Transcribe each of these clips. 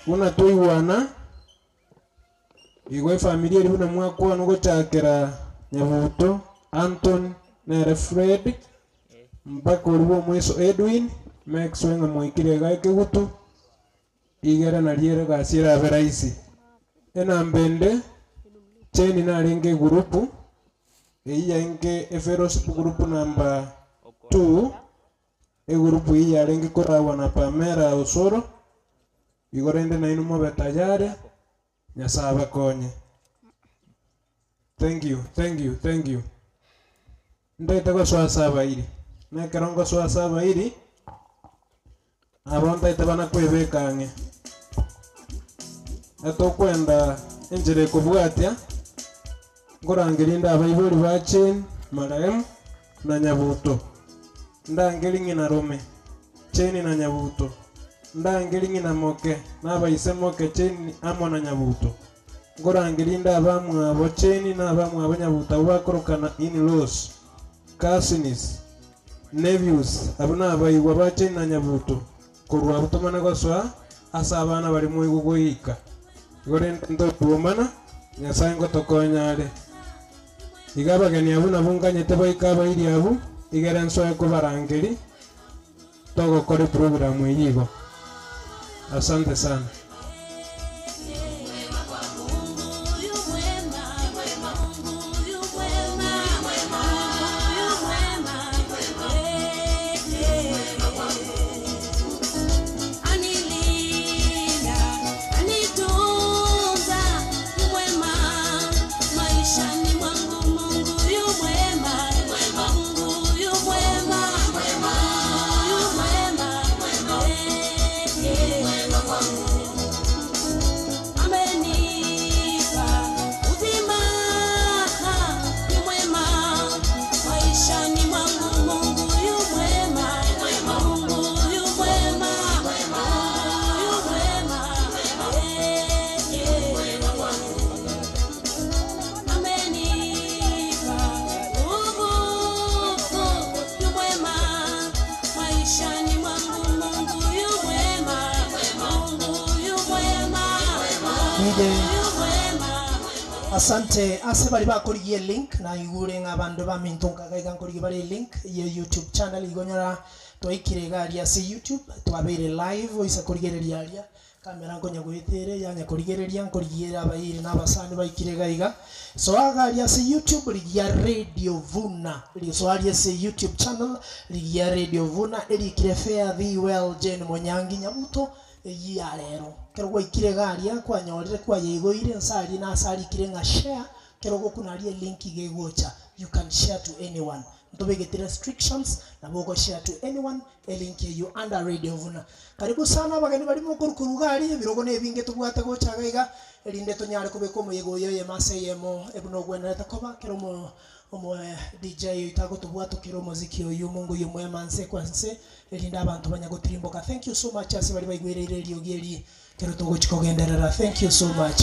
Buna twaigwana, igo efamiri eria buna mwakwana gochakera Nyabuto, Anthony, nere Fred, mpaka oria bwa omweso Edwin, make sure ng'a mwaikire iga ekegutu, igere nario ere egasi erabe rahisi. Enamba ende, Jane narenge egurupu, eyio yaenge efellowship group number two, Egurupu eyio yarenge koragwa na Pamela Osoro, igo rende nainwe mobe tayari, Nyasae abakonye. Thank you, thank you, thank you. Ntaete gosoa ase abairi, na ekero ngosoa ase abairi, abo ntaete bana kwebeka ang'e. Etokwenda enchera ekobwatia, Nkorangerie inde abaibori ba Jane, marehemu, na Nyabuto. Ndangerie ng'ina rome, Jane na Nyabuto. Ndangerie ng'ina moke, na abaise moke Jane amo na Nyabuto. Nkorangerie inde abamwabo Jane na abamwabo Nyabuto abwo bakorokana in-laws, cousins, nephews, abwo nabaigwa ba Jane na Nyabuto. Korwa abwo tomane gosoa ase abana baria moigwe goika. Igo rende ntotwomana, Nyasae ngotokonya are. Iga abageni abwo nabwo nganyete baike abairi abwo, igere nsoe kobarangeria, togokora eprogramu eyio igo. Asante sana. DJ, Asante ase baria bakorigia elink, naigure ng'a abanto baminto nkaga iga nkorigia bare elink ye YouTube channel igo nyora twaikire iga aria ase YouTube twabeire live oise korigereria aria Camera nkonya goeta ere yanya korigereria nkorigia ere abairi na abasani baikire iga iga. Soa iga aria ase YouTube rigia Radio Vuna. Soa aria ase YouTube channel rigia Radio Vuna erikire Fare thee well Jane Monyangi Nyabuto eyio ya rero. Ekero gwaikire iga aria kwanyorire kwayeigoire nse aria nase arikire ng'a share ekero ogokuna aria elink iga egocha you can share to anyone. Ntobegeti restrictions nabo ogo share to anyone Elink eyio under Radio Vuna. Karibu sana abageni baria mokorwa korwa iga aria, ebirogo nebinge tobwate gocha iga iga, erinde tonyare kobeka omoyega oyo oyemo ase eyemo buna ogwenerete koba, kera omo omo DJ oito agotobwatokera omoziki oyio omongo oyio mwema nse kwa nse, erinde abanto banya gotirimboka. Thank you so much ase baria baigwereire eriogi eri ekero togochi kogenderera. Thank you so much.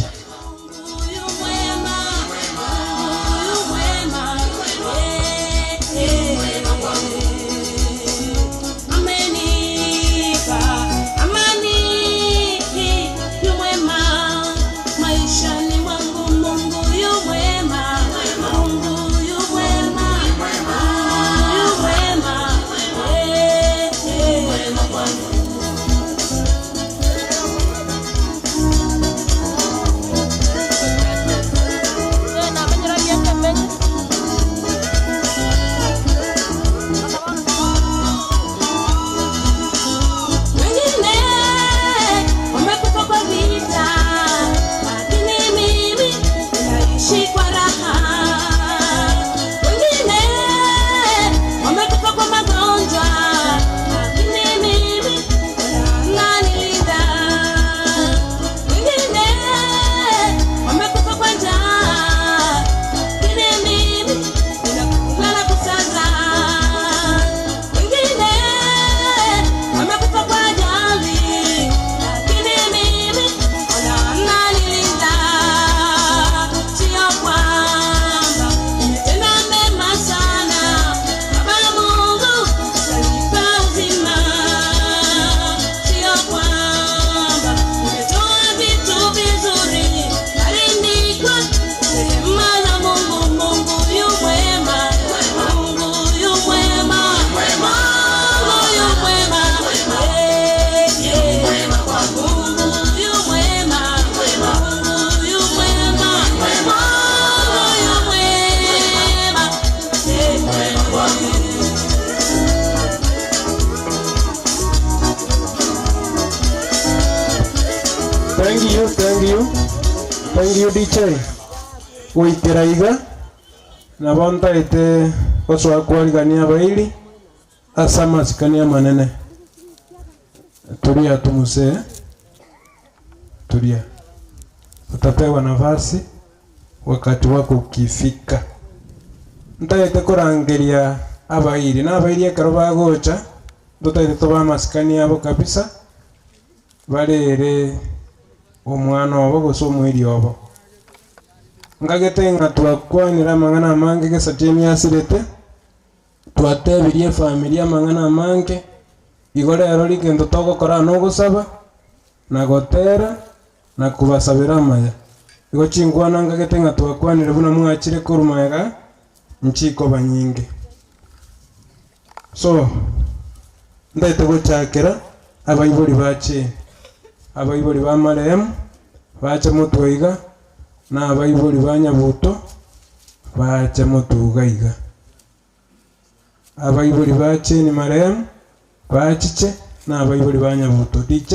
Thank you, thank you, thank you DJ. Goikera iga, nabo ntaete gosoa kwarigania abairi ase amasikani amanene. Turia tumuse, turia. Utapewa nafasi wakati wako ukifika. Ntaete korangeria abairi, na abairi ekero bagocha, ntotaete tobe amasikani abo kabisa, barere omwana obo gose omoiri obo. Nkagete ng'a twakwanire amang'ana amange gesa chemiasirete, twatebirie efamiri amang'ana amange, igo rero rigento togokora nogosaba, na gotera, na kobasabera amaya. Igo chinkwana nkagete ng'a twakwanire buna mwachire korwa magega, nchikoba nyinge. So, ntaete gochakera abaibori bache, abaibori ba marehemu, bache motwe iga, na abaibori ba Nyabuto, bache motwe iga iga. Abaibori bache ni marehemu, bachiche, na abaibori ba Nyabuto. DJ,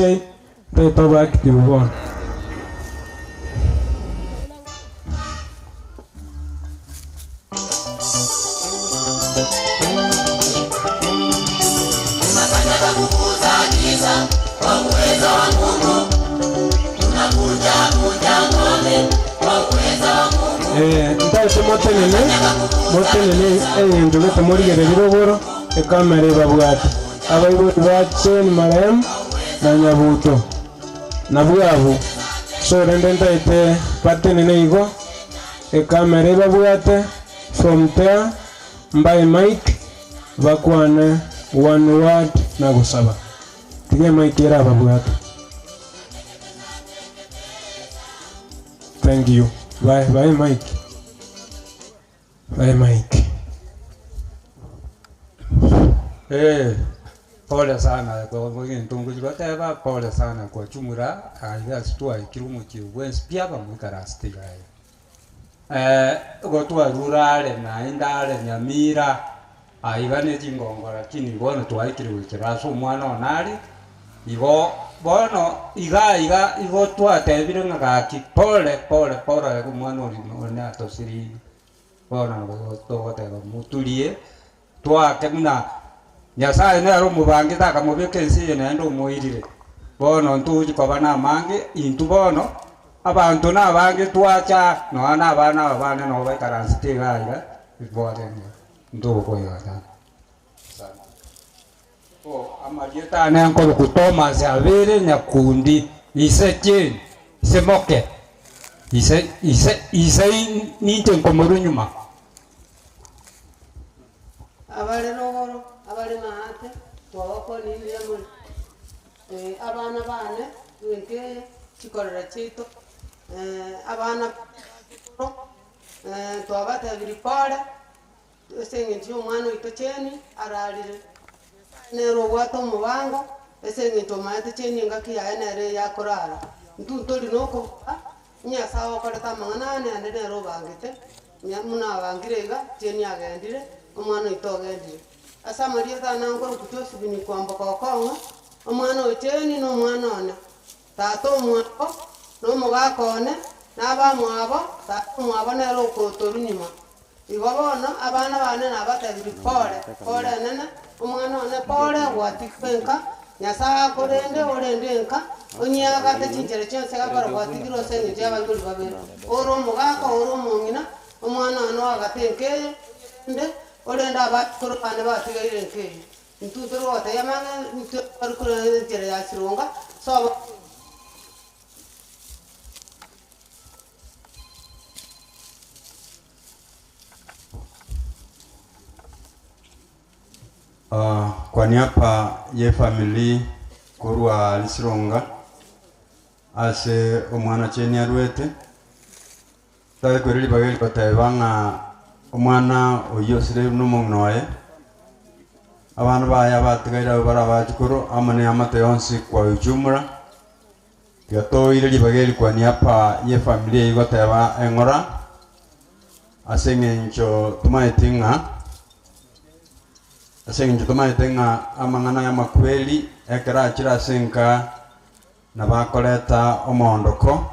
ntaete obe active bono. Eh, ntaete motenene, motenene eng'encho gete morigererie rogoro, ekamera ebabwate. Abaibori bache ni marehemu na Nyabuto na bwabo. So rende ntaete batenene igo, ekamera ebabwate, from there mbae mic bakwane one word na gosaba. Tiga emic ere ababwate. Thank you. Bae, bae mic. Bae mic. Eh, pole sana kwa kwa teba pole sana kwa chumura aiga sitwa ikirumu chiwe pia ba mwikara stiga. Eh, gotwa rurale na indale nyamira aiga ne chingongo lakini bono twaikire gwikira so mwana onari igo bono iga iga igo twatebire ng'agaki pole pole pole ko mwana ori one atosiri bono togoteba muturie twake muna Nyasaye nere omobangete akamobeka ense eye naende omoirire bono ntochi koba na amange intwe bono abanto na abange twacha nonya na abana aba bane nabo baikaransete iga iga bwarenge ntogokoiga sana. O amarieta ane nkoruku Thomas Abere Nyakundi ise Jane ise Moke ise ise ise ninche nkomoru nyuma. Abare rogoro abare maate twabakonire mono. Abana bane twente chikorera chiaito abana twabatebiri pore ase eng'encho ya omwana oito Jane ararire nere obwate omobango ase eng'encho omanyete Jane engaki yaye nere yakorara intwe ntori na okobua Nyasaye okorete amang'ana ane naende nere obangete muna abangire iga Jane agendire omwana oito ogendire ase amarieta ane nkoruku Josephine Kwamboka Okong'o omwana oyo Jane na omwana one tata omwabo na omogaka one na abamwabo tata omwabo nere okotorwa nyuma igo bono abana bane nabatebiri pore pore enene omwana one pore gwatigwa enka Nyasaye akorende orende enka onyiagate chinchera chionsi agakora gwatigire ase eng'encho ya abaibori babere ore omogaka ore omong'ina omwana one oagate enka eye nde orende abachukuru bane batigaire enka eye intwe torogotebia mang'e intwe bari korenda enchera ya sironga sobo. Kwa niaba ye family korwa Lisironga ase omwana Jane arwete tari bageri goteba ng'a omwana oyio osire nomong'ina oye abana baye abatigaire abo bara abachukuru amo na amate yonsi kwa ujumla tiga toire ribageri kwa niaba ye family eyio goteba eng'ora ase eng'encho tomaete ng'a ase eng'encho tomaete ng'a amang'ana ya makweli ekero achire ase enka Nabo akoreta omoondoko,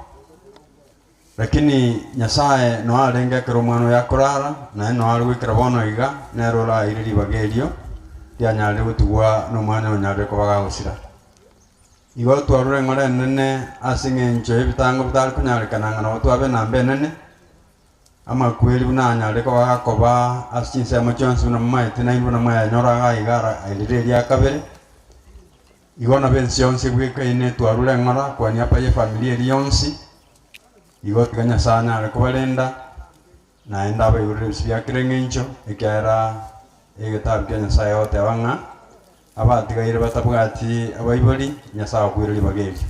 lakini Nyasae noe arenge ekero omwana oyo akorara, naende noe are goikera bono iga, nere oraeire ribaga erio rianyarire gotigwa nomwana oyo onyarire koba gagosira. Igo twarure eng'ora enene ase eng'encho y'ebitango bitare konyarekana ng'a nabo twabe enamba enene, amakweri buna anyarire koba gakoba ase chinsemo chionsi buna momaete nainwe buna mwayanyora iga iga ara erire eria kabere. Igo nabo ense yonsi ebwekaine twarure eng'ora kwa niaba y'efamiri eria yonsi, igo tiga Nyasae anyare kobarenda, naende abaigorere ebisio bia kera eng'encho, ekiagera egetabu kia Nyasae egoteba ng'a abatigaire batabwati abaibori, Nyasae akoire ribaga erio.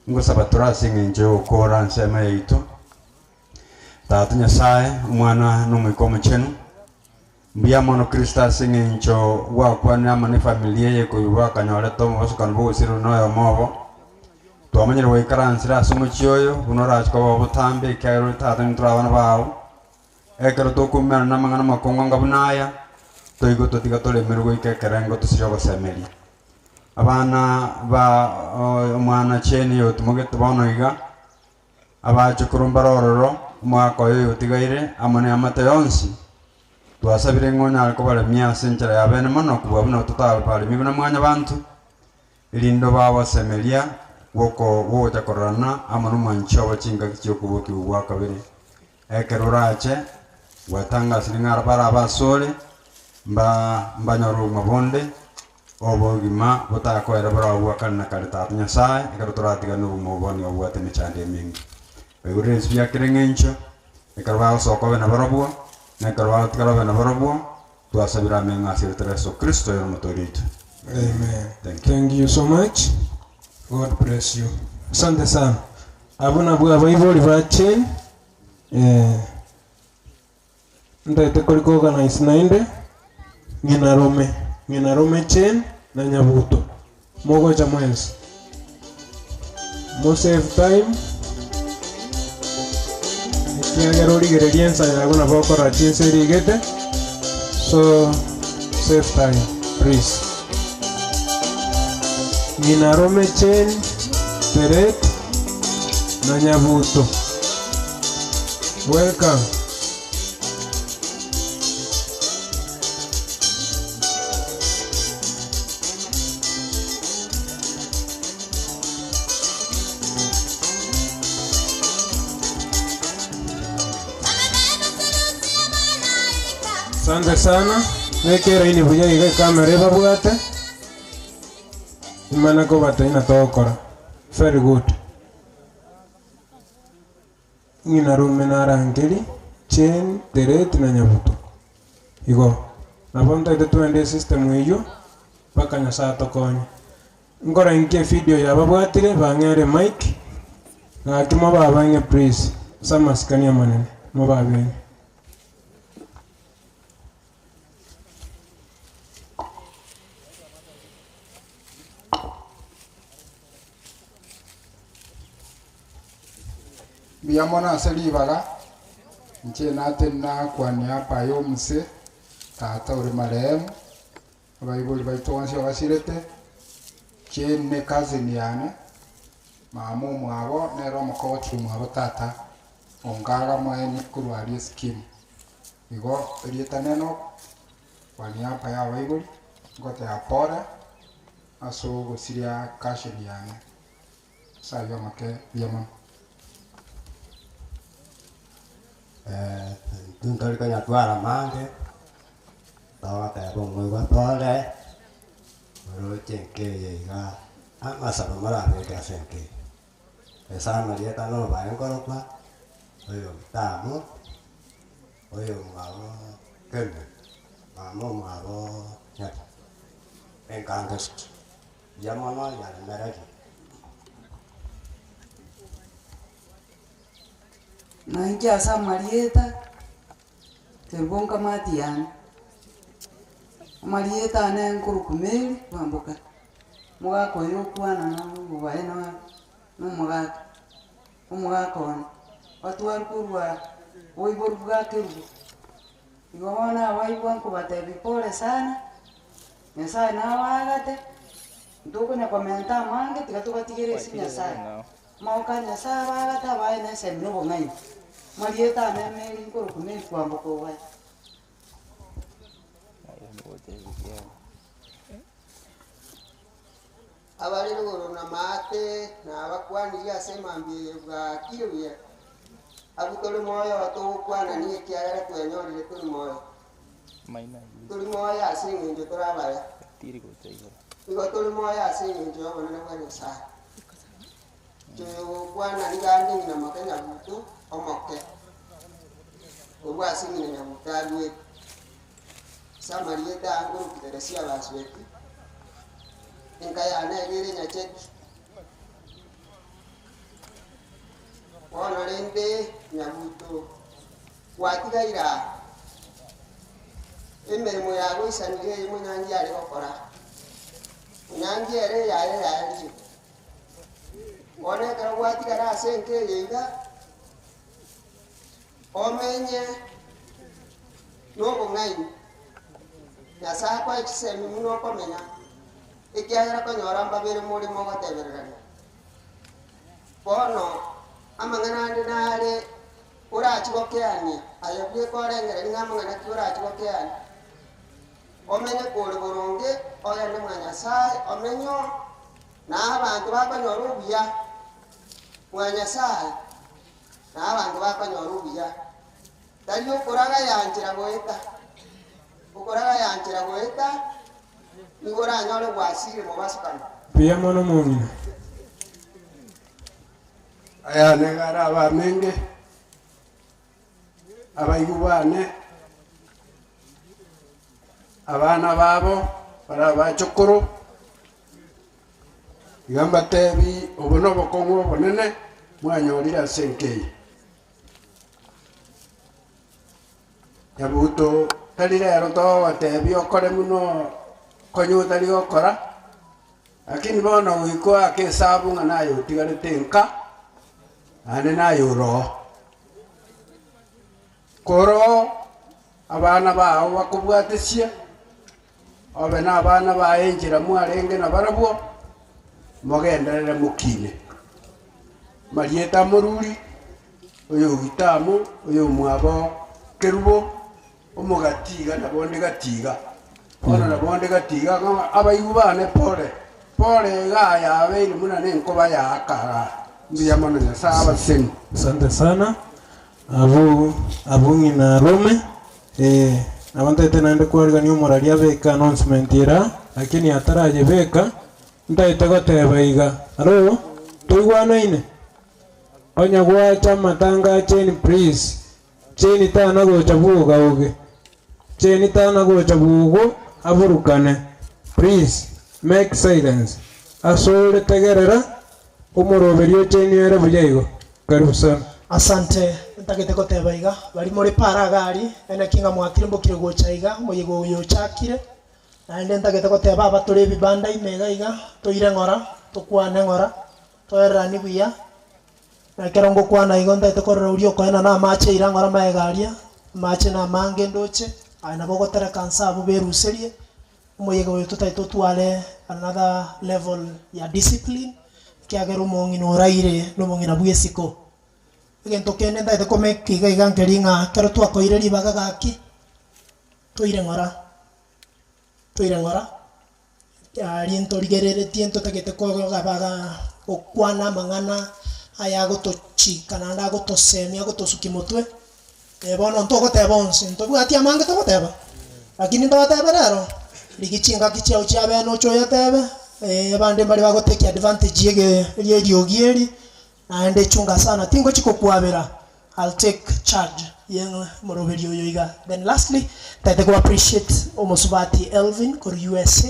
Ngosaba tore ase eng'encho y'ogokora ensemo yaito, Tata Nyasae, Omwana na Omoika Omochenu, Mbuya mono Kristo ase eng'encho gwakwanire amo nefamiri eye koigwa akanyorete omobosokano bw'ogosirerwa noyomo obo. Twamanyire goikaransera ase omochie oyo buna orache koba botambe ekiagera ore tata intwe tore abana bao. Ekero tokoumera namang'ana amakong'u anga buna aya, toigwe totiga toremerwe goika ekerengo tosirie ogosemeria. Abana ba omwana Jane oyotimogete bono iga, Abachukuru mbare ororo, omwaka oyo oyotigaire, amo neamate yonsi, twasabire ng'a onyare kobaremia ase enchera ya bene mono kobua buna totabaremia buna mwanyabanto, erinde obagosemeria gw'oko gwogocha kororana amo nomwanchi obo chingaki chi'okobokigwa gwa kabere. Ekero orache, gwatangasire ng'a barabe asore, mba mbanyore obogima bonde, Obogima botakoera boragwa kare na kare Tata Nyasae, ekero toratigane nobogima obo nigo bobwate emechando emenge. Baigorere ebisio bia kera eng'encho, ekero bagosoka obe nabarobwo, na ekero bagotigara obe nabarobwo, twasabire ameng'o ase erieta ria Yeso Kristo oyore omotoori oito. Amen. Thank you. Thank you so much. God bless you. Asante sana. Abwo nabwo abaibori ba Jane. Eh, Ntaete korika organize naende, ng'ina rome, ng'ina rome Jane na Nyabuto, mogocha mwensi. Mo save time, ekiagera origererie ensa yago nabo okorora chinsa erigete, so save time please. Ng'ina rome Jane, Teret na Nyabuto. Welcome. Asante sana. Beka eraini buya iga ekamera ebabwate. Imana kobatebia ng'a togokora. Very good. Ng'ina rome narangeri, Jane, Tereti na Nyabuto. Igo, nabo ntaete twende esystem eyio mpaka Nyasae atokonye. Nkore nki evideo yababwatire bang'ere mic, gaki mobabang'e please, ase amasikani amanene, mobabeng'e. Mbuya mono ase ribaga, inche natenena kwania apa y'omuse, tata ore marehemu, abaibori baito bonsi abasirete, inche ne cousin yane, mama omwabo nere omokogoti omwabo tata, ongaga moeni korwa aria eskimu. Igo erieta nene oko, kwania apa ya abaibori, ngoteba pore, ase ogosiria cousin yane. Ase ayio amake mbuya mono. Intwe ntori konyatwara amange, togoteba omoigwa pore, oroche enka eye iga, amasabo morabeke ase enka eye. Ase amarieta nobae nkorokwa, oyo Tamu, oyo omwabo Kembe, mama omwabo Nyabi, enkanka ase. Mbuya mono yaremereria. Na inche ase amarieta, Kerubo nkamati yane, amarieta ane nkorokwa Mary Kwamboka, omogaka oyo okwana na obobae na omogaka, omogaka one, batware korwa boiboru bwa Kerubo. Igo bono abaibwa nkobatebia pole sana, Nyasaye nabaagate. Ntokonya komenta amange, tiga tobatigere ase Nyasae. Amaboko a Nyasae abaagate abaye na esemi na obong'aini. Marieta ane emeri nkorokwa Mary kwamboka obaye. Abare rogoro na maate nabakwanirie ase emambia eye bwakire buya. Abwo tore moyo togokwanania ekiagera twenyorire tore moyo. Tori moyo ase engencho tore abaya, nigo tore moyo ase engencho y'obonene bwa Nyasae. Inche oyo ogokwana nigo ande ng'ina moke Nyabuto omoke, korwa ase ng'ina Nyabuto aruete. Ase amarieta aya nkorokwa Teresia Basweti, enka yane iga ere Nyacheki. Bono rende Nyabuto Gwatigaire aa, emeremo yagoisanire eye monyangi are gokora, monyangi ere eyaye yaerire. Bono ekero gwatigara ase enka eye iga, omenye nobong'aini, Nyasae akoe chisemi buna okomenya, ekiagera konyora mbabere more mogotebererania. Bono amang'ana ande nare Orache gokeania, aye bweka orengererie ng'a amang'ana ki orache gokeania. Omenye kore boronge, ogende mwa Nyasae, omenye oo, na abanto bakonyora obuya mwa Nyasae, na abanto bakonyora obuya. Tari okoraga yanchera goeta, okoraga yanchera goeta, nigo oranyore gwasirire mobasukano. Mbuya mono omong'ina. Aya nigo are abamenge, abaigwa bane, abana babo bare abachokoro, iga mbatebi obo nobokong'u obonene mwanyorire ase enka eye. Nyabuto tari rero togotebia okore buna konya otari gokora. Lakini bono goika oake esabu ng'a naye otigarete nka, naende naye oroo. Koroo abana bao bakobwatesie, obe na abana baye enchera mwarenge nabarabwo, mogenderere mokine. Marieta amoruri, oyo o Gitamu, oyo omwabo Kerubo, Omogati iga na bonde gati iga, bono na bonde gati iga, ng'a abaigwa bane pore, pore iga yabeire buna nenkoba yaaka igaa. Mbuya mono Nyasae abaseni. Asante sana abwo abwo ng'ina rome eh, nabo ntaete naende kwarigania omorari abeke announcement era lakini atarayebeka ntaete goteba iga alo toigwanaine? Onye gwacha amatanga a Jane please Jane tana gocha bwoga oge. Jane tana gocha bwogo aburukane. Please make silence. Asore tegerera omoroberio o Jane ere buya igo. Karibu sana. Asante, ntagete goteba iga, baria more para iga aria, enaki ng'a mwatirimbokire gocha iga, omoyega oyo ochakire, naende ntagete goteba aba tore ebibanda ime iga iga, toire ng'ora, tokwane ng'ora, toereranie buya, Na ekero ngokwana igo ntaete korora oria okoenana amache eira ng'ora magega aria, amache namange ndoche, aye nabo ogotereka nse abwo beruserie, omoyega oyo totaete otware another level ya discipline, ekiagera omong'ina oraire nomong'ina bw'esiko. Egento kende ntaete komake iga iga nkeri ng'a ekero twakoire ribaga gaki, toire ng'ora, toire ng'ora. Aria ntorigereretie ntotagete kogabaga gokwana amang'ana ayagotochika naende agotosemia agotosukia motwe, bono ntogoteba onsi, ntobwati amange togoteba, lakini ntogotebe rero, rigia chingaki chiao chia bene oche oyotebe, abande mbare bagotake advantage ya ege ya eriogi eri, Naende chunga sana tingochi kokwabera I'll take charge ye moroberi oyo iga. Then lastly ntaete ko appreciate omosubati Elvin korwa usa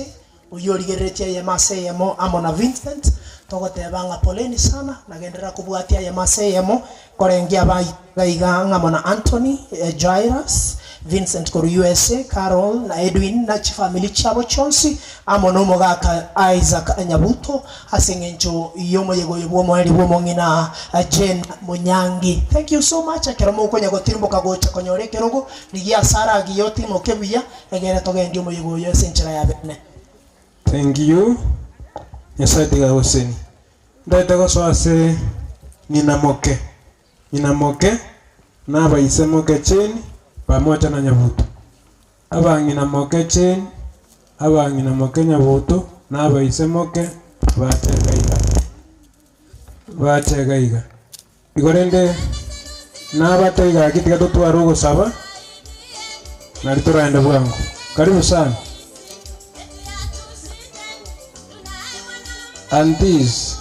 oyio origereretie eyemo ase eyemo amo na Vincent togoteba ng'a poleni sana nagenderera kobwatia eyemo ase eyemo korengia abaito iga iga ng'amo na Anthony, Jairus, Vincent korwa usa, Carol na Edwin na chifamiri chiabo chionsi amo nomogaka Isaac Nyabuto ase eng'encho y'omoyega oyo bw'omoerio bw'omong'ina Jane Munyangi. Thank you so much ekero mokonya gotirimboka gocha konyora ekerogo rigia ase aragiya otimoke buya egere togendie omoyega oyo ase enchera ya bene. Thank you. Nyasaye tiga agosenie. Ntaete gosoa ase ng'ina moke, ng'ina moke na abaise moke Jane pamoja na Nyabuto. Abang'ina moke Jane, abang'ina moke Nyabuto na abaise moke bache iga iga, bache iga iga. Igo rende nabate iga gaki tiga totware ogosaba nari toraende bwango. Karibu sana. Aunties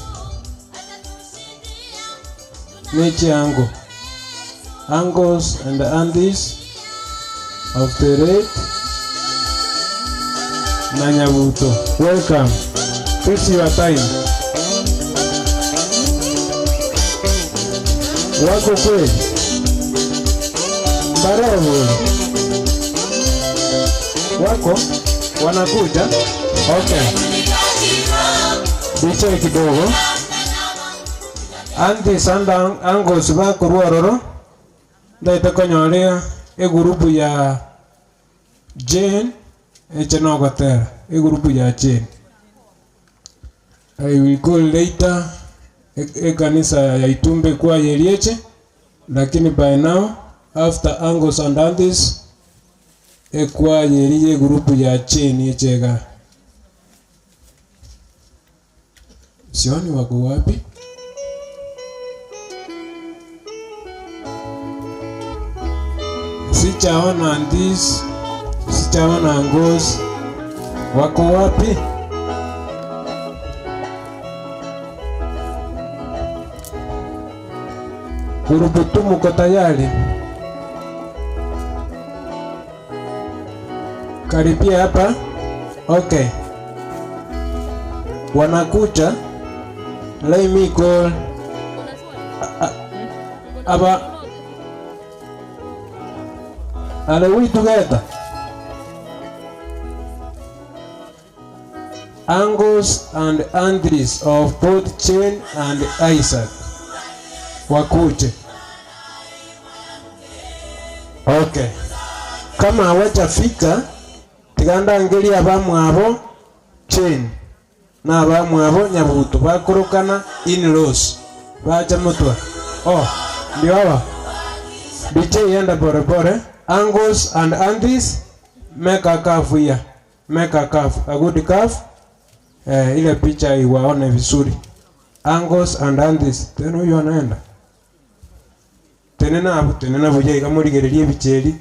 ne chiango, uncles and aunties of the late Nanyabuto, welcome. This is your time. Wako kweli? Mbarobo wako wanakuja? Okay, bichai kidogo. Aunties and uncles bakorwa ororo ndaete konyora egurupu ya Jane eche nogotera egurupu ya Jane. I will call later ekanisa ya Itumbe kwa yerieche, lakini by now after uncles and aunties ekwa yeriye egurupu ya Jane echega. Sioni wako wapi? Sichaona aunties, sichaona uncles. Wako wapi? Gurupu muko tayari? Karibia hapa. Okay. Wanakuja. Let me call. Aba. Are we together? Uncles and aunties of both Jane and Isaac wakuje. Okay. Kama hawajafika tiganda angelia abamwabo Jane na abamwabo Nyabuto bakorokana in-laws bacha mutwa. Oh, ndio hawa. DJ yenda pore pore. Uncles and aunties make a calf here. Make a calf. A good calf. Ile picha iwaone vizuri. Uncles and aunties. Tena huyu anaenda. Tena hapo, tena buja ikamurigererie bicheri.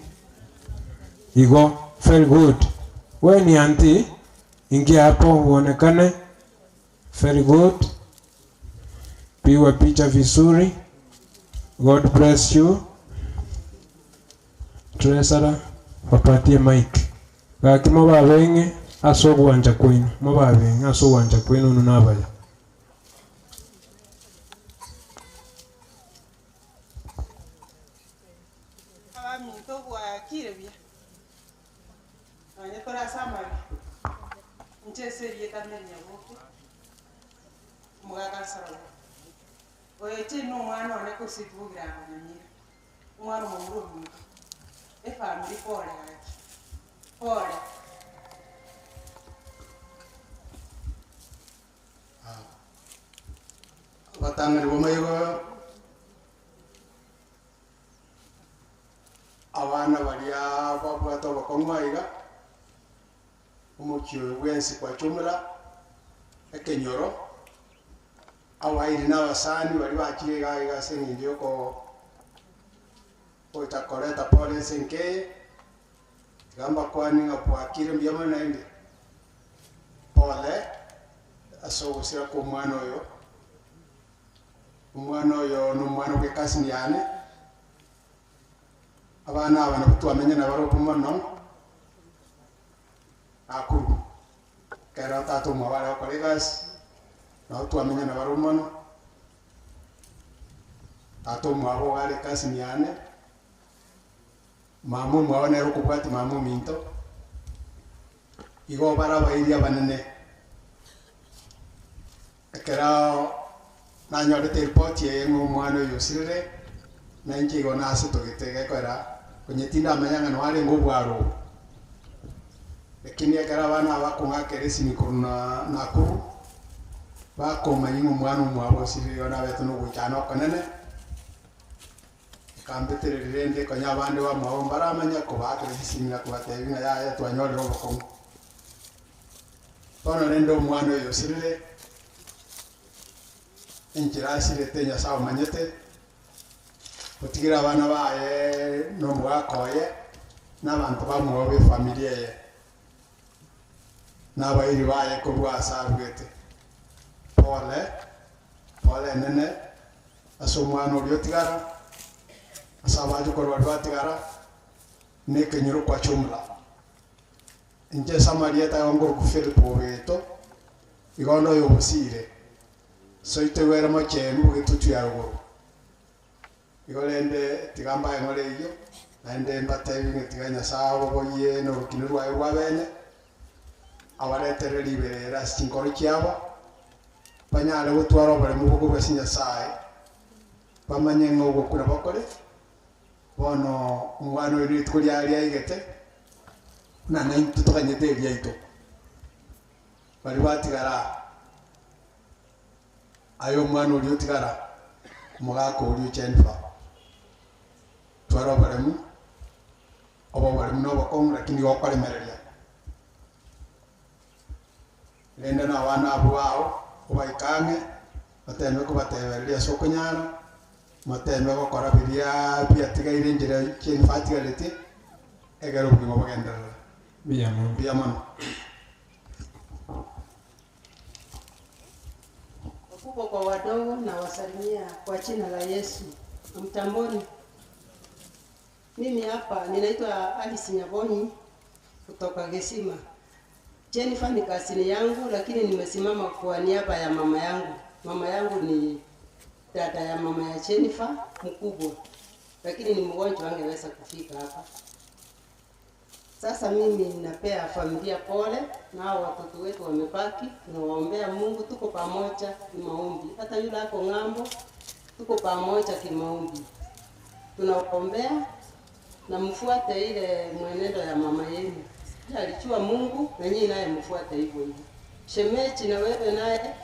Igo very good. We ni auntie, ingia hapo uonekane. Very good. Pigwa picha vizuri. God bless you. Treasurer, wapatie mic. Gaki mobabenge ase ogwancha kwenu. Mobabenge ase ogwancha kwenu onu nabaya. Abaminto bwakire buya. Nonye torasamabi. Inche ase erieta Mary Nyaboke, omogaka Nsaraba. Oyo Jane na omwana one kose tibogera Nyamira. Omwana omomura omonto. Efamiri pole gaki. Pole. Abatang'ani b'amaigo abana baria babwate obokong'u aiga omochi oyo bwensi kwachumura ekenyoro abairi na abasani bari bachire iga iga ase eng'encho yoko gocha koreta pole ase enkeye iga mbakwani ng'a bwakire mbuya mono naende pole ase ogosira kwa omwana oyo. Omwana oyo na omwana bwa ekasini yane abana aba nabo twamenya nabo mono nakuru kero tata omwabo are gokora egasi nabo twamenya nabo mono tata omwabo iga are ekasini yane mama omwabo nere okobwati mama ominto igo bare abairi abanene ekero nanyorete eripoti eye ng'a omwana oyo osirire na inche igo nasetogete gekora onye tindamanya ng'a noarenge obwaro obo lakini ekero abana aba bakong'akera esimi korwa na Nakuru Bakomanya ng'a omwana omwabo osirire igo nabete nogoichana okonene, ekambetereria rende konya abande bamwabo mbaramanya kobaakera chisimi na kobatebia ng'a yaya twanyorire obokong'u. Bono rende omwana oyo osirire, enchera asirete Nyasae omanyete, otigire abana baye na omogaka oye, na abanto bamwabo b'efamiri eye. Na abairi baye korwa aase aruete. Pole, pole enene ase omwana oria otigara, ase abachokoro baria batigara, na ekenyoro kwa jumla. Inche ase amarieta igo nkorokwa Philip Ogeto, igo onde oyo obosiire, soitegwere mochenu bogetutu ya rogoro. Igo rende tiga mbae eng'ora eyio, naende mbateebie ng'a tiga Nyasae ababoyie norokini rwaye rw'abene, abaretere riberera ase chinkoro chiabo, banyare gotwara oboremu bokorwa ase Nyasae, bamanye ng'a ogokura bakore. Bono omwana oyo rituko riaye riaigete, buna naintwe toganyete eriaito, baria batigara aa. Aye omwana oria otigara, omogaka oria o Jennifer, twara oboremu, obe oboremu na obokong'u lakini igo okoremereria. Rende na abana abwo bao, obaike ang'e, oteme kobatebereria ase okonyara, moteme gokora biria biatigaire enchera Jennifer atigaretie, egere obogima bogenderere. Mbuya mono. Mbuya mono. Wakubwa kwa wadogo nawasalimia kwa jina la Yesu. Hamjamboni? Mimi hapa ninaitwa Alice Nyabonyi kutoka Gesima. Jennifer ni kasini yangu, lakini nimesimama kwa niaba ya mama yangu. Mama yangu ni dada ya mama ya Jennifer mkubwa, lakini ni mgonjwa, angeweza kufika hapa. Sasa mimi napea familia pole na hao watoto wetu wamebaki, tunawaombea Mungu, tuko pamoja kimaombi. Hata yule ako ng'ambo, tuko pamoja kimaombi, tunawaombea na mfuate ile mwenendo ya mama yenu. Yeye alijua Mungu na nyinyi naye mfuate hivyo hivyo. Shemeji na wewe naye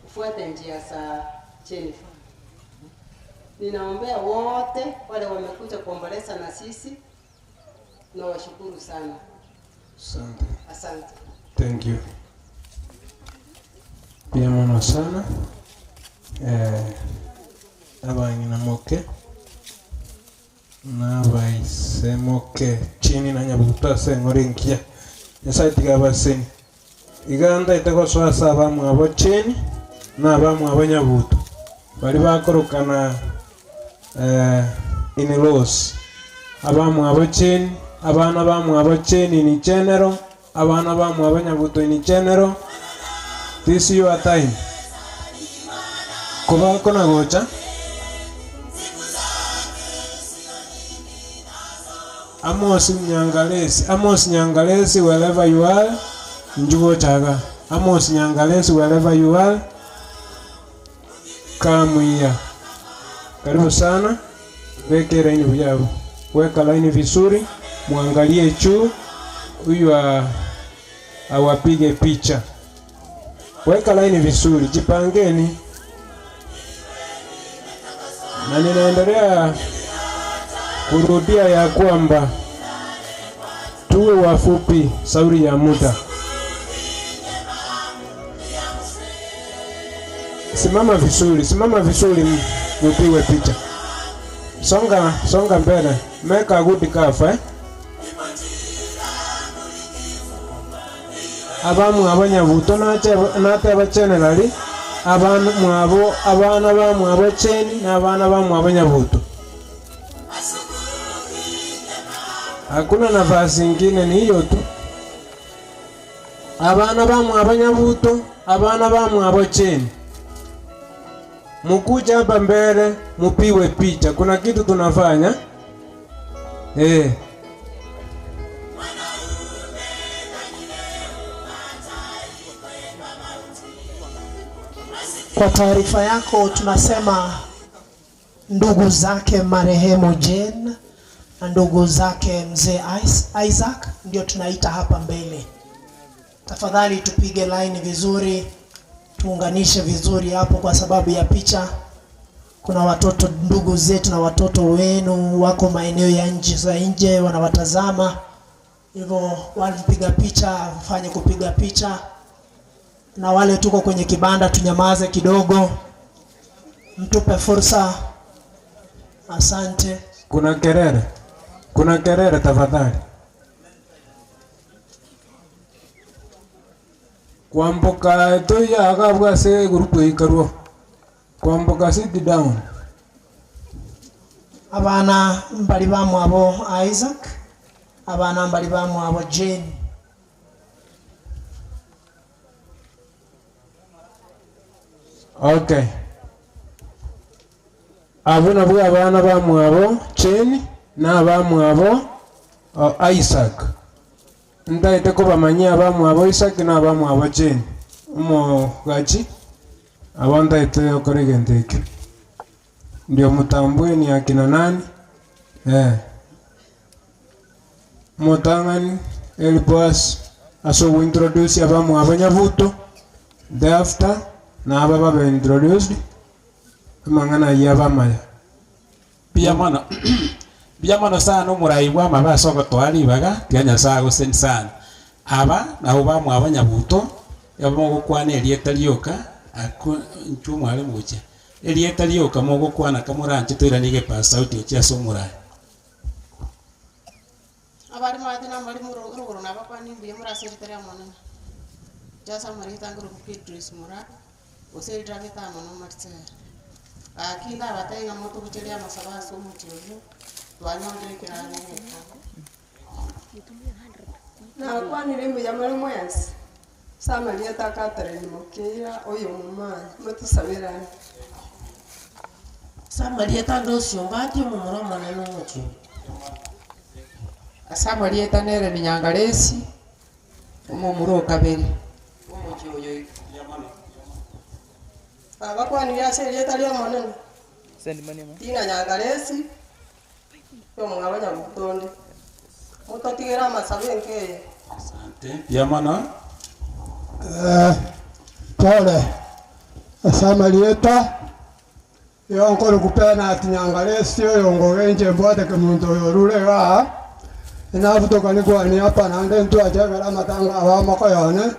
ufuate njia za Jennifer. Ninaombea wote wale wamekuja kuomboleza na sisi, nawashukuru sana. Asante. Asante. Thank you. Mbuya mono sana. Eh, abang'ina moke na abaise moke chini na nyabuto ase eng'ora engiya. Nyasaye tiga abaseni. Iga ntaete gosoa ase abamwabo chini na abamwabo nyabuto baria bakorokana eh, in-laws. Abamwabo chini, abana bamwabo chini in general, abana bamwabo nyabuto in general, this your time. Kobakona gocha. Amos Nyangalesi, Amos Nyangalesi wherever you are, inchuo gocha iga. Amos Nyangalesi wherever you are, come here. Karibu sana, beka elaini buya abwo. Weka laini vizuri, muangalie juu, huyu awapige picha. Weka laini vizuri, jipangeni. Na ninaendelea kurudia ya kwamba tuwe wafupi sauri ya muda. Simama vizuri, simama vizuri mupigwe picha. Songa, songa mbele. Make a good curve, eh? Abamwabo nyabuto nateba generally, abamwabo, abana bamwabo cheni na abana bamwabo nyabuto. Hakuna nafasi ingine, ni hiyo tu. Abana bamwabo nyabuto, abana bamwabo cheni. Mukuja hapa mbele mupigwe picha. Kuna kitu tunafanya. Eh. Kwa taarifa yako tunasema ndugu zake marehemu Jane na ndugu zake mzee Isaac ndio tunaita hapa mbele. Tafadhali tupige line vizuri. Tuunganishe vizuri hapo kwa sababu ya picha. Kuna watoto ndugu zetu na watoto wenu wako maeneo ya nchi za nje wanawatazama, hivyo walipiga picha mfanye kupiga picha, na wale tuko kwenye kibanda tunyamaze kidogo, mtupe fursa. Asante. Kuna kelele, kuna kelele tafadhali. Kwamboka toya agabwa ase group ikarwo. Kwamboka sit down. Abana mbali bamwabo Isaac, abana mbali bamwabo Jane. Okay. Abo nabwo abana bamwabo Jane na abamwabo uh, Isaac. Ndaite kobamanyia abamwabo Isaac na abamwabo Jane. Omogachi abo ndaite okora egento ekio. Ndio mutambue ni akina nani? Eh. Mutang'ani Elboas aso introduce abamwabo Nyabuto. Thereafter na aba babe introduced amang'ana ayio abamaya. Mbuya mono mbuya mono sana omorai bwa amabe ase ogotoa ribaga tiga Nyasaye agoseni sana. Aba nabo bamwabo Nyabuto, eba mogokwana erieta rioka ako inchuo mware mogochia. Erieta rioka mogokwana kamoranche toiranie egepaza sauti gochia ase omorai. Abare maate na mbari rogoro nabakwani mbuya more ase erita ria Omonene. Inche ase amarieta ange korokwa Beatrice Moraa, gose erita gete amo na Omorisere. Gaki ndabatebie ng'a motogocherie amasabo ase omochie oyio, twanyorire ekeranya egekong'u. Nakwanire mbuya more mwensi, ase amarieta a Catherine Mokeira oyo omomanyi, motosaberane. Ase amarieta ande Osiongati omomura omonene omochie oyo. Ase amarieta nere Minyangaresi, omomura o kabere bw'omochie oyo iga. Nabakwanirie ase erieta ri'Omonene, Tina Nyangaresi, omwabo Nyabuto onde, mototigere amasabo enka eye. Asante, mbuya mono. Pole ase amarieta, igo nkorokwa Penati Nyangaresi, oyo ngoge inche mbwate kemonto oyo orure igaa, nabutoka nikwania apa naende ntwachegera amatanga abo amokoyone,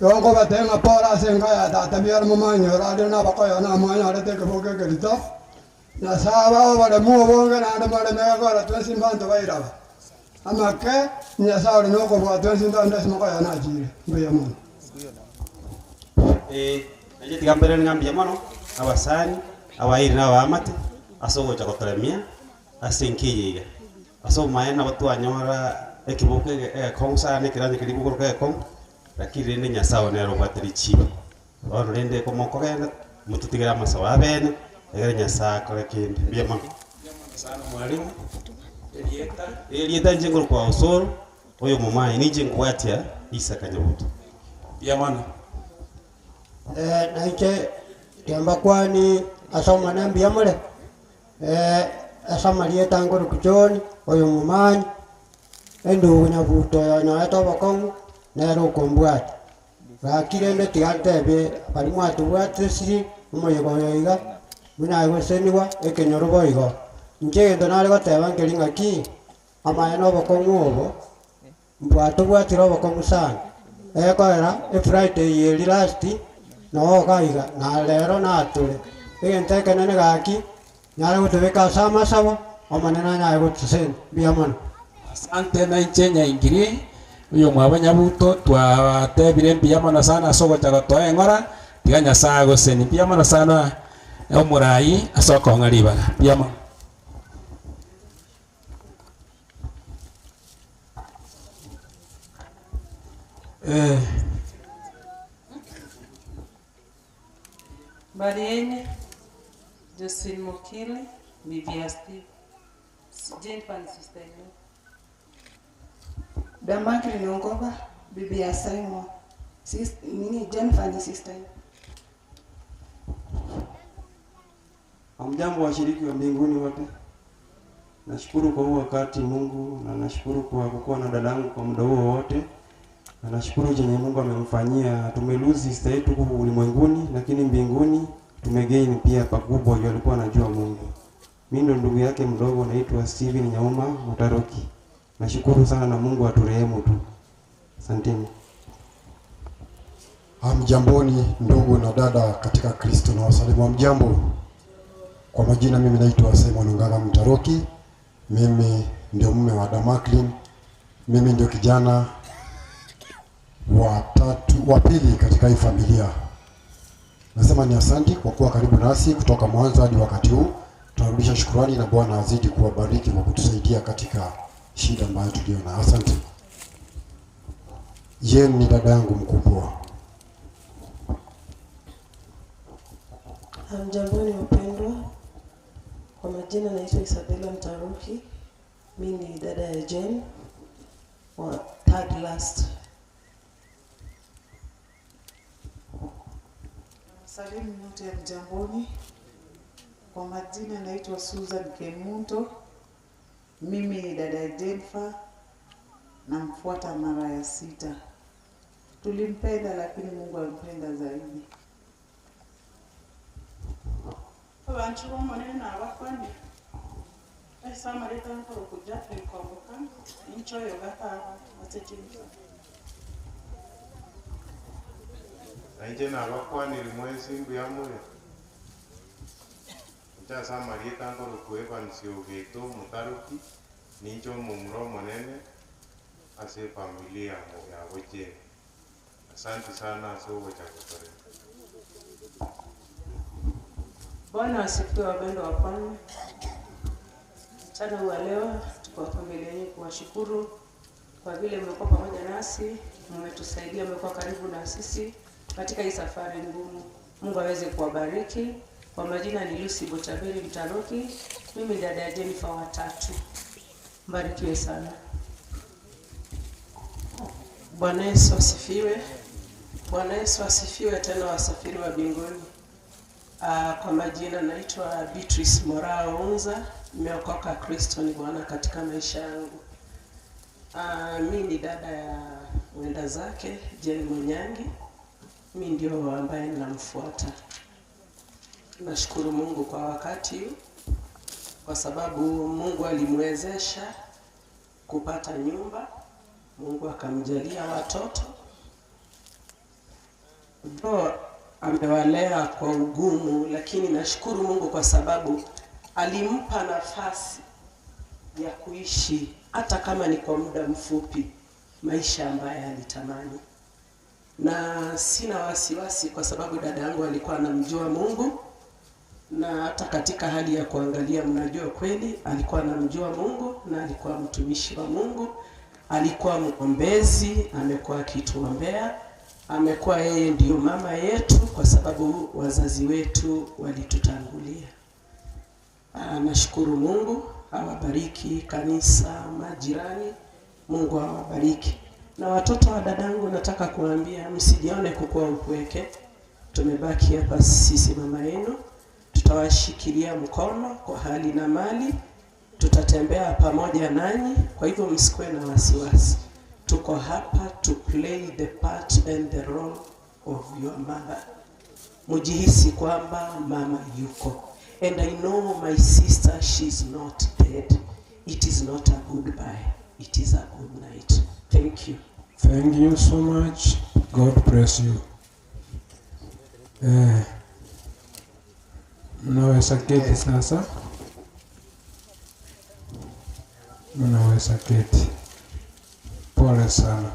igo nkobatebia ng'a pole ase enka ya tata biara momanyore aria na abakoyone amwanyorete ekeboka ekerito, Nyasae abae oboremu obonge naende moreme egekora twensi mbanto bairaba. Amake, Nyasae ore nokobua twensi ntonde ase mokoyone achire. Mbuya mono. Ee, nainche tiga mberere ng'a mbuya mono abasani, abairi na abaamate, ase ogocha gotoremia ase enka eye iga. Ase obomaene nabo twanyora ekeboko ege egekong'u sana ekeranyo keria bogoroka egekong'u, lakini rende Nyasae one nere obwate richibu. Bono rende komokogenda, mototigere amasabo abene, egere Nyasae akore kende. Mbuya mono. Mbuya mono sana mwalimu. Erieta? Erieta inche nkorokwa Osoro, oyo omomaye, ninche nkobwatia Isaka Nyabuto. Mbuya mono. Eh, nainche tiambakwani ase Omonene mbuya more, eh, ase amarieta nkorokwa John, oyo omomanyi, endugu Nyabuto oyo onyorete obokong'u, nere okombwatia. Gaki rende tiga ntebie baria mwatobwatesiri omoyega oyo iga, buna agosenigwa ekenyoro boigo. Inche egento nare goteba nkeri ng'aki, amaye na obokong'u obo, mbwatobwatire obokong'u sana, ekorera efriday eye last, noo iga iga, na rero natore. Egento ekenene gaki, nyare gotobeka ase amasabo, Omonene anyare gotosenia. Mbuya mono. Asante nainche nyaingiri, oyomwabo Nyabuto, twatebire mbuya mono sana ase ogocha gotoa eng'ora, tiga Nyasae agosenie. Mbuya mono sana omorai ase okong'a ribaga. Mbuya mono. Eh. Mbarienye, Josephine Mokili, bibi ya Steve. Jennifer ni sister in law. Damakri Nongoba, bibi ya Simon. Sis, nini Jennifer ni sister in Hamjambo washiriki wa mbinguni wote. Nashukuru kwa huu wakati Mungu, na nashukuru kwa kukuwa na dadangu kwa muda huo wote. Na nashukuru chenye Mungu amemfanyia. Tumelose sister yetu huku ulimwenguni, lakini mbinguni tumegain pia pakubwa juu alikuwa anajua Mungu. Mimi ndo ndugu yake mdogo naitwa Steven Nyauma Mutaroki. Nashukuru sana na Mungu aturehemu tu. Asanteni. Hamjamboni ndugu na dada katika Kristo na wasalimu. Hamjambo. Kwa majina mimi naitwa Simon Ngala Mtaroki. Mimi ndio mume wa Damaklin. Mimi ndio kijana wa tatu wa pili katika hii familia. Nasema ni asanti kwa kuwa karibu nasi kutoka mwanzo hadi wakati huu. Tunarudisha shukurani na Bwana azidi kuwabariki kwa kutusaidia katika shida ambayo tuliona. Asante. Jane ni dada yangu mkubwa. Hamjamboni wapendwa, kwa majina naitwa Isabella Mtaruki. Mi ni dada ya Jane wa third last. Salimu nyote ya mjamboni. Kwa majina naitwa Susan Kemunto. Mimi ni dada ya Jennifer, namfuata mara ya sita. Tulimpenda lakini Mungu alimpenda zaidi. Abantu b'omunene nabakwane ese amareta nkoro kuja enkomboka ninchoyo gataba ase chinsa. Nainche nabakwanire mwensi mbuya more inche ase amarieta nkoroku Evans Ogeto Mutaroki ninche omomura omonene ase efamilia ya Bocheri. Asante sana ase ogocha gotorera. Bwana asifiwe, wapendwa wa Bwana. Mchana huu wa leo tuko hapa mbele yenu kuwashukuru kwa vile mmekuwa pamoja nasi, mmetusaidia, mmekuwa karibu na sisi katika hii safari ngumu. Mungu aweze kuwabariki. Kwa majina ni Lucy Bochaberi Mtaroki, mimi ni dada ya Jennifer watatu. Mbarikiwe sana. Bwana Yesu asifiwe. Bwana Yesu asifiwe tena wasafiri wa mbinguni. Kwa majina naitwa Beatrice Morao Unza, nimeokoka, Kristo ni Bwana katika maisha yangu. Mi ni dada ya mwenda zake Jane Munyangi, mi ndio ambaye ninamfuata. Nashukuru Mungu kwa wakati huu, kwa sababu Mungu alimwezesha kupata nyumba, Mungu akamjalia watoto Though amewalea kwa ugumu, lakini nashukuru Mungu kwa sababu alimpa nafasi ya kuishi hata kama ni kwa muda mfupi maisha ambayo alitamani, na sina wasiwasi kwa sababu dada yangu alikuwa anamjua Mungu, na hata katika hali ya kuangalia, mnajua kweli alikuwa anamjua Mungu na alikuwa mtumishi wa Mungu, alikuwa mwombezi, amekuwa akituombea, amekuwa yeye ndiyo mama yetu kwa sababu wazazi wetu walitutangulia. Nashukuru Mungu awabariki kanisa, majirani, Mungu awabariki. Na watoto wa dadangu, nataka kuambia msijione kukuwa upweke. Tumebaki hapa sisi mama yenu, tutawashikilia mkono kwa hali na mali, tutatembea pamoja nanyi. Kwa hivyo msikuwe na wasiwasi, tuko hapa to play the part and the role of your mother. Mujihisi kwamba mama yuko. And I know my sister, she's not dead. It is not a goodbye. It is a good night. Thank you. Thank you so much. God bless you. Mnaweza keti sasa. Mnaweza keti. Pole sana.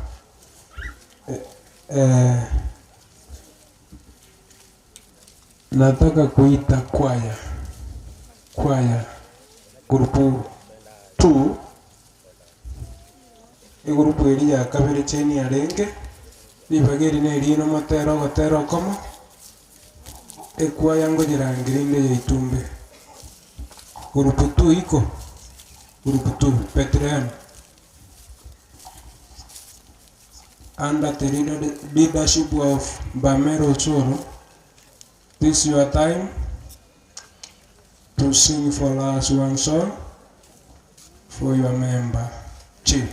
Nataka kuita kwaya. Kwaya group 2. Igrupu eri ya kabere cheni arenge. Ribageri ne erino motero ogotera okomo. Ekwaya ngojerangirinde yaitumbe. Group 2 iko. Group 2 Bethlehem. Under the leadership of Bamero Osoro, this is your time to sing for us one song for your member. Chief.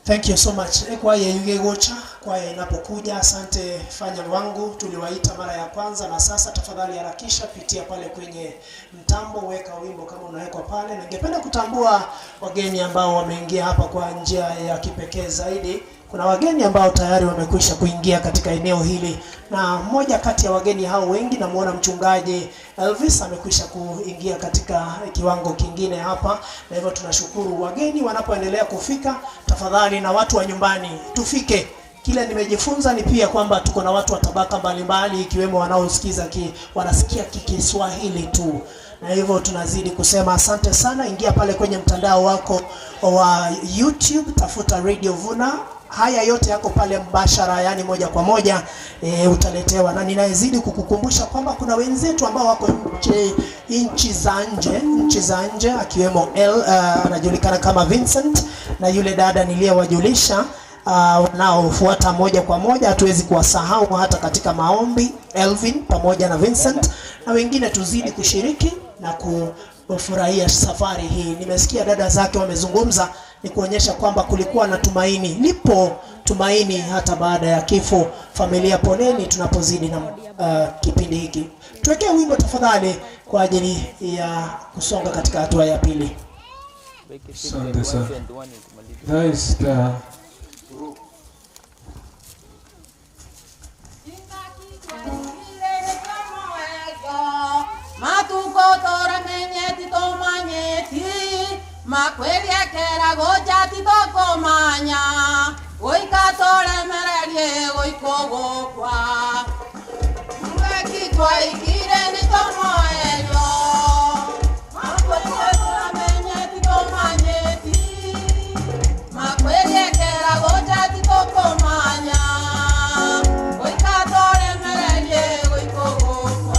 Thank you so much. Ekwaya yuge gocha. Kwaya inapokuja, asante fanya wangu, tuliwaita mara ya kwanza na sasa tafadhali harakisha, pitia pale kwenye mtambo, weka wimbo kama unawekwa pale. Ningependa kutambua wageni ambao wameingia hapa kwa njia ya kipekee zaidi. Kuna wageni ambao tayari wamekwisha kuingia katika eneo hili, na mmoja kati ya wageni hao wengi, namuona mchungaji Elvis amekwisha kuingia katika kiwango kingine hapa, na hivyo tunashukuru wageni wanapoendelea kufika. Tafadhali na watu wa nyumbani tufike. Kile nimejifunza ni pia kwamba tuko na watu wa tabaka mbalimbali ikiwemo wanaosikiza wanasikia Kiswahili tu, na hivyo tunazidi kusema asante sana. Ingia pale kwenye mtandao wako wa YouTube, tafuta Radio Vuna. Haya yote yako pale mbashara, yani moja kwa moja utaletewa. Na ninazidi kukukumbusha kwamba kuna wenzetu ambao wako nchi za nje akiwemo anajulikana kama Vincent na yule dada niliyewajulisha wanaofuata moja kwa moja, hatuwezi kuwasahau hata katika maombi, Elvin pamoja na Vincent na wengine. Tuzidi kushiriki na kufurahia safari hii. Nimesikia dada zake wamezungumza, ni kuonyesha kwamba kulikuwa na tumaini, lipo tumaini hata baada ya kifo. Familia, poleni tunapozidi na kipindi hiki. Tuwekee wimbo tafadhali kwa ajili ya kusonga katika hatua ya pili. Asante sana. That is the Matuko toramenyeti tomanyeti makweriekera gocha titokomanya goika toremererie goikogokwa ngaki twaikire nitomoerio matuko toramenyeti tomanyeti makweriekera gocha titokomanya goika toremererie goikogokwa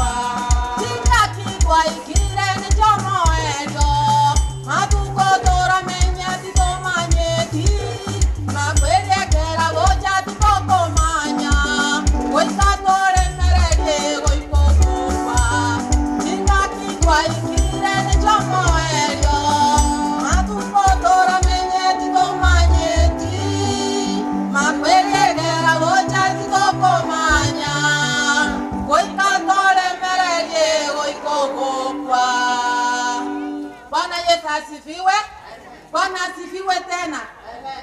Bwana Yesu asifiwe. Bwana asifiwe tena.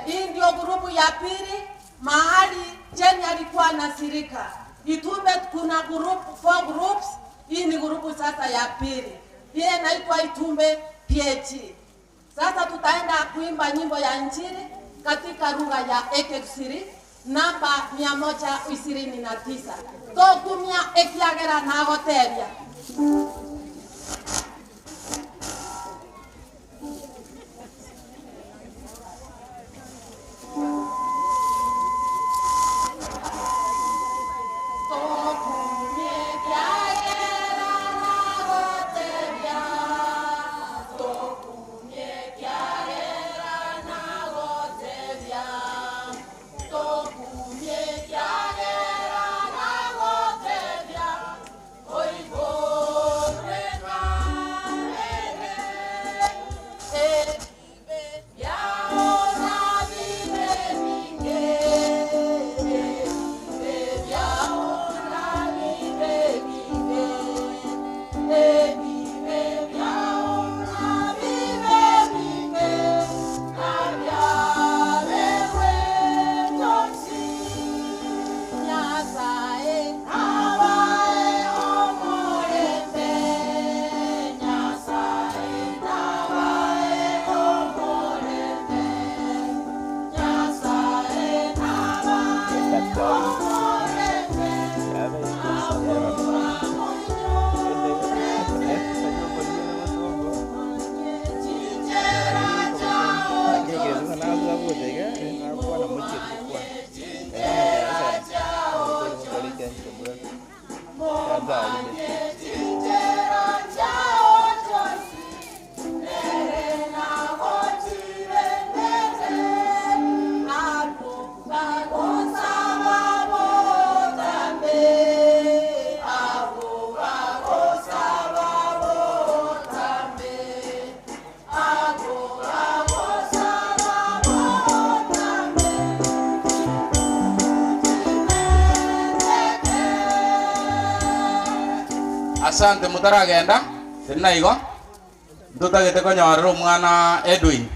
Hii ndio grupu ya pili mahali Jeni alikuwa anasirika. Itume kuna group, four groups. Hii ni grupu sasa ya pili. Hii inaitwa Itumbe PAG. Sasa tutaenda kuimba nyimbo ya Injili katika lugha ya Ekekisiri namba 129. Tokumia ekiagera nagoteria. Asante motaragenda, teri igo, ntotagete konyorera omwana Edwin,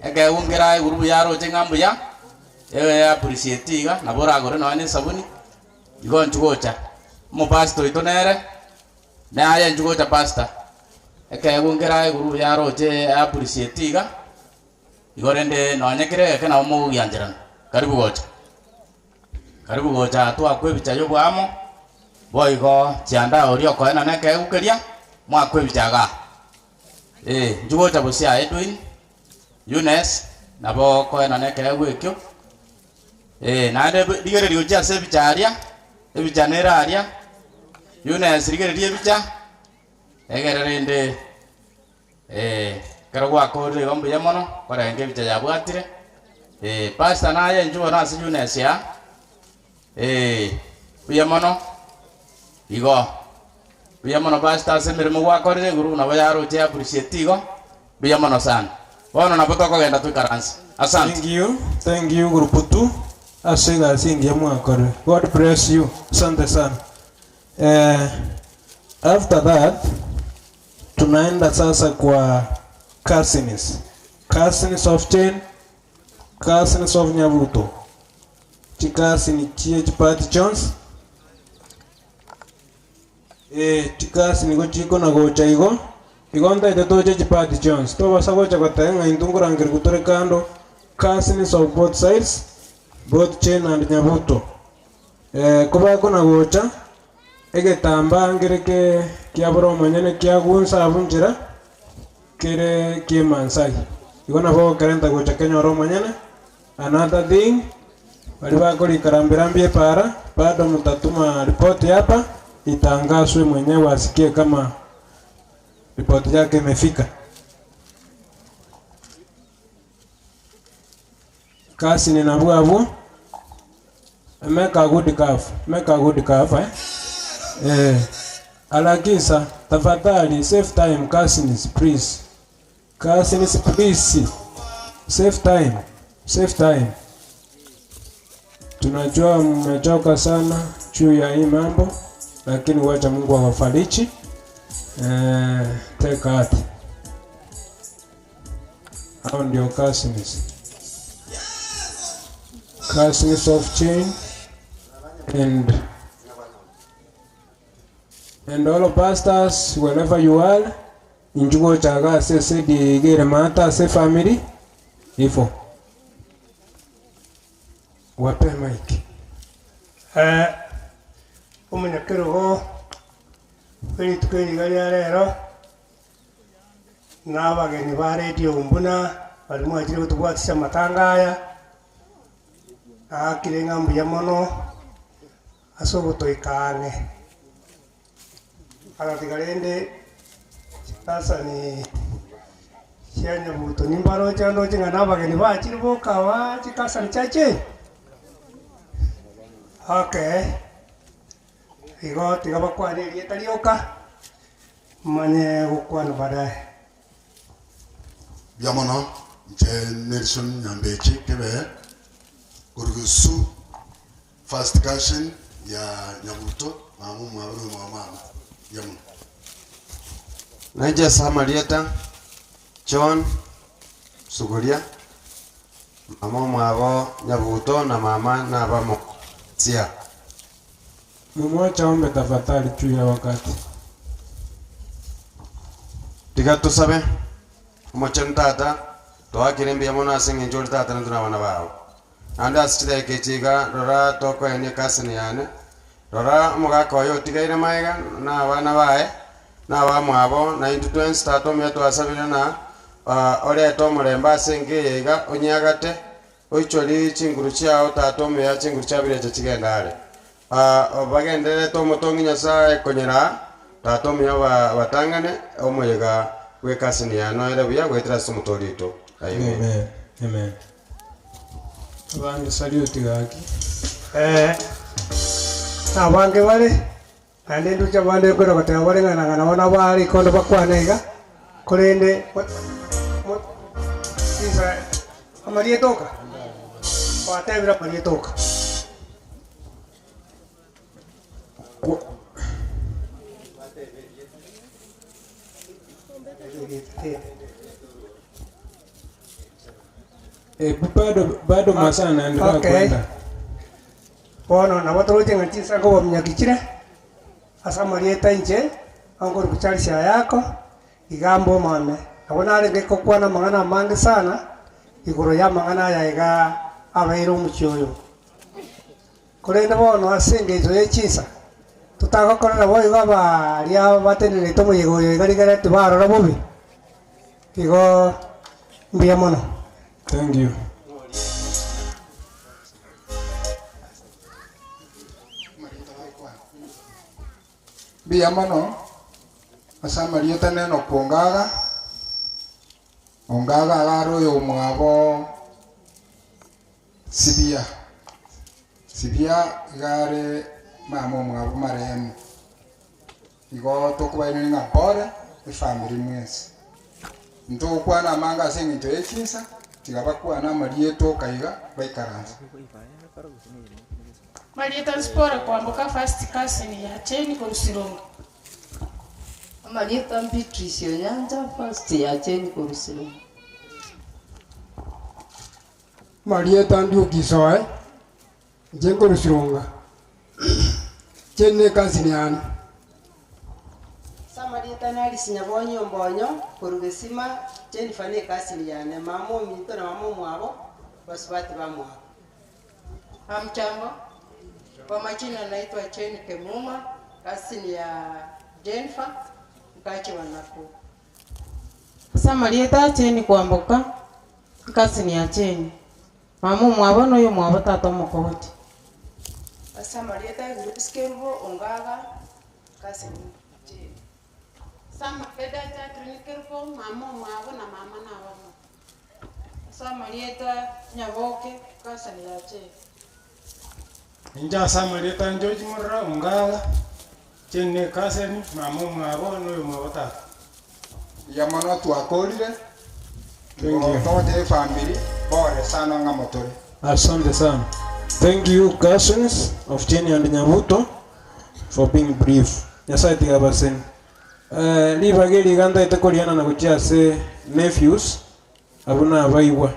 ekeegwa nkere egurubu yaroche ng'a mbuya, ebe appreciate iga, nabo oragore nonya na esabuni, igo nchi gocha. Omopastor oito nere, naye nchi gocha pastor, ekeegwa nkere egurubu yaroche appreciate iga, igo rende nonya kere egeke nabo mogogiancherana. Karibu gocha. Karibu gocha twakwa ebicha ya oboamo, boigo chiandaa oria okoenana ekeegwa keria, mwakwa ebicha igaa. Eh, inchuo gocha bosio aye Edwin, Eunice, nabo okoenana ekeegwa ekio, eh, naende rigereria gochia ase ebicha aria, ebicha nere aria, Eunice rigereria ebicha, egere rende eh, ekero gwakorire igo mbuya mono, korenge ebicha yabwatire, eh, pastor naye inchuo bono ase Eunice aa, eh, mbuya mono, igo. Mbuya mono pastor ase emeremo gwakorire igoro nabo yaroche ya appreciate igo, mbuya mono sana. Bono nabo tokogenda toikaranse. Asante. Thank you, thank you group 2 ase egasi engiya mwakorire. God bless you. Asante sana. Eh, after that tunaenda sasa kwa cousins. Cousins of Jane, cousins of Nyabuto. Chikasini chie chipati chionsi. Ee, chikasi nigo chikona gocha igo, igo ntaete toche chipati chionsi. Tobasa gocha goteba ng'a intwe nkorangerigwa tore kando, cousins of both sides, both Jane and Nyabuto. Eh, kobakona gocha, egetambaa nkere ke kiabora omonyene kiagunsa abwo nchera, kere ki'Emaasai. Igo nabo ogokerenta gocha kenyore omonyene, another thing, baria bakorika rambirambi epara, bado mtatuma ripoti hapa, itangazwe mwenyewe asikie kama ripoti yake imefika. Kasi ni nabwo abwo, make a good calf, make a good calf, eh? Eh, alakisa tafadhali save time cousins please. Cousins please. Save time. Save time. Tunajua mmechoka sana juu ya hii mambo, lakini wacha Mungu awafariji. Eh, take heart. Hao ndio cousins. Cousins of Jane and all pastors wherever you are injugo chaga ase esedi igere maata ase family ifo wape mic. Eh, omonyakerogo bwe rituko eriga ria rero, na abageni ba Radio Mbuna bari mwachire gotobwatisia amatanga aya, naakire ng'a mbuya mono ase ogotoika ang'e. Agatiga rende chikasani chia Nyabuto nimbaroche ndoche ng'a na abageni bachire boka aba chikasani chia Jane. Okay, igo tiga bakwane erieta rioka, manye gokwana baadaye. Mbuya mono, inche Nelson Nyambechi kebe korugusu first cousin ya Nyabuto mama omwabo na omwabo mama. Mbuya mono. Nainche ase amarieta John Suguria, mama omwabo Nyabuto na mama nabamo sia. Mumwacha ombe tafadhali juu ya wakati. Tiga tusabe omochenu tata twakire mbuya mono ase eng'encho ore tata intwe na abana bao. Naende ase chidakika echi iga rora tokoenia ekasini yane, rora omogaka oyo otigaire maega na abana baye na abamwabo na intwe twensi tata omuya twasabire na orete omorembe ase enka eye iga onyeagate oichori chinguru chiao tata omuya chinguru chiabire eche chigenda are. Bagendererete omotongi Nyasaye konyera tata omuya batang'ane omoyega bwa ekasini yane oere buya goetera ase omotori oito. Amen. Amen. Amen. Abange salute gaki. Eh, abange bare naende nduche abande nkwenda goteba bare ng'a ng'a nabo nabo are ikondo bakwane iga korende chinsa amarieta oka gwatebire amarieta oka. Eh, bado bado masaa yanaendelea Okay. kwenda. Bono nabo toroche ng'a chinsa nkobominyoki chire, ase amarieta inche, ankore kucharisia yako, iga mbomame. Nabo narenge kokwana amang'ana amange sana, igoro ya amang'ana aya iga abeire omochie oyo. Korende bono ase eng'encho ya chinsa, totagokorera boigo abaria batenerete omoyega oyo iga rigere tibarora bobe, igo mbuya mono. Thank you. Mbuya mono ase amarieta nene okongaga ongaga agare oyo omwabo sibia sibia igare mama omwabo marehemu igo tokobairani ng'a pore efamiri mwensi ntogokwana amanga ase eng'encho ya echinsa tiga bakwana amarieta okaiga baikaransa. Marieta Spora kwamboka first cousin ya Jane Korusironga. Marieta Beatrice Onyancha first ya Jane Korusironga. Marieta ndiukisoe nche nkorusironga Jane ne cousin yane. Samarieta nalisi nyabonyo mbonyo korugesima Jennifer ne cousin yane mama ominto na mama omwabo basubati bamwabo. Hamjambo, kwa majina naitwa Jane Kemuma, cousin ya Jennifer, mkachi wa Nakuru. Samarieta Jane kwamboka cousin ya Jane. Mama omwabo noyo mwabo tata omokogoti. Samarieta Groups Kerubo Ongaga cousin Jane. Sama Feda Catherine Kerubo mama omwabo na mama nabamo. Samarieta Nyaboke cousin ya Jane. Inche ase amarieta George Murora Ongaga, Jane ne cousin, mama omwabo na oyo omwabo tata. Mbuya mono twakorire Thank you. togote efamiri bore sana ng'a motore. Asante sana. Thank you cousins of Jane and Nyabuto for being brief. Nyasaye tiga abaseni. Eh, ribaga eri iga ntaete koriana na gochia ase nephews abwo na abaigwa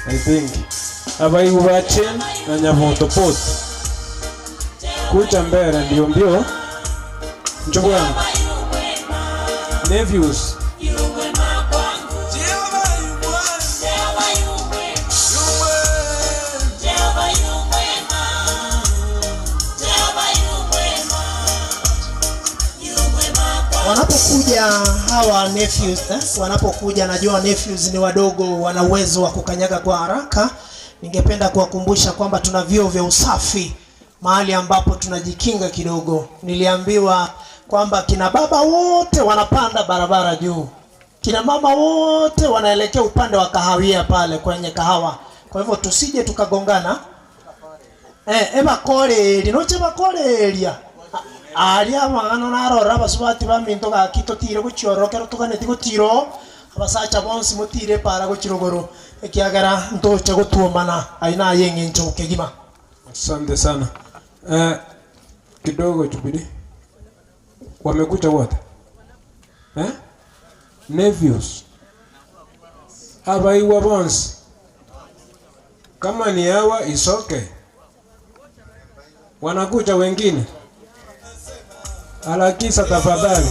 I think abaigwa ba Jane na Nyabuto both kucha mbere mbio mbio ncho bwango nephews Wanapokuja hawa nephews, eh, wanapokuja najua nephews ni wadogo, wana uwezo wa kukanyaga kwa haraka. Ningependa kuwakumbusha kwamba tuna vyoo vya usafi mahali ambapo tunajikinga kidogo. Niliambiwa kwamba kina baba wote wanapanda barabara juu, kina mama wote wanaelekea upande wa kahawia pale kwenye kahawa. Kwa hivyo tusije tukagongana. Eh, ebakoreria noche bakoreria aria abang'ana narora abasubati baminto gaki totire gochiorokera tuganeti gotiro abasacha bonsi motire para gochirogoro ekiagera ntoche gotuomana aina aye eng'encho kegima. Asante sana. Eh, kidogo Jubilee. Wamekuja wote? Eh? Nephews. Abaigwa bonsi. Kama ni hawa is okay. Wanakuja wengine. Harakisha tafadhali.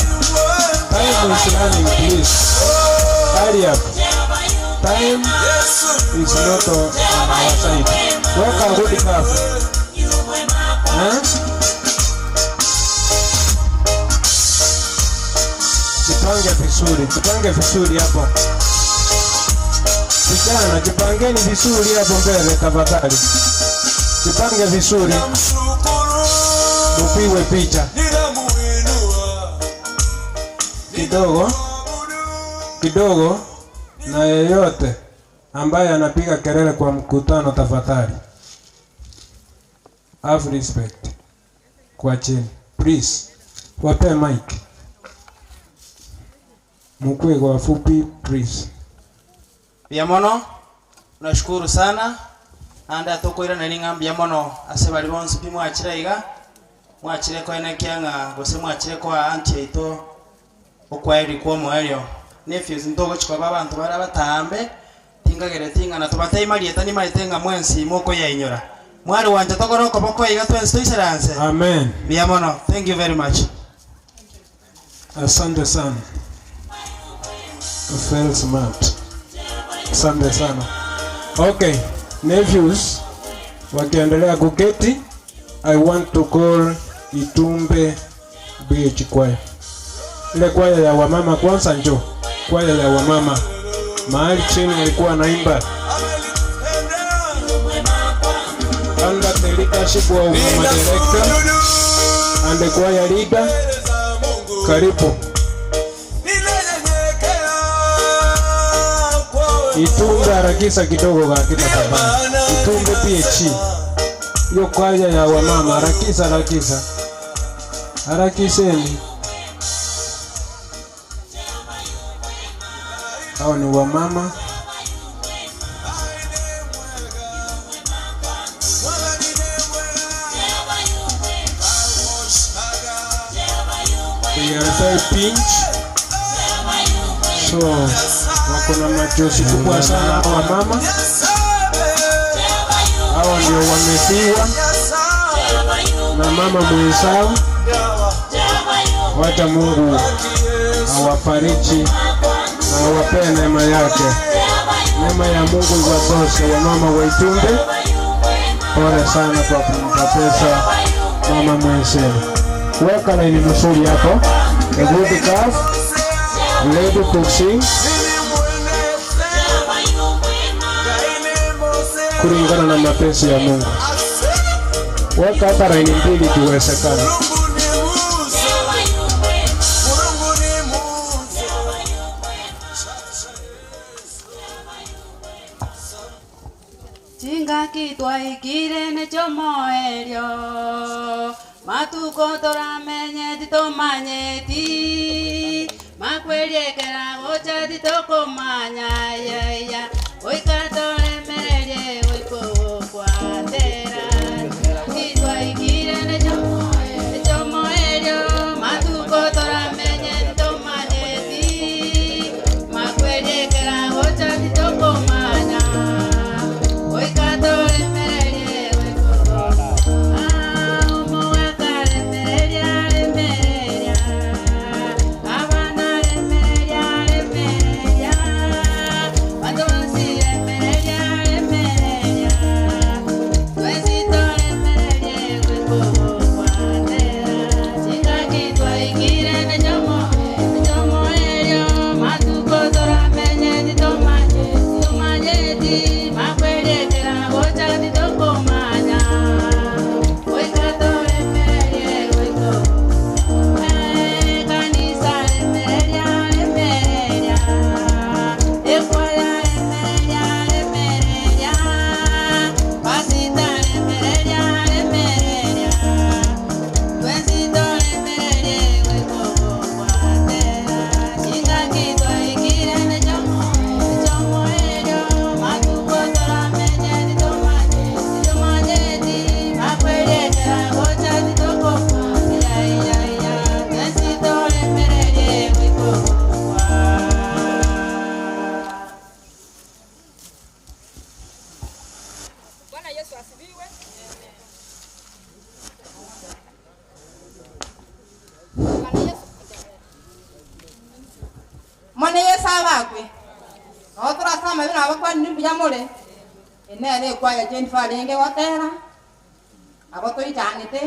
Time is running, please. Hurry up. Time is not on our side. Work a good enough. Eh? Jipange vizuri, jipange vizuri hapo. Vijana, jipangeni vizuri hapo mbele tafadhali. Jipange vizuri. Mupigwe picha kidogo kidogo, na yeyote ambaye anapiga kelele kwa mkutano, tafadhali have respect kwa chini please, wape mic mkue kwa fupi please. Mbuya mono, nashukuru sana, naende atokoiraneria ng'a mbuya mono ase baria bonsi pi mwachire iga, mwachire koenekia ng'a gose mwachire koa aunty yaito okwaeri kwa omoerio. Nephews ntogochi koba abanto bare abataambe, tinkagereti ng'a natobatebie marieta nimaete ng'a mwensi mokoyainyora. Mwari gwancha tokore okoboko iga twensi toisaranse? Amen. Mbuya mono, thank you very much. Asante sana. Very smart. Asante sana. Okay, nephews wakiendelea kuketi, I want to call Itumbe BH Choir. Ile kwaya ya wamama kwanza njoo. Kwaya ya wamama. Mahali chini alikuwa anaimba. Under the leadership of Mama Director and the choir leader. Karibu. Itumbe harakisha kidogo kakita tafadhali. Itumbe PH. Hiyo kwaya ya wamama harakisha harakisha. Harakisheni. Hao ni wamama. They are very pinch. So wako na machozi kubwa sana hawa wamama. Hawa ndio wamefiwa na mama mwenzao. Wacha Mungu awafariji na awapee neema yake. Neema ya Mungu iwatoshe wamama wa Itumbe. Pole sana kwa kumpoteza mama mwenzenu. Weka laini mzuri hapo. A good calf, ready to sing. Kulingana na mapenzi ya Mungu. Weka hata laini mbili ikiwezekana. Chingaki twaikire necho moerio matuko toramenye titomanyeti makweriekera gocha titokomanya yaya goika toremererie goikogokwatera titwaikire necho moerio matuko toramenye titomanyeti makweriekera gocha titokomanya goika toremererie Bwana Yesu asifiwe. Mwana Yesu abakwe. No turasama bino abakwani nimbuya mure. Enere ekwaya Jennifer arenge gotera. Abo toichanete.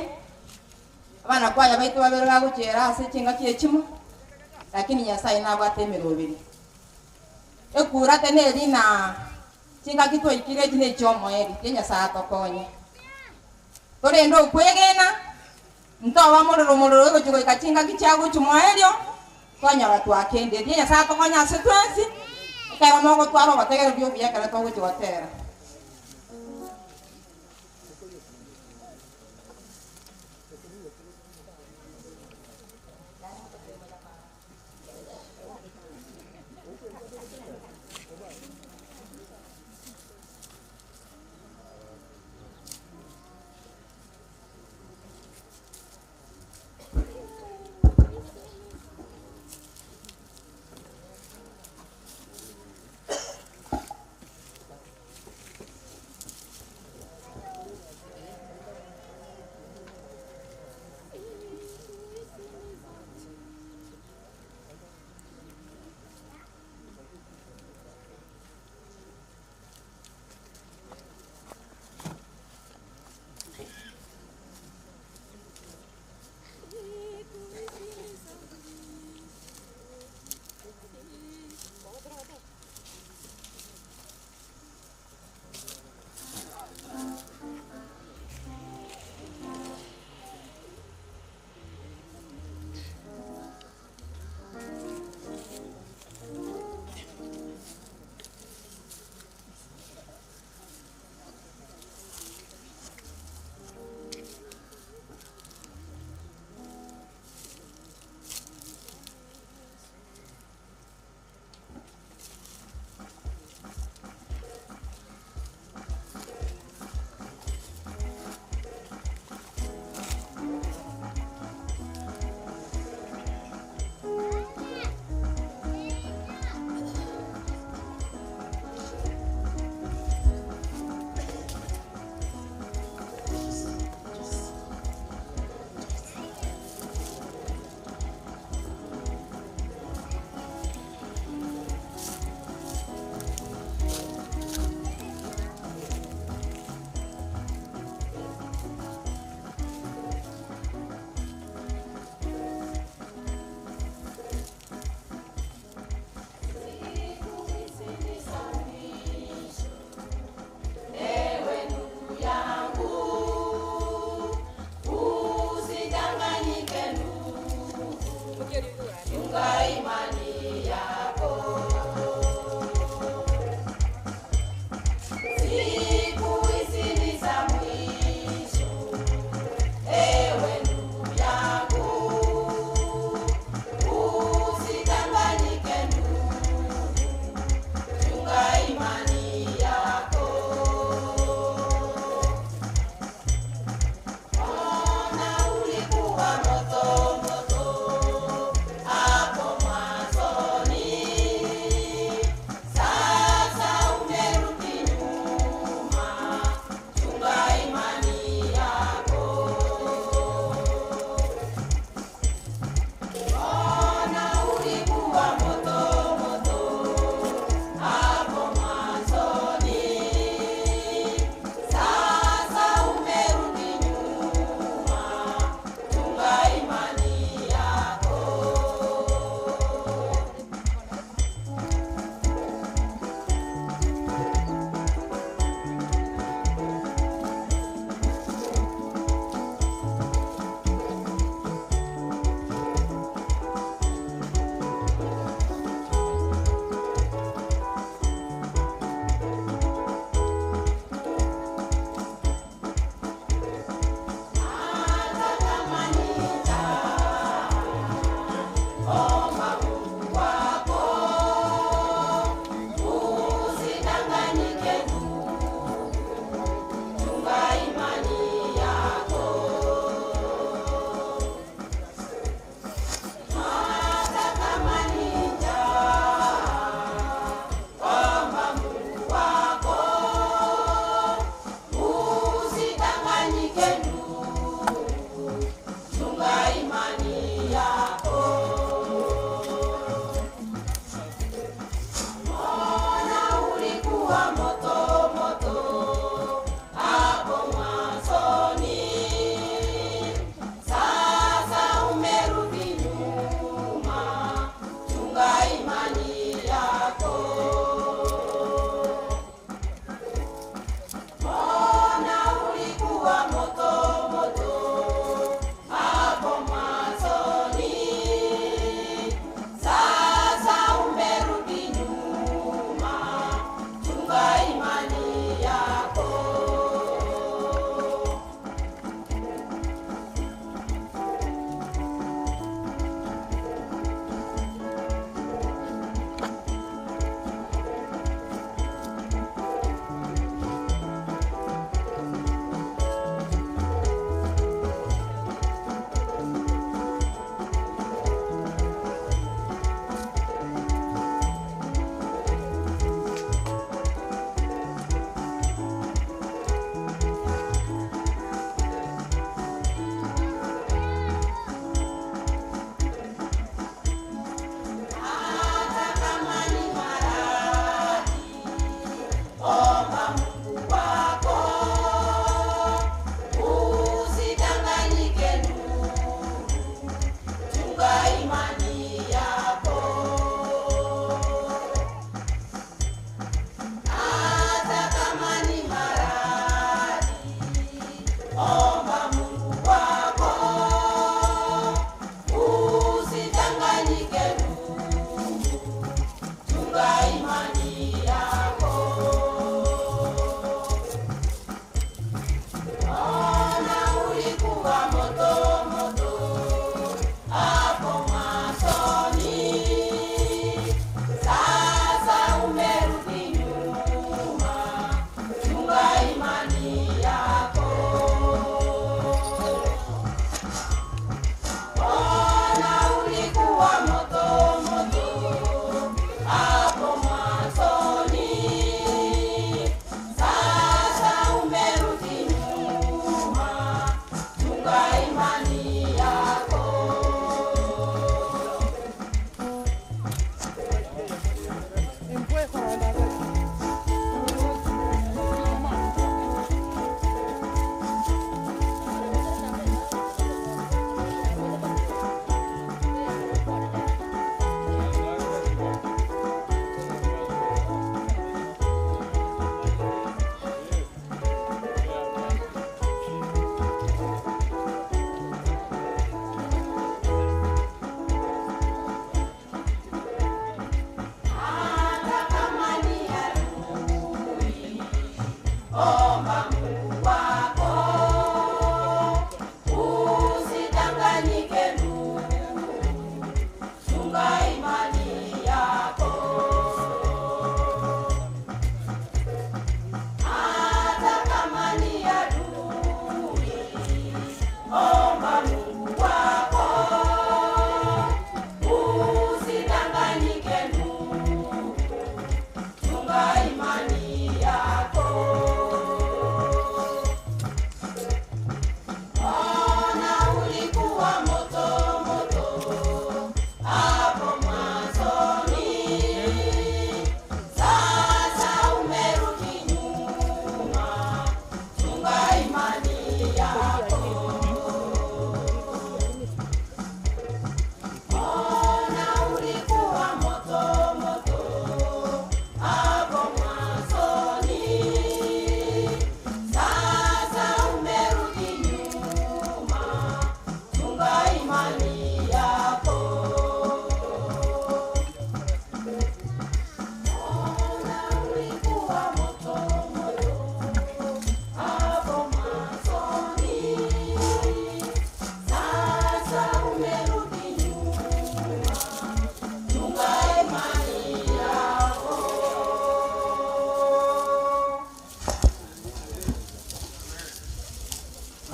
Abana kwaya baitu babere bagochera ase chinga chiechimo. Lakini Nyasaye nabwate emeroberi. Ekura tene eri na chinga kitwaikire eki na ekiomoeri kie Nyasaye atokonye. Torende okwegena ntoba morero morero egochi goika chinga kichiagochi moerio twanyora twakenderie Nyasaye atokonye ase twensi ekero mogotwara obotegereria obuya ekero togochi gotera.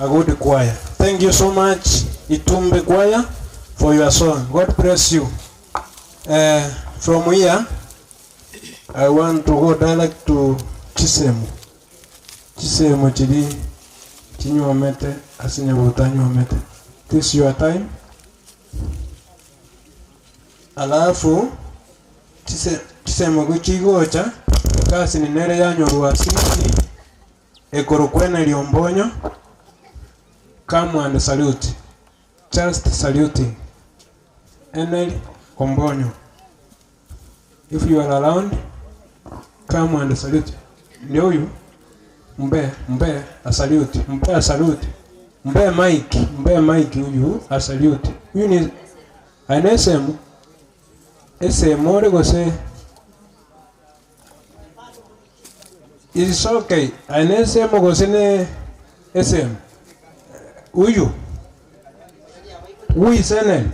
A good choir. Thank you so much Itumbe choir for your song. God bless you. Eh, from here I want to go direct to Chisemo. Chisemo chiri chinywomete ase Nyabuto anywomete. This your time. Alafu chise chisemo gochigocha ekasini nere yanyorwa asisi ekorokwa Enery Ombonyo come and salute just saluting Enery Ombonyo if you are around come and salute ndio huyu mbe mbe asalute mbe asalute mbe mike mbe mike huyu asalute huyu ni aine esemo esemo ore gose It's okay aine esemo gose ne esemo huyu who is Enel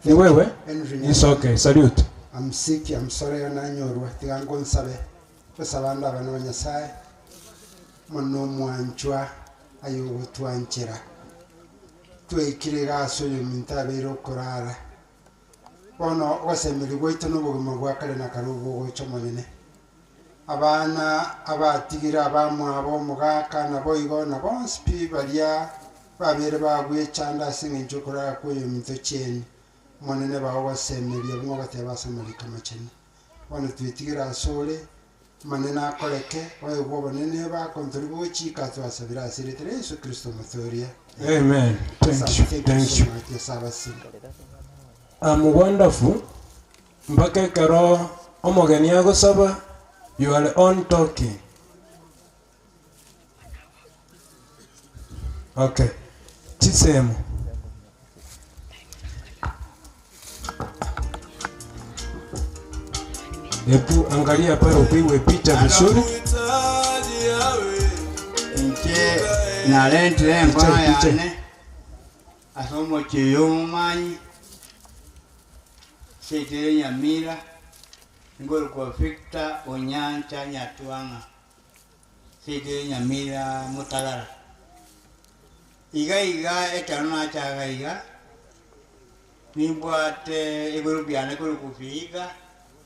ni wewe Henry It's okay salute I'm sick, I'm sorry nanyorwa tiga ngonsabe gosaba ande abana ba Nyasaye mono omwanchwa aye ogotwanchera twaikire iga ase oyominto abeire okorara bono ogosemeria gwaito na obogima bwa kare na kare obwo ogocha omonene abana abatigire abamwabo omogaka nabo igo na bonsi pi baria babere bagwechanda ase eng'encho okorara kwa oyominto chieni omonene bagogosemeria buna ogoteba ase amariko amachenu bono twetigere ase ore omonene akoreke oegwe obonene bakontori bogochika twasabire ase erieta ria Yesu Kristo omotoria. Amen. Thank you. Thank you Thank so you. much. Yes, abasima. I'm wonderful mpaka ekero omogeni agosaba you are on talking. Okay. Chisemo. Hebu angalia pale upigwe picha vizuri. Inche narentire enkono Picha, picha. yane ase omochie omomanyi seitire Nyamira ngorokwa Victor Onyancha Nyatwang'a seitire Nyamira Mutagara iga iga ekero nachaga iga nimbwate ebiru biane korokwa Vihiga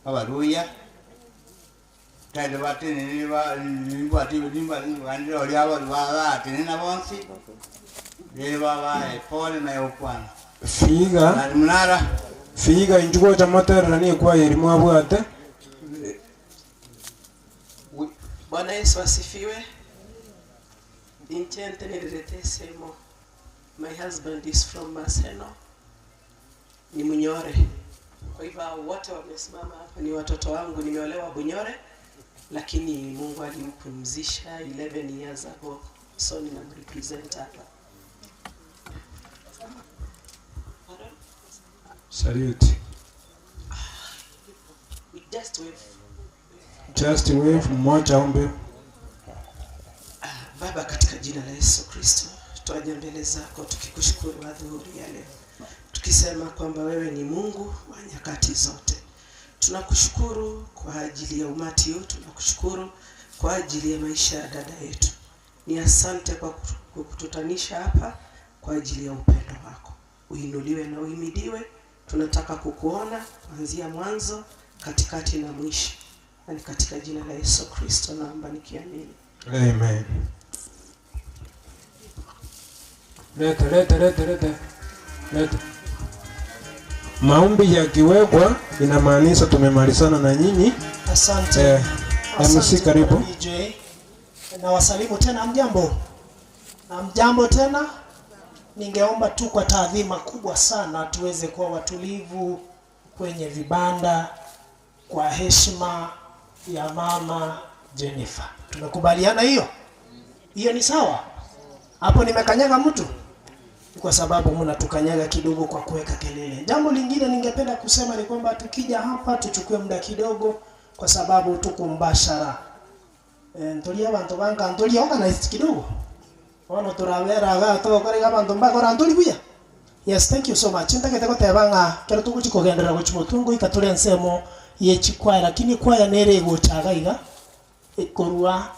abaruya tari batenene nimbwate nimbwandire oria abaru babatenena bonsi rero babae pole naye okwana Figa. Nari munara. Figa inchugocha moterera ni ekwaya eri mwabwate. Bwana Yesu asifiwe. Inche ntenderete semo. My husband is from Maseno. Ni Munyore. Kwa hivyo hao wote wamesimama hapa ni watoto wangu, nimeolewa Bunyore, lakini Mungu alimpumzisha 11 years ago, so ninamrepresent hapa. Salute. We just wave. Just wave mmoja ombe. Baba, katika jina la Yesu Kristo, twaja mbele zako tukikushukuru adhuhuri ya leo, tukisema kwamba wewe ni Mungu wa nyakati zote. Tunakushukuru kwa ajili ya umati huu, tunakushukuru kwa ajili ya maisha ya dada yetu. Ni asante kwa kututanisha hapa kwa ajili ya upendo wako. Uinuliwe na uhimidiwe. Tunataka kukuona kuanzia mwanzo, katikati na mwisho, na ni katika jina la Yesu Kristo naomba nikiamini. Amen. Leta, leta, leta, leta. Leta. Maombi yakiwekwa inamaanisha tumemalizana na nyinyi. Asante. Eh, MC Asante karibu. bwana DJ. Na wasalimu tena, mjambo. Na mjambo tena. Ningeomba tu kwa taadhima kubwa sana tuweze kuwa watulivu kwenye vibanda kwa heshima ya mama Jennifer. Tumekubaliana hiyo? Hiyo ni sawa? Hapo nimekanyaga mtu? Ni kwa sababu mnatukanyaga kidogo kwa kuweka kelele. Jambo lingine ningependa kusema ni kwamba tukija hapa tuchukue muda kidogo kwa sababu tuko mbashara. E, ntulia bantu banka ntulia organized kidogo. Ono turaveraga tokorega bantu mbakora nturi buya. Yes, thank you so much. Ntagete goteba ng'a kero tuguchi kugenderera gochi mutungu ikatule ensemo yechikwaya lakini kwaya nere egochaga iga ekorwa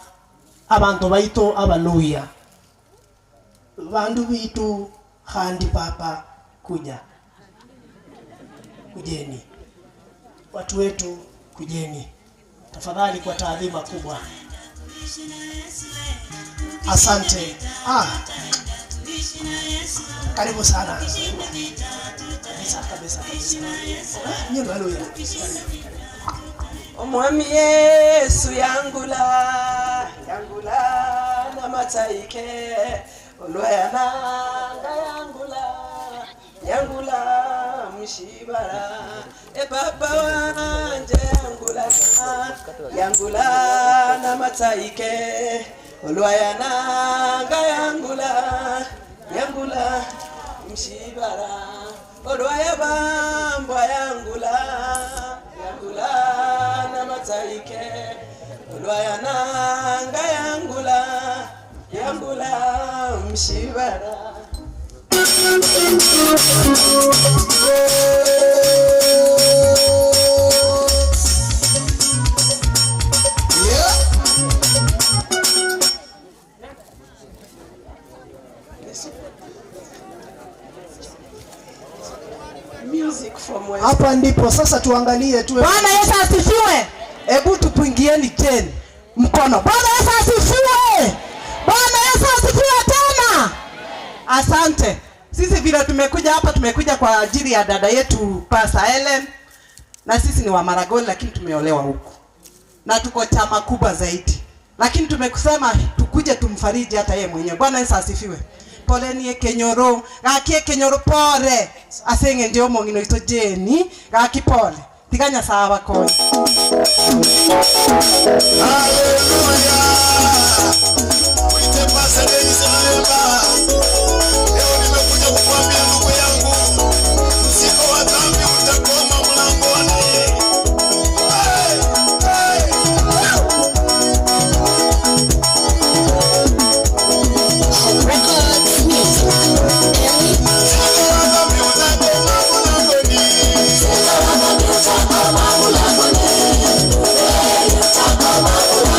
abantu baito abaluya. Bandu bitu khandi papa kuja. Kujeni. Watu wetu kujeni. Tafadhali kwa taadhima kubwa. Asante. Ah. Karibu sana. Kabisa kabisa kabisa. Nyinyi haleluya. Omwami Yesu yangula yangula namataike olwayananga yangula yangula mushibala e baba wanje yangula yangula namataike olwayananga yangula yangula mushibala olwayabambwa yangula yangula namataike olwayananga yangula yangula mshibara Music from West. Hapa ndipo sasa tuangalie tuwe. Bwana Yesu asifiwe. Hebu tupungieni Jane mkono. Bwana Yesu asifiwe. Bwana Yesu asifiwe tena. Asante. Sisi vile tumekuja hapa, tumekuja kwa ajili ya dada yetu Pastor Ellen, na sisi ni wa Maragoli, lakini tumeolewa huku na tuko chama kubwa zaidi, lakini tumekusema tukuje tumfariji hata yeye mwenyewe. Bwana Yesu asifiwe. Poleni ekenyoro gaki ekenyoro pore ase eng'encho ya omong'ina oito Jane gaki pore tiga Nyasaye abakonye. Mwite Pastor Dennis Mlemba. Leo nimekuja kukuambia ndugu yangu, mzigo wa dhambi utakoma mlangoni. Hey, hey. Mzigo wa dhambi utakoma mlangoni. Mzigo wa dhambi utakoma mlangoni. Utakoma mlangoni.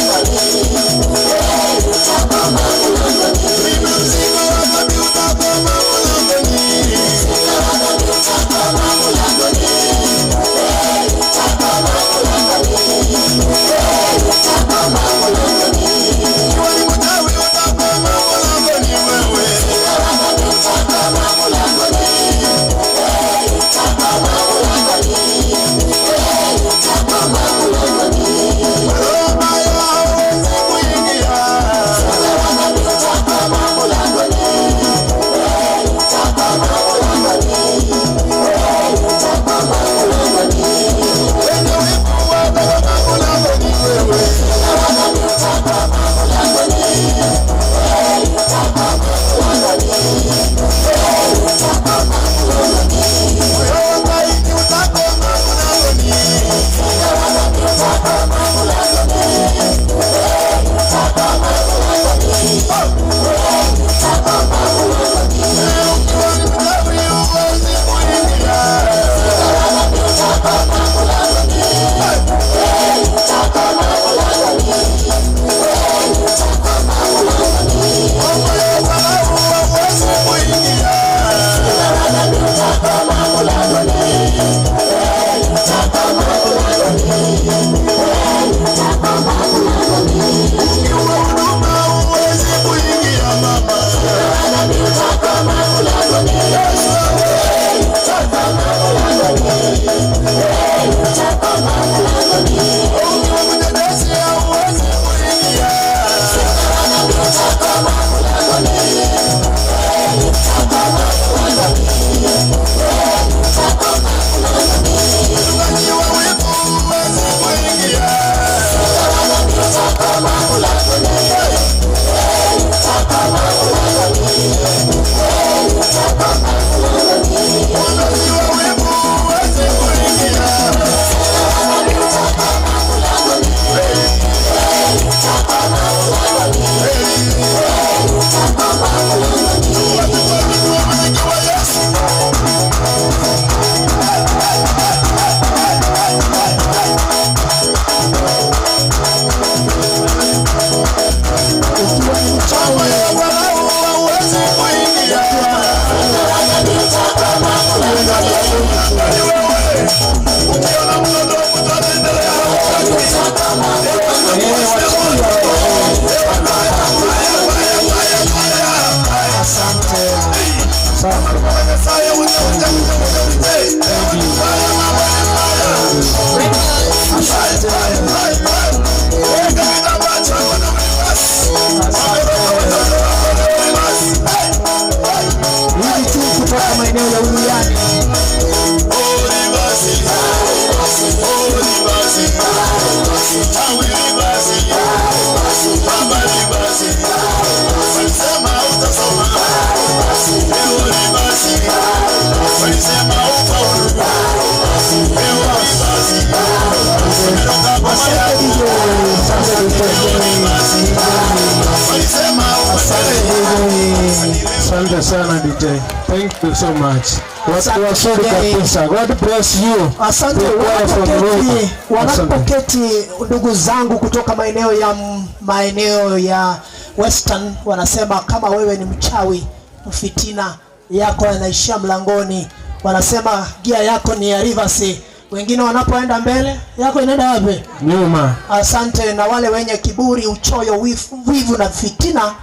Asante sana DJ. Thank you so much. Watu wazuri kabisa. God bless you. Asante The choir from wanapoketi, Ruiru. Asante. wanapoketi ndugu zangu kutoka maeneo ya maeneo ya Western wanasema kama wewe ni mchawi mfitina yako yanaishia mlangoni. Wanasema gia yako ni ya reverse. Wengine wanapoenda mbele yako inaenda wapi? Nyuma. Asante. Na wale wenye kiburi, uchoyo, wivu na fitina,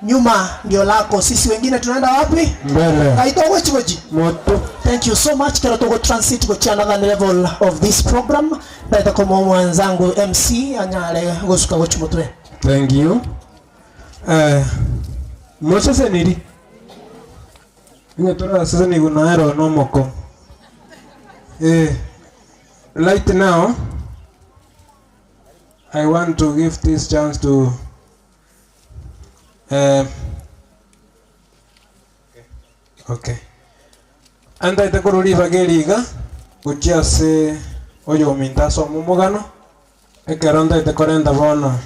nyuma ndio lako. Sisi wengine tunaenda wapi? Mbele. Kaitogo chigoji. Moto. Thank you so much. Kero tugo transit go to another level of this program. Ndaita kwa mwenzangu MC anyale gosuka gochimutwe. Thank you. Eh, moseseniri. Inye tora seseni gunaero no moko. Eh, right now I want to give this chance to okay. Andaite korori bageriga gochia ase oyo ominto asome omogano ekero ndaite korenda bono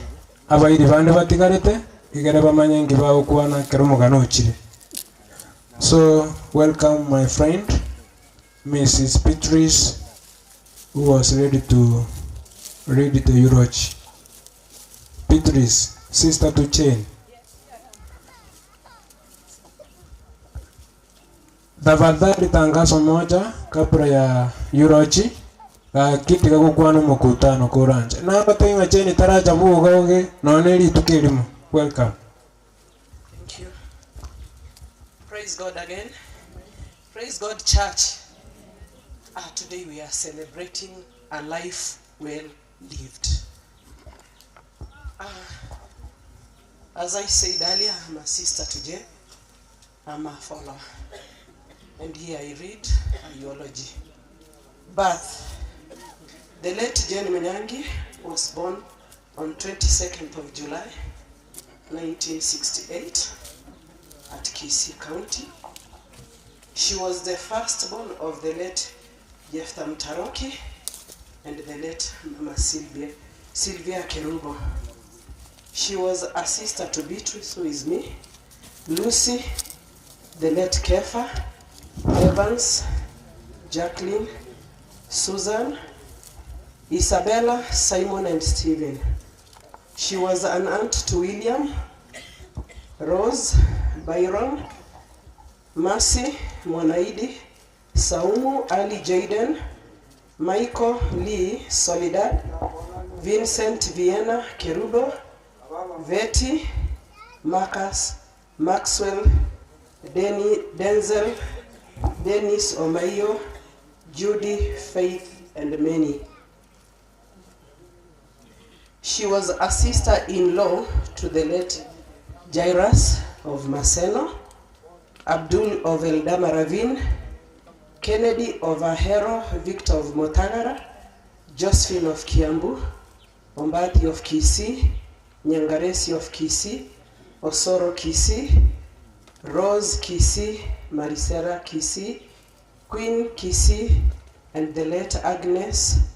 abairi bande batigarete igere bamanye nki bagokwana ekero omogano ochire. So welcome my friend Mrs. Beatrice, who was ready to read the eulogy. Beatrice, sister to Jane. Tafadhali tangazo moja kabla ya eulogy gakiti gagokwana omokutano koranje nabatenga Jane taracha buga oge none rituko erimo. Welcome. Thank you. Praise God again. Praise God, church. Today we are celebrating a life well lived. As I said earlier, I'm a sister to Jane. I'm a follower. And here I read a eulogy. Birth. The late Jane Munyangi was born on 22nd of July, 1968, at Kisii County. She was the firstborn of the late Jephthah Mtaroki and the late Mama Sylvia Kerubo. She was a sister to Beatrice, who is me, Lucy, the late Kefa, Evans, Jacqueline, Susan, Isabella, Simon, and Stephen. She was an aunt to William, Rose, Byron, Mercy, Mwanaidi, Saumu, Ali Jaden, Michael, Lee, Soledad, Vincent, Vienna, Kerubo, Betty, Marcus, Maxwell, Denny, Denzel, Dennis Omayo, Judy, Faith, and many. She was a sister-in-law to the late Jairus of Maseno, Abdul of Eldama Ravine, Kennedy of Ahero, Victor of Motagara, Josephine of Kiambu, Ombati of Kisii, Nyangaresi of Kisii, Osoro Kisii, Rose Kisii, Marisela Kisii, Queen Kisii, and the late Agnes,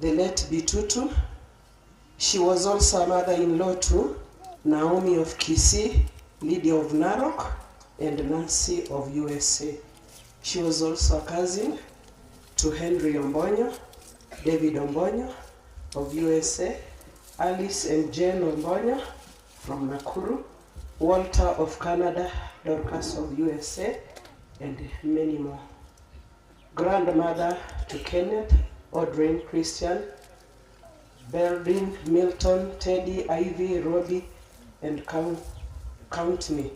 the late Bitutu. She was also a mother-in-law to Naomi of Kisii, Lydia of Narok, and Nancy of USA. She was also a cousin to Henry Ombonyo, David Ombonyo of USA, Alice and Jane Ombonyo from Nakuru, Walter of Canada, Dorcas of USA, and many more. Grandmother to Kenneth, Audrey, Christian, Beldin, Milton, Teddy, Ivy, Robbie, and Countney.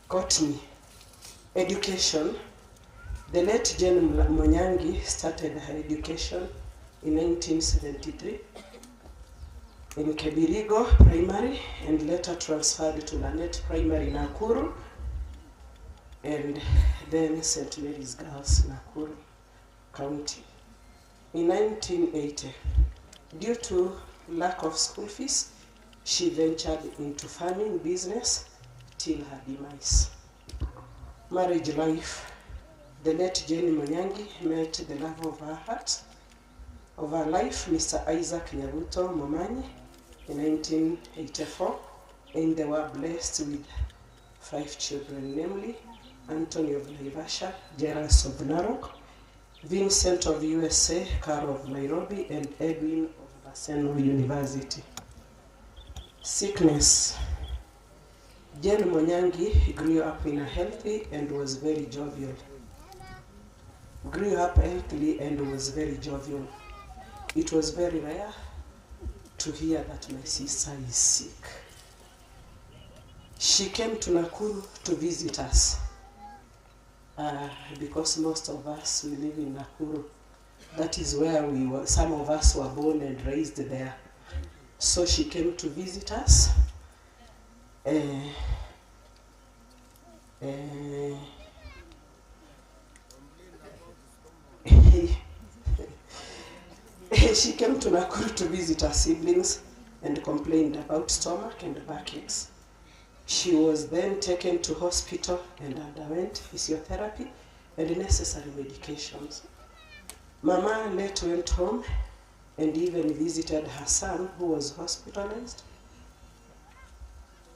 Courtney. Education. The late Jane Munyangi started her education in 1973 in Kebirigo Primary and later transferred to Lanet Primary Nakuru and then St. Mary's Girls, Nakuru County. In 1980, due to lack of school fees, she ventured into farming business till her demise. Marriage life. The late Jane Munyangi met the love of her heart, of her life, Mr. Isaac Nyabuto Momanyi, in 1984, and they were blessed with five children, namely Anthony of Naivasha, Jairus of Narok, Vincent of USA, Caro of Nairobi, and Edwin of Maseno University. Sickness. Jane Monyangi grew up in a healthy and was very jovial. Grew up healthily and was very jovial. It was very rare to hear that my sister is sick. She came to Nakuru to visit us because most of us we live in Nakuru. That is where we were, some of us were born and raised there. So she came to visit us. She came to Nakuru to visit her siblings and complained about stomach and backaches. She was then taken to hospital and underwent physiotherapy and necessary medications. Mama later went home and even visited her son, who was hospitalized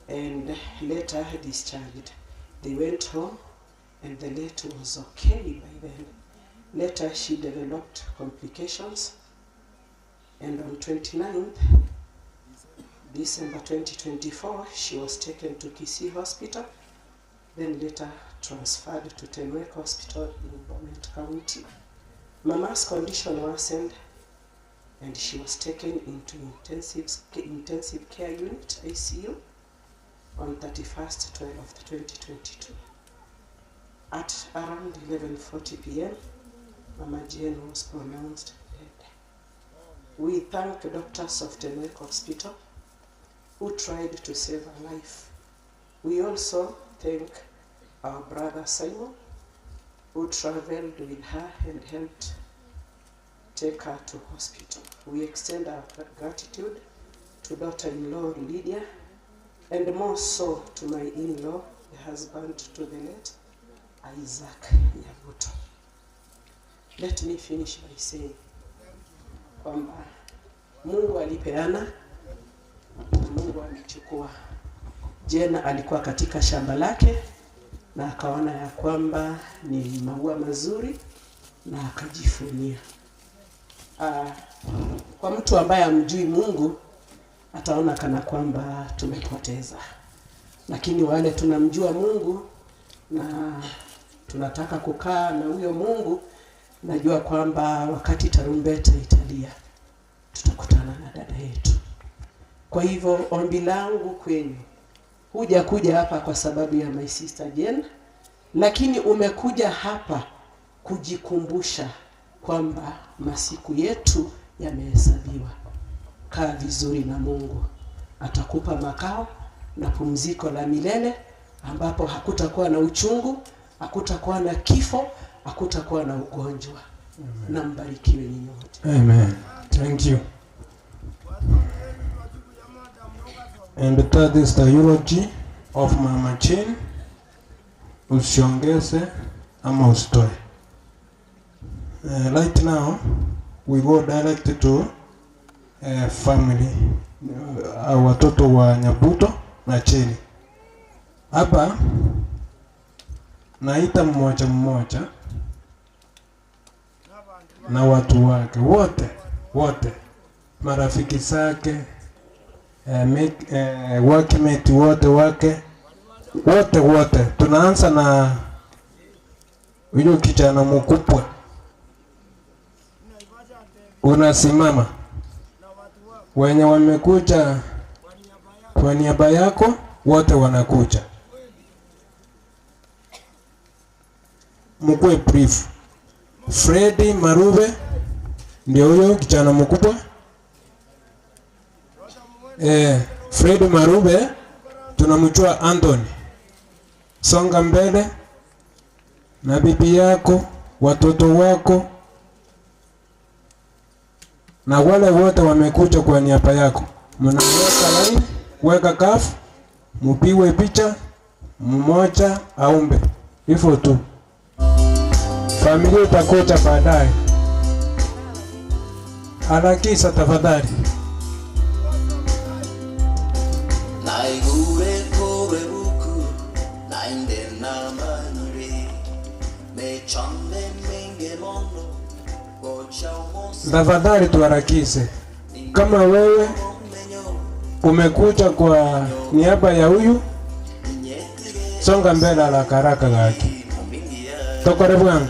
and later discharged. They went home and the late was okay by then. Later she developed complications, and on 29th December 2024, she was taken to Kisii Hospital, then later transferred to Tenwek Hospital in Bomet County. Mama's condition worsened and she was taken into intensive care unit, ICU, on 31st 12th, 2022. At around 11:40 p.m., Mama Jane was pronounced dead. We thank doctors of Tenwek Hospital who tried to save her life. We also thank our brother Simon, who traveled with her and helped take her to hospital. We extend our gratitude to daughter-in-law Lydia, and more so to my in-law, the husband to the late Isaac Nyabuto. Let me finish by saying kwamba Mungu alipeana na Mungu alichukua. Jane alikuwa katika shamba lake na akaona ya kwamba ni maua mazuri na akajifunia. Kwa mtu ambaye hamjui Mungu ataona kana kwamba tumepoteza, lakini wale tunamjua Mungu na tunataka kukaa na huyo Mungu, najua kwamba wakati tarumbeta italia tutakutana na dada yetu. Kwa hivyo ombi langu kwenu, huja kuja hapa kwa sababu ya my sister Jane, lakini umekuja hapa kujikumbusha kwamba masiku yetu yamehesabiwa. Kaa vizuri na Mungu, atakupa makao na pumziko la milele, ambapo hakutakuwa na uchungu, hakutakuwa na kifo, hakutakuwa na ugonjwa. Na mbarikiwe ninyi wote. Amen. Thank you. And that is the eulogy of Mama Jane. Usiongeze ama usitoe. Right now we go direct to family, watoto wa Nyabuto na Jane. Hapa naita mmoja mmoja na watu wake wote wote, marafiki zake, workmate wote wake wote wote. Tunaanza na huyo kijana mkubwa, unasimama. Wenye wamekuja kwa niaba yako wote wanakuja. Mkuwe brief. Freddy Marube ndio huyo kijana mkubwa. Freddy Marube tunamjua Anthony. Songa mbele na bibi yako, watoto wako na wale wote wamekuja kwa niaba yako. Mnaweka line, weka kafu, mpigwe picha, mmoja aombe. Hivyo tu. Familia itakuja baadaye. Harakisha tafadhali. Naigure kure buku Tafadhali tuharakishe. Kama wewe umekuja kwa niaba ya huyu, songa mbele haraka haraka gaki. Tokore bwana.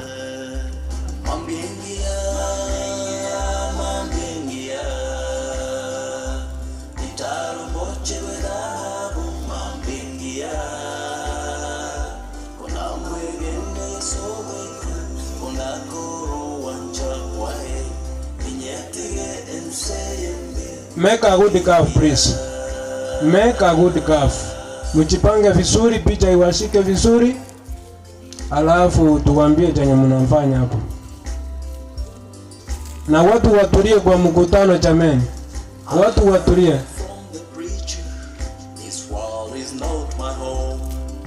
Make a good curve please. Make a good curve. Mjipange vizuri, picha iwashike vizuri, alafu tuwambie chenye mnafanya hapo, na watu watulie kwa mkutano jameni, watu watulie.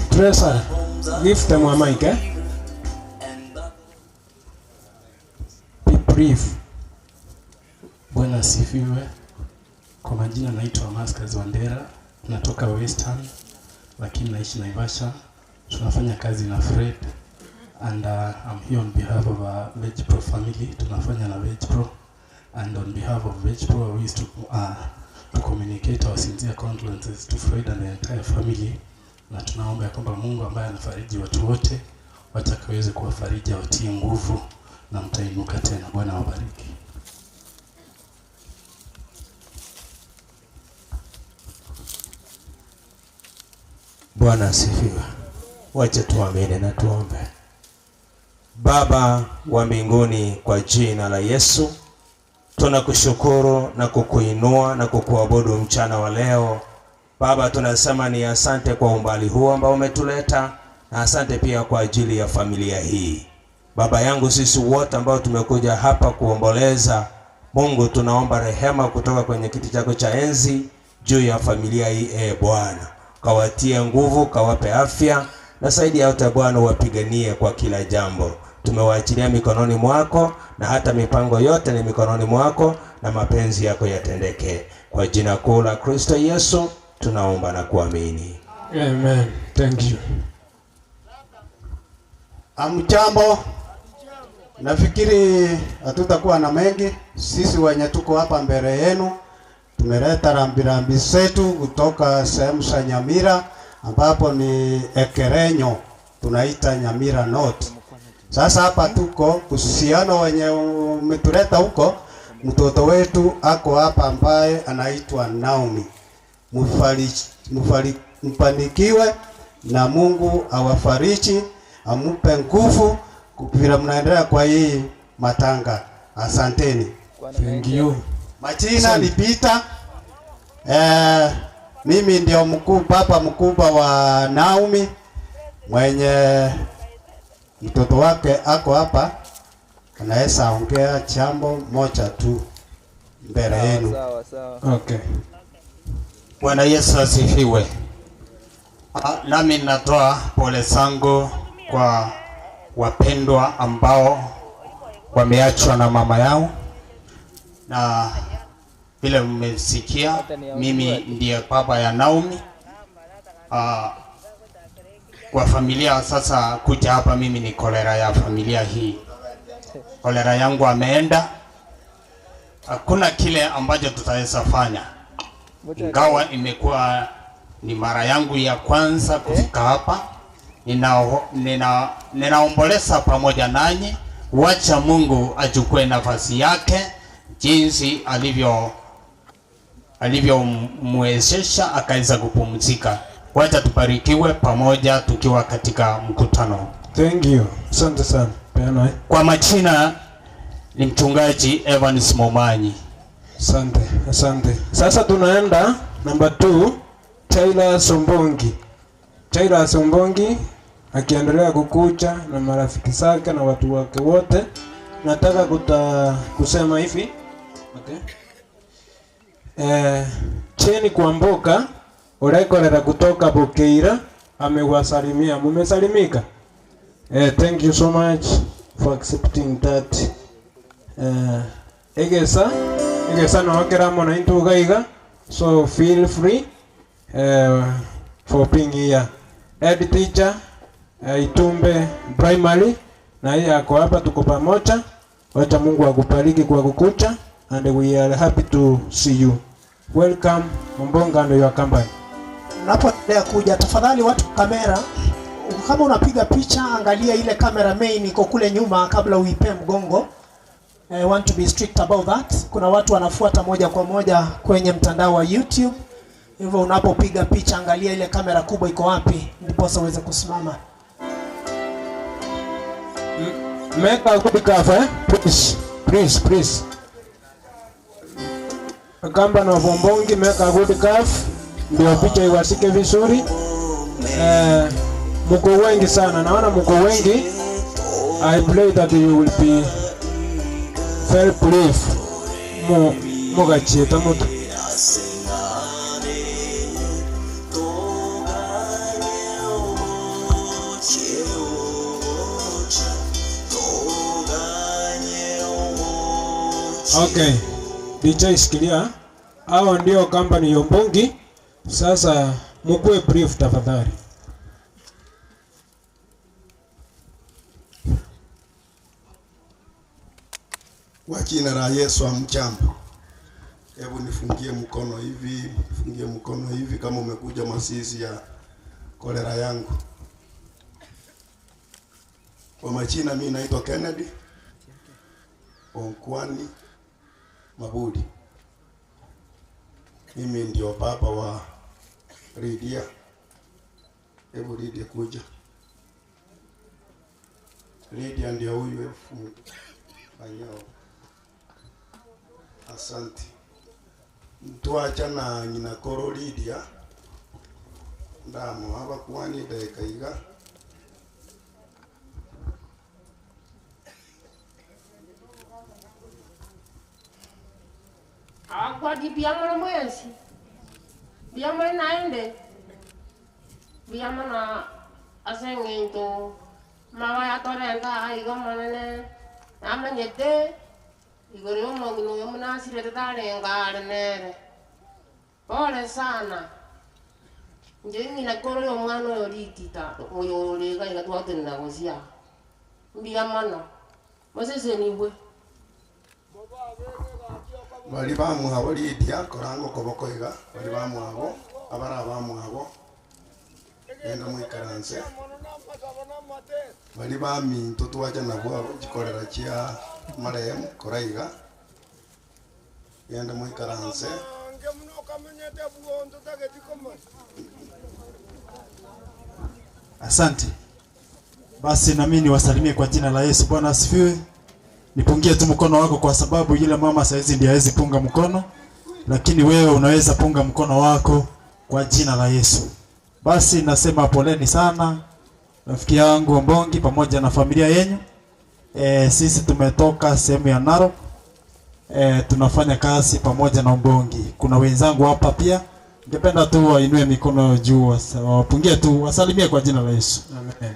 Tresa, give them a mic, eh? Be brief. Bwana asifiwe. Kwa majina naitwa Maskas Wandera, natoka Western lakini naishi Naivasha. Tunafanya kazi na Fred and I'm here on behalf of Veg Pro family. Tunafanya na Veg Pro and on behalf of Veg Pro I wish to communicate our sincere condolences to Fred and the entire family, na tunaomba ya kwamba Mungu ambaye anafariji watu wote watakaweze kuwafariji, awatie nguvu na mtainuka tena. Bwana awabariki. Bwana asifiwe. Wacha tuamini na tuombe. Baba wa mbinguni, kwa jina la Yesu tunakushukuru na kukuinua na kukuabudu mchana wa leo. Baba, tunasema ni asante kwa umbali huu ambao umetuleta na asante pia kwa ajili ya familia hii. Baba yangu, sisi wote ambao tumekuja hapa kuomboleza, Mungu tunaomba rehema kutoka kwenye kiti chako cha enzi juu ya familia hii. E Bwana, kawatie nguvu, kawape afya na zaidi ya yote Bwana uwapiganie kwa kila jambo. Tumewaachilia mikononi mwako na hata mipango yote ni mikononi mwako, na mapenzi yako yatendeke. Kwa jina kuu la Kristo Yesu tunaomba na kuamini. Amen. Thank you. Amjambo, nafikiri hatutakuwa na mengi. Sisi wenye tuko hapa mbele yenu tumeleta rambirambi zetu kutoka sehemu za Nyamira ambapo ni Ekerenyo, tunaita Nyamira North. Sasa hapa tuko uhusiano wenye umetuleta huko, mtoto wetu ako hapa ambaye anaitwa Naomi. Mfanikiwe na Mungu awafariji, amupe nguvu vile mnaendelea kwa hii matanga. Asanteni. Thank you. Majina ni Peter. Mimi ndio mkuu, baba mkubwa wa Naomi mwenye mtoto wake ako hapa, anaweza ongea jambo moja tu mbele yenu. Okay. Bwana Yesu asifiwe. Nami natoa pole zangu kwa wapendwa ambao wameachwa na mama yao, na vile mmesikia, mimi ndiye baba ya Naomi. Kwa familia sasa kuja hapa, mimi ni kolera ya familia hii. Kolera yangu ameenda, hakuna kile ambacho tutaweza fanya, ingawa imekuwa ni mara yangu ya kwanza kufika hapa. Ninaomboleza pamoja nanyi. Wacha Mungu achukue nafasi yake jinsi alivyomwezesha akaweza kupumzika. Wacha tubarikiwe pamoja tukiwa katika mkutano. Thank you. Asante sana. Peana. Kwa majina ni mchungaji Evans Momanyi. Asante, asante. Sasa tunaenda number 2, Taylor Sombongi. Taylor Sombongi akiendelea kukucha na marafiki zake na watu wake wote. Nataka kusema hivi. Okay. Cheni Kwamboka urekorera kutoka Bukeira amewasalimia. Mumesalimika? Thank you so much for accepting that. Egesa egesa no keramo na intuga iga, so feel free for being here. Head teacher Itumbe Primary Na yeye ako hapa, tuko pamoja. Wacha Mungu akubariki kwa kukuja and we are happy to see you. Welcome Ombonga and your company. Unapoendelea kuja, tafadhali watu kamera, kama unapiga picha, angalia ile kamera main iko kule nyuma kabla uipe mgongo. I want to be strict about that. Kuna watu wanafuata moja kwa moja kwenye mtandao wa YouTube, hivyo unapopiga picha angalia ile kamera kubwa iko wapi, ndiposa uweze kusimama. Make a good cover, eh? Please, please, please. Kamba na Ombongi, make a good cover. Ndio picha iwasike vizuri. Eh, mko wengi sana, naona mko wengi. I pray that you will be very brave. Mu mugachieta mutu. Okay. DJ sikilia. Hao ndio company ya Ombongi. Sasa mkuwe brief tafadhali. Kwa jina la Yesu amjambo. Hebu nifungie mkono hivi, nifungie mkono hivi kama umekuja masisi ya kolera yangu. Kwa majina mimi naitwa Kennedy Onkwani Mabudi. Mimi ndio baba wa Lydia. Hebu Lydia kuja. Lydia ndio huyu, hebu fanyao. Asante. Twacha na nyina koro Lydia ndamo abakwani dakika iga Akwadi mbuya mono mwensi, mbuya more naende, mbuya mono ase eng'encho mabaya torenta iga iga omonene, namanyete igoro ya omong'ina oyo buna asirete tarenge are nere. Pole sana, inche ng'ina kore oyo omwana oyo ritita, oyo ore iga iga twatenena gosia, mbuya mono, mosesenigwe. Bari bamwabo Lydia koranga okoboko iga bari bamwabo abara bamwabo genda mwikaranse bari baminto twacha nabwo chikorera chia marehemu kora iga genda mwikaranse Asante. Basi na mimi niwasalimie kwa jina la Yesu. Bwana asifiwe. Nipungie tu mkono wako kwa sababu yule mama saizi ndiye hawezi punga mkono, lakini wewe unaweza punga mkono wako kwa jina la Yesu. Basi nasema poleni sana rafiki yangu Ombongi pamoja na familia yenyu. E, sisi tumetoka sehemu ya Narok. E, tunafanya kazi pamoja na Ombongi. Kuna wenzangu hapa pia. Ningependa tu wainue mikono juu, wapungie tu, wasalimie kwa jina la Yesu. Amen.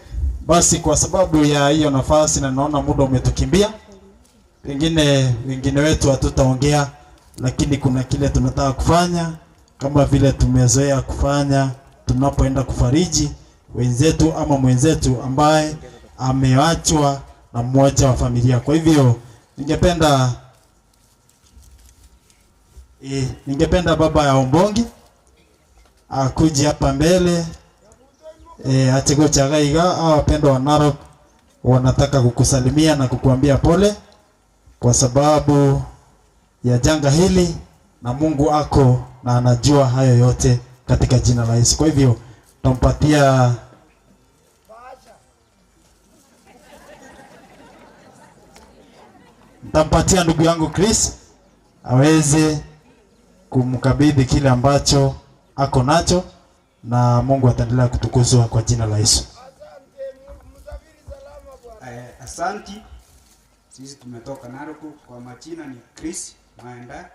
Basi kwa sababu ya hiyo nafasi na naona muda umetukimbia, pengine wengine wetu hatutaongea, lakini kuna kile tunataka kufanya kama vile tumezoea kufanya tunapoenda kufariji wenzetu ama mwenzetu ambaye ameachwa na mmoja wa familia. Kwa hivyo ningependa ningependa baba ya Ombongi akuje hapa mbele achego chagaiga. Hawa wapendwa wa Narok wanataka kukusalimia na kukuambia pole kwa sababu ya janga hili, na Mungu ako na anajua hayo yote katika jina la Yesu. Kwa hivyo tutampatia nitampatia ndugu yangu Chris aweze kumkabidhi kile ambacho ako nacho, na Mungu ataendelea kutukuzwa kwa jina la Yesu. Asanti. Sisi tumetoka Narok, kwa majina ni Chris Maenda.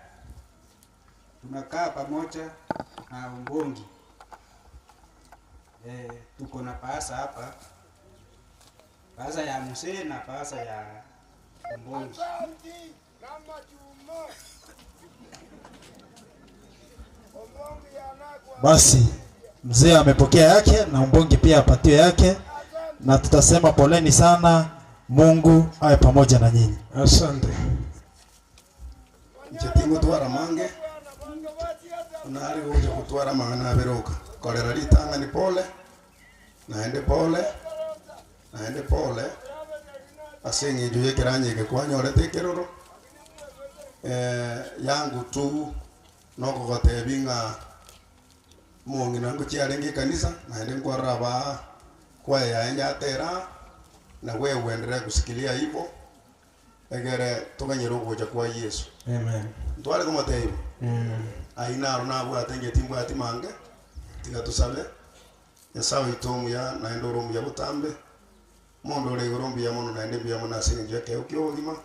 Tunakaa pamoja na Ombongi. Tuko na paasa hapa, paasa ya mzee na paasa ya Ombongi. Basi mzee amepokea yake na Ombongi pia apatiwe yake, na tutasema poleni sana Mungu awe pamoja na nyinyi. Asante. Inche tingotwara mange, nare gocha gotwara amang'ana abere oka. Korera ritang'ani pole, naende pole, naende pole, ase eng'encho ya ekeranya eke kwanyorete ekeroro, yangu tu nokogotebia ng'a omong'ina ngochia arenge ekanisa, naende nkwarora aba kwaya yaye yatera aa, na wewe uendelee kusikilia hivo, egere toganyere ogocha kwa Yeso. Amen. Ntware komotebia Ayio naro nabwate inche timbwati mange, tiga tosabe. Nyasae oito omuya naende ore omuya botambe, omonto ore igoro mbuya mono naende mbuya mono ase eng'encho y'ekeegwa kia obogima,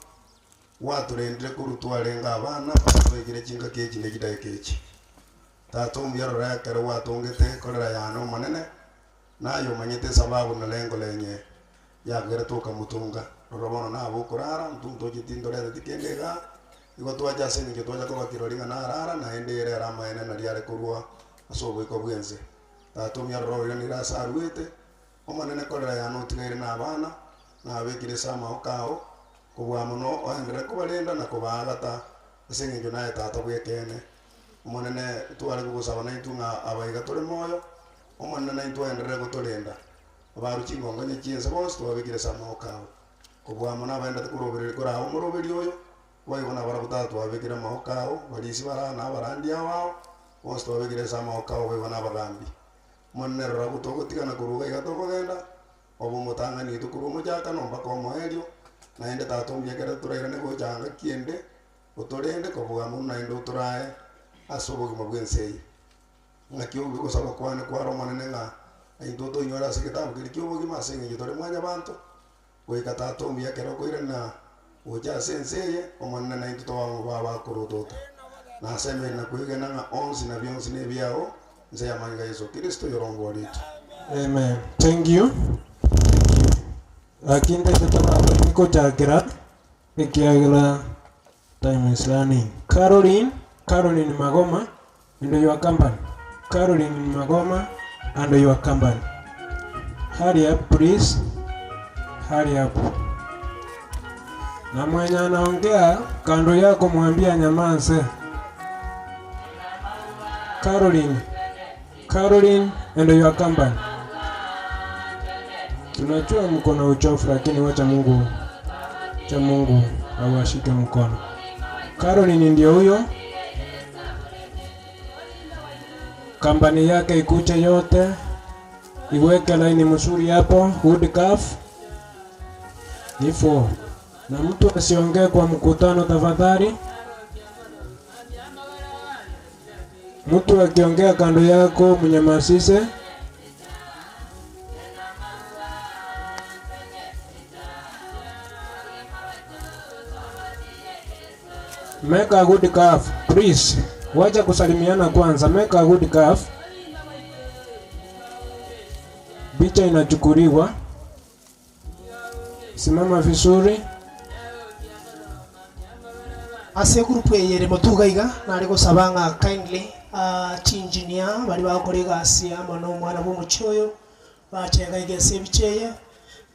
gwatorendire korwa twarenge abana mpaka twaikire chingaki echi ne chidakika echi. Tata omuya rora ekero gwatongete korera yane Omonene, naye omanyete esababu na lengo lenye yagerete okamotonga. Rora bono nabe okorara, intwe ntocheti ntoreteti kende igaa, igo twacha ase eng'encho twacha koba kirori ng'a narara, naende ere ere amaene naria are korwa ase oboiko bw'ense. Tata omuya rora oiranire ase aruete, Omonene korera yane otigaire na abana, nabekire ase amaboko ao, kobua mono oenderere kobarenda na kobaagata, ase eng'encho naye Tata bw'ekeene. Omonene, tware kogosaba naintwe ng'a abaiga tore moyo, Omonene naintwe oenderere gotorenda. Abarwe chingongonya chi'ense bonsi twabekire ase amaboko ao. Kobua mono abaendete korobereria korabe omoroberi oyo, boigo nabarabwo tata twabekire amaboko ao, barisia bare aa na abarandia ao ao, bonsi twabekire ase amaboko ao boigo na abagambi. Omonene rora gotogotigana korwa iga iga tokogenda, obe omotang'ani oito korwa omochakano mpaka omoerio, naende tata omuya ekero torairane gocha anga kiende, otorende kobua mono naende otorae ase obogima bw'ense eye. Ng'aki ogosaba kwane kware Omonene ng'a intwe toinyore ase egetabu keria ki'obogima ase eng'encho tore mwanyabanto, goika Tata omuya ekero okoirana gocha ase ense eye, Omonene naintwe tobe abamo babo akorotota. Nasemeire na kwegena ng'a onsi na bionsi nebiao, inse y'amanyinga a Yeso Kristo oyoromboa riito. Amen. Thank you. Thank you. Lakini ntete torabaini kochakera ekiagera time is running. Caroline, Caroline Magoma and your company. Caroline Magoma and your company. Hurry up please. Hurry up. Na mwenye anaongea kando yako mwambie anyamanze. Caroline, Caroline and your company. Tunajua mko na uchofu lakini wacha Mungu, wacha Mungu awashike mkono. Caroline ndio huyo, kampani yake ikuche yote, iweke laini mzuri hapo, good calf ifo, na mtu asiongee kwa mkutano tafadhali. Mtu akiongea kando yako mnyamasise. Make a good calf, please. Wacha kusalimiana kwanza. Make a good calf. Picha inachukuliwa. Simama vizuri. Ase egroup eye ere motuga iga, nare gosaba ng'a kindly chiengineer baria bagokora egasi amo na omwana bwa omochie oyo, bache iga iga ase ebicha eye.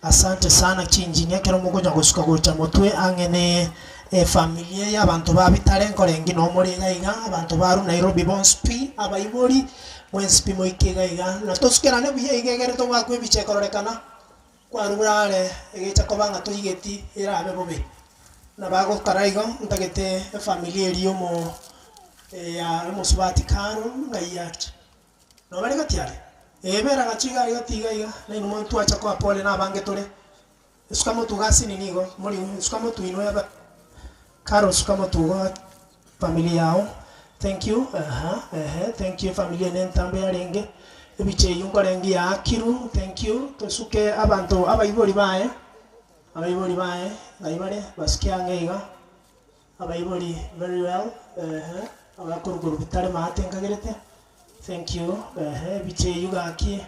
Asante sana chiengineer ekero mokonya gosuka gocha motwe ang'e ne efamiri eye, abanto ba Bitare nkorenge noo more iga iga, abanto ba arwa Nairobi bonsi pi, abaibori, mwensi pi moike iga iga, na tosukerane buya iga egere tobwakwe ebicha ekororekana. Kwarure are, egecha koba ng'a toigeti erabe bobe. Na bagokora igo, ntagete efamiri eria omo ya omosubati Carol ng'ai ache. Nobare gati are? Ee, bera gachia iga are gati iga iga, nainwe mono twacha koa pole na abange tore. Esuka motu gasi nini igo, mori esuka motu inwe aba Carol suka motu igo family yao. Thank you, aha, ehe, thank you efamiri eye nentambe yarenge, ebicha eywo nkorenge yaakirwe, thank you, tosuke abanto abaibori baye, abaibori baye ng'ai bare, basuke ang'e iga, abaibori very well, ehe, abakorwa bitare maate nkagerete, thank you, ehe, ebicha eywo gaki.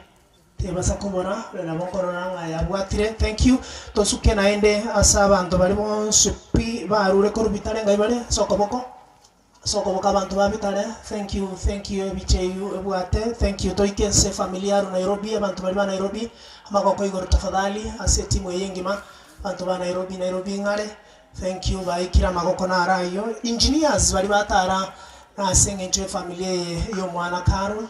Tebasa kobora, nabo nkorora ng'a yabwatire. Thank you. Tosuke naende ase abanto baria bonsi pi barure korwa bitare ngai bare ase okoboko, ase okoboko abanto ba bitare. Thank you, thank you ebicha eywo ebwate. Thank you. Toike ase efamiri ya Nairobi, abanto baria ba Nairobi, amagoko igoro tafadhali ase etimu eye engima. Abanto ba Nairobi, Nairobi ng'are, thank you baikire amagoko naro ayio. Engineers baria batara ase eng'encho y'efamiri eye y'omwana Carol,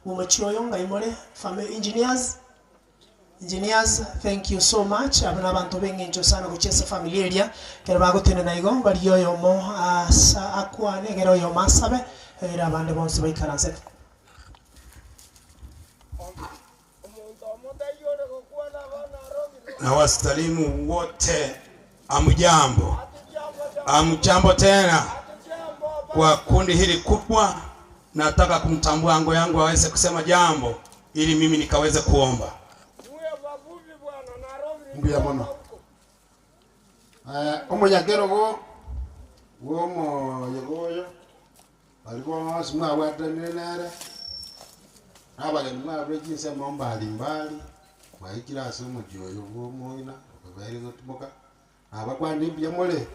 omochie oyo ngai more, fami engineers, engineers thank you so much, abwo na abanto b'eng'encho sana gochia ase efamiri eria, ekero bagotenena igo, baria oyomo asa akwane egere oyomo asabe, egere abande bonsi baikaranse. Na wasalimu wote, amjambo, amjambo tena. Kwa kundi hili kubwa, nataka kumtambua ango yangu aweze kusema jambo ili mimi nikaweze kuomba. Mbuya mono. Eh, omonyakerogo bw'omoyega oyo bari bonsi mwabwatanire nere abageni mwabure chinsemo mbalimbali mwaikire ase omochi oyo bwa omoina obeire gotimoka nabakwani mbuya more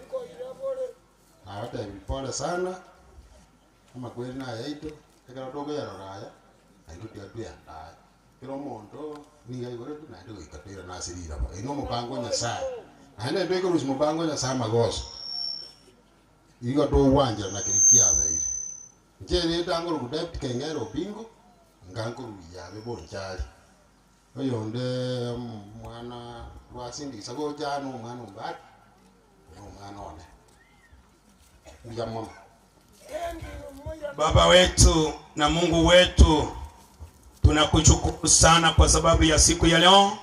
nabatebi pole sana amakweri nayaito ekero tokoyarora aya naintwe tiga tweyanda aya kera omonto niga aiboretwe naende goika toirane ase riraba eye na omopango o Nyasaye naende ntoikorusia mopango o Nyasaye amagoso igo togwancherana keri kiabeire. Inche erieta ngoroku David Keng'ere Obingo, nka nkoruia abe Bonchari. Oyonde omwana rwasindikisa gocha aa na omwana Ombati, na omwana one. Mbuya mono. Baba wetu na Mungu wetu, tunakushukuru sana kwa sababu ya siku ya leo,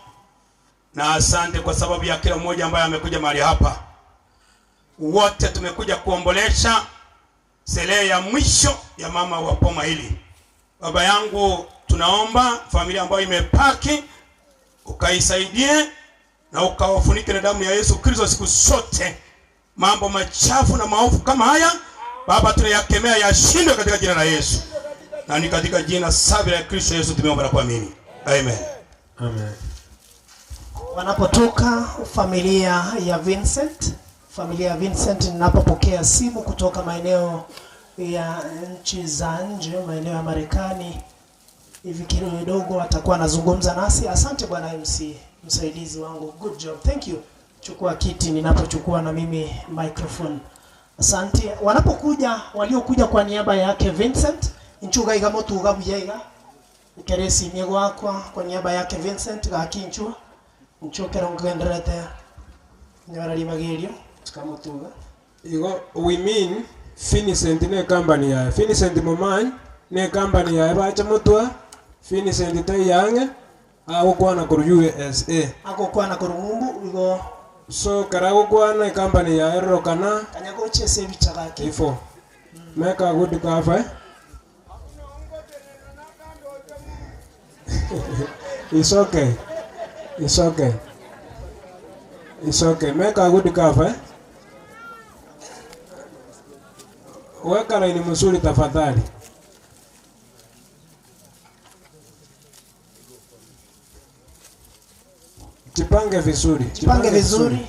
na asante kwa sababu ya kila mmoja ambaye amekuja mahali hapa. Wote tumekuja kuombolesha sherehe ya mwisho ya mama wa poma hili. Baba yangu, tunaomba familia ambayo imepaki ukaisaidie na ukawafunike na damu ya Yesu Kristo siku zote. Mambo machafu na maovu kama haya Baba, tunayakemea yashindwe katika jina la Yesu, na ni katika jina safi la Kristo Yesu tumeomba na kuamini, amen. Amen. Wanapotoka familia ya Vincent, familia ya Vincent, ninapopokea simu kutoka maeneo ya nchi za nje, maeneo ya Marekani, hivi kidogo atakuwa anazungumza nasi. Asante bwana MC, msaidizi wangu, good job, thank you. Chukua kiti ninapochukua na mimi microphone. Asante. Wanapokuja waliokuja kwa niaba yake Vincent, nchuga iga motuga buyaiga ikeresi imye gwakwa kwa niaba yake Vincent gakinchwa nchokera ngenderete nyora libagerio tukamutuga Igo we mean Finicent ne company yaye. Finicent Momany ne company yaye bacha mutwa Finicent taiyange agokwana koru USA. Agokwana koru ng'umbu igo So kara gokwana company yaye rorokana kanya gochesa ebicha gake ifo. Make a good cover. It's okay. It's okay. It's okay. Make a good cover. Weka laini mzuri tafadhali. Jipange vizuri. Jipange vizuri.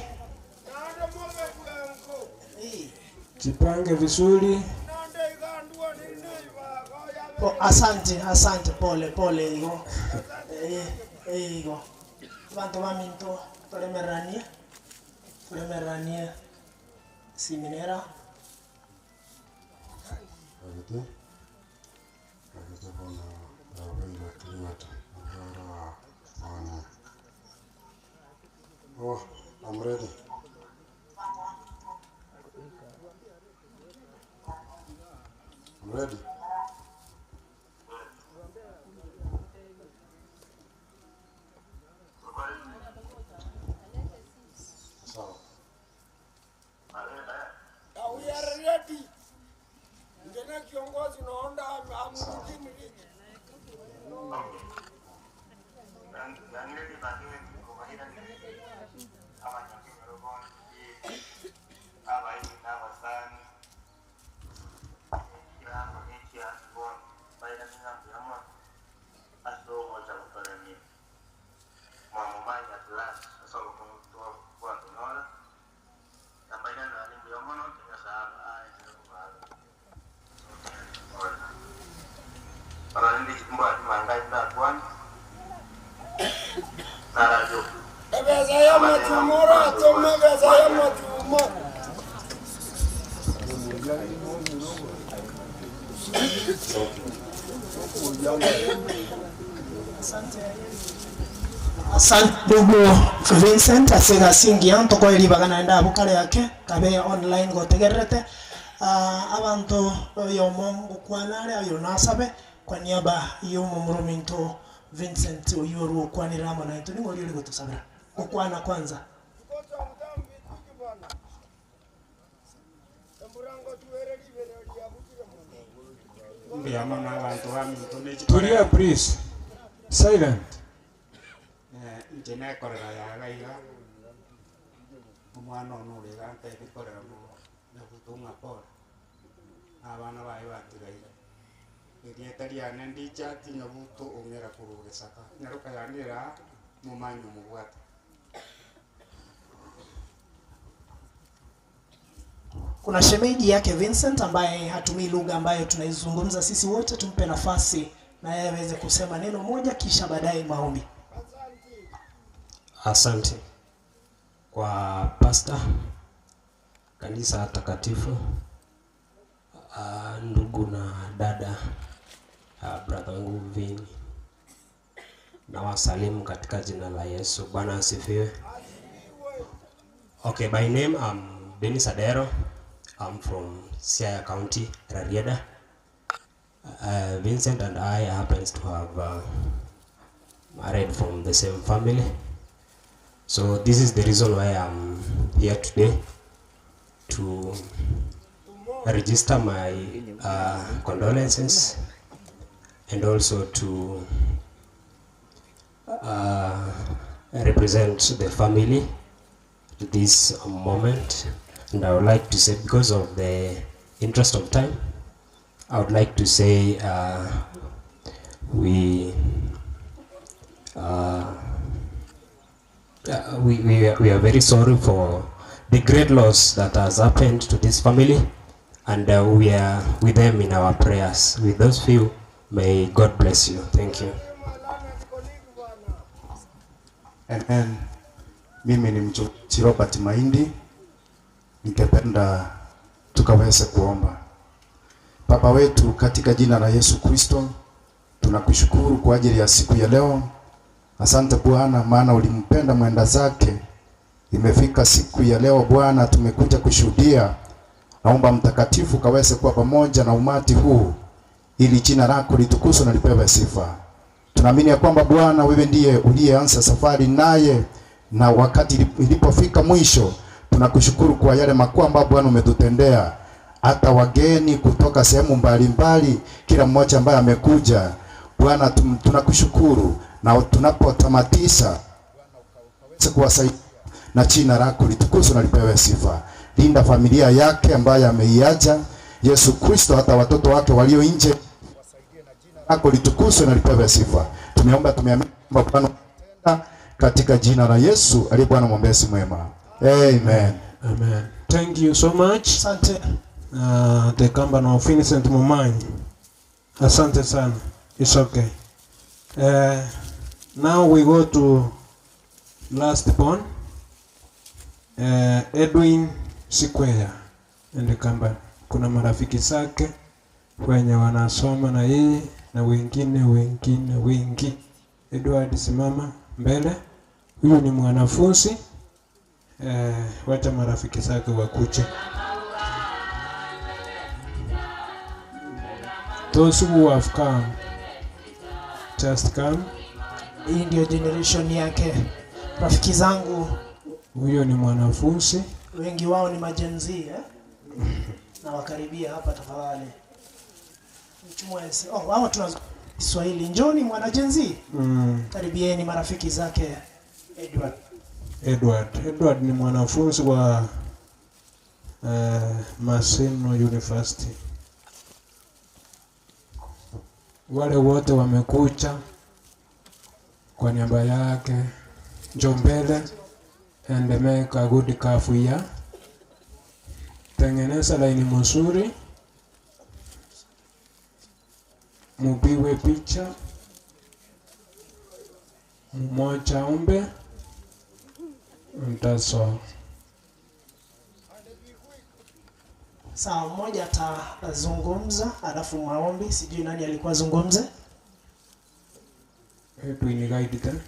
Jipange vizuri. Po, asante asante pole pole igo eh, eh, igo bantu baminto toremeranie toremeranie siminera Agete, agete bono abaibwa Kiliwata, abara wana. Oh, I'm ready. I'm ready. Sawa. We are ready. Ngena kiongozi naonda amrudini liji. Ebesa y'amachuma oratome ebesa y'amachuma. Asante ndugu Vincent ase egasi engiya ntokoe ribaga naende abwo kare ake kabe online gotegererete. Ah, abanto oyomo ngokwana are oyo nasabe kwa niaba ya omomura ominto Vincent oyio orwe okwanire amo naintwe ning'o oria ore gotosabera gokwana kwanza. Mbuya mono abanto baminto ne Tulia please. Silent. Eh, inche nekorera yaga iga omwana one ore iga ntebi korera nyabuto ng'a pole, na abana baye batigaire. Erieta riane ndichati nyabuto ong'era korwa gesaka, nyaroka yane ere aa, momanye omobwate. Kuna shemeji yake Vincent ambaye hatumii lugha ambayo tunaizungumza sisi wote, tumpe nafasi na yeye aweze kusema neno moja, kisha baadaye maombi. Asante kwa pasta, kanisa takatifu, ndugu na dada, brother wangu Vini, na wasalimu katika jina la Yesu. Bwana asifiwe. Okay, by name I'm Dennis Adero. I'm from Siaya County, Rarieda. Vincent and I happens to have married from the same family. So this is the reason why I'm here today to register my condolences and also to represent the family to this moment. And I would like to say, because of the interest of time, I would like to say we we are very sorry for the great loss that has happened to this family, and we are with them in our prayers. With those few, may God bless you. Thank you. Amen. Mimi ni mchungaji Robert Mahindi, ningependa tukaweze kuomba. Baba wetu, katika jina la Yesu Kristo, tunakushukuru kwa ajili ya siku ya leo. Asante Bwana, maana ulimpenda mwenda zake. Imefika siku ya leo Bwana, tumekuja kushuhudia. Naomba Mtakatifu kaweze kuwa pamoja na umati huu, ili jina lako litukuzwe na lipewe sifa. Tunaamini ya kwamba Bwana, wewe ndiye uliyeanza safari naye, na wakati ilipofika mwisho, tunakushukuru kwa yale makuu ambayo Bwana umetutendea, hata wageni kutoka sehemu mbalimbali, kila mmoja ambaye amekuja Bwana, tunakushukuru, na tunapotamatisha ukaweze kuwasaidia na jina lako litukuzwe na lipewe sifa. Linda familia yake ambaye ameiacha Yesu Kristo, hata watoto wake walio nje, lako litukuzwe na lipewe sifa. Tumeomba, tumeamini kwamba Bwana utatenda katika jina la Yesu aliye Bwana mwombezi mwema. Amen. Amen. Thank you so much. Asante. The company of Vincent Momanyi. Asante sana. It's okay. Now we go to last born, Edwin Sikwea and the company. Kuna marafiki zake wenye wanasoma na yeye na wengine wengine wengi. Edward, simama mbele. Huyu ni mwanafunzi. Wacha marafiki zake wakuje. Those who have come, just come. Hii ndio generation yake. Rafiki zangu Huyo ni mwanafunzi. wengi wao ni ma-Gen Z, eh? Na wakaribia hapa tafadhali. Mchumwese. Oh, wao tuna Kiswahili. Njoni mwana Gen Z. Karibieni marafiki zake Edward. Edward. Edward ni mwanafunzi wa Maseno University. Wale wote wamekuja kwa niaba yake, njoo mbele and make a good calf here. Tengeneza laini mzuri, mupigwe picha, mmoja ombe. That's all. Sawa, mmoja atazungumza alafu maombi. Sijui nani alikuwa zungumze. Edwin guide them.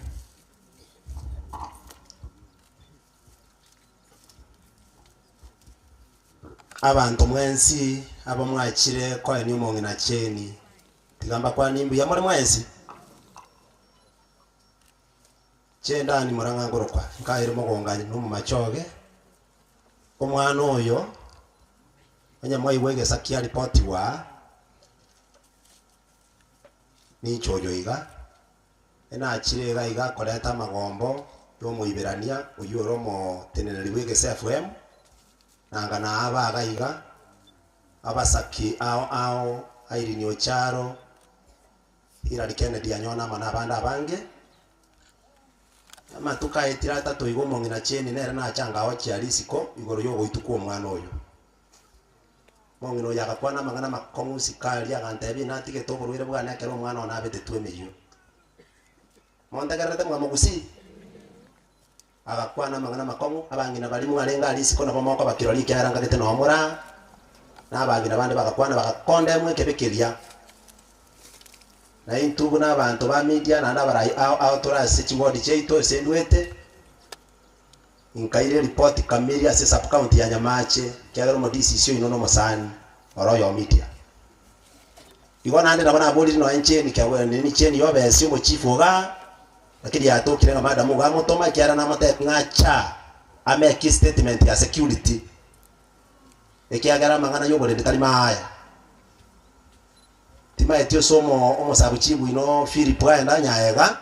Abanto mwensi aba mwachire koenia omong'ina cheni tigamba kwani mbuya more mwensi chendani morang'angorokwa nkaire mogongani na omomachoge omwana oyo onye mwaigwa egesa kia ripotiwa ninche oyo iga enachire iga iga koreta amagombo ya omoiberania oywo ore omoteneneri bwa egesa FM nanga naaba iga iga abasaki ao ao Irene Ocharo Hillary Kennedy anyona amo na abande abange amatuko aetire atato iga omong'ina cheni nere nacha ngaochia risiko igoro ya ogoitwa kwa omwana oyo. Omong'ina oyo agakwana amang'ana amakong'u sikari agantebia natigete oborwaire bwane ekero omwana one abetetwe emeyio. Montegererete mwamogusi agakwana amang'ana amakong'u abang'ina baria mwarenge aria isiko nabo mokoba kirori ekiagera nkagete noo mora na abang'ina bande bagakwana bagakonda emwe ekebe keria. Na intwe buna abanto ba media naende abarai ao ao tore ase chiward chiaito ase endwete nkaire report kamiri ase sub county ya Nyamache ekiagera omo DCC oino na omosani ore oyo media. Igo naende nabo naborire nonya encheni kiago nini cheni ya obesi omochifu igaa lakini yatokire ng'a madam iga amotoma ekiagera namotebia ng'a acha ameke statement ya security ekiagera amang'ana ya oborendi tari maaya. Timaeti ase omo omosabu chibu ino Philip aenda Nyaega,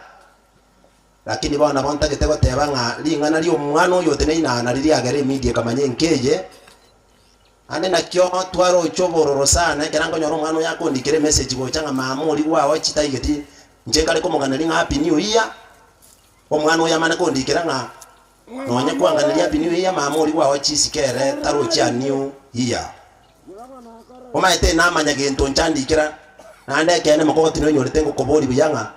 lakini bono nabo ntagete goteba ng'a ring'ana ria omwana oyo oteneine aa nari riagera emedia ekamanya enka eye, Ande nakio twaroche obororo sana ekero nkonyora omwana oyo akondikera emessage gocha ng'a mama oria gwao chitaigeti inche nkare komoganeria ng'a happy new year, omwana oyo amane kondikera ng'a nonye kwanganeria happy new year mama oria gwao chisike ere tarochi a new year. Omaete namanya gento nchandikera naende ekeene mokogoti nonyorete ngokoboria buya ng'a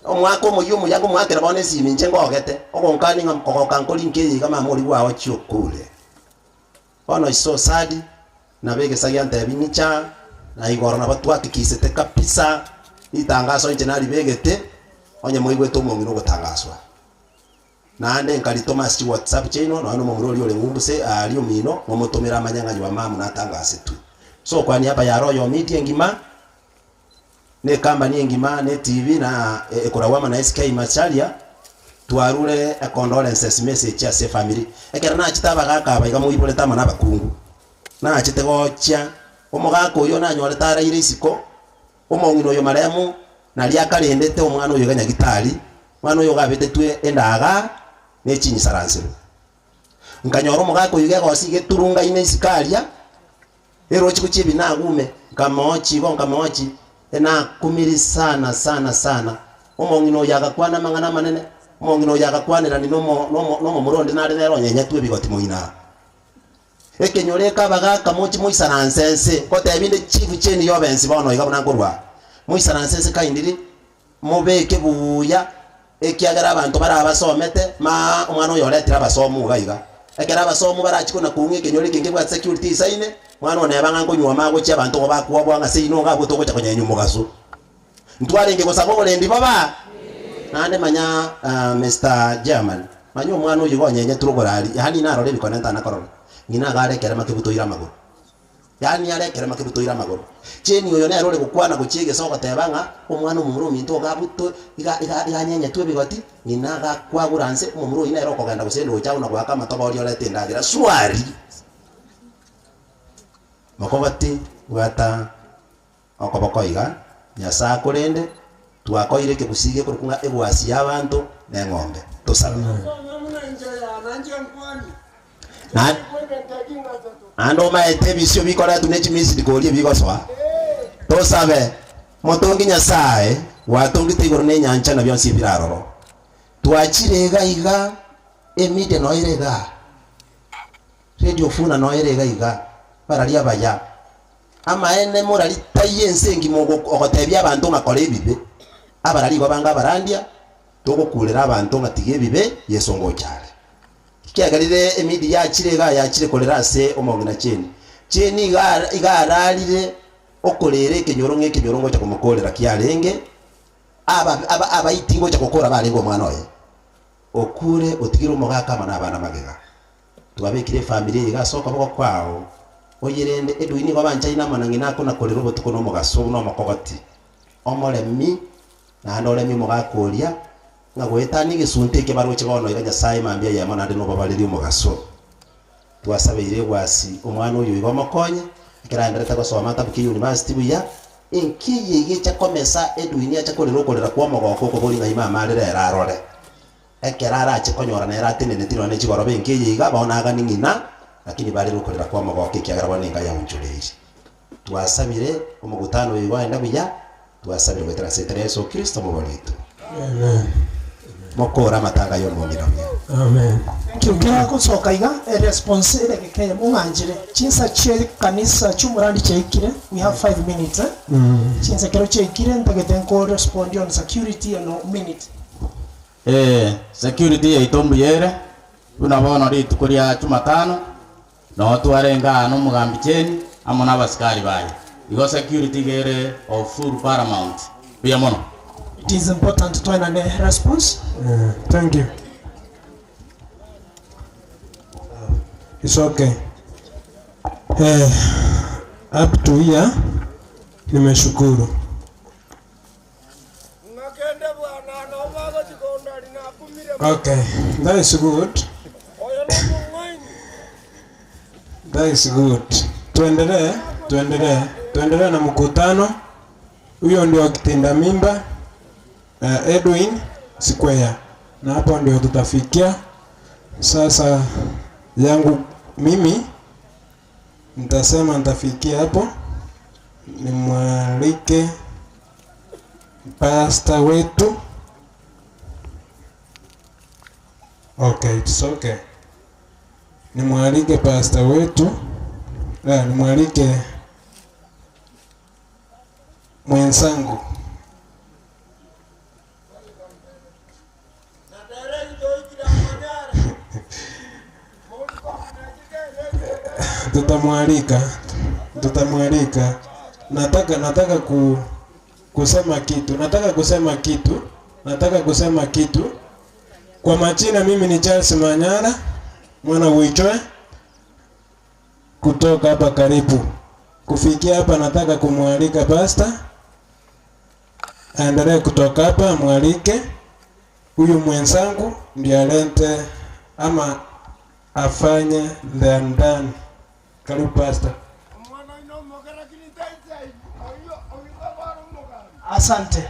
omwaka omoyia omuya nkomoakera bono esimi inche ngogete, ogonkania ng'a kogoka nkori nkeye iga mama oria gwao chiokure. Bono is so sad, nabo egesa giantebi ng'icha, na igoro nabo twakikisete kabisa, ritangaso inche naribegete, onye moigwete omong'ina ogotangaswa. Naende nkaritoma ase chiwhatsapp chiaino, nonya na omomura oria ore ng'umbu aaria omino, momotomere amanye ng'a your mum natangasetwe. So kwa niaba ya Royal Media engima, na ecompany engima, na etv, na ekoragwa amo na SK Macharia, twarure econdolences message ase efamiri. Ekero nachete abagaka aba iga moiborete amo na abakungu, nachete gochia, omogaka oyio nanyorete araire isiko, omong'ina oyo maremu, naria akarendete omwana oyo iga nyagitari, omwana oyo iga abetetwe endaga na echinyisaransero. Nkanyora omogaka oyo iga egosi iga eturungaine isiko aria, erochi gochia ebinagume, nkamochi igo nkamochi, enakumiri sana sana sana. Omong'ina oyo agakwana amang'ana amanene, omong'ina oyo agakwanerani na omo na omo na omomura onde nare nere onyenyetwe ebigoti moino aa. Ekenyoro eke abagaka mochi moisaranse ense, ngotebia inde chief cheni yobensi bono iga buna nkorwa aa, moisaranse ense kindly, mobeke buya, ekiagera abanto bare abasomete, maa omwana oyo oretire abasomu iga iga. Ekero abasomu barachie kona kong'u ekenyoro eke nkebwate security isaine, mwana one neba ng'a nkonywa maa gochia abanto igo bakwabua ng'a seino iga abwo togocha konyenya omogaso. Ntwarenge gosaba oborendi boba? Naende manya Mister Chairman, manya omwana oyio iga onyenyetwe oborari, yaani narora ebikone ntana korora, ng'ina iga are ekerema kebutoire amagoro. Yaani are ekerema kebutoire amagoro. Cheni oyo nere ore gokwana gochia egesa ogoteba ng'a omwana omomura ominto iga abutwe iga iga iga anyenyetwe ebigoti, ng'ina iga akwagura nse, omomura oyio nere okogenda gose endoche agwo na goaka amatoba oria orete endagera. Swali! Mokogoti bwata okoboko iga, Nyasae akorende, twakoire ekegusii gekorokwa ng'a egwasi y'abanto na eng'ombe. Tosabe. Naende omaete ebisio bikoretwa ne chimisiri koria ebigosoa. Tosabe. Motongi Nyasae, gwatongete igoro na enyancha na bionsi ebire aroro. Twachire iga iga, emedia noyo ere igaa, Radio Funa noyo ere iga iga, bararia abaya. Amaene morari taiyo ense engima ogotebia abanto ng'a kora ebibe. Abarari igo bange abarandia, togokurera abanto ng'a tiga ebibe, Yeso ngocha are. Kiagerire emedia yachire iga yachire korera ase omong'ina Jane. Jane iga iga ararire okorera ekenyoro ng'a ekenyoro ngocha komokorera kiarenge, aba aba abaiti ngocha gokora barenge omwana oye. Okure otigire omogaka amo na abana magega. Twabekire efamiri eye iga ase okoboko kwao, oyerende edui nigo banchaine amo na ng'ina akona korera obotuko na omogaso buna omokogoti omoremi, naende oremie omogaka oria, ng'a goetania egesunte eke baroche bono iga Nyasae mambia eyemo naende nobabarerie omogaso. Twasabeire egwasi omwana oyo iga omokonye, ekero aenderete gosoma atabukie university buya, enki eye iga echa komesa eduini ache korera okorera kwa omogoko okobori ng'ai mama arere ere arore. Ekero arache konyora nere ateneneti nonya ne chigoroba enki eye iga, bono agani ng'ina, lakini barere okorera kwa omogoko ekiagera bono enka yaonchoreire. Twasabire omogutano oyo iga oende buya, twasabire goetera ase etera ya Yeso Kristo omobori oito. Amen. Mokore amatanga y'omong'ina buya. Amen. Kera gosoka iga, eresponse edageka eyemo ng'anchire. Chinsa chi'ekanisa chi'omorandi chiaikire, we have 5 minutes eh? Chinsa ekero chiaikire ntagete nko respond on security in a minute. Ee, security yaito mbuya ere, buna bono rituko ria Jumatano, noo twarenge aa nomogambi Jane amo nabasikari baye. Igo security iga ere of full paramount. Mbuya mono. It is important toenane response. Thank you. It's okay. Eh, up to here nimeshukuru. Okay, that is good. That is good. Tuendelee, tuendelee, tuendelee na mkutano. Huyo ndio kitinda mimba Edwin Square, na hapo ndio tutafikia sasa. Yangu mimi nitasema nitafikia hapo, nimwalike pastor wetu. Okay, it's okay. Nimwalike pastor wetu, nimwalike mwenzangu tutamwalika, tutamwalika. Nataka nataka ku, kusema kitu, nataka kusema kitu, nataka kusema kitu. Kwa majina mimi ni Charles Manyara mwana Wichwe kutoka hapa karibu. Kufikia hapa nataka kumwalika pastor aendelee kutoka hapa, amwalike huyu mwenzangu ndiye alete ama afanye the ndani. Karibu pastor. Asante.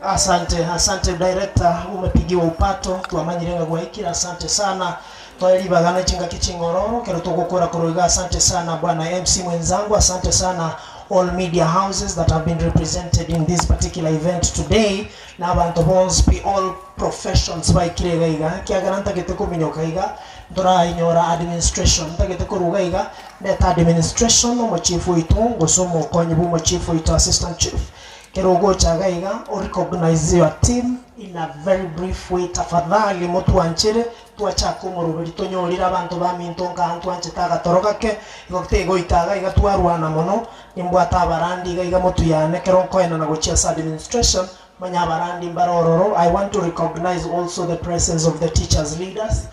Asante, asante director, umepigiwa upato twamanyirenga gwaikira. Asante sana twaeribagana chingaki ching'ororo kero togokora koroiga. Asante sana bwana MC mwenzangu, asante sana all media houses that have been represented in this particular event today na abanto bonsi pi all professions baikire iga iga kiagera ntagete kominyoka iga ntorainyora administration ntagete koruga iga ndeta administration omochief oito gose omokonyi bwa omochief oito assistant chief kero ogocha iga iga o recognize your team in a very brief way tafadhali motwanchere twachaka omoroberi tonyorire abanto baminto nkaa ntwanchete agatoro gake igo tegoika iga iga twarwana mono nimbwate abarandi iga iga motuyane kero nkoenana gochia ase administration manya abarandi mbare ororo. I want to recognize also the presence of the teachers leaders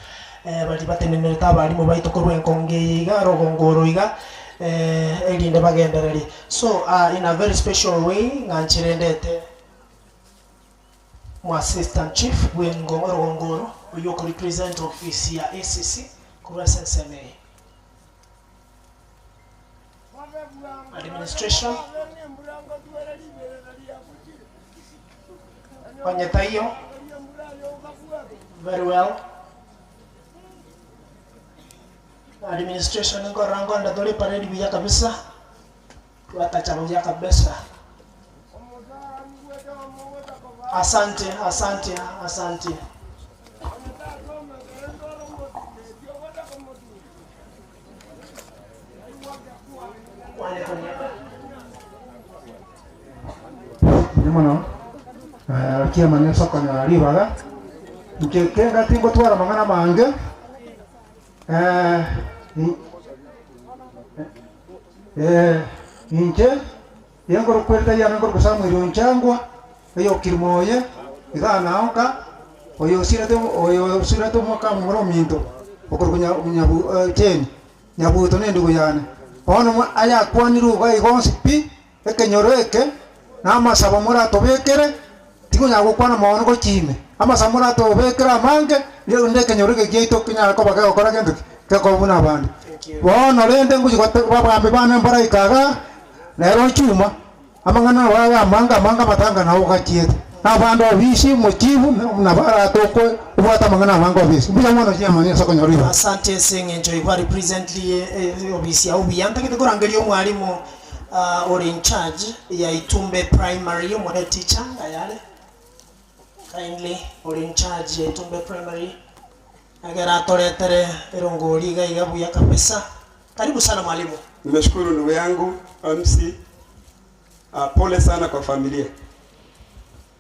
eh, baria batenenerete abarimu baito korwa enkongo eye iga rogongo oro iga eh, erinde bagendererie. So uh, in a very special way ng'anchire ndete mo assistant chief bwengo orogongo oro oywo okorepresent office ya ACC korwa ase ensemo eye. Administration onye taiyo very well. Administration nkorora nkonda tore parade buya kabisa twatacha buya kabisa. Asante, asante, asante. Mbuya mono kiamani ase okonyora ribaga. Inche kenga tingotwara amang'ana amange, Eh, eh, inche yengorokwereta yane ngoroka Samuel Onchangwa, oyo okirimo oye, iga naoka, oyo osirete oyo osirete omwaka omomura ominto, okorokwa nya- nyabu Jane, Nyabuto na endugu yane. Bono mwa ayakwanire iga iga onsi pi, ekenyoro eke, na amasabo moratobekere, tigonyara gokwana mono gochia ime. Amasabo moratobekere amange, rende ekenyoro eke giaito kenyare koba kegokora gento ki? Gekoba buna abande. Bono rende ngochia gote abagambi bane mbaraika igaa, nere ochuma, amang'ana nabo abe amange amange amatanga nabo gachiete. Na abande obisi, omochifu, nabo aratokwe obwate amang'ana amange obisi. Mbuya mono chiamani ase okonyora ribaga. Asante ase eng'encho igo ari presently obisi yao buya. Ntagete korangeria omwalimu ore in charge ya Itumbe Primary, omo head teacher ngayare. Kindly ore in charge ya Itumbe Primary egere atoretere erongori iga iga buya kabisa. Karibu sana mwalimu. Nimeshukuru ndugu yangu MC. Ah, pole sana kwa familia.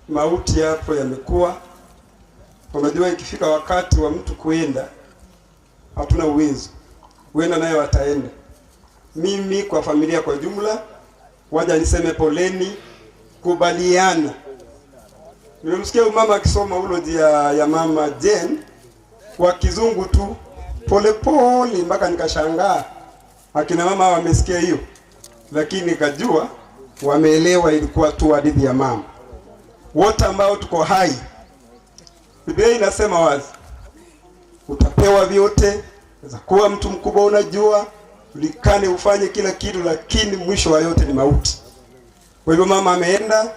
Mauti yapo yamekuwa. Unajua ikifika wakati wa mtu kuenda hatuna uwezo. Huenda naye wataenda. Mimi kwa familia kwa jumla, waja niseme poleni, kubaliana. Nimemsikia huyu mama akisoma eulogy ya mama Jane kwa kizungu tu polepole mpaka nikashangaa. Akina mama wamesikia hiyo, lakini nikajua wameelewa, ilikuwa tu hadithi ya mama. Wote ambao tuko hai, Biblia inasema wazi, utapewa vyote, unaweza kuwa mtu mkubwa, unajua ulikane, ufanye kila kitu, lakini mwisho wa yote ni mauti. Kwa hivyo mama ameenda,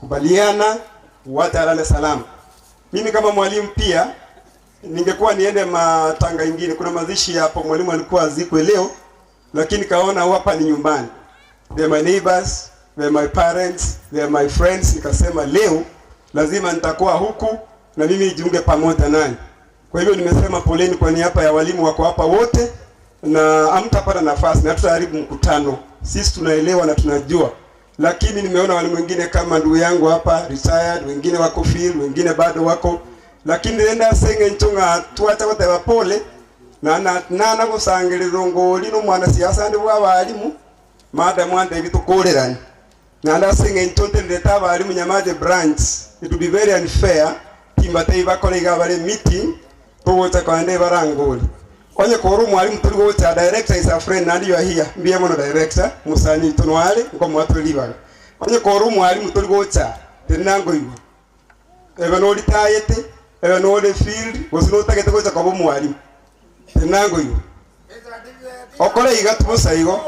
kubaliana, wacha alale salama. Mimi kama mwalimu pia ningekuwa niende matanga ingine, kuna mazishi hapo, mwalimu alikuwa azikwe leo, lakini kaona hapa ni nyumbani, they are my neighbors, they are my parents, they are my friends. Nikasema leo lazima nitakuwa huku na mimi nijiunge pamoja nanyi. Kwa hivyo nimesema poleni kwa niaba ya walimu wako hapa wote, na hamtapata nafasi na hatutaharibu mkutano. Sisi tunaelewa na tunajua, lakini nimeona walimu wengine kama ndugu yangu hapa retired, wengine wako field, wengine bado wako, lakini nenda senge nchunga tuacha kuteba pole na na na gusangirira ngoli no mwana siasa ndi bwa balimu madam ande bitukurirani na ndasenge nchonte ndeta abalimu Nyamache branch. It would be very unfair timbatei bakore iga bare meeting tugocha kwande barangoli onye koro mwalimu turi gocha. Director is a friend and you are here, mbiye mono director musani tunwale nko mwaturi libaga. Onye koro mwalimu turi gocha tinango igo ebe no ritayete ebe no le field gose no tagete gocha kwa mwalimu tinango igo okore iga tubosa igo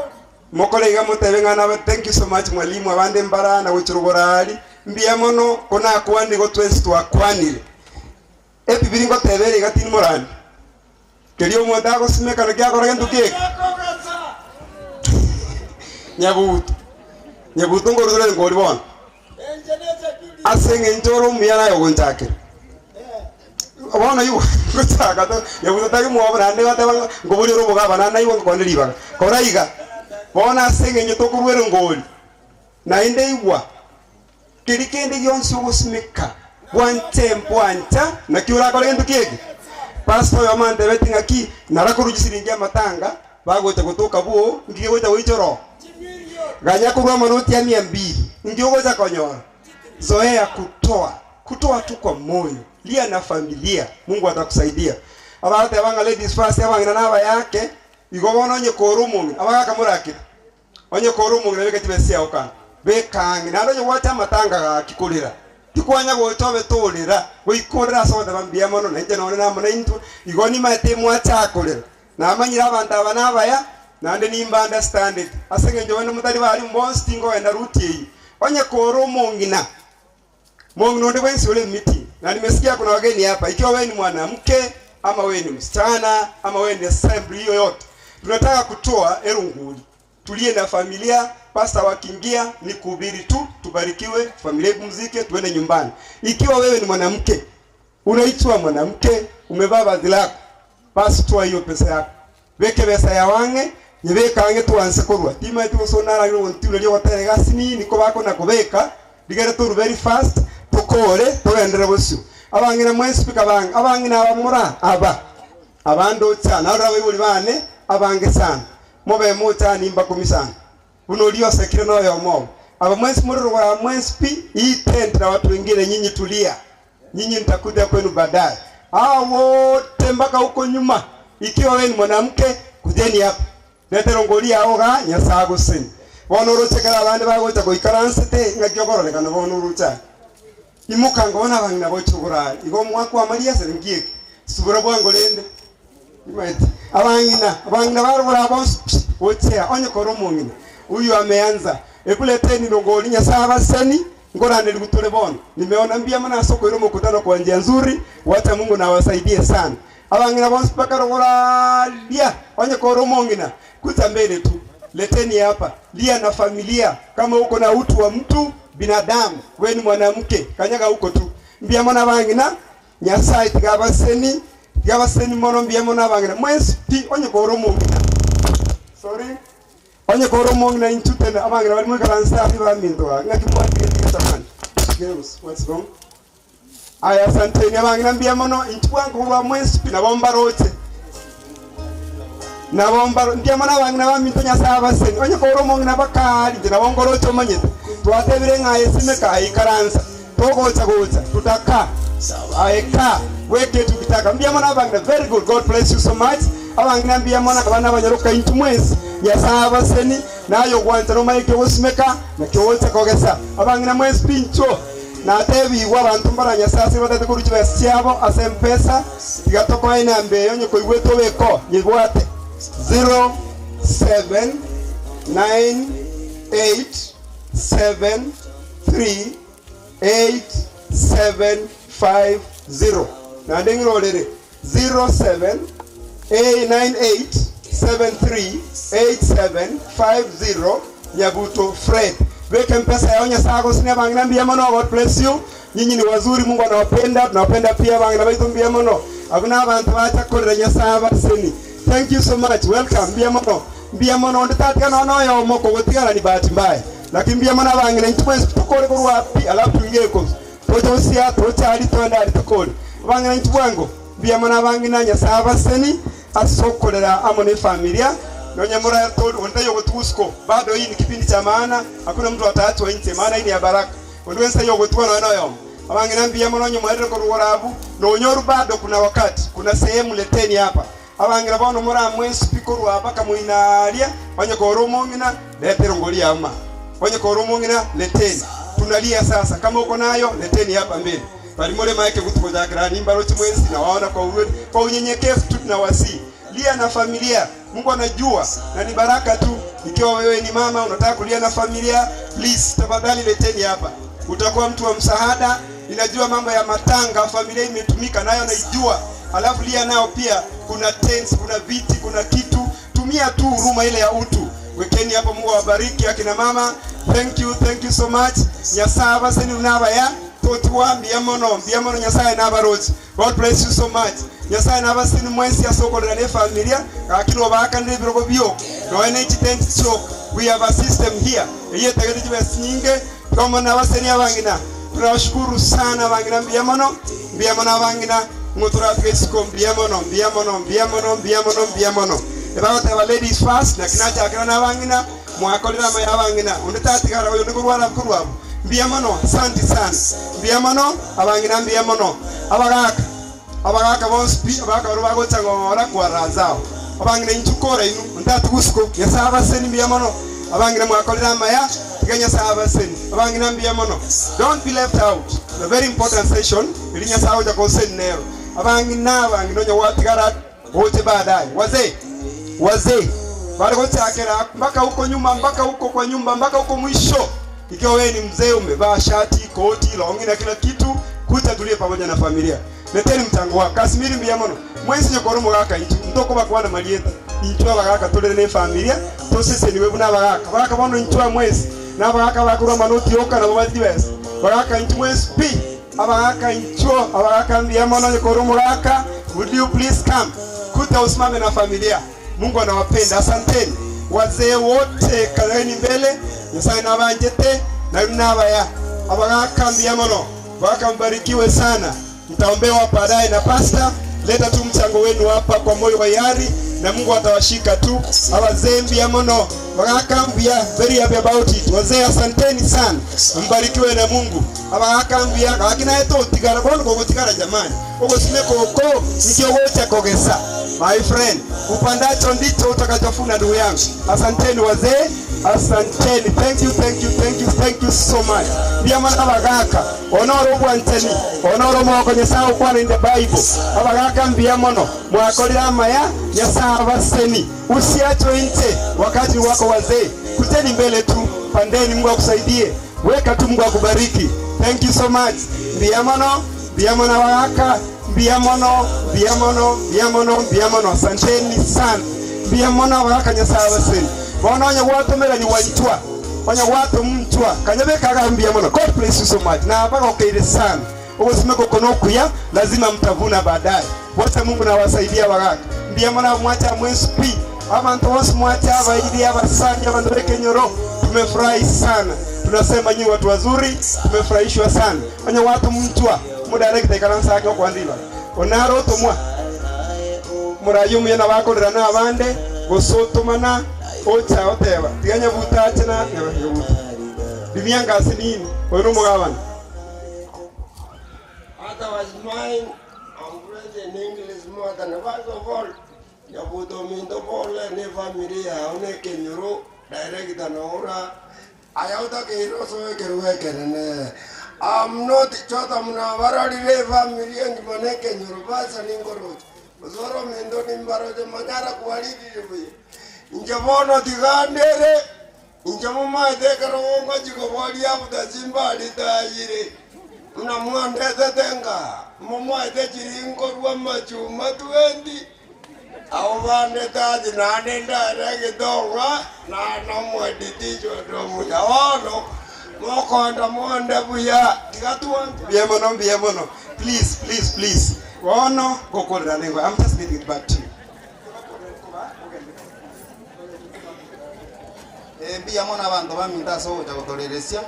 mokore iga mutebe ng'ana thank you so much mwalimu abande mbarana gochirugorari mbiya mono kona kwani go twesi twakwanire ebibiri ngotebere iga tini morani kerio omonto agosimeka nokiakora gento keke nyabuto nyabuto ngorutore ngori bono ase eng'encho ore omuya naye ogonchakera bono igo ngochaka to nyabuto tari mwobo naende bateba ngobori ore obogaba naende naigwa ngokwane ribaga kora iga bono ase eng'encho tokorwera ngori naende igwa keri kende gionsi ogosimeka bwanche mbwancha naki orakora gento keke. Pastor oyo amantebeti ng'aki narakoruchi siringi amatanga bagocha gotoka buo ngiye gocha goichoro ganya korwa amanoti ya 200 ngiye ogocha konyora. Zoea kutoa, kutoa tu kwa moyo, lia na familia, Mungu atakusaidia. Abate abanga ladies first abangina naba yake igo bono onye kora omong'ina abagakamorakera onye kora omong'ina beke chibesia okana bekange naende onye gwacha amatanga gaki korera tikwanya gocha obe torera goikorera ase ogoteba mbuya mono nainche nonye namo naintwe igo nimaete mwachakorera namanyire abanto aba nabaya naende nimba understand it ase eng'encho bande motari barimu bonsi tingoenda route eywo. Onye kora omong'ina mong'ina onde bwensi ore meeting na nimesikia kuna wageni hapa, ikiwa wewe ni mwanamke ama wewe ni msichana ama wewe ni assembly yoyote, tunataka kutoa erunguli, tulie na familia. Pastor wakiingia ni kuhubiri tu, tubarikiwe, familia ipumzike, tuende nyumbani. Ikiwa wewe ni mwanamke, unaitwa mwanamke, umevaa vazi lako, basi toa hiyo pesa yako, weke pesa ya wange nyebekange tuanze korwa tima tu sonara yo ntule lyo watere gasini niko bako na kubeka ligere tu very fast tukore tuendere bosio abangina mwe speaker bang abangina abamura aba Abande ocha, narora abaibori bane abange sana. Mobe mocha nimbakumia sana. Buna oria osekire na oyomo obo. Aba mwensi more rogoro mwensi pi, hii tent na watu wengine nyinyi tulia. Nyinyi nitakuja kwenu baadaye. Hao wote mpaka huko nyuma. Ikiwa wewe ni mwanamke, kujeni hapa. Lete rongori yao ga Nyasaye agoseni. Bono orochekera abande bagocha goikaransete ng'aki okororekana bono orocha. Imoka ngona abang'ina gochogora igo omwaka wa Maria ase nkieke. Subura bwango rende. Imaete. Abang'ina, abang'ina barogora bonsi gochea onye kora omong'ina. Huyu ameanza. Ekuleteni rongori Nyasaye abaseni ngoraneri gutore bono. Nimeona mbia mana soko iro mkutano kwa njia nzuri, wacha Mungu na awasaidie sana. Abang'ina bonsi bakarogora lia onye kora omong'ina. Kuta mbele tu. Leteni hapa. Lia na familia kama uko na utu wa mtu binadamu, we ni mwanamke, kanyaga huko tu. Mbia mwana bang'ina Nyasaye tigabaseni, tigabaseni mono mbia mwana bang'ina. Mwensi pi onye kora omong'ina. Sorry. Onye kora omong'ina inchu tena abang'ina bari mwikaransa ari baminto ga. Ng'aki mwatige tige samani. Girls, what's wrong? Aya, asanteni abang'ina mbia mono inchu bwango bwa mwensi pi nabo mbaroche. Nabo mbaro mbia mono abang'ina baminto Nyasaye abaseni. Onye kora omong'ina bakari nje nabo ngoroche omanyete. Twatebire ng'aye simeka aikaransa. Togocha gocha tutaka. Aeka weke tukitaka. Mbia mono abang'ina very good. God bless you so much. Abang'ina mbia mono abana abanyaroka inchu mwensi. Nyasaye abaseni nayo gwancha nomaike gosimeka nakyogocha kogesa. Abang'ina mwensi pincho. Natebigwa abantu mbara Nyasaye ase batete korwa chibesa chiabo ase M-Pesa tiga tokoe enamba eyo onye koigwete obeko nyebwate 0 7 9 8 7 3 8 7 5 0 naende ng'irorere 0 7 8 9 8 7 3 8 7 5 0 Nyabuto Fred. Weke mpesa yao Nyasaye agosini abang'ina mbuya mono. God bless you. Nyinyi ni wazuri, Mungu anawapenda, tunawapenda pia abang'ina baitu mbuya mono. Abuna abantu bacha korera Nyasaye abaseni. Thank you so much. Welcome mbuya mono. Mbuya mono onde tatika nono yo moko gotigara ni bahati mbaya. Lakini mbuya mono abang'ina inchu mwensi tukore korwa pi alafu tuingie ko. Tochosia tochari twenda ari tukore. Abang'ina inchu bwango mbuya mono abang'ina Nyasaye abaseni asokorera amo ne familia. Nonye mura todu onde yogotusko. Bado hii ni kipindi cha maana, hakuna mtu ataachwa nje, maana hii ni ya baraka. Onde wensa yogotuwa no yo. Abang'ina mbuya mono nyomwerere korwa nonyoru bado kuna wakati, kuna sehemu leteni hapa. Abang'ina bono mura mwensi pikorwa hapa kamuinaria, onye koro omong'ina letero ngori ama. Onye koro omong'ina leteni. Tunalia sasa, kama uko nayo leteni hapa mbele. Balimole maike kutukojakira nimba rochi mwensi na waona kwa uwe, kwa unyenyekevu tu tunawasi. Lia na familia, Mungu anajua na ni baraka tu. Ikiwa wewe ni mama unataka kulia na familia, please tafadhali leteni hapa. Utakuwa mtu wa msaada. Ninajua mambo ya matanga, familia imetumika nayo naijua. Alafu lia nao pia, kuna tents, kuna viti, kuna kitu. Tumia tu huruma ile ya utu. Wekeni hapo, Mungu awabariki akina mama. Thank you, thank you so much. Nyasaye abaseni unaba ya totuwa mbiya mono, mbiya mono Nyasaye nabarochi. God bless you so much. Nyasaye nabaseni mwensi asokorera ne familia, lakini obakandire ebirogo bio. Noe ne tent chok. We have a system here. Eye tegete chibesa nyinge, tomo nabaseni abang'ina. Tunawashukuru sana abang'ina mbiya mono, mbiya mono abang'ina. Muturafika isiko mbiya mono, mbiya mono, mbiya mono, mbiya mono, mbiya mono. Ebagoteba ladies first, na kinachakira nabang'ina, mwakorera amaya abang'ina. Onde tatigara oyo nikorwara korwabo. Mbiya mono, asante sana. Mbiya mono, abang'ina mbiya mono. Abagaka, abagaka bonsi pi, abagaka baro bagocha ng'ora kwara zao. Abang'ina inchukora inu, ndatugusiko, Nyasaye abaseni mbiya mono. Abang'ina mwakorera amaya, tiga Nyasaye abaseni. Abang'ina mbiya mono. Don't be left out. A very important session, iri Nyasaye oja koseni nero. Abang'ina, abang'ina onye watigara wote baadaye. Wazee, wazee bali gochakera mpaka huko nyuma, mpaka huko kwa nyumba, mpaka huko mwisho. Ikiwa wewe ni mzee umevaa shati, koti, longi na kila kitu, kuja tulie pamoja na familia. Leteni mchango wako. Kasimiri mbiya mono. Mwensi nyokoro mugaka inchu, ntoko bakwana malieta. Inchu abagaka tulere ne familia, tosese niwe buna abagaka. Bagaka bono inchu mwesi. Na abagaka bakurwa manoti yoka na babazi besa. Bagaka inchu mwesi pi. Abagaka inchu, abagaka mbiya mono nyokoro mugaka. Would you please come? Kuta usimame na familia. Mungu anawapenda. Asanteni. Wazee wote kaleni mbele. Nyasaye nabanjete na nabaya. Abagaka mbiya mono. Bagaka mbarikiwe sana. Mtaombewa baadaye na pastor. Leta tu mchango wenu hapa kwa moyo wa hiari na Mungu atawashika tu. Abazee mbia mono bagakambia very happy about it. Wazee asanteni sana, mbarikiwe na Mungu. Abagakambia gaki naye totigara bono gogotigara jamani, ogosimeka oko nikio gocha kogesa. My friend, upandacho ndicho utakachofuna ndugu yangu. Asanteni wazee, asanteni. Thank you, thank you, thank you, thank you so much. Mbia mono abagaka onoro obwanchani onoro omogoko Nyasaye okwana in the Bible. Abagaka mbia mono mwakorire amaya Nyasaye abaseni usiachwe nje wakati wako wazee. Kujeni mbele tu, pandeni, Mungu akusaidie. Weka tu, Mungu akubariki. Thank you so much. Mbia mono, mbia mono abagaka, mbia mono, mbia mono, mbia mono, mbia mono. Asanteni sana. Mbia mono abagaka Nyasaye abaseni. Bono onye gwatomera ni waitwa. Onye gwatomntwa. Kanyabekaga mbia mono. God bless you so much. Na abagokeire sana. Ugosimeka kono kuya lazima mtavuna baadaye. Wacha Mungu na wasaidia bagaka. Mbia mono mwacha mwespi. Abantu bose mwacha abairi abasanya abantu bekenyoro. Tumefurahi sana. Tunasema nyinyi watu wazuri, tumefurahishwa sana. Onye watu mtwa mudirector ikaransa yake okwandila. Onaro tumwa. Murayo muyena bakorera na abande gosotomana ocha oteba. Tiganya butache na nyabuta. Dimianga sinini oyo mugabana. Otherwise mine, I'm fluent in English more than first of all. Nyabuto minto pole ni familia une kenyoro director na ora ayauta keiro so keruwe kerene. I'm not chota muna varari ve familia ngimane kenyoro basa ningoro. Zoro mindo nimbaro je manyara kuwalidi buye. Inje bono tigandere. Inje mumaite karongo jiko boli abuda zimbali tayire. Mna mwandete tenga. Mumwaite chiringo rwa machuma 20. Abo bande taji nane ndare gidonga na namwediticho ndomuya bono mokonda monde buya tigatuanja Mbia mono, mbia mono. Please, please, please. Bono gokorera nengo. I'm just giving it back to you. Mbia mono abanto baminto ase ogocha gotoreresia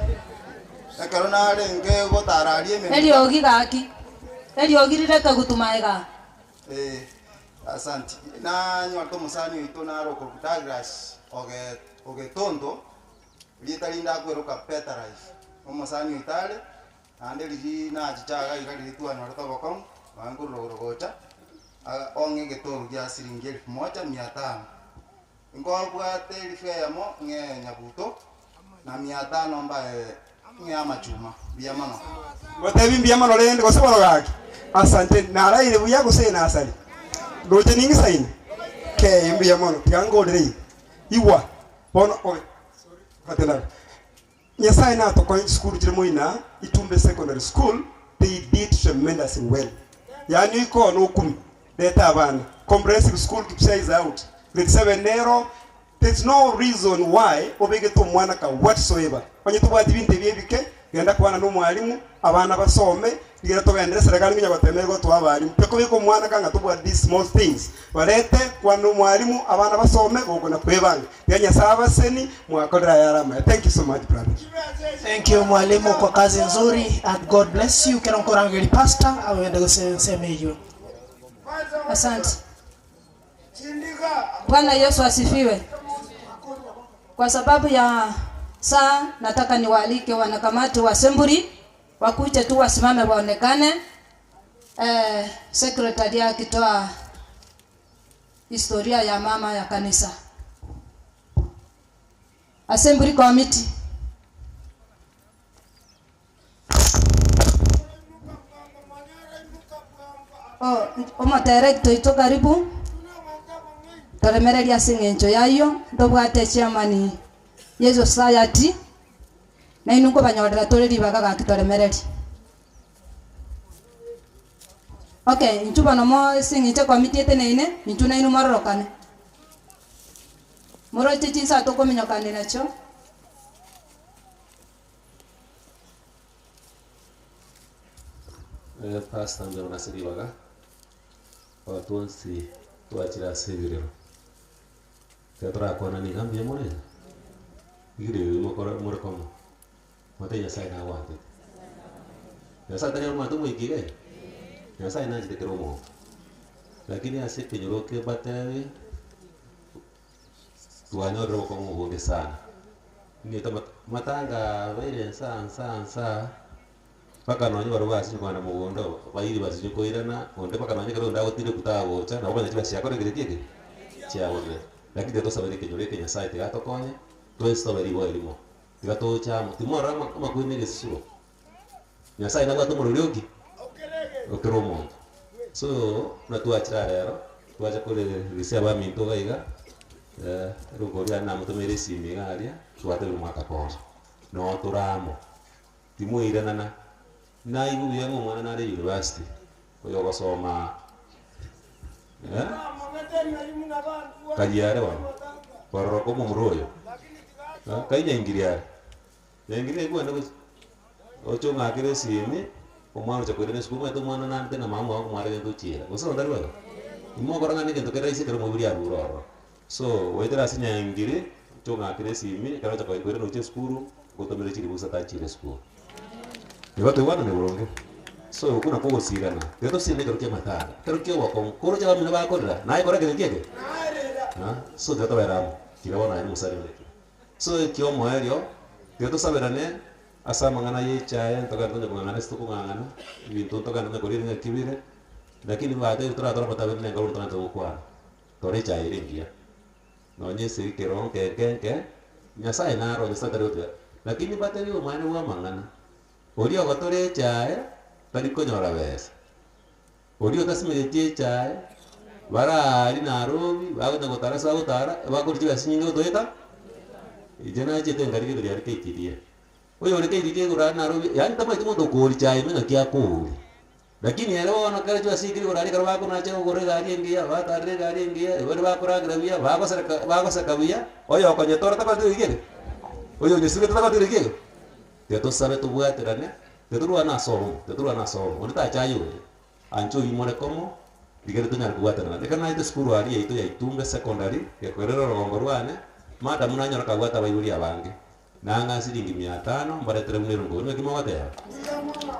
ekero narenge gotararia emeremo. Eriogi gaki eriogi rireke gotuma iga. Asante. Nanyorete omosani oito nare okorwa Douglas oge ogetondo rieta rinde akweroka Better Life. Omosani oito are naende riri nachichaga iga riri twanyorete obokong'u nonye nkorwa gocha ong'e egetondo gia siringi elfu moja mia tano. Nkobwate elifu eyemo ng'e nyabuto na mia tano mbae ng'e amachuma mbuya mono. Gotebi mbia mono rende gose bono gaki. Asante naraire buya gose nasari. Roche ningi saini. Ke mbuya mono tigangorere. Iwa bono oge. Fatela. Nyasaye na tokonya school chire moina Itumbe Secondary School they did tremendously well. Yani iko no kumi leta abana. Comprehensive school Kipsia is out. Grade 7 nero there's no reason why obegete omwana ka whatsoever. Onye tobwati bintu ebi ebike genda kwana n'omwalimu abana basome nigera togendere serikali nginya batemerwa twa abarimu tekobeka omwana kanga tobwati these small things barete kwana n'omwalimu abana basome goko na kwebanga tiga Nyasaye abaseni mwakorera yarama. Thank you so much brother. Thank you mwalimu kwa kazi nzuri and God bless you. Kero nkorangeri pastor awende gusema hiyo. Asante. Bwana Yesu asifiwe. Kwa sababu ya saa, nataka niwaalike wanakamati wa Semburi wakuje tu wasimame waonekane. Secretary akitoa historia ya mama ya kanisa. Assembly committee. Oh, omodirector ito karibu. Toremereria ase eng'encho yayo ntobwate chairman ye society na inwe nkobanyorera tore ribaga gaki toremereria. Okay, inchu bono mo ase eng'encho committee eteneine inchu nainwe mororokane. Moroche chinsa tokomenyokane nacho. Pastor mbe ase ribaga abatonsi twachira ase ebirero ekero torakwana niga mbuya more igere mokora more komo mote Nyasaye nagwantete Nyasaye tari omwanto omoikire Nyasaye nanchete kera omonto Lakini ase ekenyoro eke mbatebi, twanyorire obokong'u obonge sana. Ninyete amata amatanga abeire nsa nsa nsa, mpaka nonye barobwo basinywa kogenda mogondo, bairi basinywa koirana, onde mpaka nonye ekero onde agotindekwa tagocha, nabo okonyora chibesa chiakorire ki eke? Chiaborire. Lakini tiga tosabere ekenyoro eke Nyasaye tiga atokonye, twensi tobe riboyo erimo, tiga toche amo, timorora ama amakweri na egesusuro. Nyasaye nabwate omorweri o ki? O kera omonto. So, buna twachire aa rero, twacha koreresia abaminto iga iga, erioka oria namotomeire esimi iga aria, twatebire omwaka pole, noo tore amo, timoiranana, naigwe buya ng'a omwana nare university, oyo ogosoma karia are bono, korora komomura oyo, kai nyaingiria are. Nyaingiria naigwane gochia, oche ong'akere esimi, omwana ocha koirana esukuru, omanyete omwana naanete ng'a mama omwabo komware gento ochiera, gose tari boigo? Imokora ng'a negento kere rahisi ekero omoibori arure ororo. So, goetera ase nyaingiri, oche ong'akere esimi, ekero ocha koirana gochia esukuru, ngotomere chiribusa tachiire esukuru. Igo toigwanane boronge. So, okwo nakwo ogosirana, tiga tosirane ekero kia amatanga, ekero kia obokong'u, koroche abamino bakorera, naye kora egento ki eke? So tiga tobere amo, kira bono aye nomosani one ki. So ekiomoerio, tiga tosaberane ase amang'ana y'echaye, ntogende tonya kong'ang'ana ase tokong'ang'ana, ebinto ntogende tonya koria ng'aki bire, lakini batebire toratore amatabori na enkoro togende gokwana, tore echaye ere engiya. Nonye ase ekero nke nke nke, Nyasaye naro, Nyasaye tari gotiga. Lakini mbatebie obomaene bwa amang'ana, oria ogotora echaye, tari konyora besa. Oria otasimegeti echae, bare aaria Nairobi, bagonya gotara ase bagotara, bakoria chibesa chinyinge gotoeta, inche nachete nkarigereria aria KTDA. Oyore KTDA igoro aria Nairobi, yaani tamaeti monto okoria chae ime ng'aki akoria. Lakini ere bono kere chibesa chiaikire igoro aria ekero bakonacha kogora egari engiya, batarire egari engiya, baria bakoragera buya, bagosereka bagoseka buya, oyo okonyetora takoreti gento kende, oyo onyesibete takoreti gento kende. Tiga tosabe tobwaterane, tiga torwane ase obomo, tiga torwane ase obomo, onde tachaye onde, anche oyio more komo, rigere tonyare kobwaterana. Ekero naete esukuru aria yaito ya Itumbe Secondary, gekorera orogongo rwane, madam nanyora kabwate abaibori abange, nang'a siringi mia tano mbaretere buna erongori, naki mogoteba?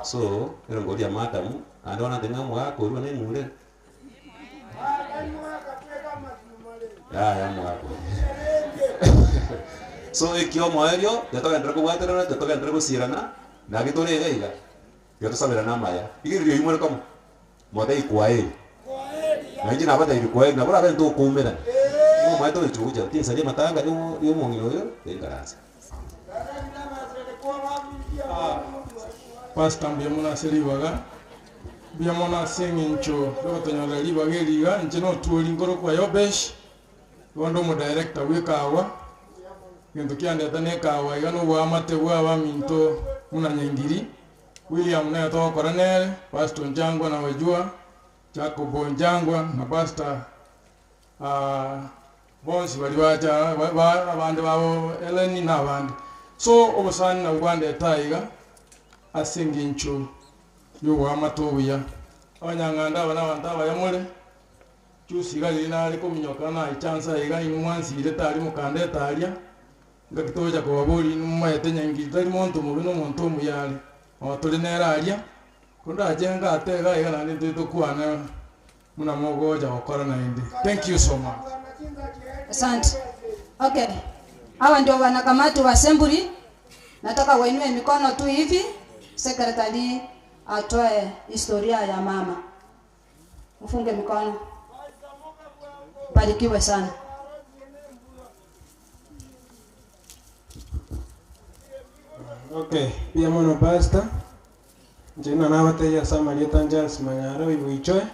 So, erongori ya madam, naende bono nantebia ng'a omogaka oyio bono eng'ure. Yaya omogaka oyo. So ekio omoerio, tiga togenderere kobwaterana, tiga togenderere gosirana, naki tore iga iga, tiga tosaberane amaya. Rigereria oyio more komo, motebie kwaheri. Na inche nabatebirie kwaheri, nabo orabe ntokoumerana. Ng'a omaete oyochia gocha tinsaria amatanga ya omo ya omong'ina oyo, tinkaransa. Pastor mbuya mono ase ribaga, mbuya mono ase eng'encho yogotonyorera ribaga eri iga, inche notwori nkorokwa Yobesh, igo nde omodirector bwa ekawa, egento kiandeta na ekawa iga na oboamate bwa abaminto buna Nyaingiri, William nere togokora nere, Pastor Onchangwa na Wajua, Jacob Onchangwa na Pastor Bonsi baria bacha ba abande babo Eleni na abande. So obosani nabwo bwandete aiga ase engencho y'oboamate obuya. Abanyang'anda aba nabanto abaya more, juzi iga riria nare kominyoka naichansa aiga inwe mwansiirete aria mokandeta aria, ngaki togocha kobaboria inwe momaete nyangiri tari monto mobe na omonto omuya are, oo tore nere aria, ko ndache ngate iga iga naende ntwe tokwane. Buna mogocha gokora naende. Thank you so much. Asante. Okay. Hawa ndio wanakamati wa assembly. Nataka wainue mikono tu hivi, secretary atoe historia ya mama. Mfunge mikono. Barikiwe sana. Okay, mbuya mono pastor. Inche buna nabatebia ase amarieta Charles Manyara oiboichoe,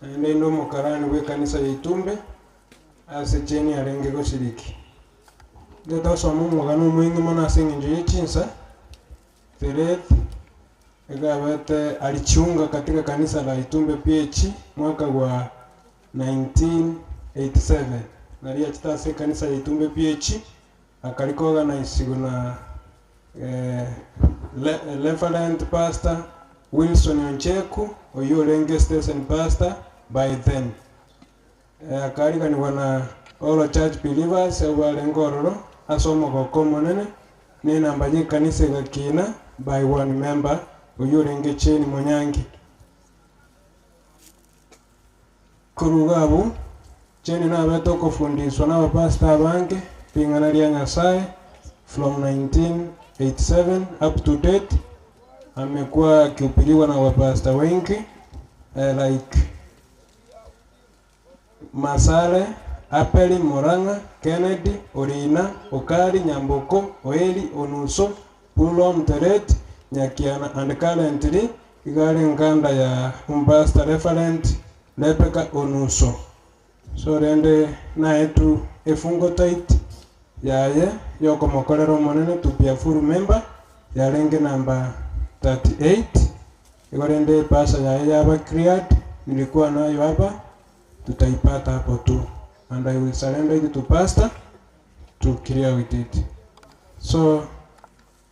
naende inde omokarani bw'ekanisa ya Itumbe, ase cheni arenge goshiriki. Ntete gosoma omogano omweng'e mono ase eng'encho ye chinsa, Thereth egabete alijiunga katika kanisa la Itumbe PAG mwaka gwa 1987, nario achete ase ekanisa ya Itumbe PAG, Akarikoganaisigwa na Reverend Pastor Wilson Oncheku, oyio orenge station pastor by then. Akariganigwa na All Church Believers abwo barenge ororo ase omogoko omonene, na enamba y'ekanisa egakina by one member oyio orenge Jane Monyangi. Koruga abwo, Jane nabete okofundiswa n'abapastor abange ring'ana ria Nyasaye from 1987 up to date, amekuwa akihubiriwa na wapastor wengi like Masale, Apeli, Murang'a, Kennedy, Orina, Okari, Nyamboko, Oeri, Onuso, Pulwa Mteret, Nyakiana and currently iga are enkanda ya Ompastor Reverend Rebecca Onuso. So rende naetwe efungo tight yaye yokomokorera Omonene to be a full member yarenge number 38 igo rende epasa yaye yaba cleared nilikuwa nayo hapa tutaipata hapo tu and I will surrender it to pastor to clear with it. So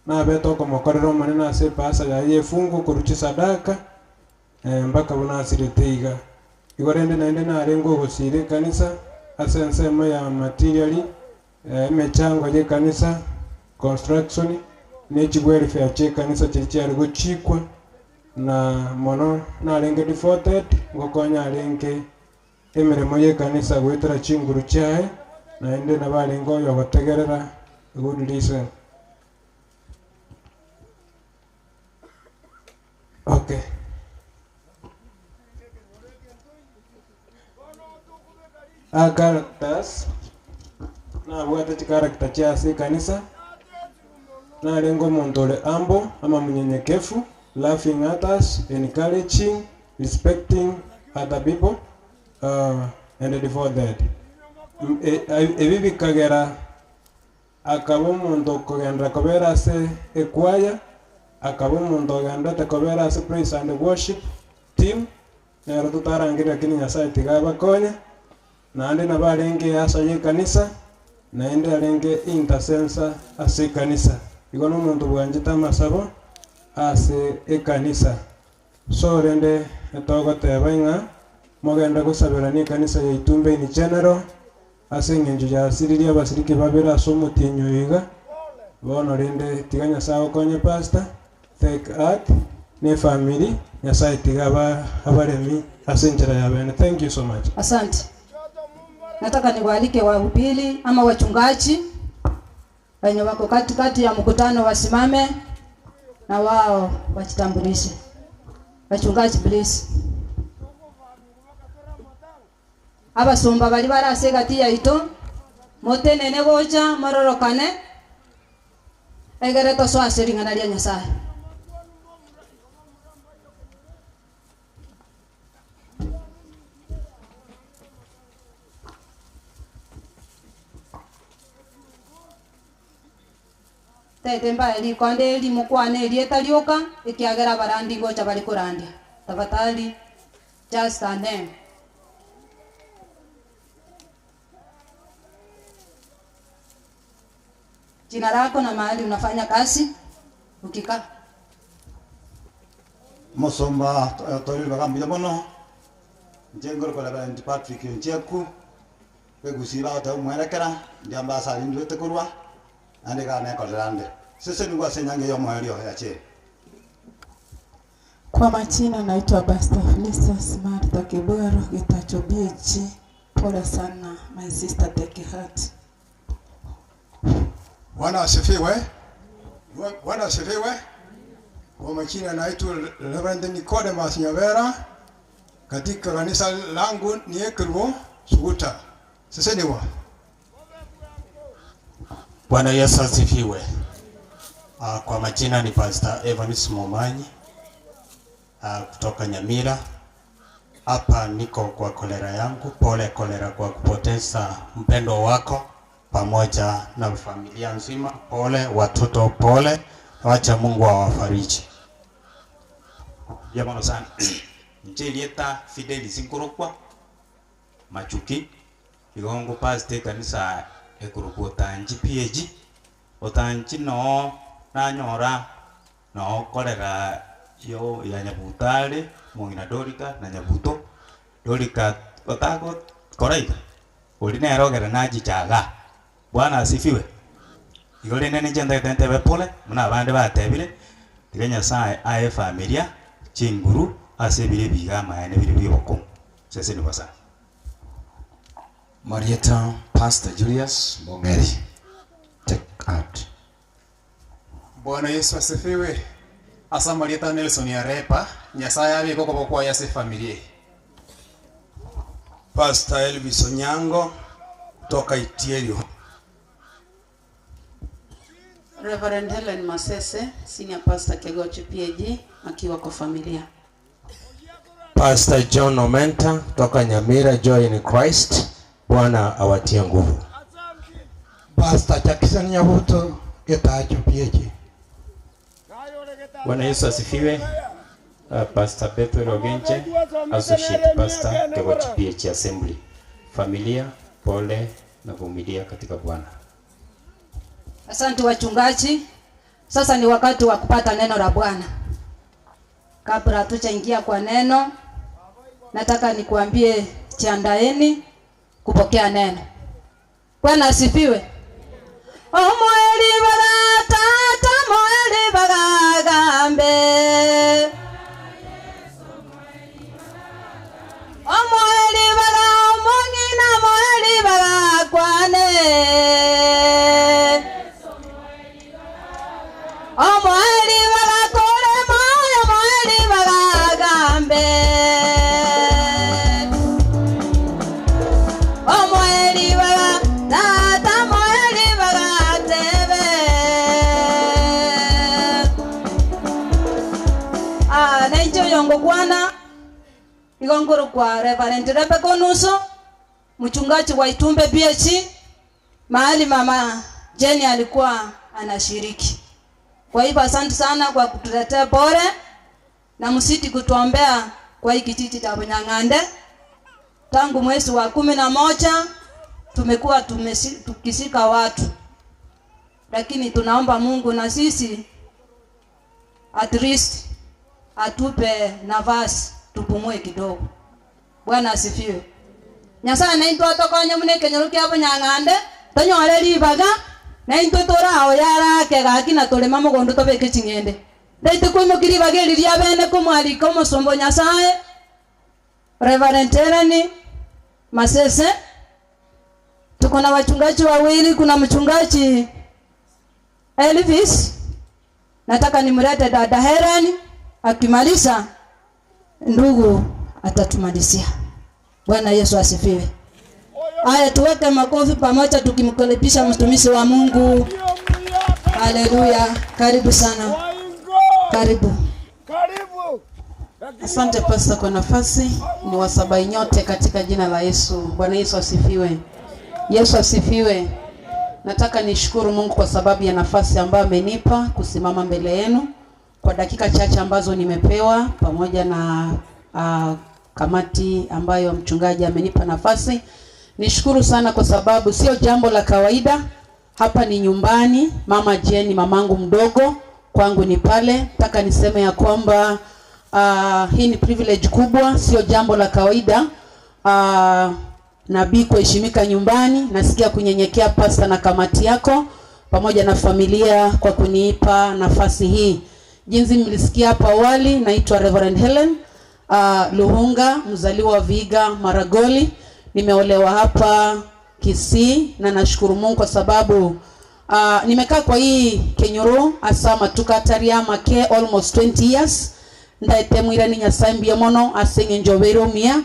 nabete okomokorera Omonene ase epasa yaye y'efungo korwa chisadaka eh, mpaka buna asirete iga. Igo rende naende narenge ogosiira ekanisa ase ensemo ya material, eh, emechango y'ekanisa, construction, ne chiwelfare chi'ekanisa chiria chiare gochikwa, na mono narenge devoted, ngokonya arenge emeremo y'ekanisa goetera chinguru chiaye, naende nabo arenge oyo ogotegerera, a good listen. Okay. A characters, nabwate chicharacter chia ase ekanisa, narenge omonto ore humble ama munyenyekevu, laughing at us, encouraging, respecting other people and devoted. Ebi bikagera akaba omonto okogenderera kobera ase ekwaya, akaba omonto ogendererete kobera ase praise and worship team, nero totarangeria lakini Nyasaye tiga abakonye, naende nabo arenge easa y'ekanisa, naende arenge intercessor ase ekanisa. Igo nomonto bwanchete amasabo ase ekanisa. So rende togoteba ing'a mogende gosaberania ekanisa ya Itumbe in general, ase eng'encho yasiririe abasiriki babere ase omotienyi oyo iga, bono rende tiga Nyasaye agokonye pastor, take heart, na efamiri, Nyasaye tiga aba abaremi ase enchera ya bene. Thank you so much. Asante. Nataka niwaalike wahubiri ama wachungaji wenye wako katikati ya mkutano wasimame na wao wajitambulishe. Wachungaji please. Abasomba baria bare ase egati yaito, motenene gocha mororokane, egere tosoe ase ring'ana ria Nyasae. Tete mbae rikonde eri mokwane erieta rioka, ekiagera abarandi ngocha bare korandia. Tafadhali just a name. Jina lako na mahali unafanya kazi ukikaa. Omosomba toire ribaga mbuya mono, inche nkore Reverend Patrick Onchieku, bw'egusii bagoteba omwerekera, ndiambe ase aria ndwete korwa, naende iga nekorera nde. Sesenigwe ase enyangi eye y'omoerio ya chieri. Kwa majina naitwa Pastor Felicitas Martha Kibwero Gitacho BG. Pole sana my sister, take heart. Bwana asifiwe. Bwana asifiwe. Kwa majina naitwa Reverend Nicodemus Nyabera. Katika kanisa langu ni Ekelwo Suguta. Seseniwa. Bwana Yesu asifiwe. Kwa majina ni Pastor Evans Momanyi kutoka Nyamira. Hapa niko kwa kolera yangu. Pole kolera kwa kupoteza mpendo wako pamoja na familia nzima. Pole watoto, pole. Wacha Mungu awafariji. Mbuya mono sana. Inche erieta Fidelis nkorokwa Machuki, igo ngopastor ekanisa ekorokwa Otanchi PAG. Otanchi noo nanyora noo korera yo ya Nyabutare, omong'ina Dorika na Nyabuto. Dorika otagokora iga, oria nere ogere nachicha igaa. Bwana asifiwe. Igo rende ninche ntagete ntebe pole, buna abande batebire, tiga Nyasaye ae efamilia chinguru ase ebire ebiga amaene bire bia obokong'u. Seseni bosa. Marieta Pastor Julius Mong'eri. Take heart. Bwana Yesu asifiwe. Ase amarieta a Nelson Arepa, Nyasaye abeke okoboko kwaye ase efamiri eye. Pastor Elvis Onyango kutoka Itierio. Reverend Helen Masese, Senior Pastor Kegochi PAG, akiwa kwa familia. Pastor John Omenta kutoka Nyamira Joy in Christ. Bwana awatie nguvu. Pastor Jackson Nyabuto Getacho PAG. Bwana Yesu asifiwe. Pastor Bethuel Ogenche, Associate Pastor Kegochi PH Assembly. Familia, pole na vumilia katika Bwana. Asante wachungaji. Sasa ni wakati wa kupata neno la Bwana. Kabla hatujaingia kwa neno, nataka nikuambie jiandaeni kupokea neno. Bwana asifiwe. Omweli bagatata mweli bagagambe. Omweli baga omong'ina mweli bagakwane. Omweli bagakore moyo mweli bagagambe. Omweli baga tata mweli bagatebe. Ah, nenjo yongo kwana igongoro kwa Reverend Rebecca Onuso, mchungaji wa Itumbe BH, mahali mama Jenny alikuwa anashiriki. Kwa hivyo asante sana kwa kutuletea pole na msiti kutuombea kwa hii kijiji cha Bunyang'ande. Tangu mwezi wa 11 tumekuwa tukishika watu, lakini tunaomba Mungu na sisi at least atupe nafasi tupumue kidogo. Bwana asifiwe. Nyasaye naintwe atokonye mune ekenyoro kia Bunyang'ande tonyore ribaga naintwe torao yarake gaki na torema mogondo tobeke ching'ende ndaite koimoki ribaga eri ria bene komwarika omosombo Nyasaye Reverend Terani Masese. Tuko na wachungaji wawili, kuna mchungaji Elvis, nataka nimlete dada Helen, akimaliza ndugu atatumalizia. Bwana Yesu asifiwe. Haya, tuweke makofi pamoja tukimkaribisha mtumishi wa Mungu. Haleluya, karibu sana. Karibu. Asante Pastor kwa nafasi. Ni wasabai nyote katika jina la Yesu. Bwana Yesu asifiwe. Yesu asifiwe. Nataka nishukuru Mungu kwa sababu ya nafasi ambayo amenipa kusimama mbele yenu kwa dakika chache ambazo nimepewa pamoja na kamati ambayo mchungaji amenipa nafasi. Nishukuru sana kwa sababu sio jambo la kawaida. Hapa ni nyumbani, Mama Jane mamangu mdogo, kwangu ni pale. Nataka niseme ya kwamba hii ni privilege kubwa, sio jambo la kawaida. Nabii kuheshimika nyumbani, nasikia kunyenyekea pasta na kamati yako pamoja na familia kwa kunipa nafasi hii. Jinsi mlisikia hapo awali, naitwa Reverend Helen Luhunga, mzaliwa wa Vihiga Maragoli. Nimeolewa hapa Kisii na nashukuru Mungu kwa sababu nimekaa kwa hii Kenyoro asa matuka taria make almost 20 years. Ndaete ni Nyasaye mbia mono asenge njobero mia.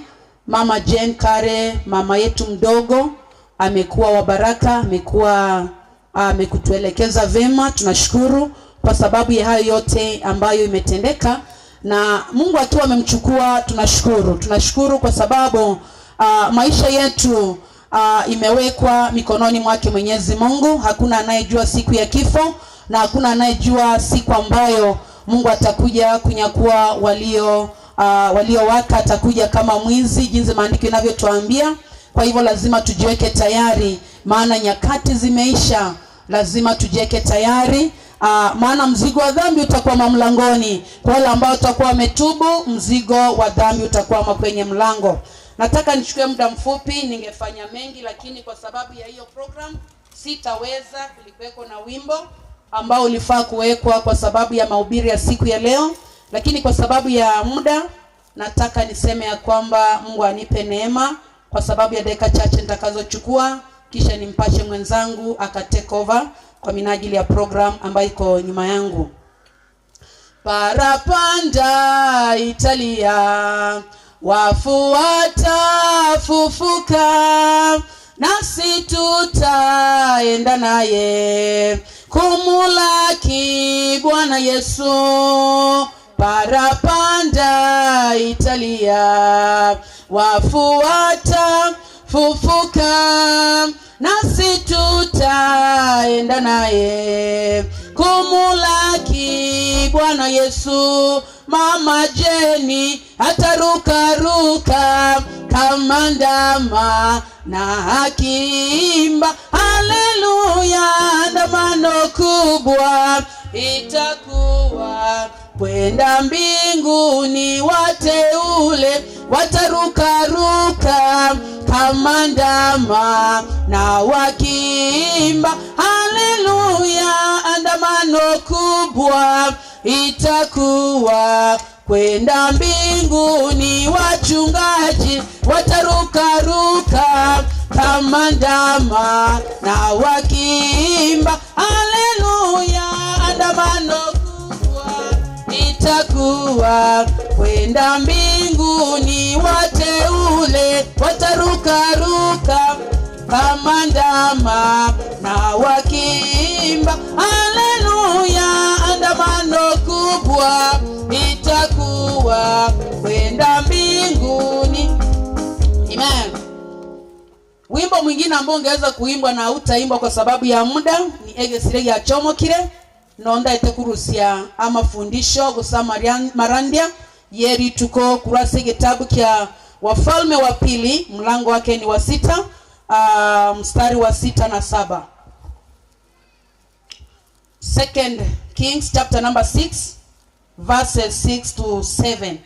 Mama Jane Kare, mama yetu mdogo, amekuwa wa baraka, amekuwa amekutuelekeza vema. Tunashukuru kwa sababu ya hayo yote ambayo imetendeka na Mungu akiwa amemchukua. Tunashukuru, tunashukuru kwa sababu maisha yetu imewekwa mikononi mwake Mwenyezi Mungu. Hakuna anayejua siku ya kifo na hakuna anayejua siku ambayo Mungu atakuja kunyakua walio waliowaka, atakuja kama mwizi jinsi maandiko yanavyotuambia. Kwa hivyo lazima tujiweke tayari, maana nyakati zimeisha. Lazima tujiweke tayari, maana mzigo wa dhambi utakwama mlangoni. Kwa wale ambao watakuwa wametubu, mzigo wa dhambi utakwama kwenye mlango. Nataka nichukue muda mfupi, ningefanya mengi lakini kwa sababu ya hiyo program sitaweza. Kulikuweko na wimbo ambao ulifaa kuwekwa kwa sababu ya mahubiri ya siku ya leo, lakini kwa sababu ya muda nataka niseme ya kwamba Mungu anipe neema kwa sababu ya dakika chache nitakazochukua, kisha nimpashe mwenzangu aka take over kwa minajili ya program ambayo iko nyuma yangu. Parapanda Italia, wafuata fufuka, nasi tutaenda naye kumulaki Bwana Yesu. Parapanda Italia, wafuata fufuka, nasi tutaenda naye kumulaki Bwana Yesu. Mama Jeni atarukaruka kama ndama na akiimba haleluya, andamano kubwa itakuwa kwenda mbinguni, wateule watarukaruka kama ndama na wakiimba haleluya, andamano kubwa itakuwa kwenda mbinguni, wachungaji watarukaruka kama ndama na wakiimba haleluya, andamano kubwa itakuwa kwenda mbinguni, wateule watarukaruka kama ndama na wakiimba haleluya, andamano kubwa itakuwa kwenda mbinguni. Amen. Wimbo mwingine ambao ungeweza kuimbwa na hautaimbwa kwa sababu ya muda ni egesire ya chomokire nonda etekurusia amafundisho gusa marandia yeri tuko kurasa kitabu kya Wafalme wa Pili mlango wake ni wa 6, mstari wa 6 na 7. Second Kings chapter number 6 verses 6 to 7.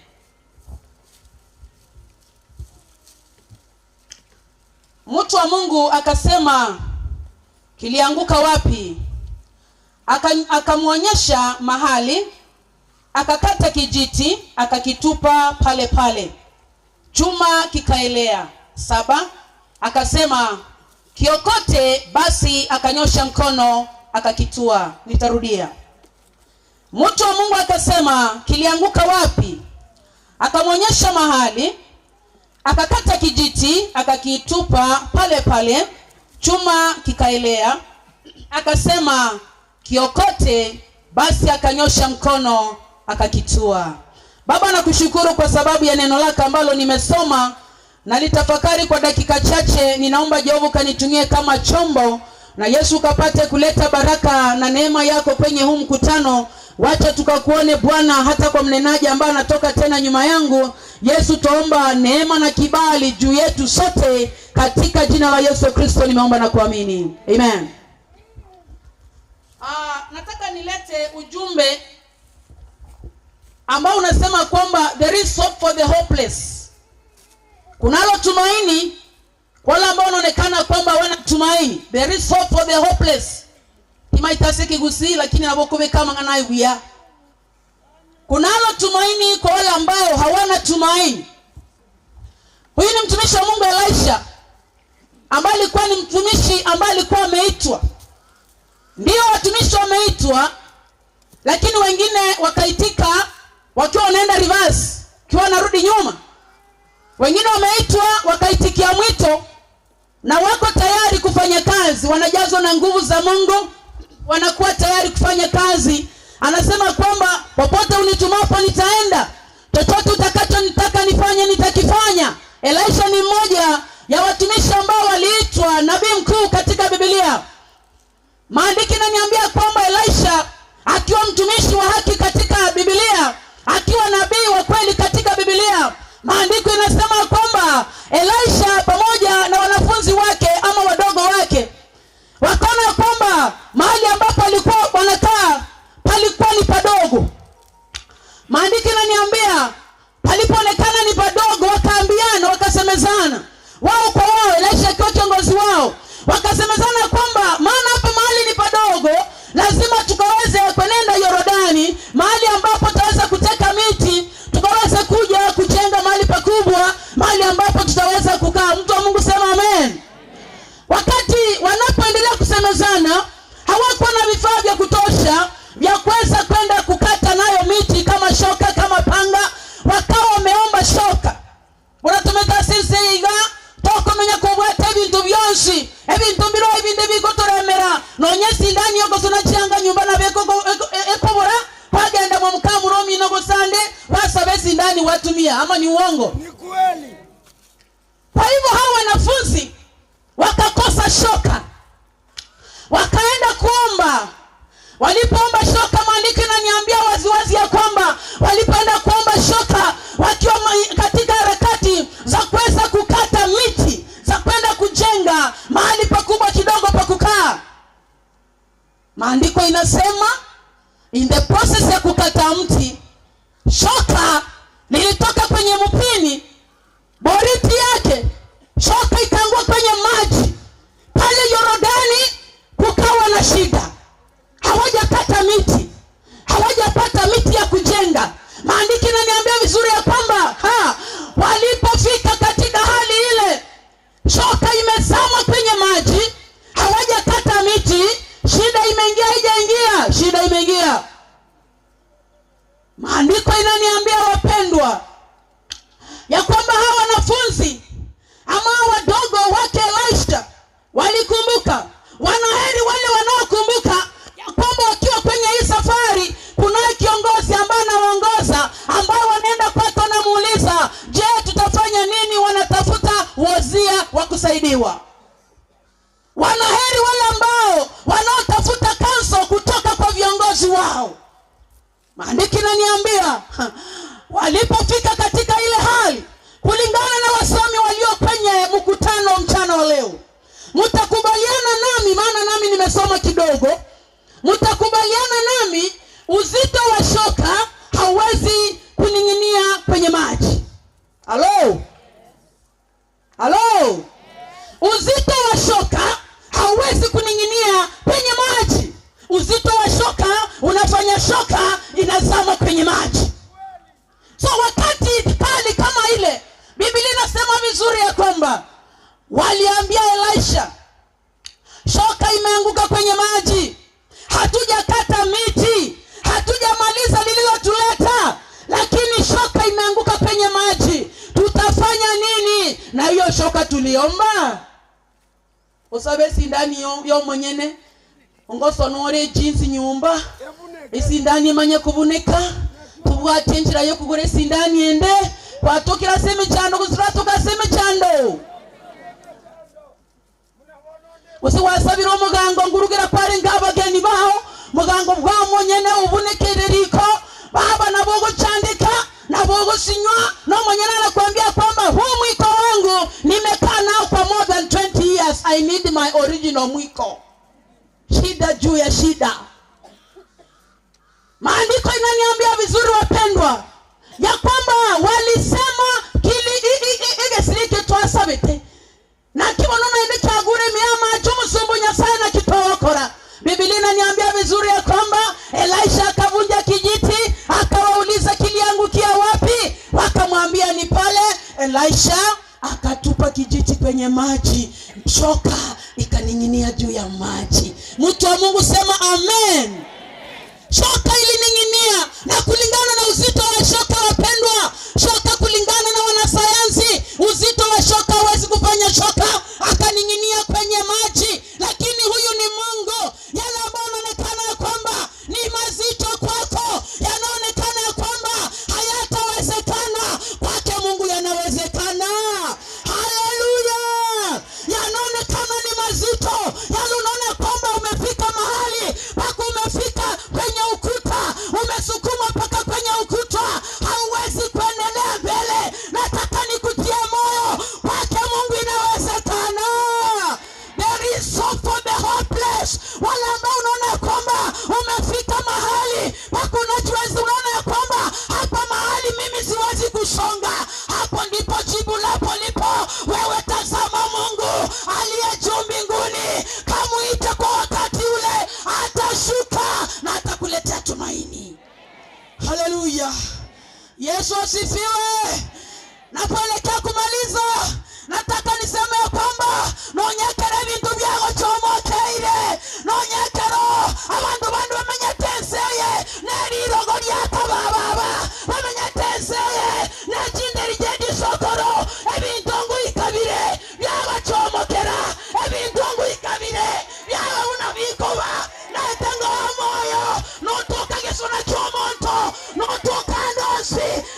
Mtu wa Mungu akasema, kilianguka wapi? Akamwonyesha mahali, akakata kijiti, akakitupa pale pale. Chuma kikaelea. 7. Akasema, kiokote. Basi akanyosha mkono akakitua. Nitarudia. Mtu wa Mungu akasema, kilianguka wapi? Akamwonyesha mahali, akakata kijiti, akakitupa pale pale, chuma kikaelea. Akasema, kiokote. Basi akanyosha mkono akakitua. Baba, nakushukuru kwa sababu ya neno lako ambalo nimesoma na litafakari kwa dakika chache. Ninaomba Jehova kanitumie kama chombo, na Yesu kapate kuleta baraka na neema yako kwenye huu mkutano. Wacha tukakuone Bwana, hata kwa mnenaji ambaye anatoka tena nyuma yangu. Yesu, tuomba neema na kibali juu yetu sote, katika jina la Yesu Kristo nimeomba na kuamini. Amen. Nataka nilete ujumbe ambao unasema kwamba there is hope for the hopeless. Kunalo tumaini kwa wale ambao wanaonekana kwamba hawana tumaini. There is hope for the hopeless. Imaitase kigusi lakini abokobe kama nganaibia. Kunalo tumaini kwa wale ambao hawana tumaini. Huyu ni mtumishi wa Mungu Elisha, ambaye alikuwa ni mtumishi ambaye alikuwa ameitwa. Ndio watumishi wameitwa, lakini wengine wakaitika wakiwa wanaenda reverse, wakiwa wanarudi nyuma. Wengine wameitwa wakaitikia mwito na wako tayari kufanya kazi, wanajazwa na nguvu za Mungu, wanakuwa tayari kufanya kazi. Anasema kwamba popote unitumapo nitaenda, chochote utakachonitaka nifanye nitakifanya. Elisha ni mmoja ya watumishi ambao waliitwa nabii mkuu katika Biblia. Maandiko yananiambia kwamba Elisha akiwa mtumishi wa haki katika Biblia, akiwa nabii wa kweli katika Biblia, maandiko yanasema kwamba Elisha pamoja na wanafunzi wake ama wadogo wake wakaona kwamba mahali ambapo walikuwa wanakaa palikuwa ni padogo. Maandiko yananiambia palipoonekana ni padogo, wakaambiana, wakasemezana wao kwa wao, Elisha akiwa kiongozi wao, wakasemezana kwamba maana hapa mahali ni padogo, lazima tukaweze kuenenda Yordani, mahali ambapo tutaweza kuteka miti, tukaweze kuja kujenga mahali pakubwa, mahali ambapo tutaweza kukaa. Mtu Mwanafunzi, ebinto mbiro ebinde bigotoremera nonya esindani yogosona chianga nyumba nabo ekobora kwagenda mwa mukamura omino gosande wasaba esindani watumia ama ni uongo? Ni kweli. Kwa hivyo hawa wanafunzi wakakosa shoka, wakaenda kuomba. Walipoomba shoka, maandiko inaniambia waziwazi ya kwamba walipoenda kuomba shoka, wakiwa katika harakati za kuweza kukata miti za kwenda kujenga mahali pakubwa kidogo pa kukaa, maandiko inasema in the process ya kukata mti, shoka lilitoka kwenye mpini, boriti yake, shoka ikaangua kwenye maji pale Yorodani. Kukawa na shida, hawajakata miti, hawajapata miti ya kujenga. Maandiko inaniambia vizuri ya kwamba walipofika katika hali ile, shoka imezama kwenye maji, hawajakata miti, shida imeingia, haijaingia, shida imeingia. Maandiko inaniambia wapendwa, ya kwamba hawa wanafunzi ama wadogo wake Elisha walikumbuka. Wanaheri wale wanaokumbuka ya kwamba wakiwa kwenye hii safari kunaye kiongozi ambaye anawaongoza, ambaye wanaenda kwake, wanamuuliza, je, tutafanya nini? Wanatafuta wazia wa kusaidiwa. Wanaheri wale ambao wanaotafuta kanso kutoka kwa viongozi wao. Maandiko inaniambia walipofika katika ile hali, kulingana na wasomi walio kwenye mkutano mchana wa leo, mtakubaliana nami, maana nami nimesoma kidogo, mtakubaliana nami, uzito wa shoka hauwezi kuning'inia kwenye maji. Halo, halo, uzito wa shoka hauwezi kuning'inia kwenye maji. Uzito wa shoka unafanya shoka inazama kwenye maji. So wakati kali kama ile, Biblia inasema vizuri ya kwamba waliambia Elisha, shoka imeanguka kwenye maji, hatujakata miti, hatujamaliza lililotuleta, lakini shoka imeanguka kwenye maji, tutafanya nini? Na hiyo shoka tuliomba usabe sindani yo mwenyene ongosonore jinsi nyumba isindani imanye kubunika tubwate enjira yo kugura esindani ende kwatukira se emichando kusiratuka se emichando usiwasabira omugango ngurugira kwari ng'abageni baho mugango bwa monyene ubunekere riko baba nabo guchandika nabo gusinywa no mwenyene anakuambia kwamba huu mwiko wangu nimekaa nao kwa more than 20 years, I need my original mwiko. Shida juu ya shida. Maandiko inaniambia vizuri wapendwa, ya kwamba walisema kili igesirike twasabite na kibono naende kyagure miama chumusumbu Nyasaye na kitowokora. Biblia inaniambia vizuri ya kwamba Elisha akavunja kijiti, akawauliza kiliangukia wapi? Wakamwambia ni pale. Elisha akatupa kijiti kwenye maji, shoka ikaning'inia juu ya maji. Mtu wa Mungu sema amen. Shoka ilining'inia, na kulingana na uzito wa shoka wapendwa, shoka kulingana na wanasayansi, uzito wa shoka hawezi kufanya shoka akaning'inia kwenye maji, lakini huyu ni Mungu. Yale ambayo yanaonekana ya kwamba ni mazito kwako, yanaonekana ya kwamba hayatawezekana, kwake Mungu yanawezekana. Haleluya! Yanaonekana ni mazito, yale unaona kwamba umefika mahali paka umefika kwenye ukuta, umesukuma mpaka kwenye ukuta, hauwezi kuendelea mbele. Nataka nikutie moyo, kwake Mungu inawezekana. There is hope for the hopeless. Wale ambao unaona kwamba umefika mahali mpaka unajiwezi, unaona ya kwamba hapa mahali mimi siwezi kusonga, hapo ndipo jibu lako lipo. Wewe tazama Mungu aliye juu mbinguni, kamuite kwa wakati ule, atashuka na atakuletea tumaini. Haleluya, Yesu asifiwe. Napoelekea kumaliza, nataka niseme ya kwamba nonyekera ebintu byago kyomokeire, nonyekero abandu bandi bamenyete enseye nerirogo lyakabababa bamenyete enseye nekinderi gyedisokoro ebintu nguikabire byabakyomokera ebintu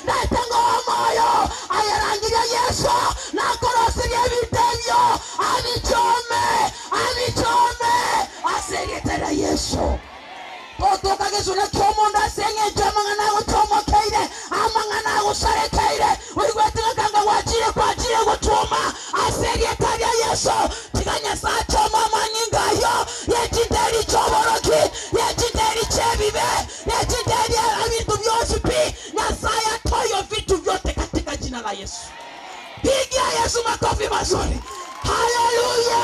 Ndete ng'oo omoyo, aye rangeria Yeso, nakoroserie ebinto ebio, abichome, abichome, ase erieta ria Yeso. Totoka gesuna ki'omonto ase engencho amang'ana agochomokeire, amang'ana agosarekeire, oigwete ng'a kanga gwachire kwachire gotwoma ase erieta ria Yeso. Tiga Nyasae achome amanyinga ayio ye chinteri chi'oboroki, ye chinteri chi'ebibe, ye chinteri ebinto bionsi pi. Nyasae atoe vitu vyote katika jina la Yesu. Pigia Yesu makofi mazuri. Haleluya!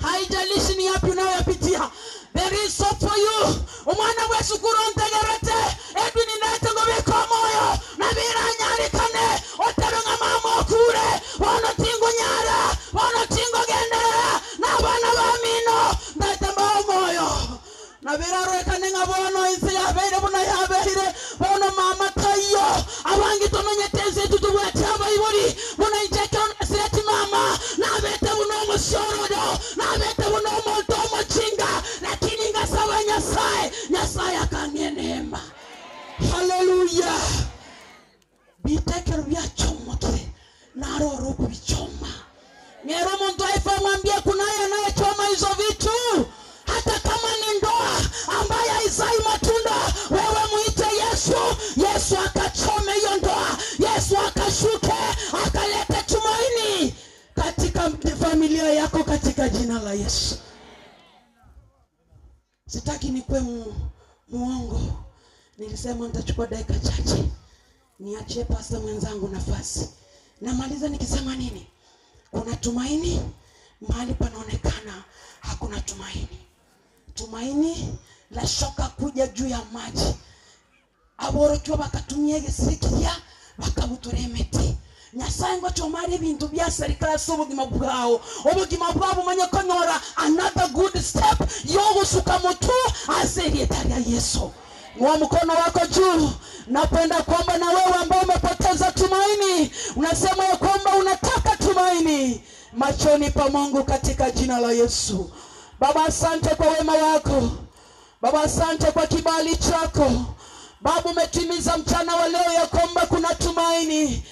Haijalishi ni yapi unayoyapitia, there is hope for you. Omwana bw'esukuru ontegerete, Edwin ndete ngobeka omoyo, nabiranyarikane, otebe ng'a mama okure, bono tingonyara, bono tingogenderera, na abana bamino, ndete mbae omoyo. Nabirarorekane ng'a bono ense yabeire buna yabeire, bono mama taiyo, abange tomenyete ense intwe tobwati abaibori, buna inche ekero nasireti mama, nabete buna omosiorodo, nabete buna omonto omochinga, lakini ngasaba Nyasae, Nyasae akang'ea eneema. Haleluya! Biita ekero biachomokire, naro ore okobichoma. Nere omonto aife amwambie kunaya anayechoma hizo vitu, hata kama ni ndoa ambaye haizai matunda, wewe muite Yesu, Yesu akachome hiyo ndoa, Yesu akashuke akalete tumaini katika familia yako katika jina la Yesu. Sitaki nikuwe mu, muongo. Nilisema nitachukua dakika chache niachie pasta mwenzangu nafasi. Namaliza nikisema nini? Kuna tumaini mahali panaonekana hakuna tumaini. Tumaini la shoka kuja juu ya maji aborokigwa bakatumia egesire kiria bakabutora emete. Nyasaye ngochomare ebinto bia serikali ase obogima bwao, obogima bwao bomanye konyora another good step yogosuka motwe ase erieta ria Yeso. Inua mkono wako juu. Napenda kuomba na wewe ambao umepoteza tumaini, unasema ya kwamba unataka tumaini machoni pa Mungu katika jina la Yesu. Baba, asante kwa wema wako. Baba, asante kwa kibali chako. Baba, umetimiza mchana wa leo ya kwamba kuna tumaini.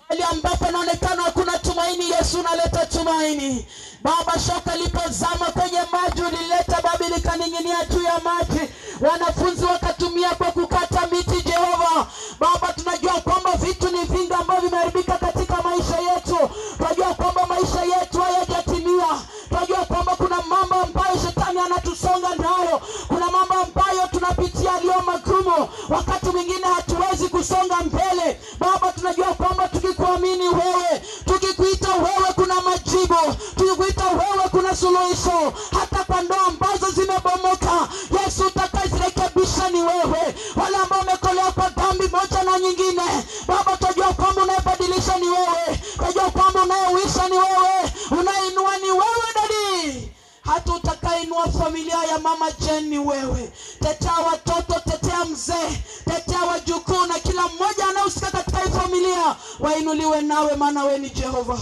Mahali ambapo inaonekana hakuna tumaini, Yesu unaleta tumaini. Baba, shoka lipozama kwenye maji ulileta Baba, likaning'inia juu ya maji, wanafunzi wakatumia kwa kukata miti. Jehova Baba, tunajua kwamba vitu ni vingi ambavyo vimeharibika katika maisha yetu. Tunajua kwamba maisha yetu hayajatimia. Tunajua kwamba kuna mambo ambayo shetani anatusonga nayo, kuna mambo ambayo tunapitia yaliyo magumu, wakati mwingine hatuwezi kusonga mbele. Baba, tunajua kwamba tukikuamini wewe, tukikuita wewe, kuna majibu, tukikuita wewe, kuna suluhisho, hata kwa ndoa ambazo zimebomoka. Yesu, utakayezirekebisha ni wewe. Wale ambao wamekolewa kwa dhambi moja na nyingine, Baba, tunajua kwamba unayebadilisha ni wewe, tunajua kwamba unayeuisha ni wewe, unayeinua ni wewe dadi hata utakainua familia ya mama Jane ni wewe. Tetea watoto, tetea mzee, tetea wajukuu na kila mmoja anayehusika katika hii familia, wainuliwe nawe, maana wewe ni Jehova.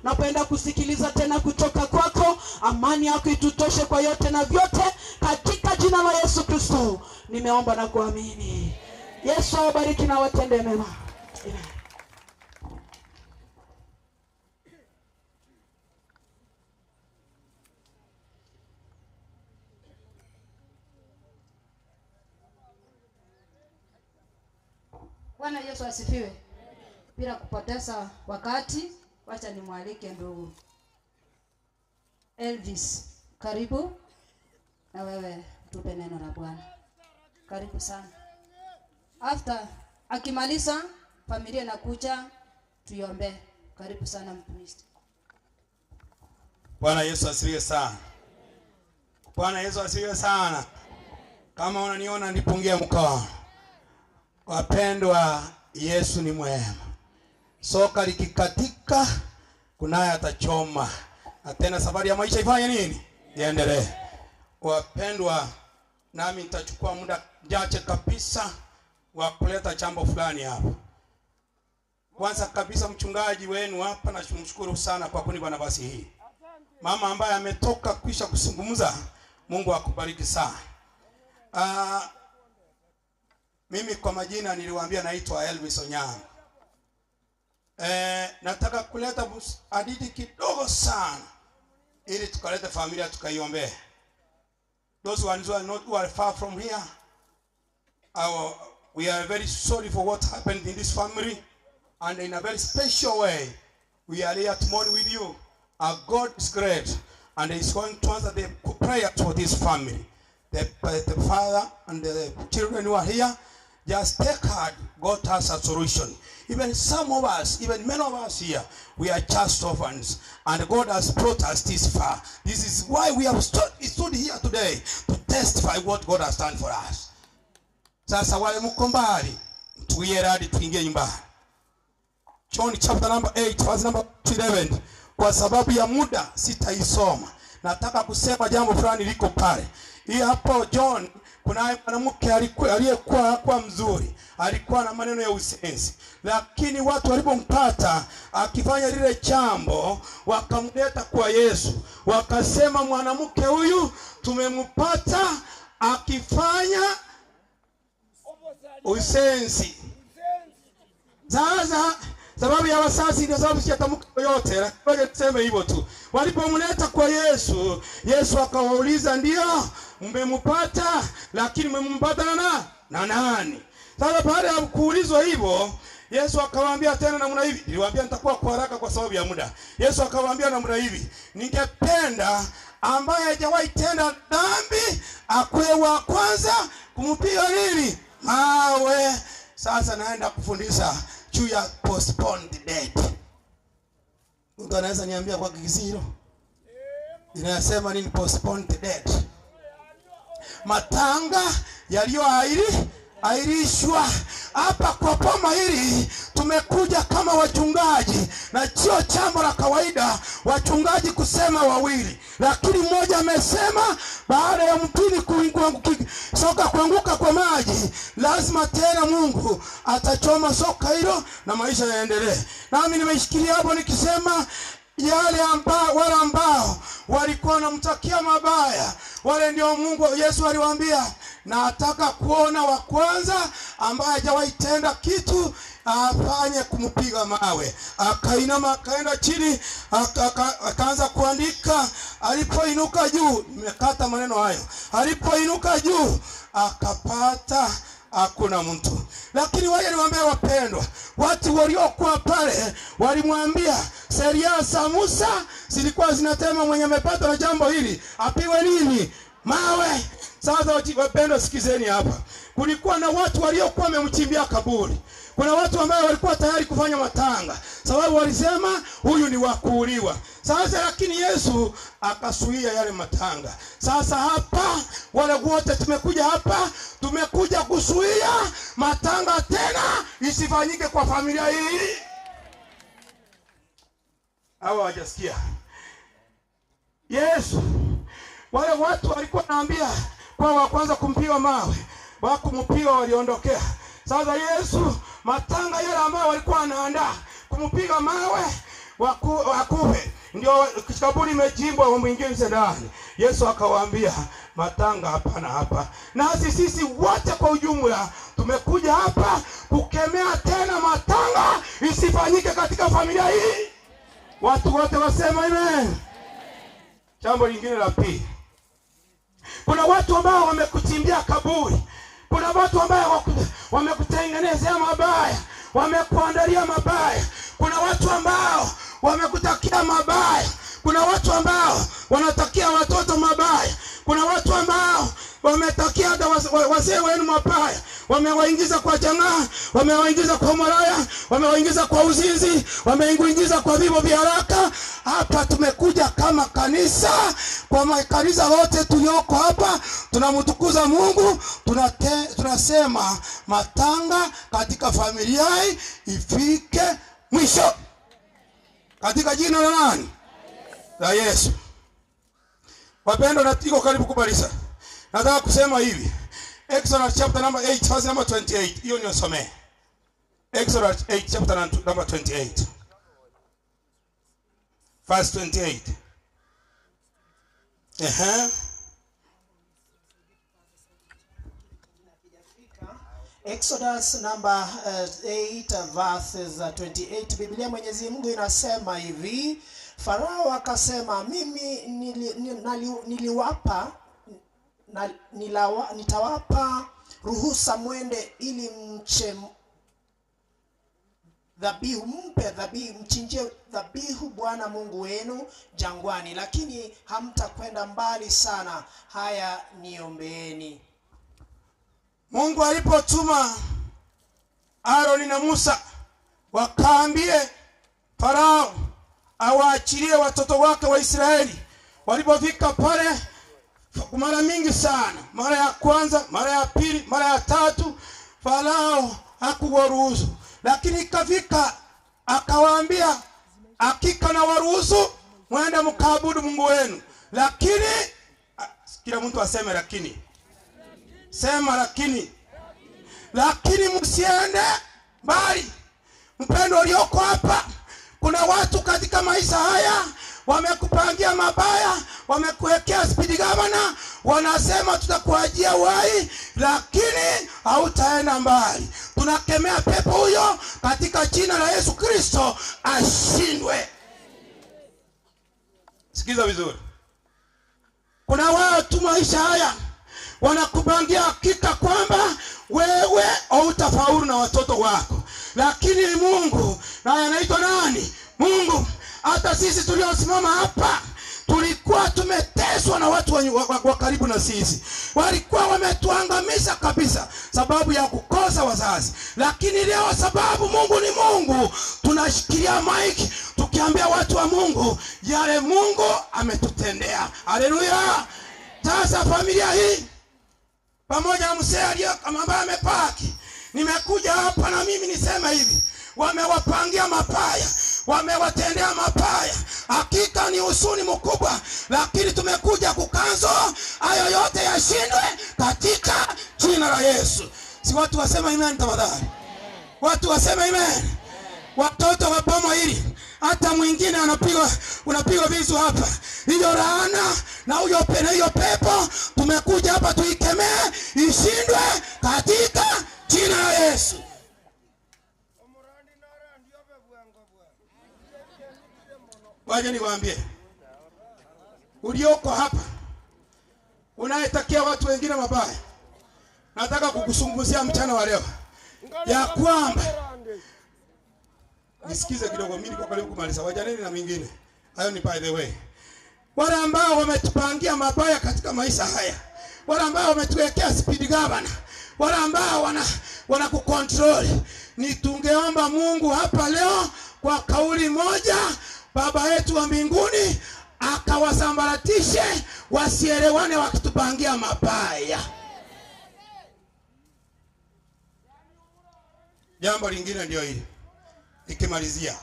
Napenda kusikiliza tena kutoka kwako. Amani yako itutoshe kwa yote na vyote, katika jina la Yesu Kristo nimeomba na kuamini. Yesu awabariki na watende mema. Amen. Bwana Yesu asifiwe. Bila kupoteza wakati, wacha nimwalike ndugu Elvis. Karibu na wewe tupe neno la Bwana. Karibu sana. After akimaliza familia inakuja tuiombe. Karibu sana mtumishi. Bwana Yesu asifiwe sana. Bwana Yesu asifiwe sana. Kama unaniona nipungie mkono. Wapendwa, Yesu ni mwema. Soka likikatika, kunaye atachoma, na tena safari ya maisha ifanye nini? Iendelee. Wapendwa, nami nitachukua muda mchache kabisa wa kuleta jambo fulani hapa. Kwanza kabisa, mchungaji wenu hapa, namshukuru sana kwa kunipa nafasi hii. Mama ambaye ametoka kwisha kuzungumza, Mungu akubariki sana. Mimi kwa majina niliwaambia naitwa Elvis Onyango. Eh, nataka kuleta hadithi kidogo sana ili tukalete familia tukaiombee. Those ones who are not who are far from here, we are very sorry for what happened in this family, and in a very special way, we are here to mourn with you. Our God is great, and He is going to answer the prayer for this family. The father and the children who are here, just take heart. God has a solution. Even some of us, even many of us here, we are just orphans, and God has brought us this far. This is why we have stood here today to testify what God has done for us. Sasa wale mko mbali, tuwie radi tuingie nyumbani. John chapter number 8 verse number 11. Kwa sababu ya muda sitaisoma. Nataka kusema jambo fulani liko pale. Hii hapo John, kuna mwanamke aliyekuwa kwa mzuri, alikuwa na maneno ya usenzi, lakini watu walipompata akifanya lile jambo, wakamleta kwa Yesu, wakasema mwanamke huyu tumempata akifanya usenzi. Sasa sababu ya wasasi ndio sababu sijatamka yote, lakini ngoja niseme hivyo tu. Walipomleta kwa Yesu, Yesu akawauliza, ndio mmempata, lakini mmempata na nani? Sasa baada ya kuulizwa hivyo, Yesu akawaambia tena namna hivi. Niliwaambia nitakuwa kwa haraka kwa sababu ya muda. Yesu akawaambia namna hivi, ningependa ambaye hajawahi tenda dhambi akuwe wa kwanza kumpiga nini? Mawe. Sasa naenda kufundisha juu ya postponed death. Mtu anaweza niambia kwa Kikisiro inasema nini postponed death? Matanga yaliyoahirishwa. Hapa kwa boma hili tumekuja kama wachungaji, na sio jambo la kawaida wachungaji kusema wawili, lakini mmoja amesema baada ya mtini soka kuanguka kwa maji, lazima tena Mungu atachoma soka hilo na maisha yaendelee. Nami nimeshikilia hapo nikisema yale ambao wale ambao walikuwa wanamtakia mabaya, wale ndio Mungu Yesu aliwaambia, nataka kuona wa kwanza ambaye hajawahi tenda kitu afanye kumpiga mawe. Akainama akaenda chini akaanza kuandika. Alipoinuka juu, nimekata maneno hayo, alipoinuka juu akapata hakuna mtu. Lakini waje niwaambie wapendwa, watu waliokuwa pale walimwambia sheria za Musa zilikuwa zinatema mwenye amepatwa na jambo hili apigwe nini? Mawe. Sasa wapendwa, sikizeni hapa. Kulikuwa na watu waliokuwa wamemchimbia kaburi. Kuna watu ambao walikuwa tayari kufanya matanga, sababu walisema huyu ni wa kuuliwa. Sasa lakini Yesu akasuia yale matanga. Sasa hapa wale wote tumekuja hapa, tumekuja kusuia matanga tena isifanyike kwa familia hii. Hawa hawajasikia. Yesu, wale watu walikuwa wanaambia kwa wa kwanza kumpiga mawe, wakumpiga waliondokea. Sasa Yesu, matanga yale ambayo walikuwa wanaandaa kumpiga mawe wakufe, ndio kaburi imechimbwa wamuingize ndani. Yesu akawaambia matanga hapana hapa. Nasi sisi wote kwa ujumla tumekuja hapa kukemea tena matanga isifanyike katika familia hii. Watu wote wasema amen. Jambo lingine la pili, kuna watu ambao wamekuchimbia kaburi. Kuna watu ambao wamekutengenezea mabaya, wamekuandalia mabaya. Kuna watu ambao wamekutakia mabaya. Kuna watu ambao wanatakia watoto mabaya. Kuna watu ambao wametakia hata wazee wenu mabaya. Wamewaingiza kwa jang'aa, wamewaingiza kwa malaya, wamewaingiza kwa uzinzi, wamewaingiza kwa vifo vya haraka. Hapa tumekuja kama kanisa, kwa makanisa wote tulioko hapa tunamtukuza Mungu, tunasema matanga katika familia hii ifike mwisho. Katika jina la nani? La Yesu. Wapendwa, na iko karibu kumaliza. Nataka kusema hivi. Exodus chapter number 8 verse number 28. Hiyo niosomee. Exodus 8 chapter number 28. Verse 28. Exodus number 8 verses 28. Biblia Mwenyezi Mungu inasema hivi, Farao akasema mimi nili, nili, niliwapa na, nilawa, nitawapa ruhusa mwende ili mche dhabihu mpe dhabihu mchinjie dhabihu Bwana Mungu wenu jangwani, lakini hamtakwenda mbali sana. Haya, niombeeni. Mungu alipotuma Aroni na Musa wakaambie Farao awaachilie watoto wake wa Israeli. Walipofika pale mara mingi sana, mara ya kwanza, mara ya pili, mara ya tatu, Farao hakuwaruhusu, lakini ikafika akawaambia, hakika na waruhusu mwende mkaabudu Mungu wenu, lakini kila mtu aseme lakini, sema lakini, lakini msiende mbali. Mpendo ulioko hapa, kuna watu katika maisha haya wamekupangia mabaya, wamekuwekea speed governor, wanasema tutakuajia uhai, lakini hautaenda mbali. Tunakemea pepo huyo katika jina la Yesu Kristo, ashindwe. Sikiza vizuri, kuna watu maisha haya wanakupangia hakika kwamba wewe hautafaulu na watoto wako, lakini Mungu naye anaitwa nani? Mungu. Hata sisi tuliosimama hapa tulikuwa tumeteswa na watu wa, wa, wa karibu na sisi, walikuwa wametuangamiza kabisa sababu ya kukosa wazazi. Lakini leo sababu Mungu ni Mungu, tunashikilia mic tukiambia watu wa Mungu yale Mungu ametutendea. Haleluya! Sasa familia hii pamoja na mzee aliye ambaye amepaki, nimekuja hapa na mimi niseme hivi, wamewapangia mabaya, wamewatendea mabaya, hakika ni husuni mkubwa, lakini tumekuja kukanzo hayo yote yashindwe katika jina la Yesu. Si watu waseme amen tafadhali, watu waseme amen. Watoto wa boma hili, hata mwingine anapigwa, unapigwa visu hapa, hiyo laana na huyo na hiyo pepo, tumekuja hapa tuikemee, ishindwe katika jina la Yesu. Waje niwaambie, ulioko hapa unayetakia watu wengine mabaya, nataka kukuzungumzia mchana wa leo ya kwamba nisikize kidogo, mimi niko karibu kumaliza, wajaneni na mingine hayo ni by the way. Wale ambao wametupangia mabaya katika maisha haya, wale ambao wametuwekea speed governor, wale ambao wana wanakucontrol, ni tungeomba Mungu hapa leo kwa kauli moja, Baba yetu wa mbinguni akawasambaratishe wasielewane wakitupangia mabaya. Jambo lingine ndio hili, nikimalizia,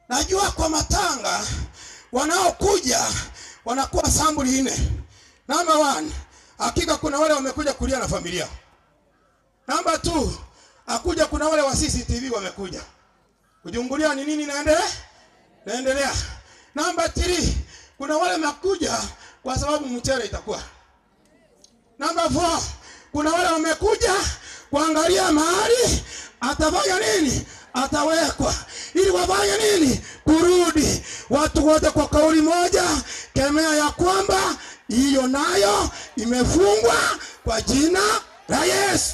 najua kwa matanga wanaokuja wanakuwa sambuli nne. Number one, hakika kuna wale wamekuja kulia na familia. Number two, akuja kuna wale wa CCTV wamekuja kujungulia ni nini naendelea naendelea. Number three, kuna wale wamekuja kwa sababu mchele itakuwa. Number four, kuna wale wamekuja kuangalia mahali atafanya nini, atawekwa ili wafanye nini, kurudi. Watu wote kwa kauli moja, kemea ya kwamba hiyo nayo imefungwa kwa jina la Yesu.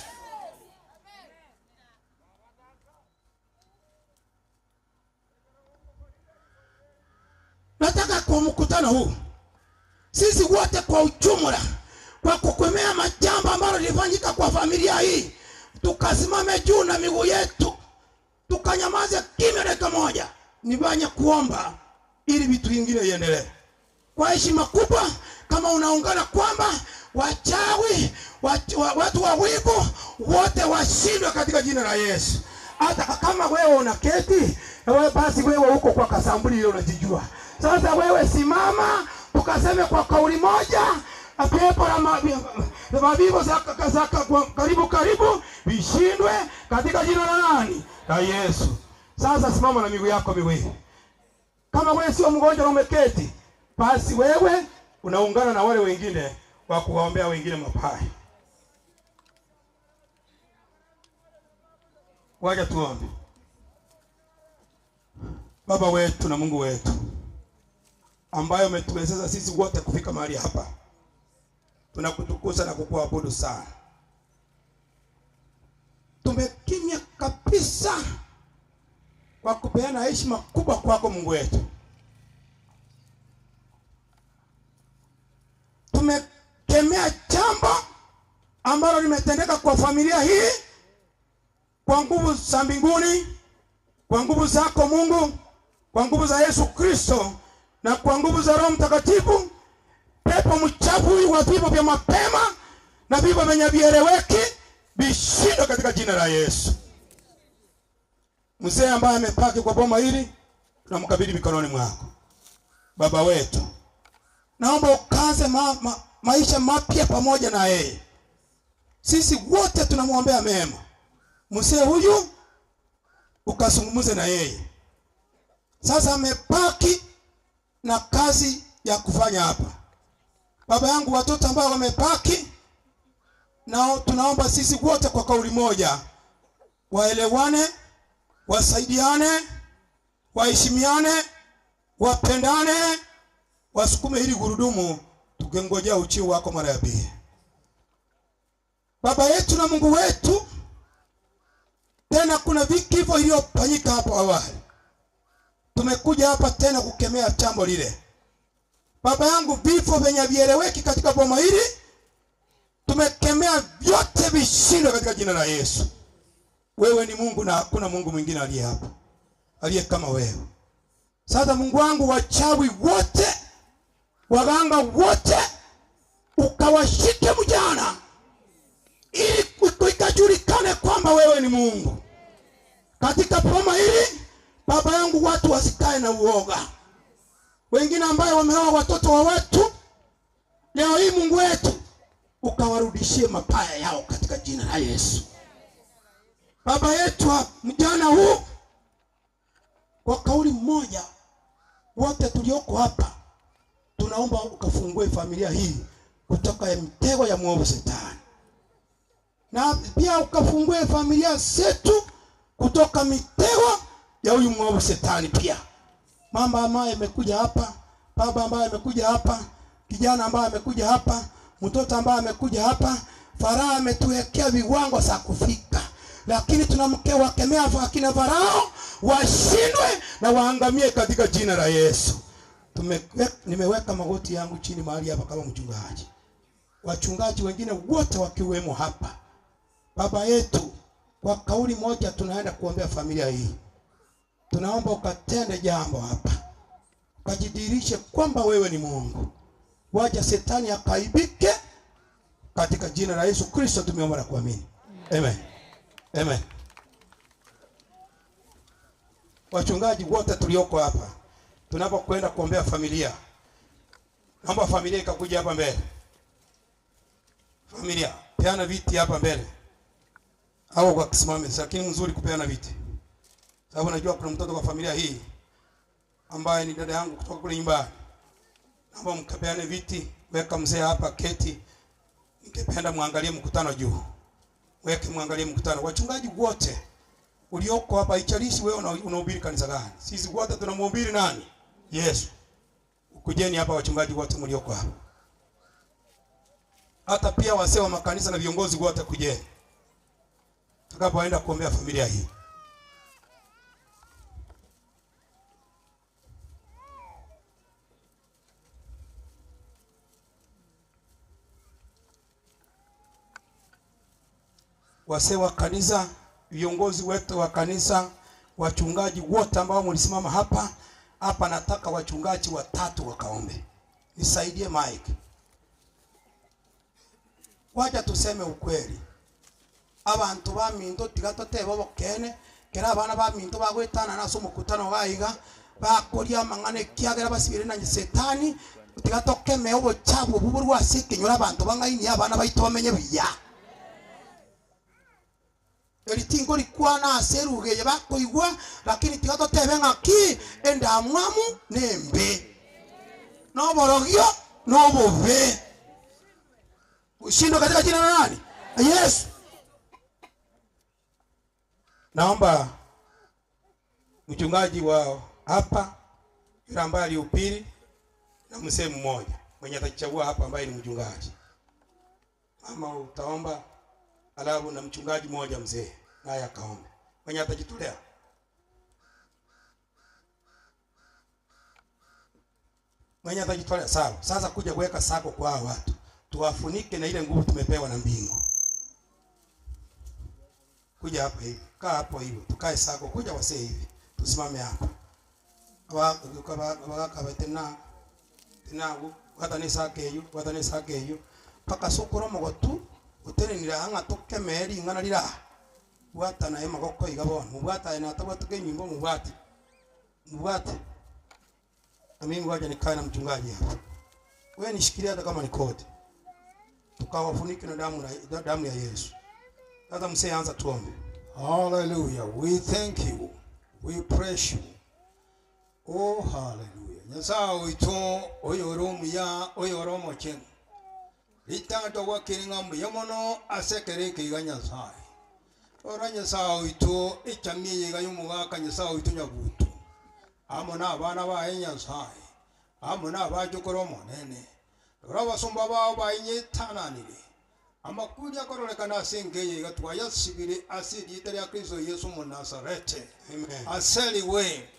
Nataka kwa mkutano huu sisi wote kwa ujumla, kwa kukemea majambo ambalo lilifanyika kwa familia hii, tukasimame juu na miguu yetu, tukanyamaze kimya dakika moja, nifanye kuomba ili vitu vingine iendelee kwa heshima kubwa. Kama unaungana kwamba wachawi watu, watu wa wivu wote washindwe katika jina la Yesu. Hata kama wewe unaketi wewe, basi wewe uko kwa kasambuli ile unajijua. Sasa wewe simama, tukaseme kwa kauli moja, pepo la mavivu za, za, karibu karibu vishindwe katika jina la nani? La Yesu. Sasa simama na miguu yako miwili. Kama wewe sio mgonjwa na umeketi, basi wewe unaungana na wale wengine wa kuwaombea wengine mabaya. Wacha tuombe. Baba wetu na Mungu wetu ambaye umetuwezesha sisi wote kufika mahali hapa, tunakutukuza na kukuabudu sana. Tumekimya kabisa kwa kupeana heshima kubwa kwako Mungu wetu. Tumekemea jambo ambalo limetendeka kwa familia hii kwa nguvu za mbinguni, kwa nguvu zako Mungu, kwa nguvu za Yesu Kristo na kwa nguvu za Roho Mtakatifu. Pepo mchafu huyu wa vifo vya mapema na vifo vyenye vieleweki vishindwe katika jina la Yesu. Mzee ambaye amepaki kwa boma hili tunamkabidhi mikononi mwako Baba wetu, naomba ukaze ma, ma, maisha mapya pamoja na yeye. Sisi wote tunamwombea mema mzee huyu, ukazungumze na yeye. Sasa amepaki na kazi ya kufanya hapa. Baba yangu, watoto ambao wamepaki nao, tunaomba sisi wote kwa kauli moja, waelewane, wasaidiane, waheshimiane, wapendane, wasukume hili gurudumu, tukingojea uchio wako mara ya pili. Baba yetu na Mungu wetu, tena kuna vikifo iliyofanyika hapo awali. Tumekuja hapa tena kukemea jambo lile. Baba yangu, vifo vyenye vieleweki katika boma hili tumekemea vyote, vishindwe katika jina la Yesu. Wewe ni Mungu na hakuna Mungu mwingine aliye hapa aliye kama wewe. Sasa Mungu wangu, wachawi wote, waganga wote, ukawashike mjana, ili ikajulikane kwamba wewe ni Mungu katika boma hili. Baba yangu, watu wasikae na uoga. Wengine ambayo wameoa watoto wa watu, leo hii Mungu wetu ukawarudishie mabaya yao katika jina la Yesu. Baba yetu, mjana huu kwa kauli mmoja, wote tulioko hapa tunaomba ukafungue familia hii kutoka ya mitego ya mwovu Shetani, na pia ukafungue familia zetu kutoka mitego ya huyu mwovu Shetani. Pia mama ambaye amekuja hapa, baba ambaye amekuja hapa, kijana ambaye amekuja hapa, mtoto ambaye amekuja hapa, Farao ametuwekea viwango za kufika, lakini tunamkewakemea akina Farao washindwe na waangamie katika jina la Yesu. Tumewe, nimeweka magoti yangu chini mahali hapa kama mchungaji, wachungaji wengine wote wakiwemo hapa. Baba yetu, kwa kauli moja tunaenda kuombea familia hii, tunaomba ukatende jambo hapa, ukajidirishe kwamba wewe ni Mungu, wacha shetani akaibike katika jina la Yesu Kristo tumeomba na kuamini, amen, amen. Wachungaji wote tulioko hapa, tunapokwenda kuombea familia, naomba familia ikakuja hapa mbele. Familia, peana viti hapa mbele au kwa kisimame, lakini mzuri kupeana viti, sababu najua kuna mtoto kwa familia hii ambaye ni dada yangu kutoka kule nyumbani. Naomba mkapeane viti, weka mzee hapa keti. Ningependa muangalie mkutano juu, weke muangalie mkutano. Wachungaji wote ulioko hapa, ichalishi wewe unahubiri kanisa gani, sisi wote tunamhubiri nani? Yesu. Kujeni hapa wachungaji wote mlioko hapa, hata pia wasee wa makanisa na viongozi wote kujeni, tutakapoenda kuombea familia hii. Wasee wa kanisa, viongozi wetu wa kanisa, wachungaji wote ambao mlisimama hapa hapa, nataka wachungaji watatu wakaombe. Nisaidie Mike. Wacha tuseme ukweli, abantu ba minto tiga totebe obokene kera abana ba minto bagwetana nase omokutano baiga bakoria amang'ana ekiagera basibire na setani tiga tokeme obochabu obu borwa ase ekenyoro abanto bang'ainie abana baito bamenye buya eritingo rikwana ase eruga eye bakoigwa lakini tiga totebe ng'aki endamwamu nembe noborogio nobobe ushindwe katika jina la nani? Yesu. Naomba mchungaji wa hapa yule ambaye alihubiri na mzee mmoja mwenye atachagua hapa ambaye ni mchungaji. Mama utaomba, alafu na mchungaji mmoja mzee naye akaombe, mwenye atajitolea. Mwenye atajitolea sawa. Sasa kuja kuweka sako kwa hawa watu, tuwafunike na ile nguvu tumepewa na mbingu. Kuja hapa hivi, kaa hapo hivyo, tukae sako, kuja wasee hivi, tusimame hapa abakaba tena tenagu watane sako eyo watane sako eyo paka sokoro mogotu oterenire ang'a tokemeri ing'ana rira bwatana emagoko iga bono mubwatae natabwatuka enyimbo mubwate mubwate. Na mimi ngoja nikae na mchungaji hapa, wewe nishikilie hata kama ni kodi, tukawafunike na damu na damu ya Yesu. Sasa msee, anza tuombe. Hallelujah. We thank you. We praise you. Oh, hallelujah. Nyasaye witu oyo ori omuya oyo ori omochenu ritang'atwa gwakiring'a mbuya mono ase ekero eke iga Nyasaye ora Nyasaye witu echamia eye iga ya omogaka Nyasaye witu Nyabuto amo na abana baye Nyasaye amo na abachokoro omonene rora abasomba bao bainyetananire amakuri akororekana ase engeye iga twayasibire ase erieta ria Kristo Yesu Omonazarete. Amen. Aseriwe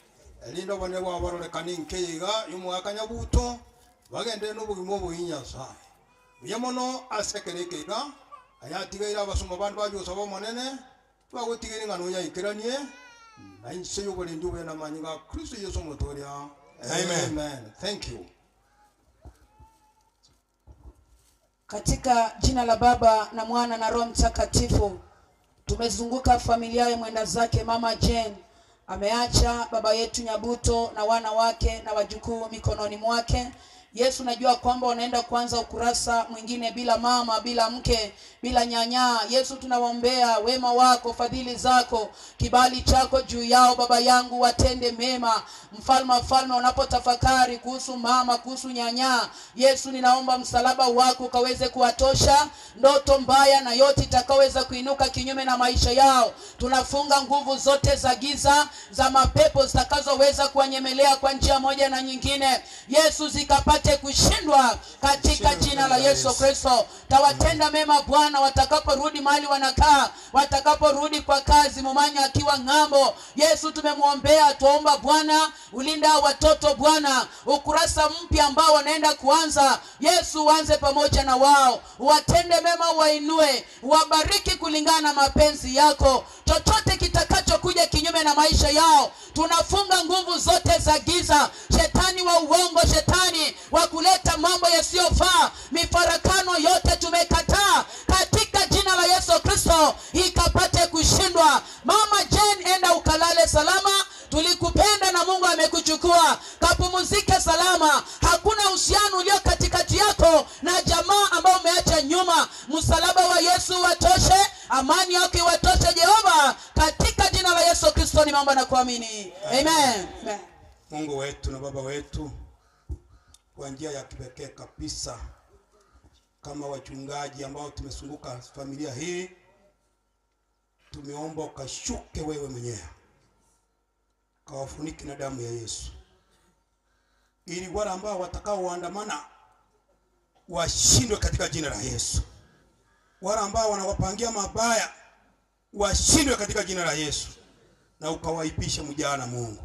erinde obone bwabarorekana enkeye iga ya omogaka Nyabuto bagendere na obogima oboyi Nyasaye buya mono ase ekero eke iga ayatigaire abasomba bande bajusa bomonene twagotigaire ng'a noyaikeranie na inse ya oborendi obuya na amanyi ga Kristo Yesu omotoria. Amen. Amen. Thank you. Katika jina la Baba na Mwana na Roho Mtakatifu, tumezunguka familia ya mwenda zake Mama Jane. Ameacha baba yetu Nyabuto na wana wake na wajukuu mikononi mwake. Yesu, najua kwamba wanaenda kuanza ukurasa mwingine bila mama, bila mke, bila nyanyaa. Yesu, tunawaombea wema wako, fadhili zako, kibali chako juu yao. Baba yangu, watende mema. Mfalme wa falme, wanapotafakari kuhusu mama, kuhusu nyanyaa, Yesu, ninaomba msalaba wako ukaweze kuwatosha ndoto mbaya na yote itakaweza kuinuka kinyume na maisha yao. Tunafunga nguvu zote za giza, za mapepo zitakazoweza kuwanyemelea kwa njia moja na nyingine. Yesu, zikapate kushindwa katika jina la Yesu Kristo. Tawatenda mema Bwana watakaporudi mahali wanakaa, watakaporudi kwa kazi, Mumanya akiwa ng'ambo. Yesu, tumemwombea, tuomba Bwana ulinda hao watoto Bwana, ukurasa mpya ambao wanaenda kuanza, Yesu uanze pamoja na wao, uwatende mema, uwainue, uwabariki kulingana na mapenzi yako. Chochote kitakachokuja kinyume na maisha yao, tunafunga nguvu zote za giza, shetani wa uongo, shetani wa kuleta mambo yasiyofaa, mifarakano yote tumekataa katika jina la Yesu Kristo, ikapate kushindwa. Mama Jane, enda ukalale salama. Tulikupenda na Mungu amekuchukua, kapumzike salama. Hakuna uhusiano ulio katikati yako na jamaa ambao umeacha nyuma. Msalaba wa Yesu watoshe, amani yako iwatoshe Jehova, katika jina la Yesu Kristo nimeomba na kuamini, amen. Amen. Mungu wetu na Baba wetu, kwa njia ya kipekee kabisa, kama wachungaji ambao tumezunguka familia hii, tumeomba ukashuke wewe mwenyewe, kawafunike na damu ya Yesu, ili wale ambao watakaoandamana washindwe katika jina la Yesu, wale ambao wanawapangia mabaya washindwe katika jina la Yesu, na ukawaipishe mjana Mungu.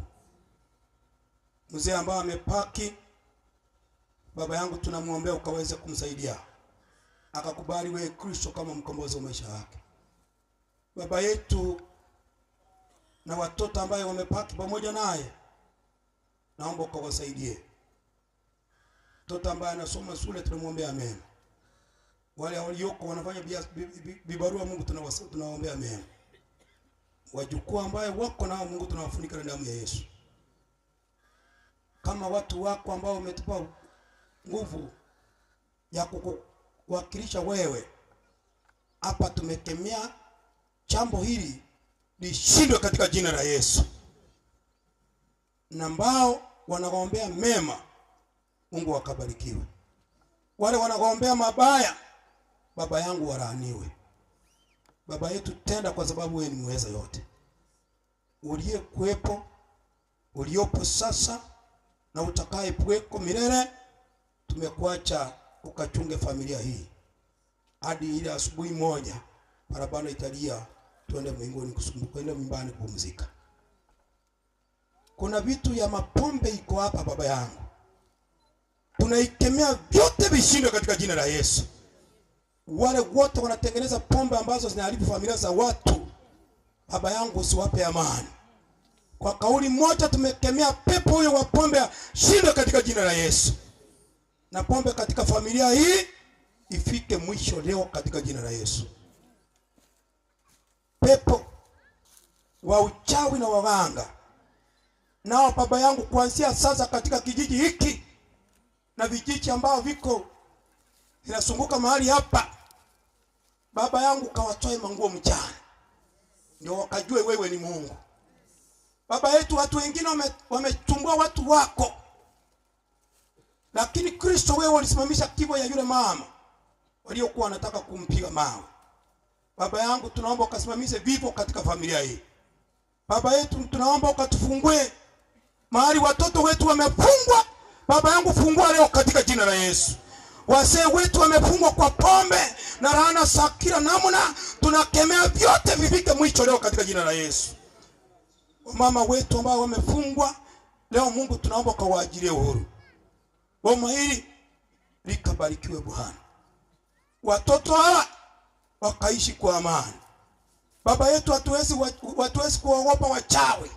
Mzee ambaye amepaki, baba yangu, tunamwombea ukaweze kumsaidia akakubali wewe Kristo kama mkombozi wa maisha yake. Baba yetu na watoto ambaye wamepaki pamoja naye, naomba ukawasaidie. Mtoto ambaye anasoma shule tunamwombea mema, wale walioko wanafanya vibarua, Mungu tunawaombea mema. Wajukuu ambaye wako nao, Mungu tunawafunika na damu ya Yesu. Kama watu wako ambao umetupa nguvu ya kukuwakilisha wewe hapa, tumekemea jambo hili lishindwe katika jina la Yesu, na ambao wanagombea mema, Mungu wakabarikiwe. Wale wanagombea mabaya, baba yangu walaaniwe. Baba yetu, tenda kwa sababu wewe ni muweza yote. Uliyekuwepo, uliopo sasa na utakayekuweko milele, tumekuacha ukachunge familia hii hadi ile asubuhi moja barabara italia, twende mbinguni kusumbuka, twende nyumbani kupumzika. Kuna vitu ya mapombe iko hapa baba yangu, tunaikemea vyote vishindwe katika jina la Yesu. Wale wote wanatengeneza pombe ambazo zinaharibu familia za watu, baba yangu, usiwape amani. Kwa kauli moja tumekemea pepo huyo wa pombe ashindwe katika jina la Yesu, na pombe katika familia hii ifike mwisho leo katika jina la Yesu. Pepo wa uchawi na waganga nao, baba yangu, kuanzia sasa katika kijiji hiki na vijiji ambao viko vinazunguka mahali hapa, baba yangu, kawatoe manguo mchana, ndio wakajue wewe ni Mungu. Baba yetu, watu wengine wamechumbua watu wako, lakini Kristo wewe ulisimamisha kifo ya yule mama waliokuwa wanataka kumpiga mawe. Baba yangu, tunaomba ukasimamishe vifo katika familia hii. Baba yetu, tunaomba ukatufungue mahali watoto wetu wamefungwa. Baba yangu, fungua leo katika jina la Yesu. Wazee wetu wamefungwa kwa pombe na laana za kila namna, tunakemea vyote vifike mwisho leo katika jina la Yesu. Wamama wetu ambao wamefungwa leo, Mungu tunaomba ukawaajilie uhuru. Boma hili likabarikiwe Bwana, watoto hawa wakaishi kwa amani. Baba yetu, hatuwezi kuogopa wachawi.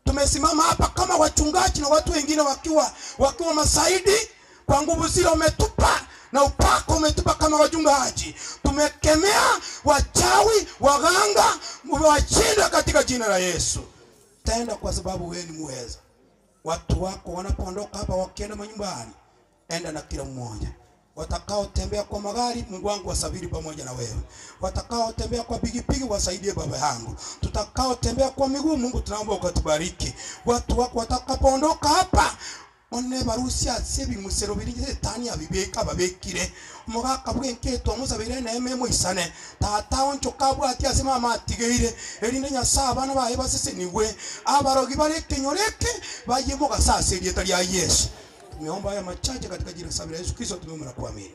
Tumesimama hapa kama wachungaji na watu wengine wakiwa masaidi kwa nguvu zile umetupa na upako umetupa kama wachungaji. Tumekemea wachawi, waganga, washindwe katika jina la Yesu. Tenda kwa sababu wewe ni muweza. Watu wako wanapoondoka hapa wakienda manyumbani, enda na kila mmoja. Watakaotembea kwa magari, Mungu wangu wasafiri pamoja na wewe. Watakaotembea kwa pikipiki, wasaidie baba yangu. Tutakaotembea kwa miguu, Mungu tunaomba ukatubariki. Watu wako watakapoondoka hapa one barusia ase ebimusero biri setani abibeka ababekire omogaka bwenketwa omusabire neema emoisane tata onchoka abwati ase mama atigeire erinde nyasaye abana baye basesenigwe abarogi bare ekenyoro eke baye mogasa ase erieta ria Yesu. Tumeomba haya machache katika jina safi la Yesu Kristo, tumeomba na kuamini.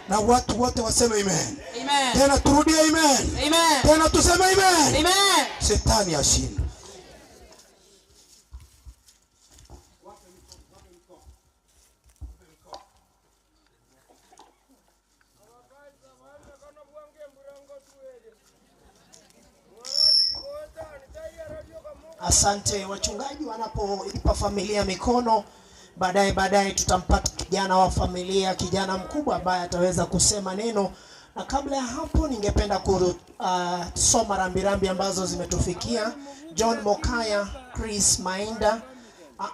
Na watu wote waseme amen. Amen. Tena turudie amen. Amen. Tena tuseme amen. Amen. Shetani ashindwe. Asante wachungaji wanapoipa familia mikono, baadaye baadaye tutampata kijana wa familia, kijana mkubwa ambaye ataweza kusema neno. Na kabla ya hapo, ningependa kusoma rambirambi ambazo zimetufikia: John Mokaya, Chris Mainda,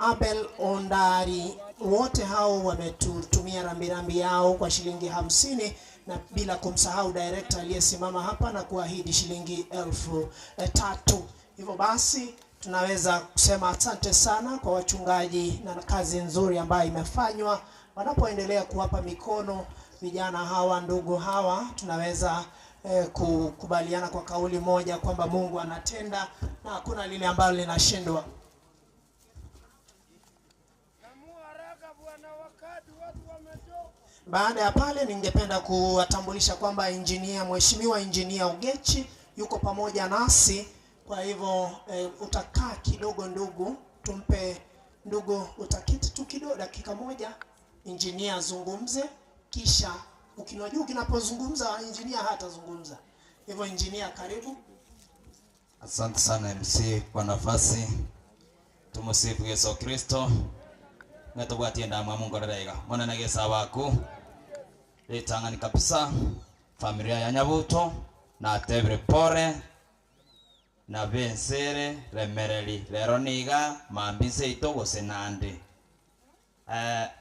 Abel Ondari, wote hao wametutumia rambirambi yao kwa shilingi 50 na bila kumsahau director aliyesimama hapa na kuahidi shilingi 3,000. Hivyo basi tunaweza kusema asante sana kwa wachungaji na kazi nzuri ambayo imefanywa wanapoendelea kuwapa mikono vijana hawa, ndugu hawa, tunaweza kukubaliana kwa kauli moja kwamba Mungu anatenda na hakuna lile ambalo linashindwa. Baada ya pale, ningependa kuwatambulisha kwamba injinia, Mheshimiwa Injinia Ugechi yuko pamoja nasi. Kwa hivyo utakaa kidogo ndugu, tumpe ndugu, utaketi tu kidogo dakika moja, injinia azungumze, kisha ukinua juu, kinapozungumza injinia hatazungumza. Hivyo injinia, karibu. Asante sana MC kwa nafasi. Tumusifu Yesu Kristo. Ngatobwatie ndamwa Mungu ararega. Mwana nagesa waku. Litangani kabisa. Familia ya Nyabuto na tebere pore na bensere remereri lero niga mambise ito gose nande.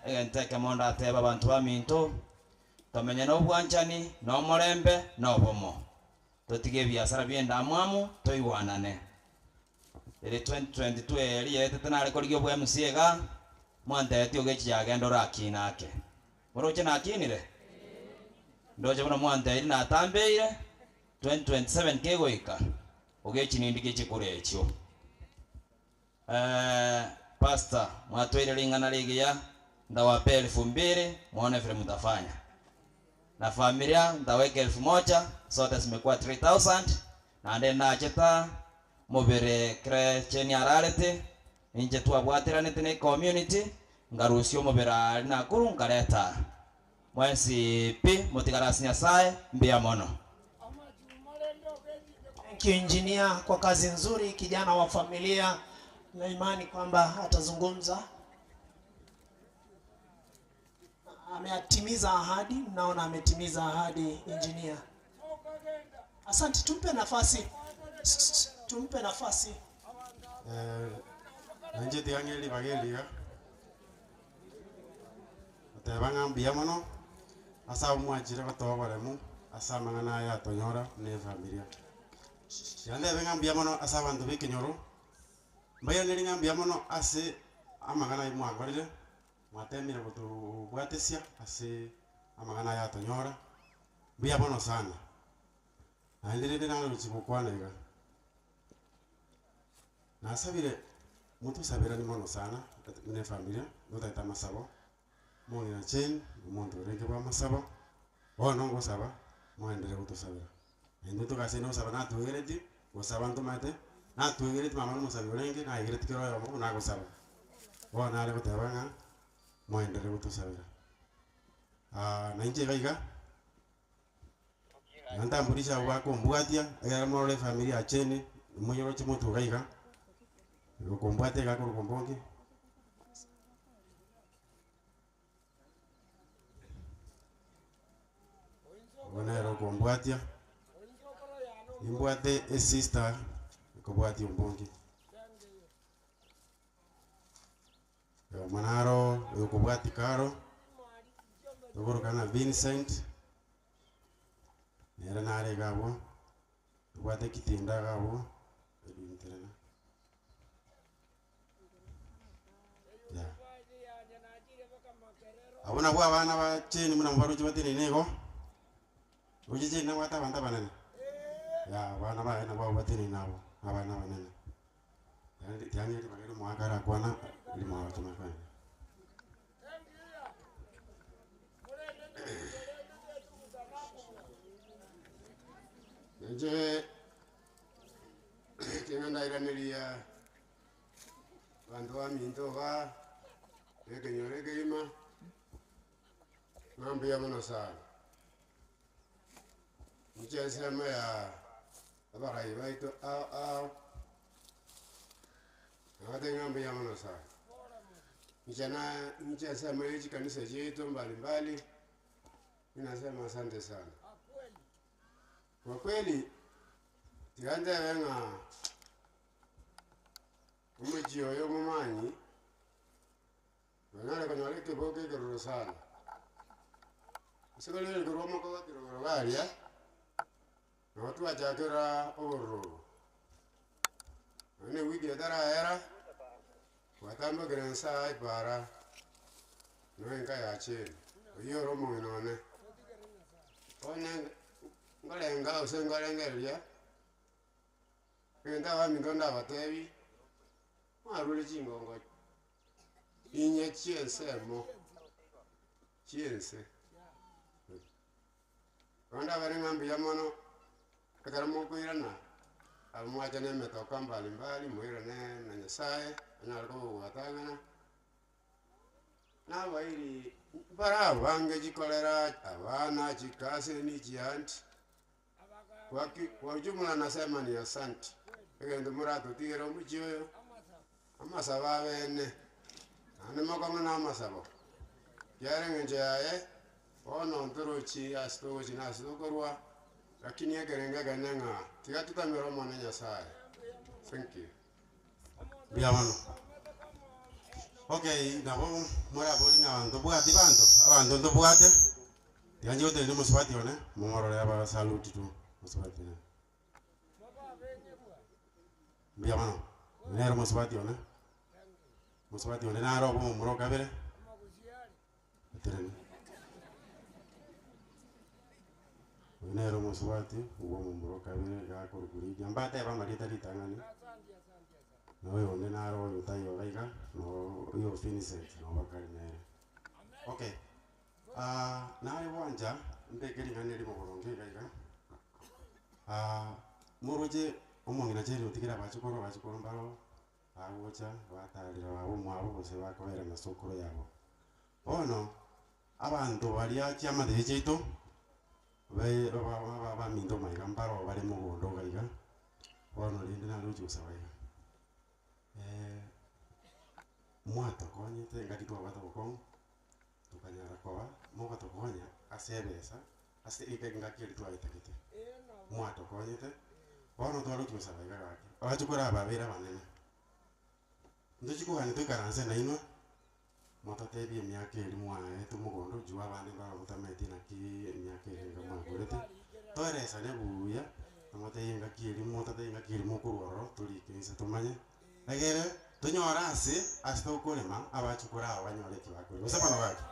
Egenteke mondo ateba abantu baminto tomenye n'obwanchani n'omorembe n'obomo. Totige biasara bienda mwamu toigwanane. Ere 2022 eri yetete nare korigia obwa MC iga mwanteti ogechi yagenda orakina ake. Moroche nakinire? Ndoche bono mwanteire natambeire 2027 kegoika ogechi nindi gechi kore echio. Eh, pastor, mwatoire ring'ana rigiya, ndawapea elfu mbili, muone vile mtafanya. Na familia ntaweka elfu moja, zote zimekuwa 3000 naende nacheta mobere kere cheni ararete inche twabwatiranete na community ngarusia omobere ari nakuru nkareta mwensi pi motigarasi nyasaye mbuya mono. Thank you engineer kwa kazi nzuri, kijana wa familia na imani kwamba atazungumza. Ametimiza ahadi, naona ametimiza ahadi engineer. Asante, tumpe nafasi, tumpe nafasi. Nainche tiga ng'e ribaga eriga, goteba ng'a mbuya mono, ase abwo mwachire gotoa oboremu, ase amang'ana aya atonyora buna efamilia. Tiga ndebe ng'a mbuya mono ase abanto ba ekenyoro, mbairaneri ng'a mbuya mono ase amang'ana aywo mwakorire, mwatemire gotobwatesia ase amang'ana aya atonyora, mbuya mono sana. Naende rende naroche gokwana iga, nasabire motosaberanie mono sana buna efamilia, notagete amasabo, omong'ina Jane, omonto orenge bwa amasabo, bono ngosaba moenderee gotosabera. Naintwe togaseire gosaba natwegereti, gosaba ntomanyete, natwegereti mama nomosabi orenge, naegereti kera oyomo buna agosaba. Bono nare goteba ng'a moenderee gotosabera. Nainche iga iga. Iga ntamburishe abwo bakombwatia, ekero morore efamiri ya Jane, moyeroche motwe iga iga, okombwatia iga akorokwa Mbonge. Obo nere okombwatia, nimbwate esister ekobwatia Ombongi. Oyomo naro oyokobwatia karo, tokoroka ng'a Vincent, nere nare iga abwo, tobwate ekitinda iga abwo, Edwin terena. Yeah. Abwo nabwo abana ba Jane buna mobaroche bateneine igo, roche Jane nabwate abanto abanene? Yeah, abana baye nabwo abwo bateneine abwo, abana abanene. Tiang'e ribaga erio omogaka arakwana, riria mwagotoma kogenda. Inche ekero ndairaneria abanto baminto iga, na ekenyoro ekegima, ng'a mbuya mono sana. Inche ensemo ya abarai baito ao ao, nabatebia ng'a mbuya mono sana. Inche na inche ensemo ya chikanisa chiaito mbalimbali, ninasema asante sana. Kwa kweli, tiga ntebe ng'a omochie oyo omomanyi, nonyare konyora ekeboko ekeroro sana. Ase korende korwa omokogoti rogoro iga aria, nabo twachakera obororo obo. Nonya na ewiki etaraera, twatambokire nse aa epaara, nonya enka ya Jane, oyio ore omong'ina one. Bono nkorenga gose nkorengereria, egento abaminto ndabatebi, mwarure chingongo inye chi'ensemo, chi'ense. Bono ndabere ng'a mbuya mono, ekero mokoirana, aba mwacha na emetoka mbali mbali, moirane na Nyasaye, anyare kobogwatang'ana. Nabairi mbare abange chikorera abana, chikaseni, chianti. Kwa ki kwa ujumla nasema ni asanti, egento moratotigere omochie oyo, amasabo abene, naende mokong'u na amasabo, ekiagera eng'encho yaye, bono ntorochi ase togochi na ase tokorwa, lakini ekerengo ekenene ng'a tiga totamere Omonene Nyasaye. Thank you. Mbuya mono. Okay, nabo morabori ng'a abanto mbwati banto, abanto ntobwate, tiga nche gotenenia omosubati one, momorore aba saluti tu, omosubati one. Mbuya mono, oyo nere omosubati one, omosubati onde naro obo omomura o kabere, otenene. Oyo nere omosubati obwo omomura o kabere iga akorokwa Lydia, mbatebe amarieta ritang'ani. Na oyonde naro oyo otaiyo iga iga, no oyo Vincent nobo bakare nere. Okay, nare gwancha mbeke ring'ana erimo boronge iga iga, moroche omong'ina Jerry otigire abachokoro, abachokoro mbaro bagocha batarera baba omwabo gose bakobera na sokoro yabo. Bono, abanto baria chiamate chiaito, Baye abaminto maiga mbaro bare mogondo iga iga, bono rende nare gochia gosaba iga, mwatokonyete engaki twabwate obokong'u, tokanyara koba mogatokonya ase ebesa, ase engaki eria twaetagete, mwatokonyete, bono tware gochia gosaba iga gaki, abache korababere abanene, ntochi kogania toikaranse nainwe. Mototeebie emiaka eria mwaetwe mogondo, juu abande mbarabwo motamaeti naki emiaka eria enga mwagorete. Toeresane buya, tomoteebie engaki eria mototeebie engaki eria mokorwa ororo torike inse tomanye, egere tonyore ase ase tokorema abachukuru aba banyore eki bakoria. Gose bono gaki?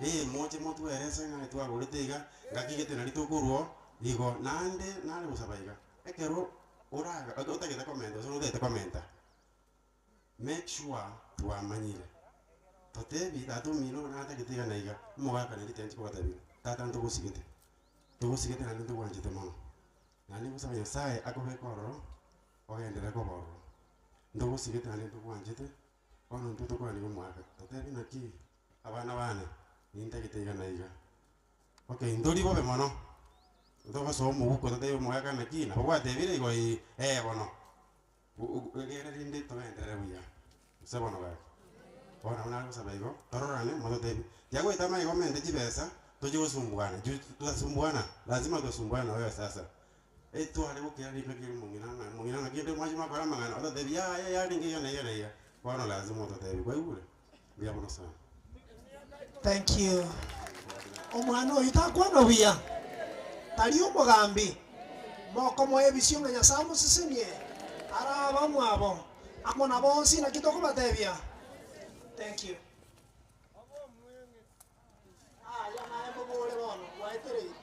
Ee, moche motwerese ng'a twagorete iga, ngaki gete nari tokorwa oo, igo. Naende nare gosaba iga, ekero oraga otagete komenta gose otagete komenta. Make sure twamanyire. Totebi tata omino natagete iga na iga, omogaka nere tianchi kobatebia, tata ntogosigete, ntogosigete naende ntogwanchete mono. Naende ngosaba Nyasaye akobeke ororo, ogenderere koba ororo. Ntogosigete naende ntogwanchete, bono intwe tokwane omogaka, totebi naki abana bane, nintagete iga na iga. Okay, ntori bobe mono, ntogosoa omoguko totebi omogaka naki, nabo gwatebire igo ee, eh bono. Egere rende togenderere buya, gose bono gaki. Bono nabo nare gosaba igo, tororane mototebi, tiagoeta amaiga omente chibesa, tochie gosumbuana, juu tutasumbuana, lazima tutasumbuana na wewe sasa. Etware gokera ring'aki eri omong'ina ng'a omong'ina ng'aki ende mwachi mwakora amang'ana, ototebi yaya yarenge iga na iga na iga, bono lazima ototebi, kwaigure? Mbuya mono sana. Thank you. Omwana oyio takwana buya, tari omogambi. Mokomoa ebisio ng'a Nyasae amosesenie, arabe amwabo amo na bonsi naki tokobatebia. Thank you. Aya naye mobore bono, gwaetereire.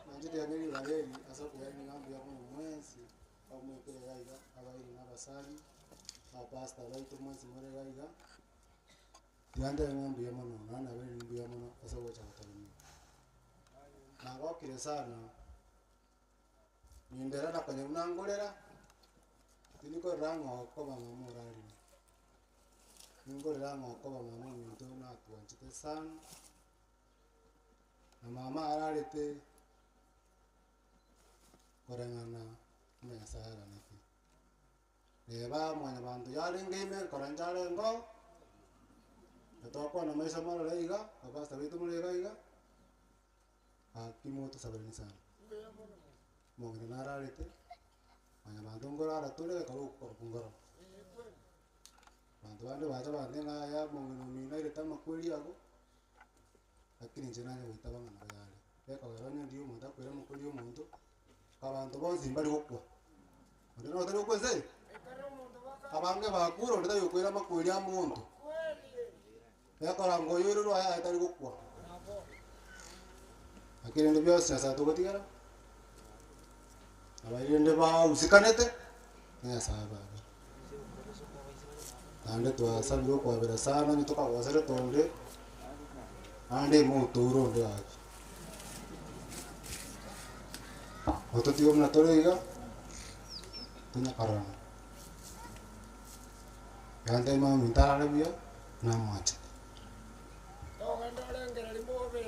Nanche tiga ribaga eri ase okoyarina ng'a mbuya mono mwensi. Abamoikire iga iga, abairi na abasani, abapastor baito mwensi more iga iga, tiga ntebe ng'a mbuya mono, naende nabeire mbuya mono ase ogocha gotoremia. Nagokire sana, nindera na konya buna ngorera, tindi korera ng'a okoba mama orarire, ningorera ng'a okoba mama ominto natwanchete sana, na mama ararete. koreng'ana buna Nyasae aganete. Reba mwanyabanto yarenge ime koranche arenge oo, na twakwana maiso marore iga, abapastor baito more iga iga, gaki motosaberanie sana. Omong'ina nararete, mwanyabanto nkorara tore ekero okorokwa ngoro. Abanto bande bacha bantebia ng'a yaya omong'ina omino airete amakweri ago, lakini inche nanye goitaba ng'a nabo yare. Gekogera onye ndiyo omonto akwere amakweri ya omonto, abanto bonsi mbari gokwa. Onde noro otari gokwa ense eye? Abange bakure onde tari gokwera amakweri a monto. Gekora ng'a oyo oirerwe aye aye tari gokwa. Lakini rende bionsi Nyasaye togotigera, abairi rende bahusikanete, na Nyasaye ababere. Naende twasabire okwabera sana onye tokagoserete onde, naende motoure onde gaki. Ototige buna tore iga, tonya kororana. Iga ntebie mama ominto arare buya, namwanchete.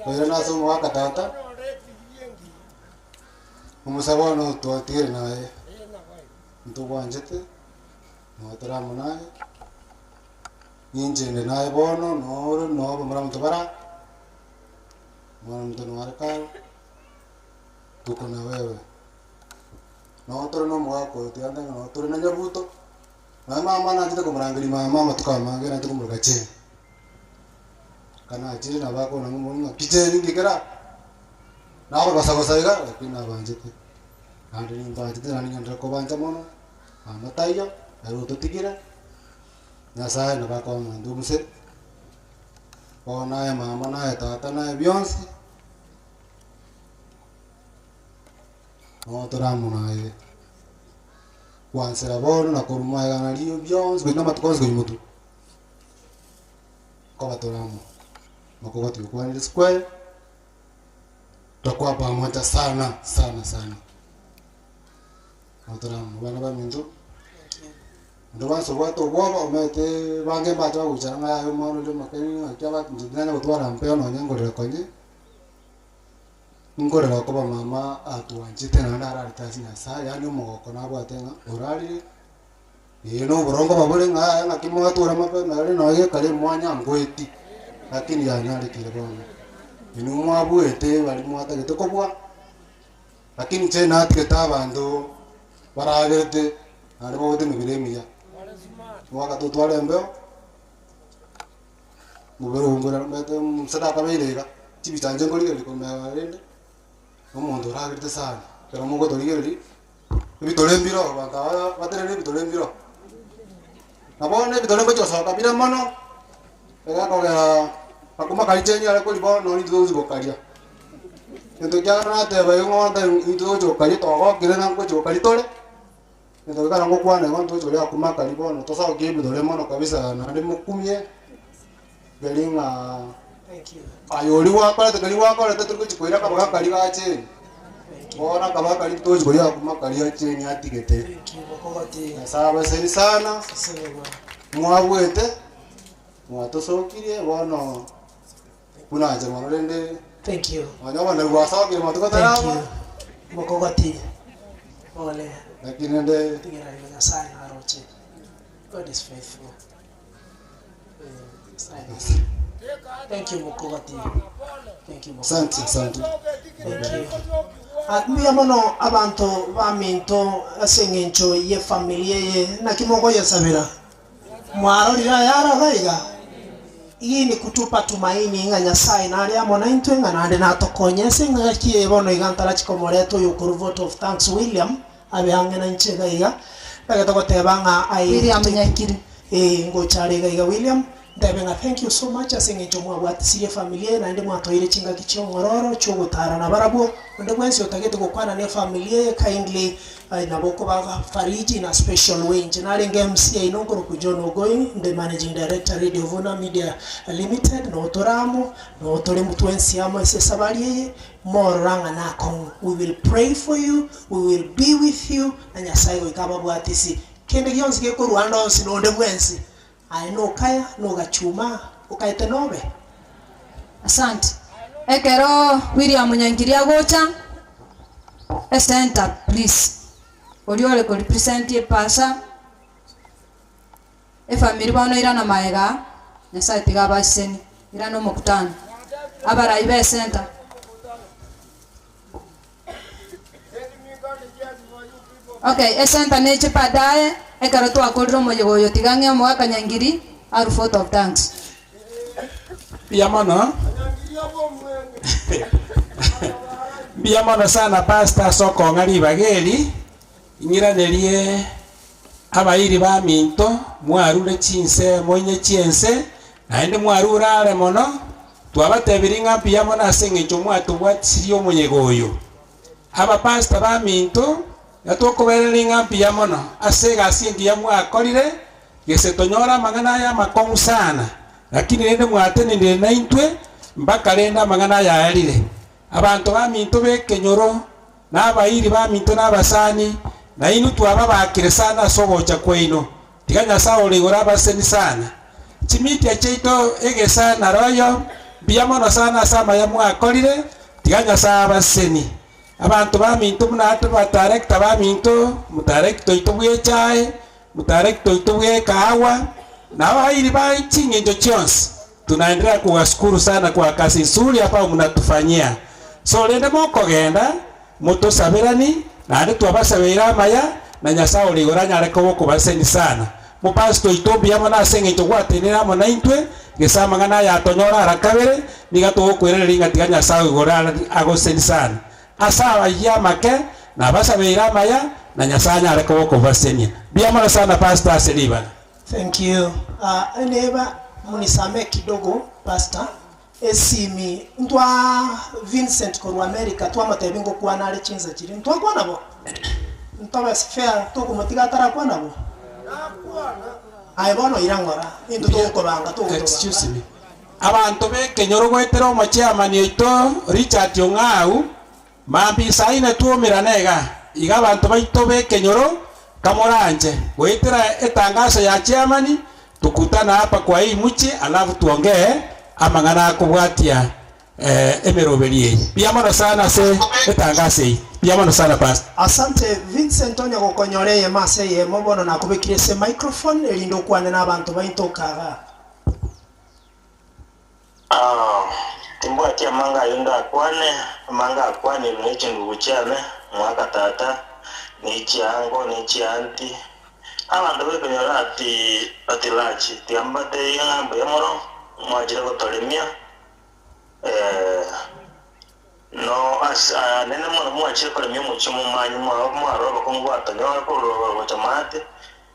Oirane ase omogaka tata, omosabe one otwatigere naye. Ntogwanchete, nabo tore amo naye, ninche inde naye bono, noro nobo mura monto bara, omwana omonto noare kare, tuko na wewe. Nabo tore na omogaka oyo tiga ntebe nabo tore na nyabuto, naye mama nachete komorangeria mama amatuko amange nachete komoroka Jane. Ekero nachire nabo akona ng'a omong'ina ng'aki Jane nki kera? Nakogosa gosa iga, lakini nabanchete. Naende nimbanchete naende ngenderere kobancha mono, mama taiyo, ere ototigire, Nyasaye nabo akoa omonto obuse, bono naye mama naye tata naye bionsi, nogo tore amo naye. Gwansera bono na korwa magega nario bionsi goika amatuko onsi konya motwe. Nkoba tore amo, mokogoti gokwanire square, twakoa pamoja sana sana sana. Nabo tore amo bana baminto, onde bwansi obwate obwoba omanyete bange mbache bagoichara ng'a yaya omwana oria omoke ng'aki aba inche tinanya gotwara mpeo nonye ngorera konye. Nkorera okoba mama atwanchete naende ararete ase Nyasae, yaani omogoko nabwate ng'a orarire, ee na oboronge oba bore ng'a yaya ng'aki mwatwara mapema ere nonya gekare mwanya ngoeti, lakini yanyarekire bono. Inwe mwabuete baria mwatagete kobua, lakini inche natigete abanto baragerete naende bagote emebere emiya. Mwaka totware embeo. Mobere oyo ngorera omanyete nse nakabeire iga, chibicha inche nkorigereria korwa magega rende, na omonto oragerete sana, ekero mogotorigereria, ebitore mbire oo abanto aba batenenire ebitore mbire oo. Na bono ebitore ngochia gosoka bire mono, egekogera akwo makaricheni are koria bono intwe togochi gokaria. Egento kiagera nateba igo ng'a bono intwe togochi gokaria twagokire ng'a ngochi gokaria tore. Egento gekare ngokwana igo ntoche oria akumaka bono tosokie ebitore mono kabisa naende mokumie keri ng'a aye oria gwakorete keria gwakorete tori gochi koira akabaga karia gacheni bono akabaga karia tochi koria akuma karia acheni atigete. Nyasaye abaseni sana, mwabuete, mwatosokirie bono buna inche mono rende Thank you. nonya obonda bwasokire matuko Thank taraba. you. Mokogoti. Pole. Lakini rende Tigera igo Nyasaye naroche. God is faithful. Eh, Nyasaye naroche. Thank you Mokogoti. Thank you Mokogoti. Asante, asante. Thank you. Ah, mbuya mono abanto baminto ase eng'encho y'efamiri eye naki mogoyesabera Mwarorire ayare iga iga? Hii ni kutupa tumaini ng'a Nyasae nare amo naintwe ng'a naende natokonye ase engaki eye bono iga ntarachi komoreta oyokorwa vote of thanks William abe ang'e nainche iga iga. Ntagete goteba ng'a I William Nyakiri. Ee, ngocha are iga iga William, ntebe ng'a thank you so much ase eng'encho mwabwatisirie efamiri eye naende mwatoire chingaki chi'omororo chi'ogotara nabarabwo. Onde bwensi otagete gokwana nefamiri eye kindly Aye nabo okobafariji in a special way. Inche narenge MC yaino nkorokwa John Ogoin, inde managing director Radio Vuna Media Limited, noo tore amo, noo tore twensi amo ase esabari eye, morora ng'a nakong'u. We will pray for you, we will be with you, na Nyasaye goika ababwatisi. Kende gionsi gekorwa ande onsi nonde bwensi, aye nokaya, nogachuma, okaete nobe. Asante. Ekero William Nyankiri agocha, Esenta please, oria ore ko represent epasa, efamiri bono irana magega, Nyasaye tiga abasesenie, irana omokutano. Abarai be esenta. Okay, esenta neche baadaye, ekero twakorire omoyega oyo tiga ng'e omogaka Nyangiri arue vote of thanks. Mbuya mono. Mbuya mono sana pastor ase okong'a ribaga eri, ing'iranerie abairi baminto mwarure chinsemo inye chi'ense, naende mwarure are mono, twabatebirie ng'a mbuya mono ase eng'encho mwatobwatisirie omoyega oyo. Abapastor baminto, gatokobereria ng'a mbuya mono ase egasi engiya mwakorire, Gese tonyore amang'ana aya amakong'u sana, lakini rende mwatenenire naintwe mpaka rende amang'ana aya aerire. Abanto baminto b'ekenyoro, na abairi baminto na abasani, nainwe twababakire sana ase ogocha kwaino. Tiga Nyasae ore igoro abaseni sana. Chimitia chiaito egesa na royo, mbuya mono sana ase amaya mwakorire, tiga Nyasae abaseni. Abanto baminto buna abadirector baminto, omodirector oito bw'echae, Motarekte oito bw'ekaagwa, na abairi ba chingencho chionsi, tunaendelea kuwashukuru sana kwa kazi nzuri ambayo mnatufanyia. So rende mokogenda, motosaberani, naende twabasabeire amaya, na Nyasae ore igoro anyare koba okobasesenia sana. Mopastor oito mbuya mono ase eng'encho gwatenenire amo naintwe, gese amang'ana aya atonyore ara kabere, niga togokoiraneria ng'a tiga Nyasae o igoro agosesenie sana. Ase abayia amake nabasabeire amaya, na Nyasae anyare koba okobasesenia. Mbuya mono sana Pastor ase ribaga. Thank you. Ah, neba munisamee kidogo pastor, esimi ntwa Vincent korwa America twamotebia ngokwana are chinsa chiria, ntwakwana bo? Ntobe fair tokomotiga atarakwana bo. Aye bono ira ng'ora, intwe togokobanga togotobanga. Excuse me. Abanto b'ekenyoro goetera omochairman oito Richard Ong'au, mambia isaine twaumerane iga. Iga abanto baito b'ekenyoro kamoranche goetera etangaso ya chairman, tukutane hapa kwa hii mchi alafu tuongee amang'ana akobwatia emeroberi eye. Mbuya mono sana ase etangaso eye. Mbuya mono sana Pastor. Asante Vincent onye gokonyora eyemo ase eyemo bono nakobekire ase emicrophone erinde okwane na abanto baito kagaa. Timbwati amanga ayio ndakwane, amanga akwanirwe ne chindugu chiane, omwaka tata, ne chiango, ne chianti, abanto b'ekenyoro ati at large, tiga mbateebie ng'a mbuya mono mwachire gotoremia, no ase anene mono mwachire koremia omochie omomanyi mwao mwarora obokong'u bwatonyora korwa rogoro gocha maate,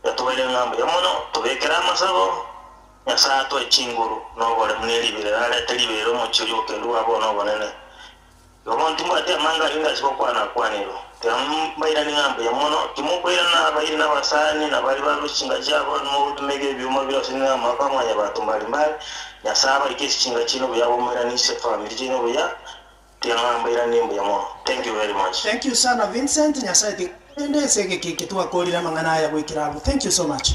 tiga tobairane ng'a mbuya mono, tobekere amasabo. Nyasae atoe chinguru na oboremu ne riberera, arete riberera omochie oria obokendu bwa bono obonene. Igo bono timbwati amanga ayio ndachie gokwana akwanirwe. Tiga mbairanie ng'a mbuya mono, timokoirana abairi na abasani, na baria barure chinga chiabo, nimogotumeka ebioma bire ase amaboko a mwanyabanto mbari mbari. Nyasae abarike ase chinga chiaino buya, abamoiranie ase efamiri chiaino buya. Tiga ng'a mbairanie mbuya mono. Thank you very much. Thank you sana Vincent, Nyasae tiga akorende ase egeka eke twakorire amang'ana aya goikera abwo. Thank you so much.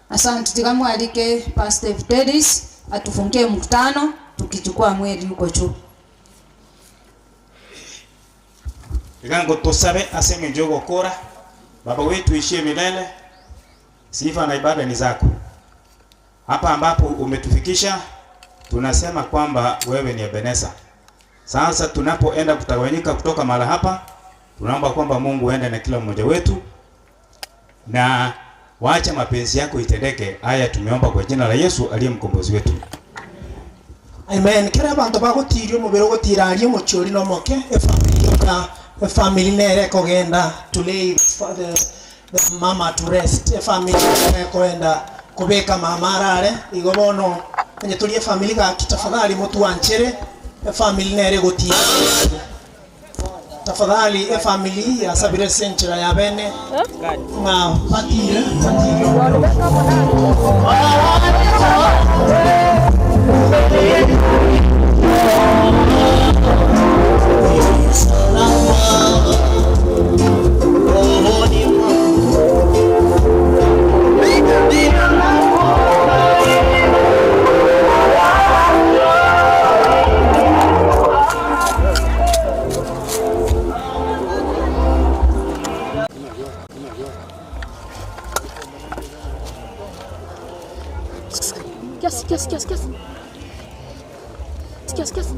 Asante tiga mwalike Pastor Fidelis atufungie mkutano tukichukua mweri huko juu. Iga ngotosabe ase engencho y'ogokora, Baba wetu oishie milele, sifa na ibada ni zako. Hapa ambapo umetufikisha, tunasema kwamba wewe ni Ebeneza. Sasa tunapoenda kutawanyika kutoka mahala hapa, tunaomba kwamba Mungu aende na kila mmoja wetu na wacha mapenzi yako itendeke. Haya tumeomba kwa jina la Yesu aliye mkombozi wetu. Amen. Kera abanto bagotiria omobere ogotira aria omochie oria nomoke, efamiri yoka, efamiri nere ekogenda to lay the, the mama to rest, efamiri nere ekoenda kobeka mama arare, igo bono onye tori efamiri gaki tafadhali motwanchere, efamiri nere egotira. Tafadhali efamiri yasabire ase enchera ya bene ng'a batire batire Kiasi, kiasi, kiasi, kiasi. Kiasi, kiasi.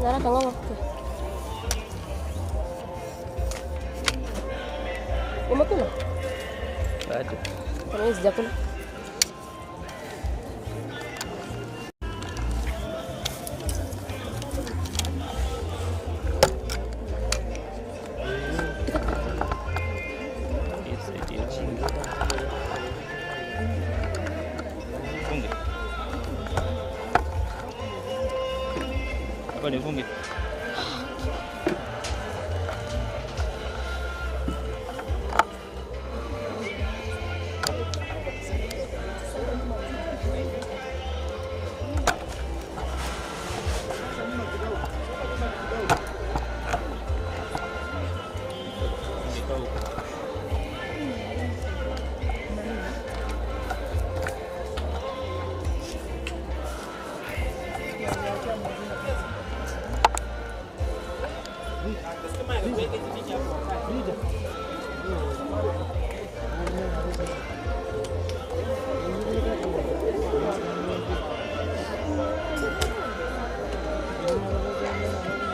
Kanyaraka ng'oboke. Umekula? Bado. Kwa nini sijakula? Funge. Hapa nifunge.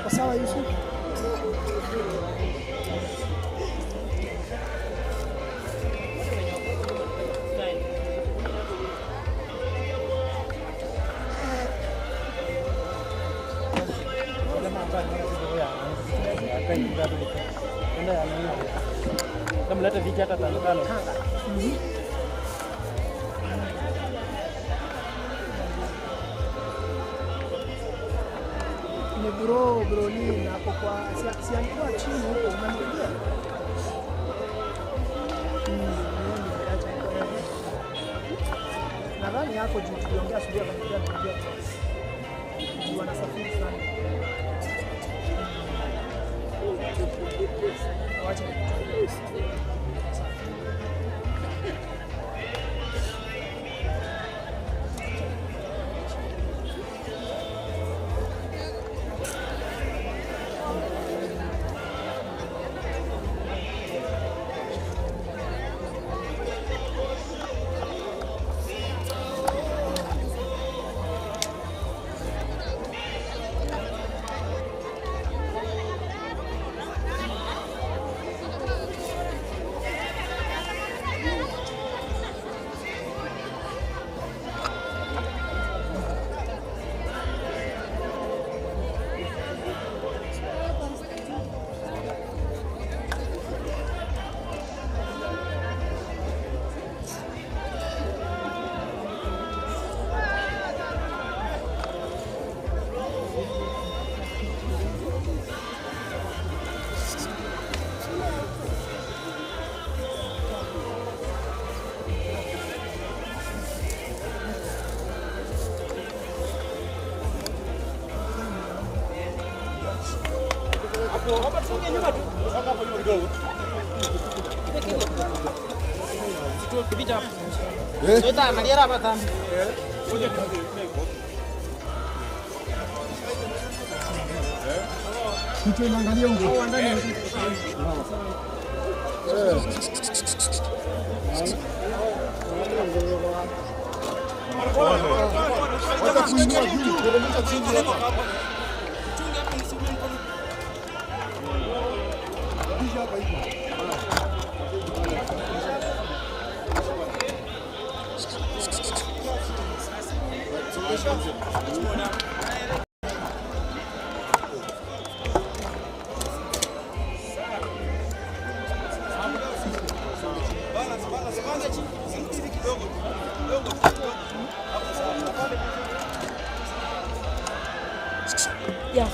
Sawa Yusuf? Namleta viti hata tano tano. Ni bro bro nini hapo kwa si, si alikuwa chini huko unampigia? Nimeacha huko. Nadhani yako juu tuliongea asubuhi akaniambia nipigie text. Juu anasafiri sana. Wacha nikutumie. Kichwa inaangalia huko. Wacha kuinua juu, teremsha chini hapa. Kisha hapa hivi. Yeah.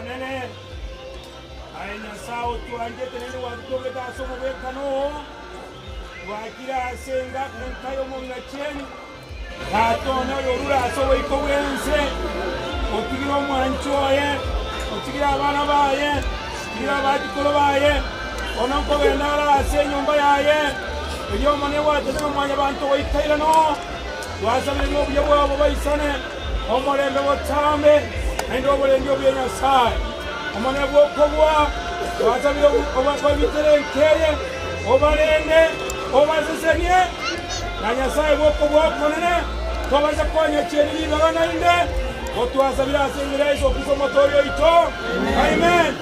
Omonene, aye Nyasae otwanchete naende gwatotogete ase omobwekano oo, twachire ase enka y'omong'ina chieni, Tata one oyorure ase oboiko bw'ense, otigire omwanchi oye, otigire abana baye, otigire abachukuru baye, bono nkogenda are ase enyomba yaye, erio Omonene gwachete na Mwanyabanto goika irano, twasabereria obuya bwabo baisane, omorembe botambe, naende oborendi obuya Nyasae. Omonene bw'okobua, twasabire obabitere enka eye, obarende, obasesenie, na Nyasae bw'okobua okonene, tobase konya chieri ribaga naende, gotwasabire ase enchera ya Yeso Kristo Omotoori oito. Amen.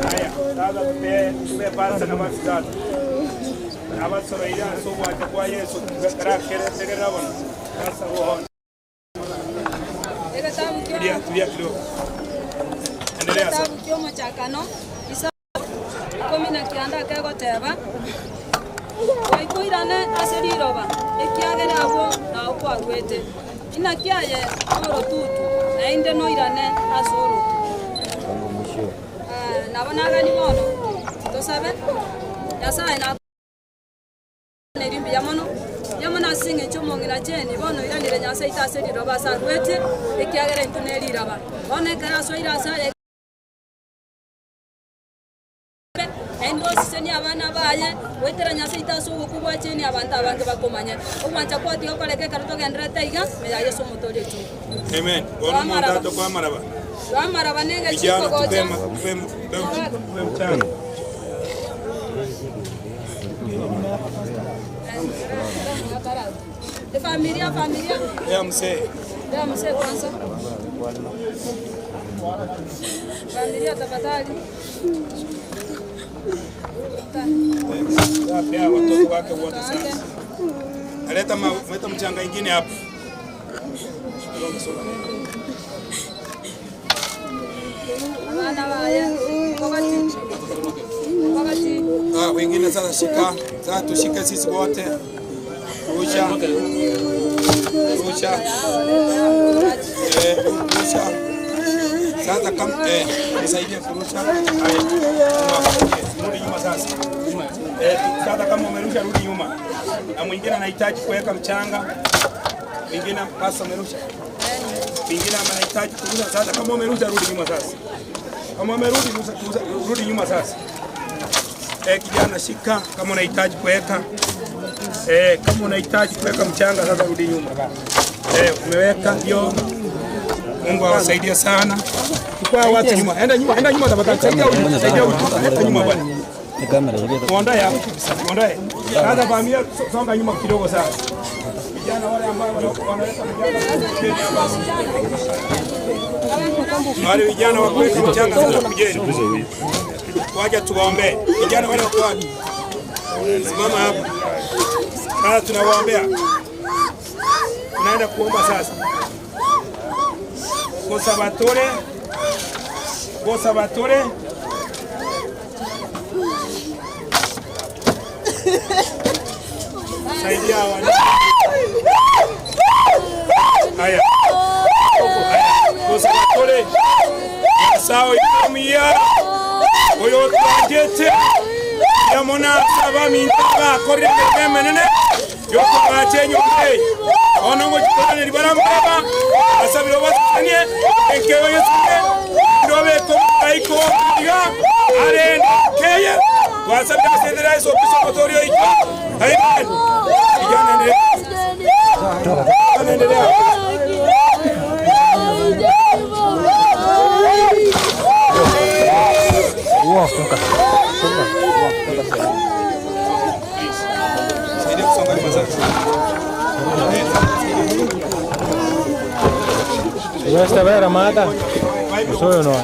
Aya, sasa tupe pasta na masitatu abasoroire ase obwancha bwa Yeso karakereterera bono sasa bono Egetabu kio tulia tulia kidogo endelea sasa Egetabu kiomochakano isa ikomi na kianda kegoteba goikoirane ase riroba ekiagera abwo nao kwarwete inaki aye orotutu naende noirane ase orotu Ah, nabo nagani bono tosabe Nyasaye na neri mbuya mono mbuya mono ase eng'encho omong'ina Jane bono oiranire Nyasaye aito ase riroba ase arwete ekiagera intwe ne riraba bono ekero asoire ase aye naende osesenie abana baye goetera Nyasaye aito ase ogokwa gwa Jane abanto abange bakomanye ogwancha kwao tiga koreka ekero togendererete iga ime ya Yeso omotoori oito. Amen. Bono omonto atokwa amaraba. Twamaraba na egechiko Vijana gocha. tupe tupe tupe tupe mchanga. Familia, familia. Ya mzee. Ya mzee kwanza. Familia tafadhali. Pea watoto wake wote sasa. Aleta ma, leta mchanga ingine hapa. Abana baya. Wakati. Wakati. Ah, wengine sasa shika. Sasa tushike sisi wote. Rusha. Rusha. Eh, rusha. Sasa kama nisaidie kurusha. Haya. Rudi nyuma sasa. Sasa kama umerusha rudi nyuma. Na mwingine anahitaji kuweka mchanga. Mwingine pasa umerusha. Mwingine anahitaji kurusha. Sasa kama umerusha rudi nyuma sasa. Kama umerudi rusha, rusha, rudi nyuma sasa. Kijana shika kama unahitaji kuweka. Kama unahitaji kuweka mchanga sasa rudi nyuma. Umeweka ndio. Mungu awasaidie sana. Chukua watu nyuma. Enda nyuma, enda nyuma tafadhali. Saidia huyu, saidia huyu. Enda nyuma bwana. Muondoe hapo. Muondoe. Sasa familia songa nyuma kidogo sasa. Vijana wale ambao wanaleta mchanga kujeni hapa. Wale vijana wa kuweka mchanga sasa kujeni. Wacha tuwaombee. Vijana wale wako wapi? Simama hapo. Sasa tunawaombea. Tunaenda kuomba sasa. Kosabatore. Kosabatore. Saidia hawa. Haya. Kosabatore. Sawa ikamia. Oyo twangete. Yamona saba minto bakorire emirimo emenene yokogacha enyomba eye. Bono ngochikoraneri baramuraba asabire obasanie enkeo yesike ndobeka omoraika omuiga arende keye twasabire asendera ase ofisi omotori oito. Amen. Kijana endelea. Kijana endelea. Questa vera mata? Solo no.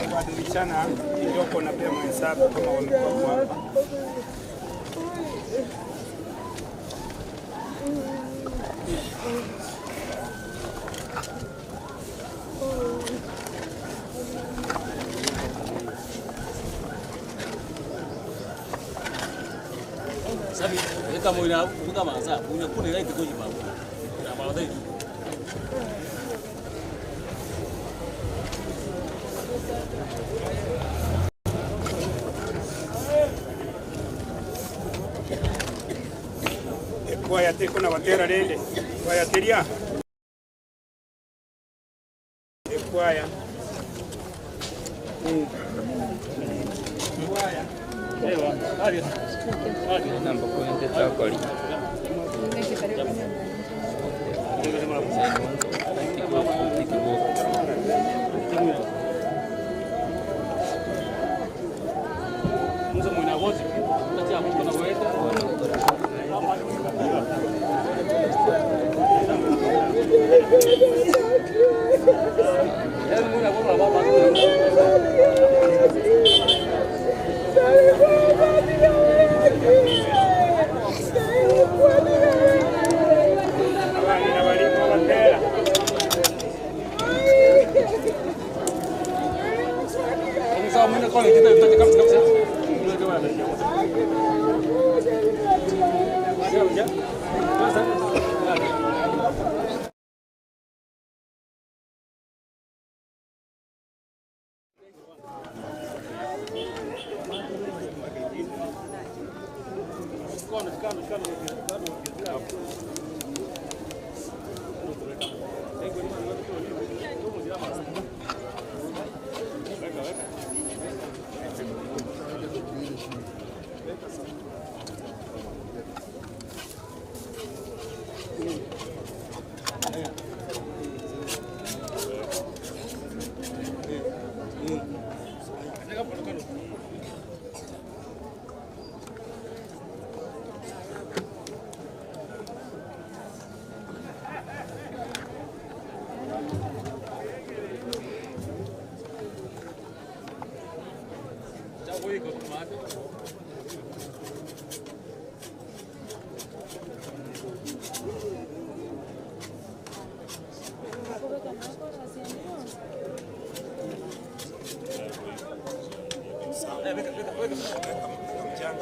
Kubadilishana kidogo na pia mwenzako kama wamekuwa hapa. Sabi, eka moira uka manza, unya kune right ko jiba. Na ba dai. Ekwaya teko na batera rende. Kwaya teria. Ekwaya. Ekwaya. Ewa, ari. Ari namba kwende takoli. Muzo mwina wote. Kati ya mtu na weta. Abana barimo batera.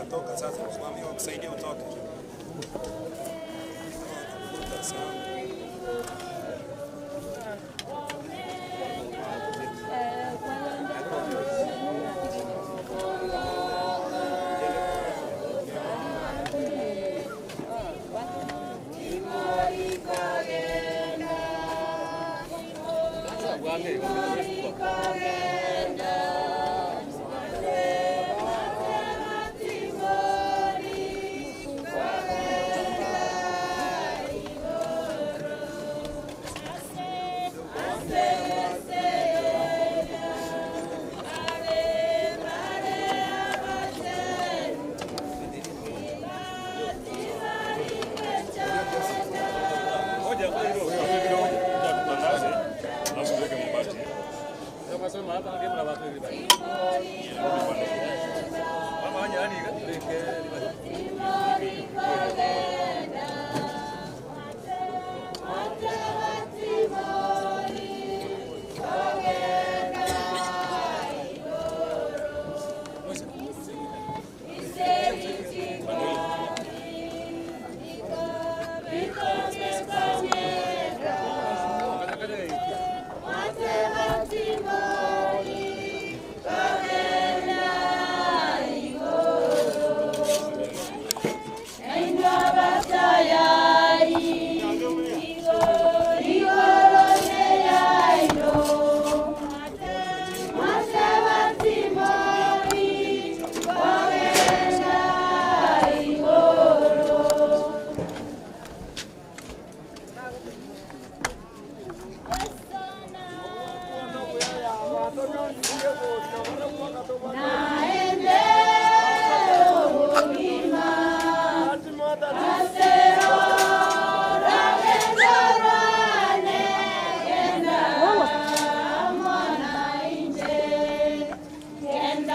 Toka sasa, waambie wakusaidie utoke. Watakukuta sana. Genda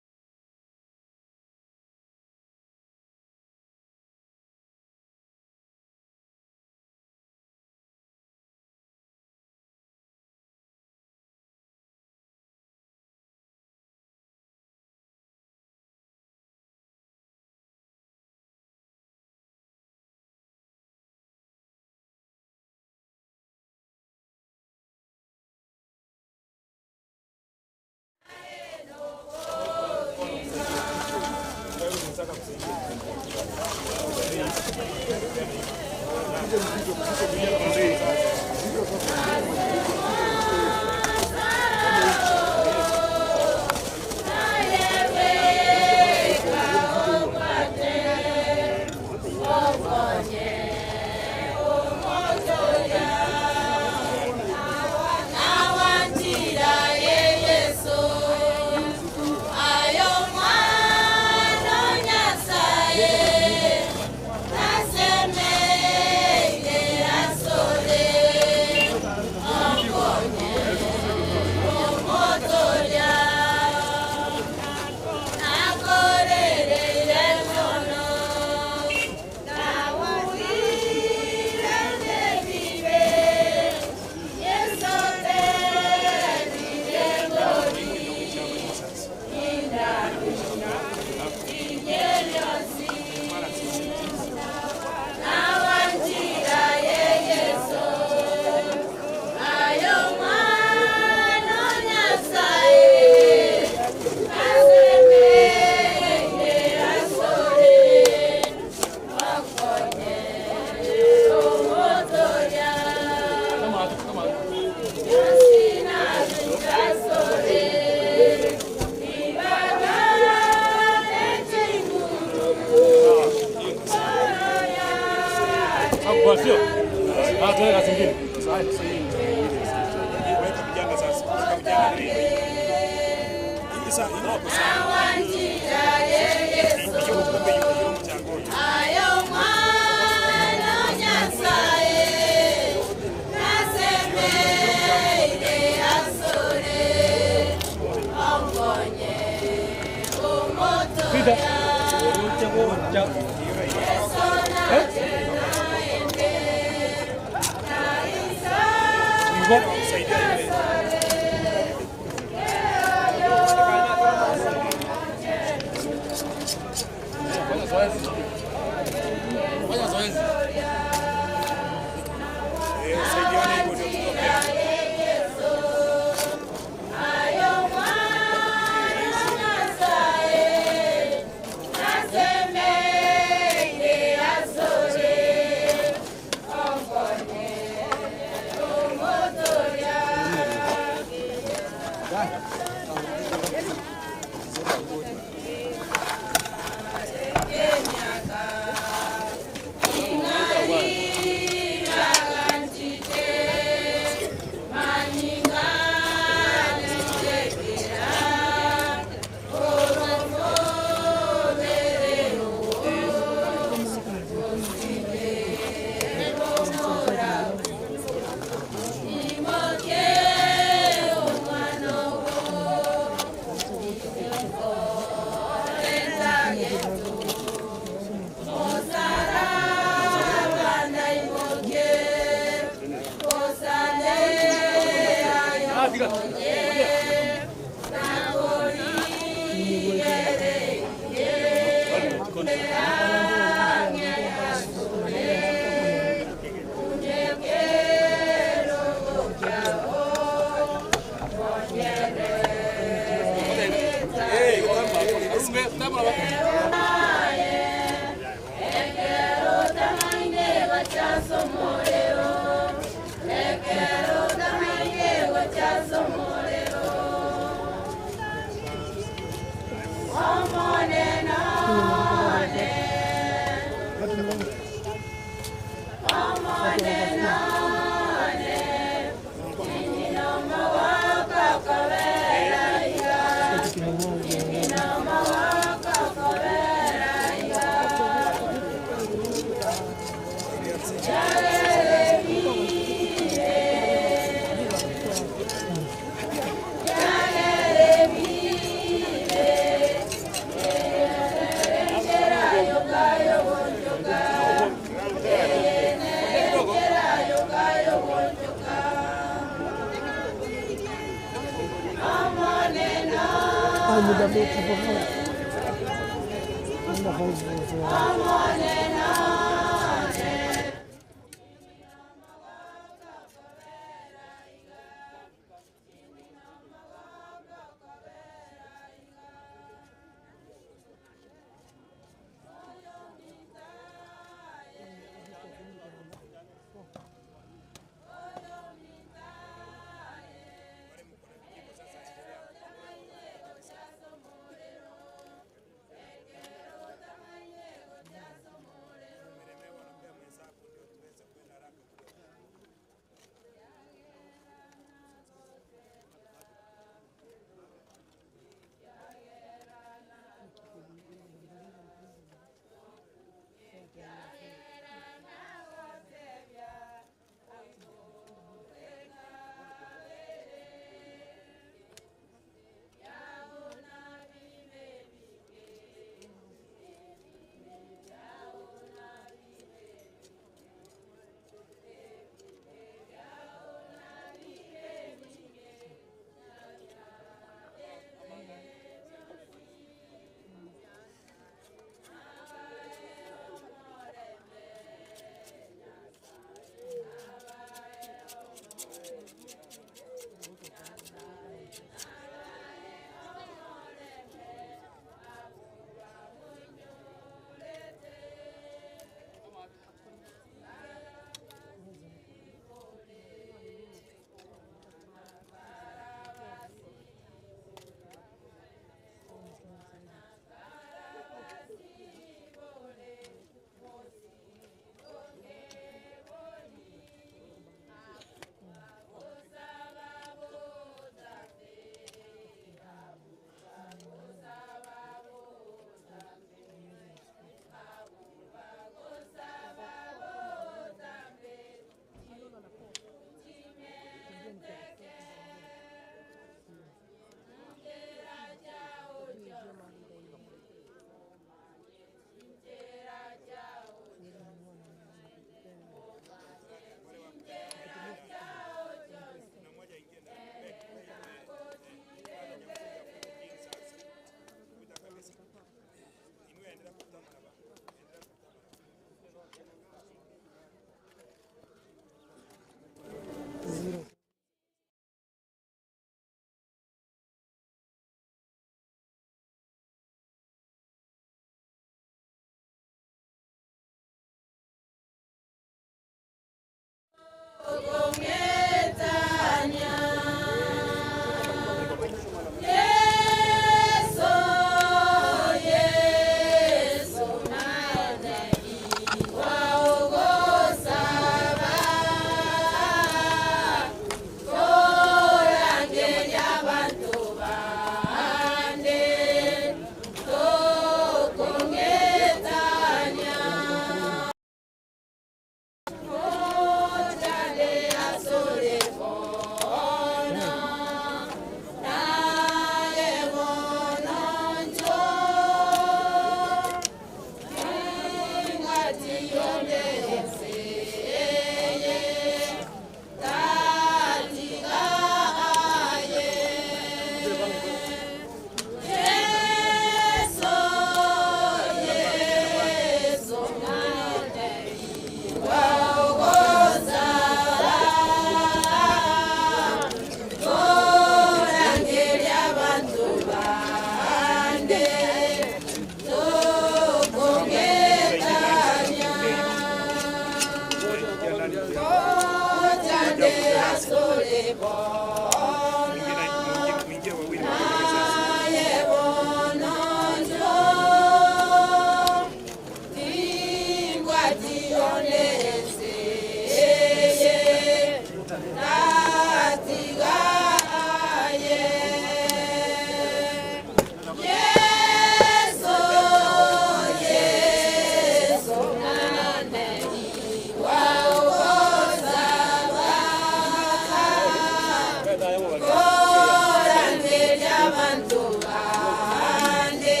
Korangeria abantu bande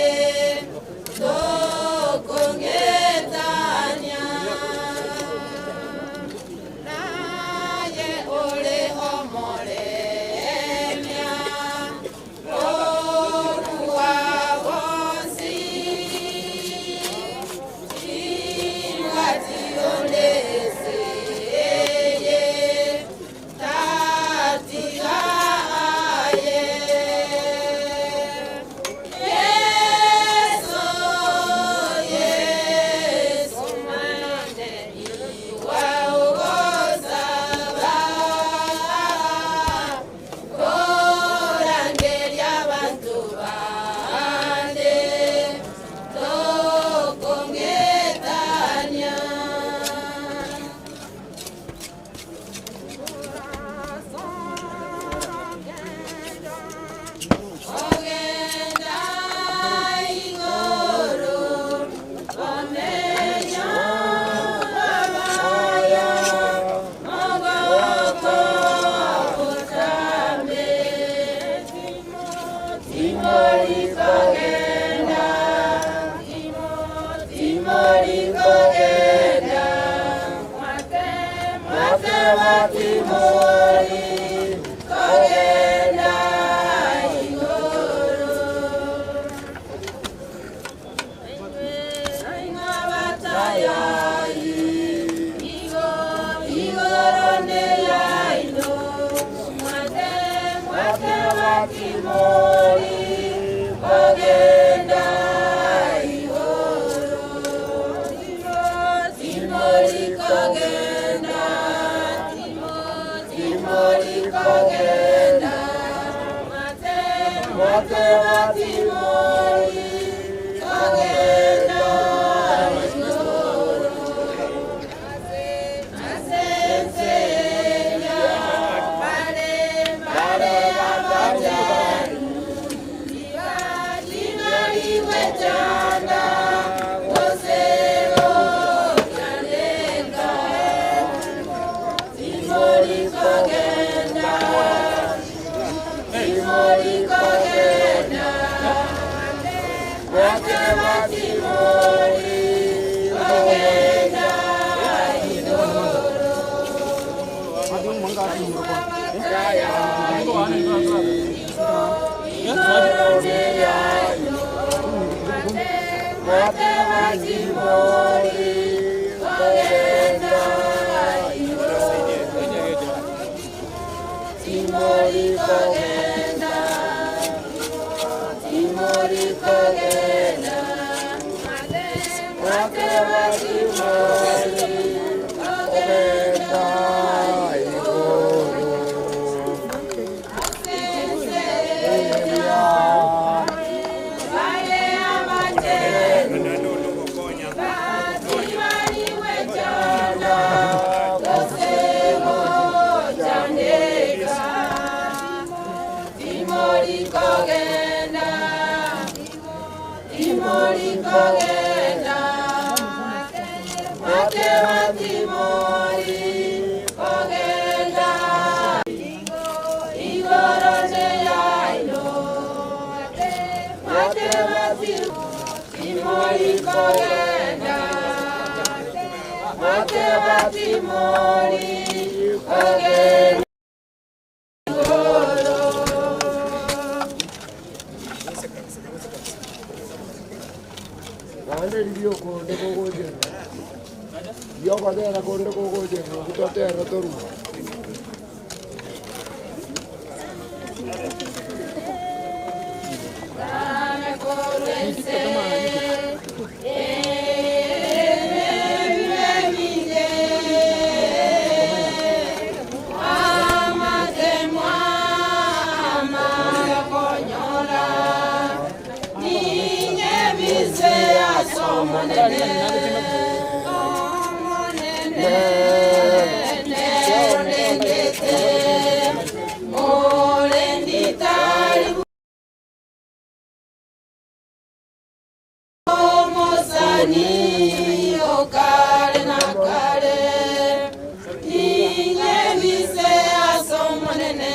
tokongetania naye ole omoremia okuwa bonsi ingwati ondeseye tatigaye Yesu, Yesu, mane iwa ogosaba korangeria abantu bande tokongetania. Ogenda igoro omenya abaya mogoko otambe timori kogenda timori kogenda mwate wa timori kogenda igoro. Timori kogenda igoro. Timori kogenda igoro. Timori kogenda Naende riria okonde kogocherwa riogotera konde kogocherwa totera torwa. Kale na kale, inye mise asomonene.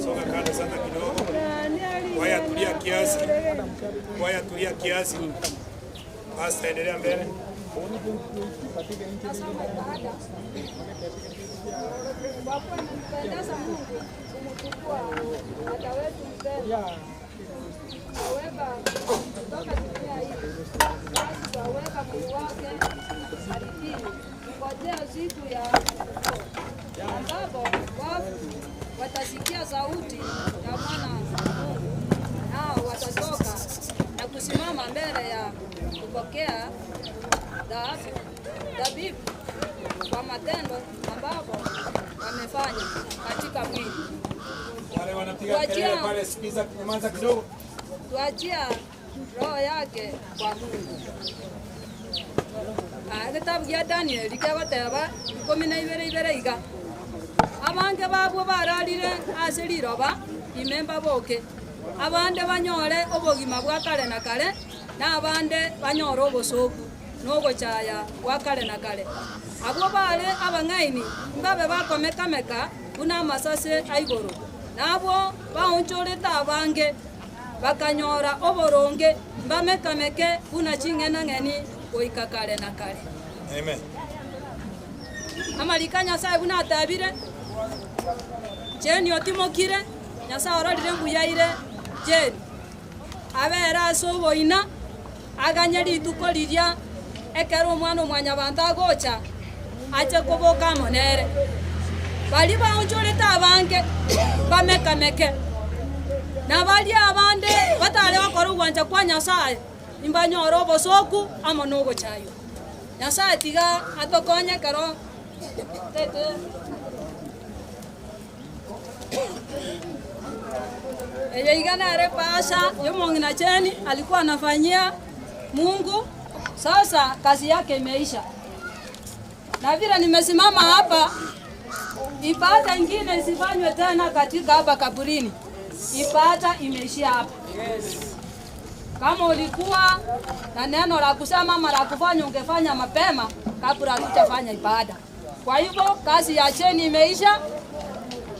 Songa kando sana kidogo. Kwaya tulia kiasi. Kwaya tulia kiasi. Pastor, endelea mbele. Kwa kuwa inampendeza Mungu kumchukua dada wetu mpendwa aweka kutoka dunia hii, basi twaweka mwili wake ardhini, kungojea siku ya ufufuo, ambapo wafu watasikia sauti ya Mwana wa Mungu, nao watatoka na kusimama mbele ya kupokea dhabihu kwa matendo ambapo wamefanya katika mwili. Wale wanapiga kelele pale, sikiza, nyamaza kidogo. Tuachia roho yake kwa Mungu. Gitabu gia Danieli kegoteba 12 iga abange babwo bararire ase riroba ime mbaboke abande banyore obogima bwa kare na kare na abande banyore obosoku nogochaya bwa kare na kare abwo bare abang'aini mbabe bakomekameka buna amasase aigoro nabwo baonchorete abange bakanyora oboronge mbamekameke buna ching'enang'eni goika kare na kare. Amen. Amarika Nyasaye buna atabire Jeni otimokire Nyasaye ororire mbuyaire Jeni abere ase oboina aganye rituko riria ekero omwana omwanyabanto agocha ache koboka amo nere bari baonchorete abange bamekameke na bari abande batare gokora ogwancha kwa Nyasaye imbanyore obosoku amo na ogochaywa. Nyasaye tiga atokonye ekero tete eye iga nere pasha yomong'ina Jeni alikuwa anafanyia Mungu. Sasa kazi yake imeisha, na vile nimesimama hapa, ibada ingine isifanywe tena katika hapa kaburini. Ibada imeishia hapa. Kama ulikuwa na neno la kusema ama la kufanya, ungefanya mapema kabla hatujafanya ibada. Kwa hivyo kazi ya Jeni imeisha.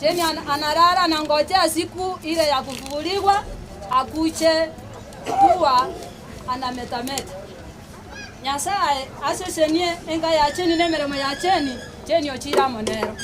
Jeni analala na ngojea siku ile ya kufufuliwa akuche kuwa anametameta. Nyasaye asesenie enga ya Jeni nemeremo ya Jeni, Jeni ochira monero.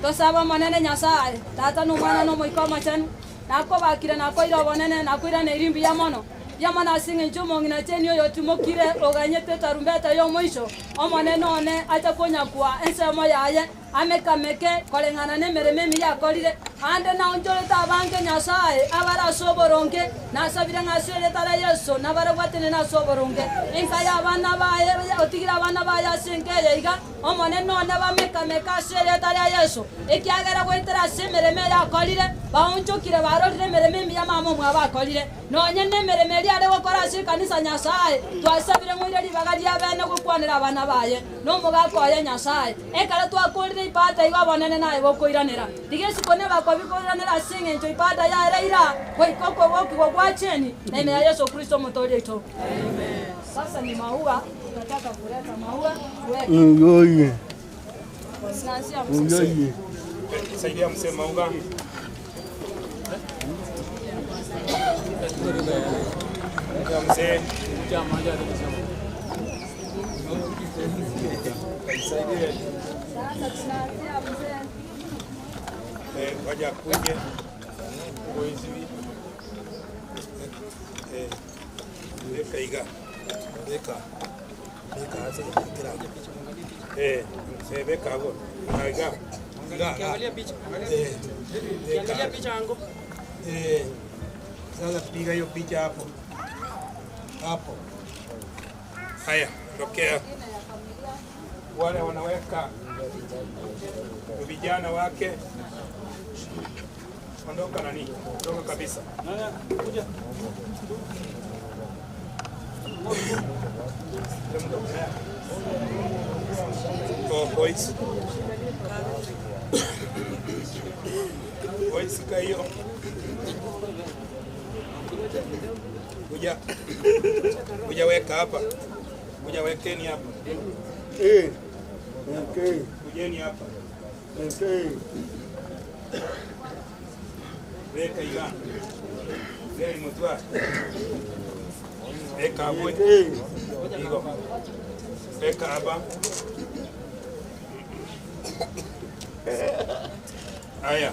Tosaba monene Nyasaye, tata n'omwana n'omoika omochenu, nakobakire nakoira obonene nakoirana erimbi ya mono. Yamana asinge nchumo ng'ina Jeni oyo otimokire oganyete tarumbeta y'omoiso omonene one acha konyakua ensemo yaye amekameke koreng'ana n'emeremo emi yakorire ande naonchorete abange Nyasaye abare ase oboronge nasabire ng'ase eretara Yesu nabarabwatene nase oboronge enka ya abana baye otigire abana baye ase enka eye iga omonene one bamekameka ase eretara Yesu ekiagera goetera ase emeremo eyakorire baonchokire barorire emeremo emiya mama omwa bakorire nonye n'emeremo eria are gokora ase ekanisa Nyasaye twasabire ng'oire ribaga ria bene gokwanera abana baye n'omogaka oye Nyasaye ekero twakorire ibada igo obonene naye bokoiranera tiga esiko nebakobikoiranera ase eng'encho ibada yaereira goika okobokigwa gwa Jeni na ime ya Yesu Kristo omotoori oito. Sasa ni maua, tunataka kuleta maua tuweke. Tunaanzia mzee. Saidia mzee Mauga. Ya mzee. Saidie. Sasa tunaanzia mzee. Waja kuje. Ngoizi. Leka iga. Leka. Leka ase kira. Mzee beka hapo. Iga. Angalia picha, angalia picha. Angalia picha yangu. Sasa piga hiyo picha hapo hapo. Haya, tokea wale wanaweka vijana wake, ondoka nani, ondoka kabisa. Oh, boys. Boys kayo. Kuja. Kuja weka hapa. Kuja wekeni hapa. Eh. Okay. Kujeni hapa. Okay. Weka iga. Leo mutwa. Weka hapo. Igo. Weka hapa. Haya.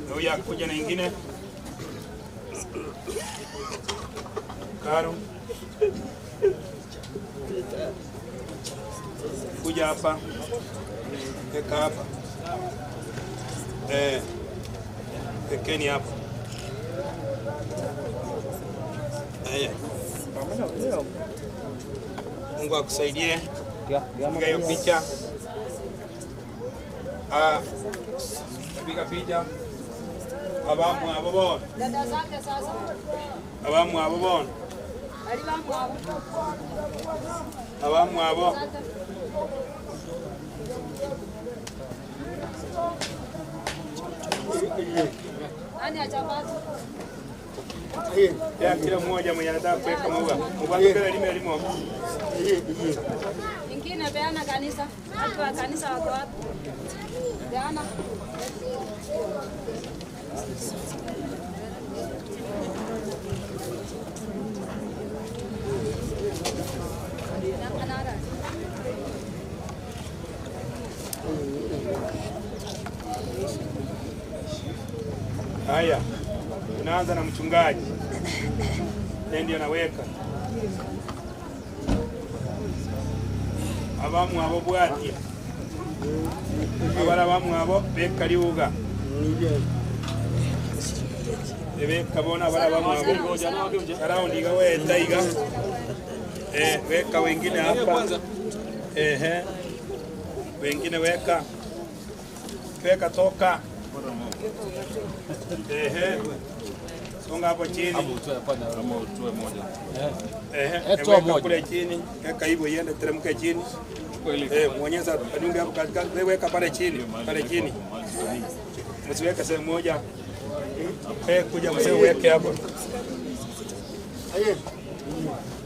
Na huyu akuja na ingine. Karo. Kuja hapa. Weka hapa. Eh. Wekeni hapa. Haya. Mungu akusaidie. Piga hiyo picha. Ah, piga picha. Abamu abo bona. Dada zake sasa. Abamu abo bona. Ali bamwabo. Abamu abo. Nani achapati? Ya kila mmoja mwenye anataka kuweka maua. Mubaki lime limo. Ingine peana kanisa. Watu wa kanisa wako wapi? Peana. Haya, tunaanza na mchungaji, yeye ndiye anaweka abamu abo bwatia abala bamu abo bekaliuga ebeka bona abala bamu abo surround iga weta iga weka wengine hapa, ehe, wengine weka weka toka, ehe, songa hapo chini. Ehe, Eh, toa weka moja. kule chini, weka hivyo iende teremke chini. Muonyesha adunge hapo katikati, wewe weka pale chini, pale chini. Msiweke sehemu moja. Kuja mzee uweke hapo.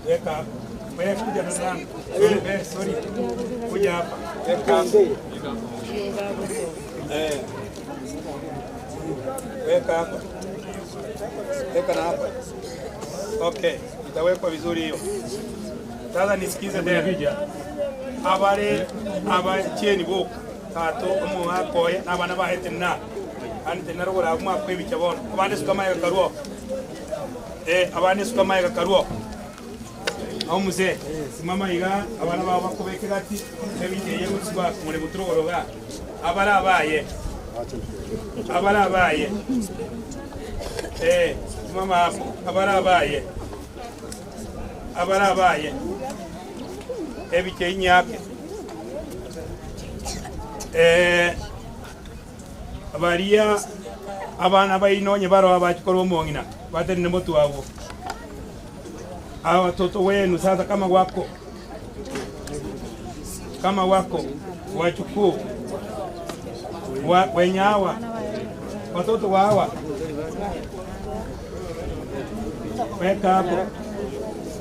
Weka hapo. Wewe kuja dada yangu. Sorry. Kuja hapa. Weka hapo. Weka hapa. Weka na hapa. Okay, itawekwa vizuri hiyo. Sasa nisikize tena. Abale abacheni bo tato omo akoye n'abana bahete na ante narogora mwa kwebicha bono abande suka maye karuo abande suka maye karuo aho mzee simama iga abana babo bakubeke gati ebijeye gutsikwa mure buturogoroga abara abaye abara abaye simama hapo abara abaye abara abaye ebiche inyake baria abana bainonye baroa bachikora omong'ina baterine motu wabo hawa watoto wenu sasa, kama wako wachukuu wenye hawa watoto wa hawa, weka hapo,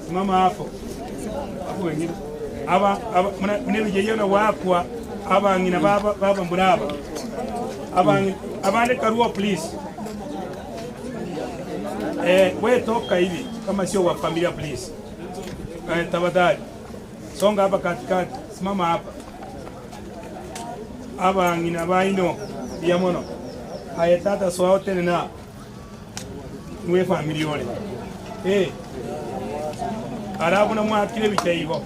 simama hapo hapo, wengine aba mune wakwa abang'ina baba baba muraba abang'ina abande karuo please. We toka hivi kama sio wa familia please. Tafadhali songa hapa katikati, simama hapa. Abang'ina baino ya mono aye tata swao tena na niwe familia ole arabu na mwakire bichaigo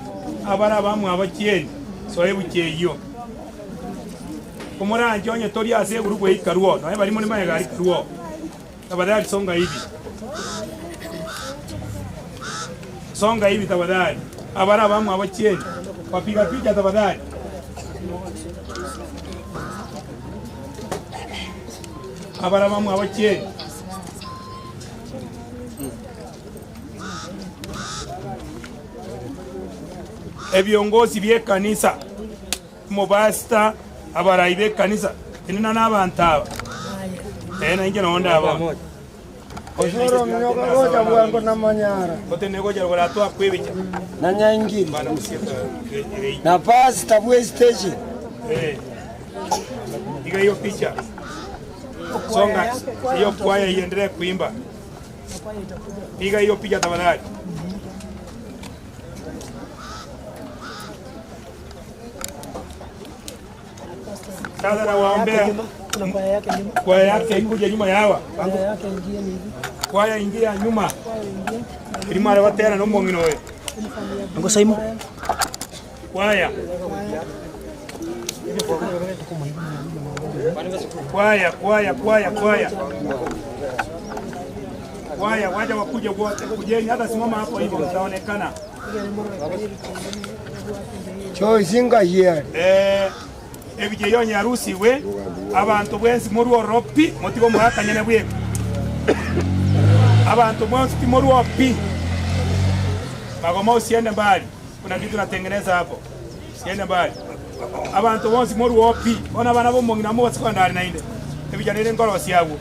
abara bamwe abachieni soe bucheyo kumuranje onye tori ase eguru gweikaruo naye bari muri maega ari karuo tafadhali songa hivi. Songa hivi tafadhali. Abara bamwabo chieni. Wapiga picha tafadhali. Abara bamwabo chieni. Ebiongozi bie kanisa omopasta abarai be kanisa enena na abantu aba nainche nonde aba Osoro mnyoka gocha bwango na manyara otenegocha twakwebicha na nyaingiri na pastor bwe station. Iga hiyo picha. Songa hiyo kwaya iendelee kuimba. Piga hiyo picha tafadhali. Sasa nawaombea kwaya yake ikuje nyuma yawa. Kwaya ingia nyuma. Irimara batera no mongino we. Ngo Saimu. Kwaya. Kwaya, kwaya, kwaya, kwaya. Kwaya, waja wakuje wote. Kujeni hata simama hapo hivyo mtaonekana. Choice ngayiari. Ebije yo nyarusi we abantu bwensi muri pi motigo murakanyene bweko. Abantu bwensi timori pi. Magoma usiende mbali. Kuna kitu natengeneza hapo. Usiende mbali. Abantu bonsi muri pi. Ona bana bo mongina mo sekondari na inde. Ebije nere ngoro siago.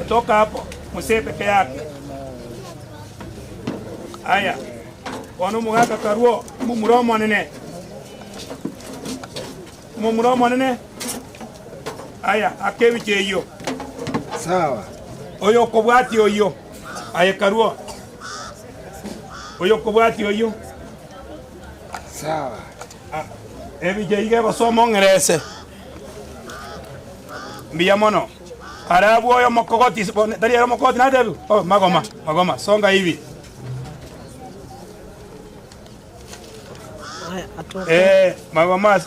Toka hapo musee peke yake. Aya. Ono mugaka karuo mumuromo nene. Mumuromo nene. Aya akebiche iyo. Sawa. Oyo kobwati oyo. Aye karuo. Oyo kobwati oyo. Sawa. Ebije ige gosoma ongerese. Mbiya mono. Arabu oyo mokogoti tari ero mokogoti natebu. Oh, magoma, magoma songa hivi. Magoma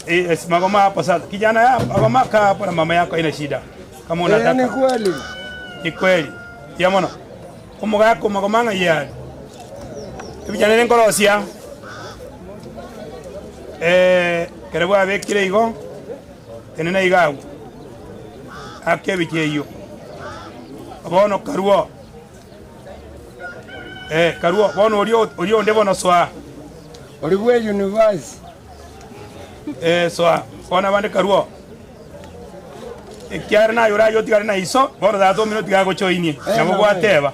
magoma hapo sasa. Kijana hapo, magoma kaa hapo na mama yako haina shida. Kama unataka. Ni kweli. Ni kweli. Ya mono. Omugako magoma nga yari. Ebijana ngorosia. Kerebu abekire igo. Tenena igagu. Akebiche iyo. Bono karuo. Karuo bono orio onde bono soa. Ori bwe university. Soa. Bona bande karuo. Ekiara na yora yotigare na iso bono dato mino tigago choinie. Nabo gwateba.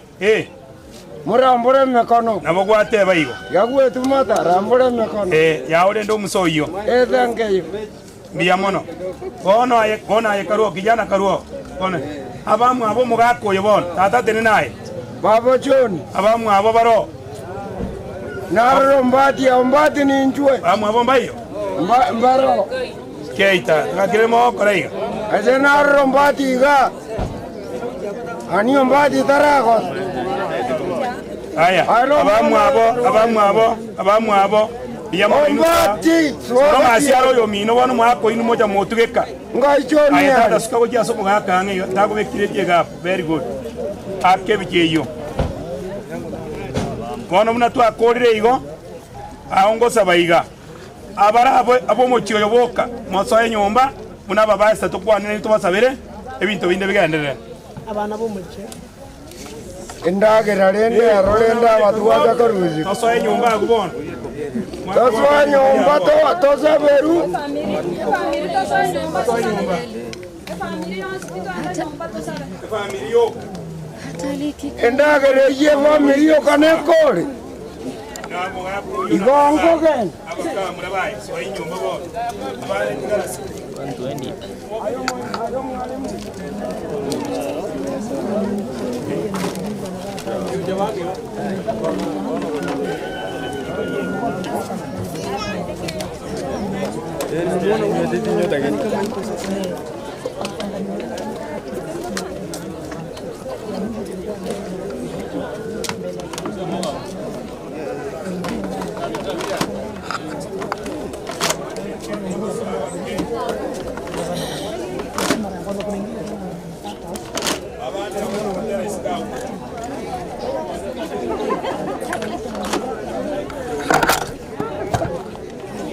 Murambure mikono. Nabo gwateba igo. Yagwe tumata rambure mikono. Yaore ndo musoyo. Thank you. Mbiya mono. Bono aye karuo kijana karuo. Bono. Abamu abo mugako yo bono. Tata tene naye. Babo John. Abamu abo baro. Naro mbati mbati ni njwe. Abamu abo mbayo. Mbaro. Keita, ngakiremo koraiga. Ese naro mbati ga. Ani mbati tarago. Aya. Abamu abo. Mbati. Soma asiaro yo mino bono mwako inu moja motugeka. Ngai John. Aya tata suka gochia somo gaka nge ndagobekire chega. Very good. Akebiche iyo. Bono muna twakorire igo. Aongosa baiga. Abara abo mochio yoboka. Mosoe nyomba muna babasa tokwanire tobasabere ebinto binde bigenderere. Abana bo mochio. Indagera rende arorenda abatu baja koruzi. Tosoe nyomba agubona. Tosoe nyomba tosaberu. Indagera ye familia kanekore. Igongo gen.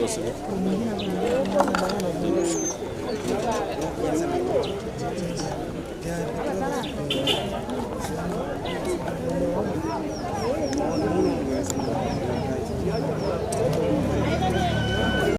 Gosibwa.